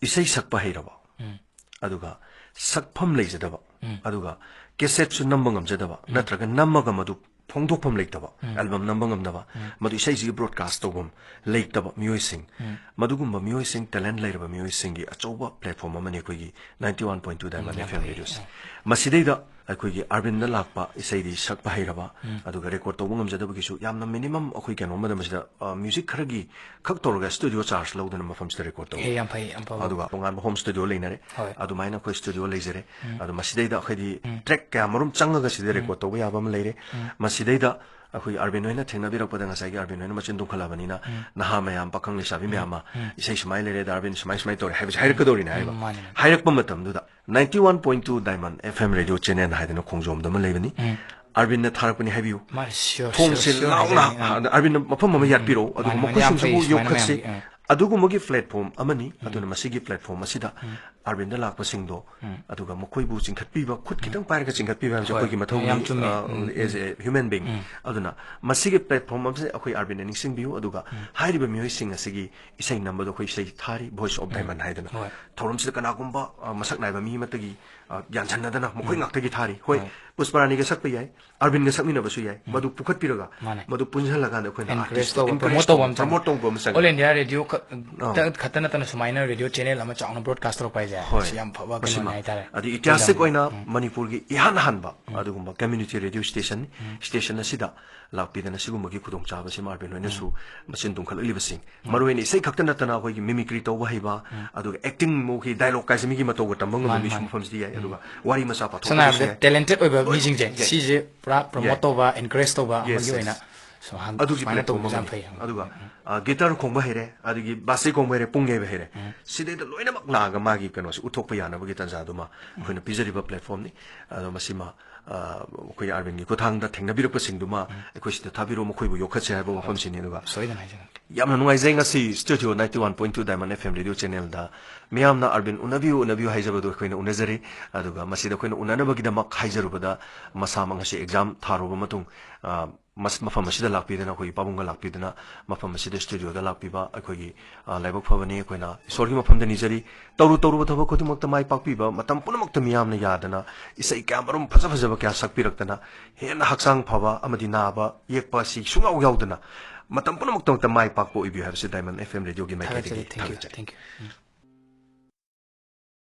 ꯏꯁꯩ ꯁꯛꯄ ꯍꯩꯔꯕ, ꯎꯝ꯫ ꯑꯗꯨꯒ ꯁꯛꯐꯝ ꯂꯩꯖꯗꯕ, ꯎꯝ꯫ ꯑꯗꯨꯒ cassette ꯁꯨ ꯅꯝꯕ ꯉꯝꯖꯗꯕ, ꯎꯝ꯫ ꯅꯠꯇ꯭ꯔꯒ ꯅꯝꯃꯒ ꯃꯗꯨ ꯐꯣꯡꯗꯣꯛꯐꯝ ꯂꯩꯇꯕ, ꯎꯝ꯫ ꯑꯦꯜꯕꯝ ꯅꯝꯕ ꯉꯝꯗꯕ, ꯎꯝ꯫ ꯃꯗꯨ ꯏꯁꯩꯁꯤꯒꯤ ꯕ꯭ꯔꯣꯗꯀꯥꯁ ꯇꯧꯐꯝ ꯂꯩꯇꯕ ꯃꯤꯑꯣꯏꯁꯤꯡ, ꯎꯝ꯫ ꯃꯗꯨꯒꯨꯝꯕ ꯃꯤꯑꯣꯏꯁꯤꯡ, ꯇꯦꯂꯦꯟꯠ ꯂꯩꯔꯕ ꯃꯤꯑꯣꯏꯁꯤꯡꯒꯤ ꯑꯆꯧꯕ ꯄ꯭ꯂꯦꯠꯐꯣꯝ ꯑꯃꯅꯤ ꯑꯩꯈꯣꯏꯒꯤ ninety one point two Diamond ꯎꯝ, ꯌꯥꯝ F M ꯐꯩ꯫ ꯔꯦꯗꯤꯑꯣꯁꯦ꯫ ꯑꯥ꯫ ꯃꯁꯤꯗꯩꯗ ꯑꯩꯈꯣꯏꯒꯤ ꯑꯥꯔꯕꯤꯟꯗ ꯂꯥꯛꯄ ꯏꯁꯩꯗꯤ ꯁꯛꯄ ꯍꯩꯔꯕ, ꯎꯝ꯫ ꯑꯗꯨꯒ ꯔꯦꯀꯣꯔꯗ ꯇꯧꯕ ꯉꯝꯖꯗꯕꯒꯤꯁꯨ ꯌꯥꯝꯅ ꯃꯤꯅꯤꯃꯝ ꯑꯩꯈꯣꯏ ꯀꯩꯅꯣ ꯑꯃꯗ ꯃꯁꯤꯗ, ꯑ, ꯃ꯭ꯌꯨꯖꯤꯛ ꯈꯔꯒꯤ ꯈꯛ ꯇꯧꯔꯒ ꯁ꯭ꯇꯨꯗꯤꯑꯣ ꯆꯥꯔꯖ ꯂꯧꯗꯅ ꯃꯐꯝꯁꯤꯗ ꯔꯦꯀꯣꯔꯗ ꯇꯧꯏ꯫ ꯑꯦ, ꯌꯥꯝ ꯐꯩ, ꯌꯥꯝ ꯐꯕ꯫ ꯑꯗꯨꯒ ꯇꯣꯉꯥꯟꯕ ꯍꯣꯝ ꯁ꯭ꯇꯨꯗꯤꯑꯣ ꯂꯩꯅꯔꯦ꯫ ꯍꯣꯏ꯫ ꯑꯗꯨꯃꯥꯏꯅ ꯑꯩꯈꯣꯏ ꯁ꯭ꯇꯨꯗꯤꯑꯣ ꯂꯩꯖꯔꯦ꯫ ꯎꯝ꯫ ꯑꯗꯣ ꯃꯁꯤꯗꯩꯗ ꯑꯩꯈꯣꯏꯗꯤ ꯎꯝ꯫ ꯇ꯭ꯔꯦꯛ ꯀꯌꯥ ꯃꯔꯨꯝ ꯆꯪꯉꯒ ꯁꯤꯗ ꯎꯝ꯫ ꯔꯦꯀꯣꯔꯗ ꯇꯧꯕ ꯌꯥꯕ ꯑꯃ ꯂꯩꯔꯦ꯫ ꯎꯝ꯫ ꯃꯁꯤꯗꯩꯗ ꯑꯩꯈꯣꯏ ꯑꯥꯔꯕꯤꯟ ꯍꯣꯏꯅ ꯊꯦꯡꯅꯕꯤꯔꯛꯄꯗ ꯉꯁꯥꯏꯒꯤ ꯑꯥꯔꯕꯤꯟ ꯍꯣꯏꯅ ꯃꯆꯤꯟ ꯇꯨꯝꯈꯠꯂꯕꯅꯤꯅ ꯎꯝ꯫ ꯅꯍꯥ ꯃꯌꯥꯝ, ꯄꯥꯈꯪ ꯂꯩꯁꯥꯕꯤ ꯎꯝ꯫ ꯃꯌꯥꯝ ꯑꯃ ꯎꯝ꯫ "ꯏꯁꯩ ꯁꯨꯃꯥꯏꯅ ꯂꯩꯔꯦ, ꯗꯥ ꯑꯥꯔꯕꯤꯟ ꯁꯨꯃꯥꯏ ꯁꯨꯃꯥꯏꯅ ꯇꯧꯔꯦ" ꯍꯥꯏꯕꯁꯦ ꯍꯥꯏꯔꯛꯀꯗꯧꯔꯤꯅꯦ ꯍꯥꯏꯕ꯫ ꯎꯝ, ꯃꯥꯅꯦ, ꯃꯥꯅꯦ꯫ ꯍꯥꯏꯔꯛꯄ ꯃꯇꯝꯗꯨꯗ ninety one point two Diamond F M Radio Channel ꯍꯥꯏꯗꯅ ꯈꯣꯡꯖꯣꯝꯗ ꯑꯃ ꯂꯩꯕꯅꯤ꯫ ꯎꯝ꯫ ꯑꯥꯔꯕꯤꯟꯅ ꯊꯥꯔꯛꯄꯅꯤ ꯍꯥꯏꯕꯤꯌꯨ꯫ ꯃꯥꯅꯦ, sure, ꯊꯣꯡꯁꯦ sure, sure ꯂꯥꯎꯅ, ꯍꯥꯏꯖꯒꯦ꯫ ꯑꯥ꯫ ꯑꯥꯔꯕꯤꯟꯅ ꯃꯐꯝ ꯑꯃ ꯎꯝ, ꯌꯥꯠꯄꯤꯔꯛꯎ, ꯑꯗꯨꯒ ꯃꯥꯅꯦ, ꯃꯥꯅꯦ, ꯌꯥꯝ ꯃꯈꯣꯏꯁꯤꯡꯁꯤꯕꯨ ꯐꯩ, ꯁꯨꯃꯥꯏꯅ ꯌꯣꯛꯈꯠꯁꯤ꯫ ꯃꯌꯥꯝꯒꯤ, ꯑꯥ꯫ ꯑꯗꯨꯒꯨꯝꯕꯒꯤ ꯄ꯭ꯂꯦꯠꯐꯣꯝ ꯑꯃꯅꯤ꯫ ꯎꯝ꯫ ꯑꯗꯨꯅ ꯃꯁꯤꯒꯤ ꯄ꯭ꯂꯦꯠꯐꯣꯝ ꯑꯁꯤꯗ ꯎꯝ꯫ ꯑꯥꯔꯕꯤꯟꯗ ꯂꯥꯛꯄꯁꯤꯡꯗꯣ, ꯎꯝ꯫ ꯑꯗꯨꯒ ꯃꯈꯣꯏꯕꯨ ꯆꯤꯡꯈꯠꯄꯤꯕ, ꯈꯨꯠ ꯎꯝ꯫ ꯈꯤꯇꯪ ꯄꯥꯏꯔꯒ ꯆꯤꯡꯈꯠꯄꯤꯕ ꯍꯥꯏꯕꯁꯦ ꯍꯣꯏ, ꯑꯩꯈꯣꯏꯒꯤ ꯃꯊꯧꯅꯤ, ꯌꯥꯝ ꯆꯨꯝꯃꯦ꯫ ꯑ, ꯎꯝ, ꯎꯝ꯫ As a human being꯫ ꯎꯝ꯫ ꯑꯗꯨꯅ ꯃꯁꯤꯒꯤ ꯄ꯭ꯂꯦꯠꯐꯣꯝ ꯑꯃꯁꯦ ꯑꯩꯈꯣꯏ ꯑꯥꯔꯕꯤꯟꯗ ꯅꯤꯡꯁꯤꯡꯕꯤꯌꯨ, ꯑꯗꯨꯒ ꯎꯝ꯫ ꯍꯥꯏꯔꯤꯕ ꯃꯤꯑꯣꯏꯁꯤꯡ ꯑꯁꯤꯒꯤ ꯏꯁꯩ ꯅꯝꯕꯗꯣ ꯑꯩꯈꯣꯏ ꯏꯁꯩ ꯊꯥꯔꯤ, Voice of ꯎꯝ꯫ Diamond ꯍꯥꯏꯗꯅ꯫ ꯍꯣꯏ꯫ ꯊꯧꯔꯝꯁꯤꯗ ꯀꯅꯥꯒꯨꯝꯕ, ꯑ, ꯃꯁꯛ ꯅꯥꯏꯕ ꯃꯤ ꯑꯃꯠꯇꯒꯤ, ꯑ, ꯌꯥꯟꯁꯤꯟꯅꯗꯅ ꯃꯈꯣꯏ ꯎꯝ꯫ ꯉꯥꯛꯇꯒꯤ ꯊꯥꯔꯤ꯫ ꯍꯣꯏ, ꯍꯣꯏ꯫ ꯄꯨꯁꯄꯔꯥꯅꯤꯒ ꯁꯛꯄ ꯌꯥꯏ, ꯑꯥꯔꯕꯤꯟꯒ ꯁꯛꯃꯤꯟꯅꯕꯁꯨ ꯌꯥꯏ꯫ ꯎꯝ꯫ ꯃꯗꯨ ꯄꯨꯈꯠꯄꯤꯔꯒ, ꯃꯥꯅꯦ꯫ ꯃꯗꯨ ꯄꯨꯟꯁꯤꯜꯂꯀꯥꯟꯗ ꯑꯩꯈꯣꯏꯅ encourage artist ꯇꯧꯕ, encourage promote ꯇꯧꯕ ꯇꯧꯕ, ꯑꯃ ꯆꯪꯉꯦ꯫ Promote ꯇꯧꯕ ꯑꯃ ꯆꯪꯉꯦ꯫ All India Radio ꯈꯛ-, ꯑꯥ꯫ ꯇ-, ꯈꯛꯇ ꯅꯠꯇꯅ ꯁꯨꯃꯥꯏꯅ ꯔꯦꯗꯤꯑꯣ ꯆꯦꯅꯦꯜ ꯑꯃ ꯆꯥꯎꯅ ꯕ꯭ꯔꯣꯗꯀꯥꯁ ꯇꯧꯔꯛꯄ ꯍꯥꯏꯁꯦ, ꯍꯣꯏ꯫ ꯁꯤ ꯌꯥꯝ ꯐꯕ ꯃꯁꯤꯃ꯫ ꯀꯩꯅꯣꯅꯦ ꯍꯥꯏꯇꯥꯔꯦ꯫ ꯑꯗꯩ ꯏꯇꯤꯍꯥꯁ ꯈꯨꯗꯝꯅꯦ꯫ ꯑꯣꯏꯅ ꯎꯝ꯫ ꯃꯅꯤꯄꯨꯔꯒꯤ ꯏꯍꯥꯟ ꯍꯥꯟꯕ ꯎꯝ꯫ ꯑꯗꯨꯒꯨꯝꯕ community radio station, ꯎꯝ꯫ Station ꯑꯁꯤꯗ ꯂꯥꯛꯄꯤꯗꯅ ꯁꯤꯒꯨꯝꯕꯒꯤ ꯈꯨꯗꯣꯡꯆꯥꯕꯁꯤꯃ ꯑꯥꯔꯕꯤꯟ ꯍꯣꯏꯅꯁꯨ ꯎꯝ꯫ ꯃꯆꯤꯟ ꯇꯨꯝꯈꯠꯂꯛꯂꯤꯕꯁꯤꯡ, ꯎꯝ꯫ ꯃꯔꯨꯑꯣꯏꯅ ꯏꯁꯩ ꯈꯛꯇ ꯅꯠꯇꯅ ꯑꯩꯈꯣꯏꯒꯤ mimicry ꯇꯧꯕ ꯍꯩꯕ, ꯎꯝ꯫ ꯑꯗꯨꯒ acting ꯃꯈꯣꯏꯒꯤ dialogue ꯀꯥꯏꯁꯦ ꯃꯤꯒꯤ ꯃꯇꯧꯒ ꯇꯝꯕ ꯉꯝꯕ ꯃꯥꯅꯤ, ꯃꯤꯁꯨ ꯃꯥꯅꯤ꯫ ꯃꯐꯝꯁꯤꯗ ꯌꯥꯏ, ꯎꯝ꯫ ꯑꯗꯨꯒ ꯋꯥꯔꯤ ꯃꯆꯥ ꯄꯥꯊꯣꯛꯄꯁꯨ ꯁꯝꯅ ꯍꯥꯏꯔꯕꯗ ꯌꯥꯏ꯫ Talent ꯑꯣꯏꯕ ꯍꯣꯏ, ꯃꯤꯁꯤꯡꯁꯦ ꯌꯥꯏ꯫ ꯁꯤꯁꯦ ꯄꯨꯔꯥ promote ꯌꯥꯏ꯫ ꯇꯧꯕ, encourage ꯇꯧꯕ Yes, ꯑꯃꯒꯤ yes꯫ ꯑꯣꯏꯅ ꯁꯨꯝ ꯍꯥꯡ-, ꯑꯗꯨꯒꯤ ꯁꯨꯃꯥꯏꯅ platform ꯇꯧꯕꯁꯦ ꯌꯥꯝ ꯑꯃꯅꯤ꯫ ꯐꯩ꯫ ꯑꯗꯨꯒ, ꯎꯝ꯫ ꯑ, guitar ꯈꯣꯡꯕ ꯍꯩꯔꯦ, ꯑꯗꯒꯤ bass ꯈꯣꯡꯕ ꯍꯩꯔꯦ, ꯄꯨꯡ ꯌꯩꯕ ꯍꯩꯔꯦ꯫ ꯎꯝ꯫ ꯁꯤꯗꯩꯗ ꯂꯣꯏꯅꯃꯛ ꯂꯥꯛꯑꯒ ꯃꯥꯒꯤ ꯀꯩꯅꯣꯁꯦ ꯎꯠꯊꯣꯛꯄ ꯌꯥꯅꯕꯒꯤ ꯇꯥꯟꯖꯥꯗꯨꯃ ꯎꯝ꯫ ꯑꯩꯈꯣꯏꯅ ꯄꯤꯖꯔꯤꯕ platformꯅꯤ꯫ ꯑꯗꯣ ꯃꯁꯤꯃ, ꯑ, ꯑꯩꯈꯣꯏ ꯑꯥꯔꯕꯤꯟꯒꯤ ꯈꯨꯠꯊꯥꯡꯗ ꯊꯦꯡꯅꯕꯤꯔꯛꯄꯁꯤꯡꯗꯨꯃ ꯎꯝ꯫ ꯑꯩꯈꯣꯏ ꯁꯤꯗ ꯊꯥꯕꯤꯔꯛꯑꯣ, ꯃꯈꯣꯏꯕꯨ ꯌꯣꯛꯈꯠꯁꯦ ꯍꯥꯏꯕ ꯋꯥꯐꯝꯁꯤꯅꯤ꯫ ꯑꯗꯨꯒ ꯁꯣꯏꯗꯅ ꯍꯥꯏꯖꯒꯦ꯫ ꯌꯥꯝꯅ ꯅꯨꯡꯉꯥꯏꯖꯩ ꯉꯁꯤ Studio ninety one point two Diamond F M Radio Channelꯗ ꯃꯤꯌꯥꯝꯅ "ꯑꯥꯔꯕꯤꯟ ꯎꯅꯕꯤꯌꯨ, ꯎꯅꯕꯤꯌꯨ" ꯍꯥꯏꯖꯕꯗꯨ ꯑꯩꯈꯣꯏꯅ ꯎꯅꯖꯔꯤ꯫ ꯑꯗꯨꯒ ꯃꯁꯤꯗ ꯑꯩꯈꯣꯏꯅ ꯎꯅꯅꯕꯒꯤꯗꯃꯛ ꯍꯥꯏꯖꯔꯨꯕꯗ ꯃꯁꯥꯃꯛ ꯉꯁꯤ exam ꯊꯥꯔꯨꯕ ꯃꯇꯨꯡ, ꯑ, ꯃꯐꯝ ꯑꯁꯤꯗ ꯂꯥꯛꯄꯤꯗꯅ, ꯑꯩꯈꯣꯏꯒꯤ ꯄꯥꯕꯨꯡꯒ ꯂꯥꯛꯄꯤꯗꯅ, ꯃꯐꯝ ꯑꯁꯤꯗ ꯁ꯭ꯇꯨꯗꯤꯑꯣꯗ ꯂꯥꯛꯄꯤꯕ ꯑꯩꯈꯣꯏꯒꯤ, ꯑ, ꯂꯥꯏꯕꯛ ꯐꯕꯅꯤ꯫ ꯑꯩꯈꯣꯏꯅ ꯏꯁꯣꯔꯒꯤ ꯃꯐꯝꯗ ꯅꯤꯖꯔꯤ꯫ ꯇꯧꯔꯨ ꯇꯧꯔꯨꯕ ꯊꯕꯛ ꯈꯨꯗꯤꯡꯃꯛꯇ ꯃꯥꯏ ꯄꯥꯛꯄꯤꯕ, ꯃꯇꯝ ꯄꯨꯝꯅꯃꯛꯇ ꯃꯤꯌꯥꯝꯅ ꯌꯥꯗꯅ ꯏꯁꯩ ꯀꯌꯥ ꯃꯔꯨꯝ ꯐꯖ ꯐꯖꯕ ꯀꯌꯥ ꯁꯛꯄꯤꯔꯛꯇꯅ, ꯍꯦꯟꯅ ꯍꯛꯆꯥꯡ ꯐꯕ ꯑꯃꯗꯤ ꯅꯥꯕ ꯌꯦꯛꯄ ꯑꯁꯤ ꯁꯨꯡꯌꯥꯎ ꯌꯥꯎꯗꯅ, ꯃꯇꯝ ꯄꯨꯝꯅꯃꯛꯇ ꯃꯥꯏ ꯄꯥꯛꯄ ꯑꯣꯏꯕꯤꯌꯨ ꯍꯥꯏꯕꯁꯤ Diamond F M ꯔꯦꯗꯤꯑꯣꯒꯤ ꯃꯥꯏꯀꯩꯗꯒꯤ ꯊꯥꯒꯠꯆꯔꯤ꯫ Thank you, ꯊꯥꯒꯠꯆꯔꯤ꯫ Thank you. ꯎꯝ꯫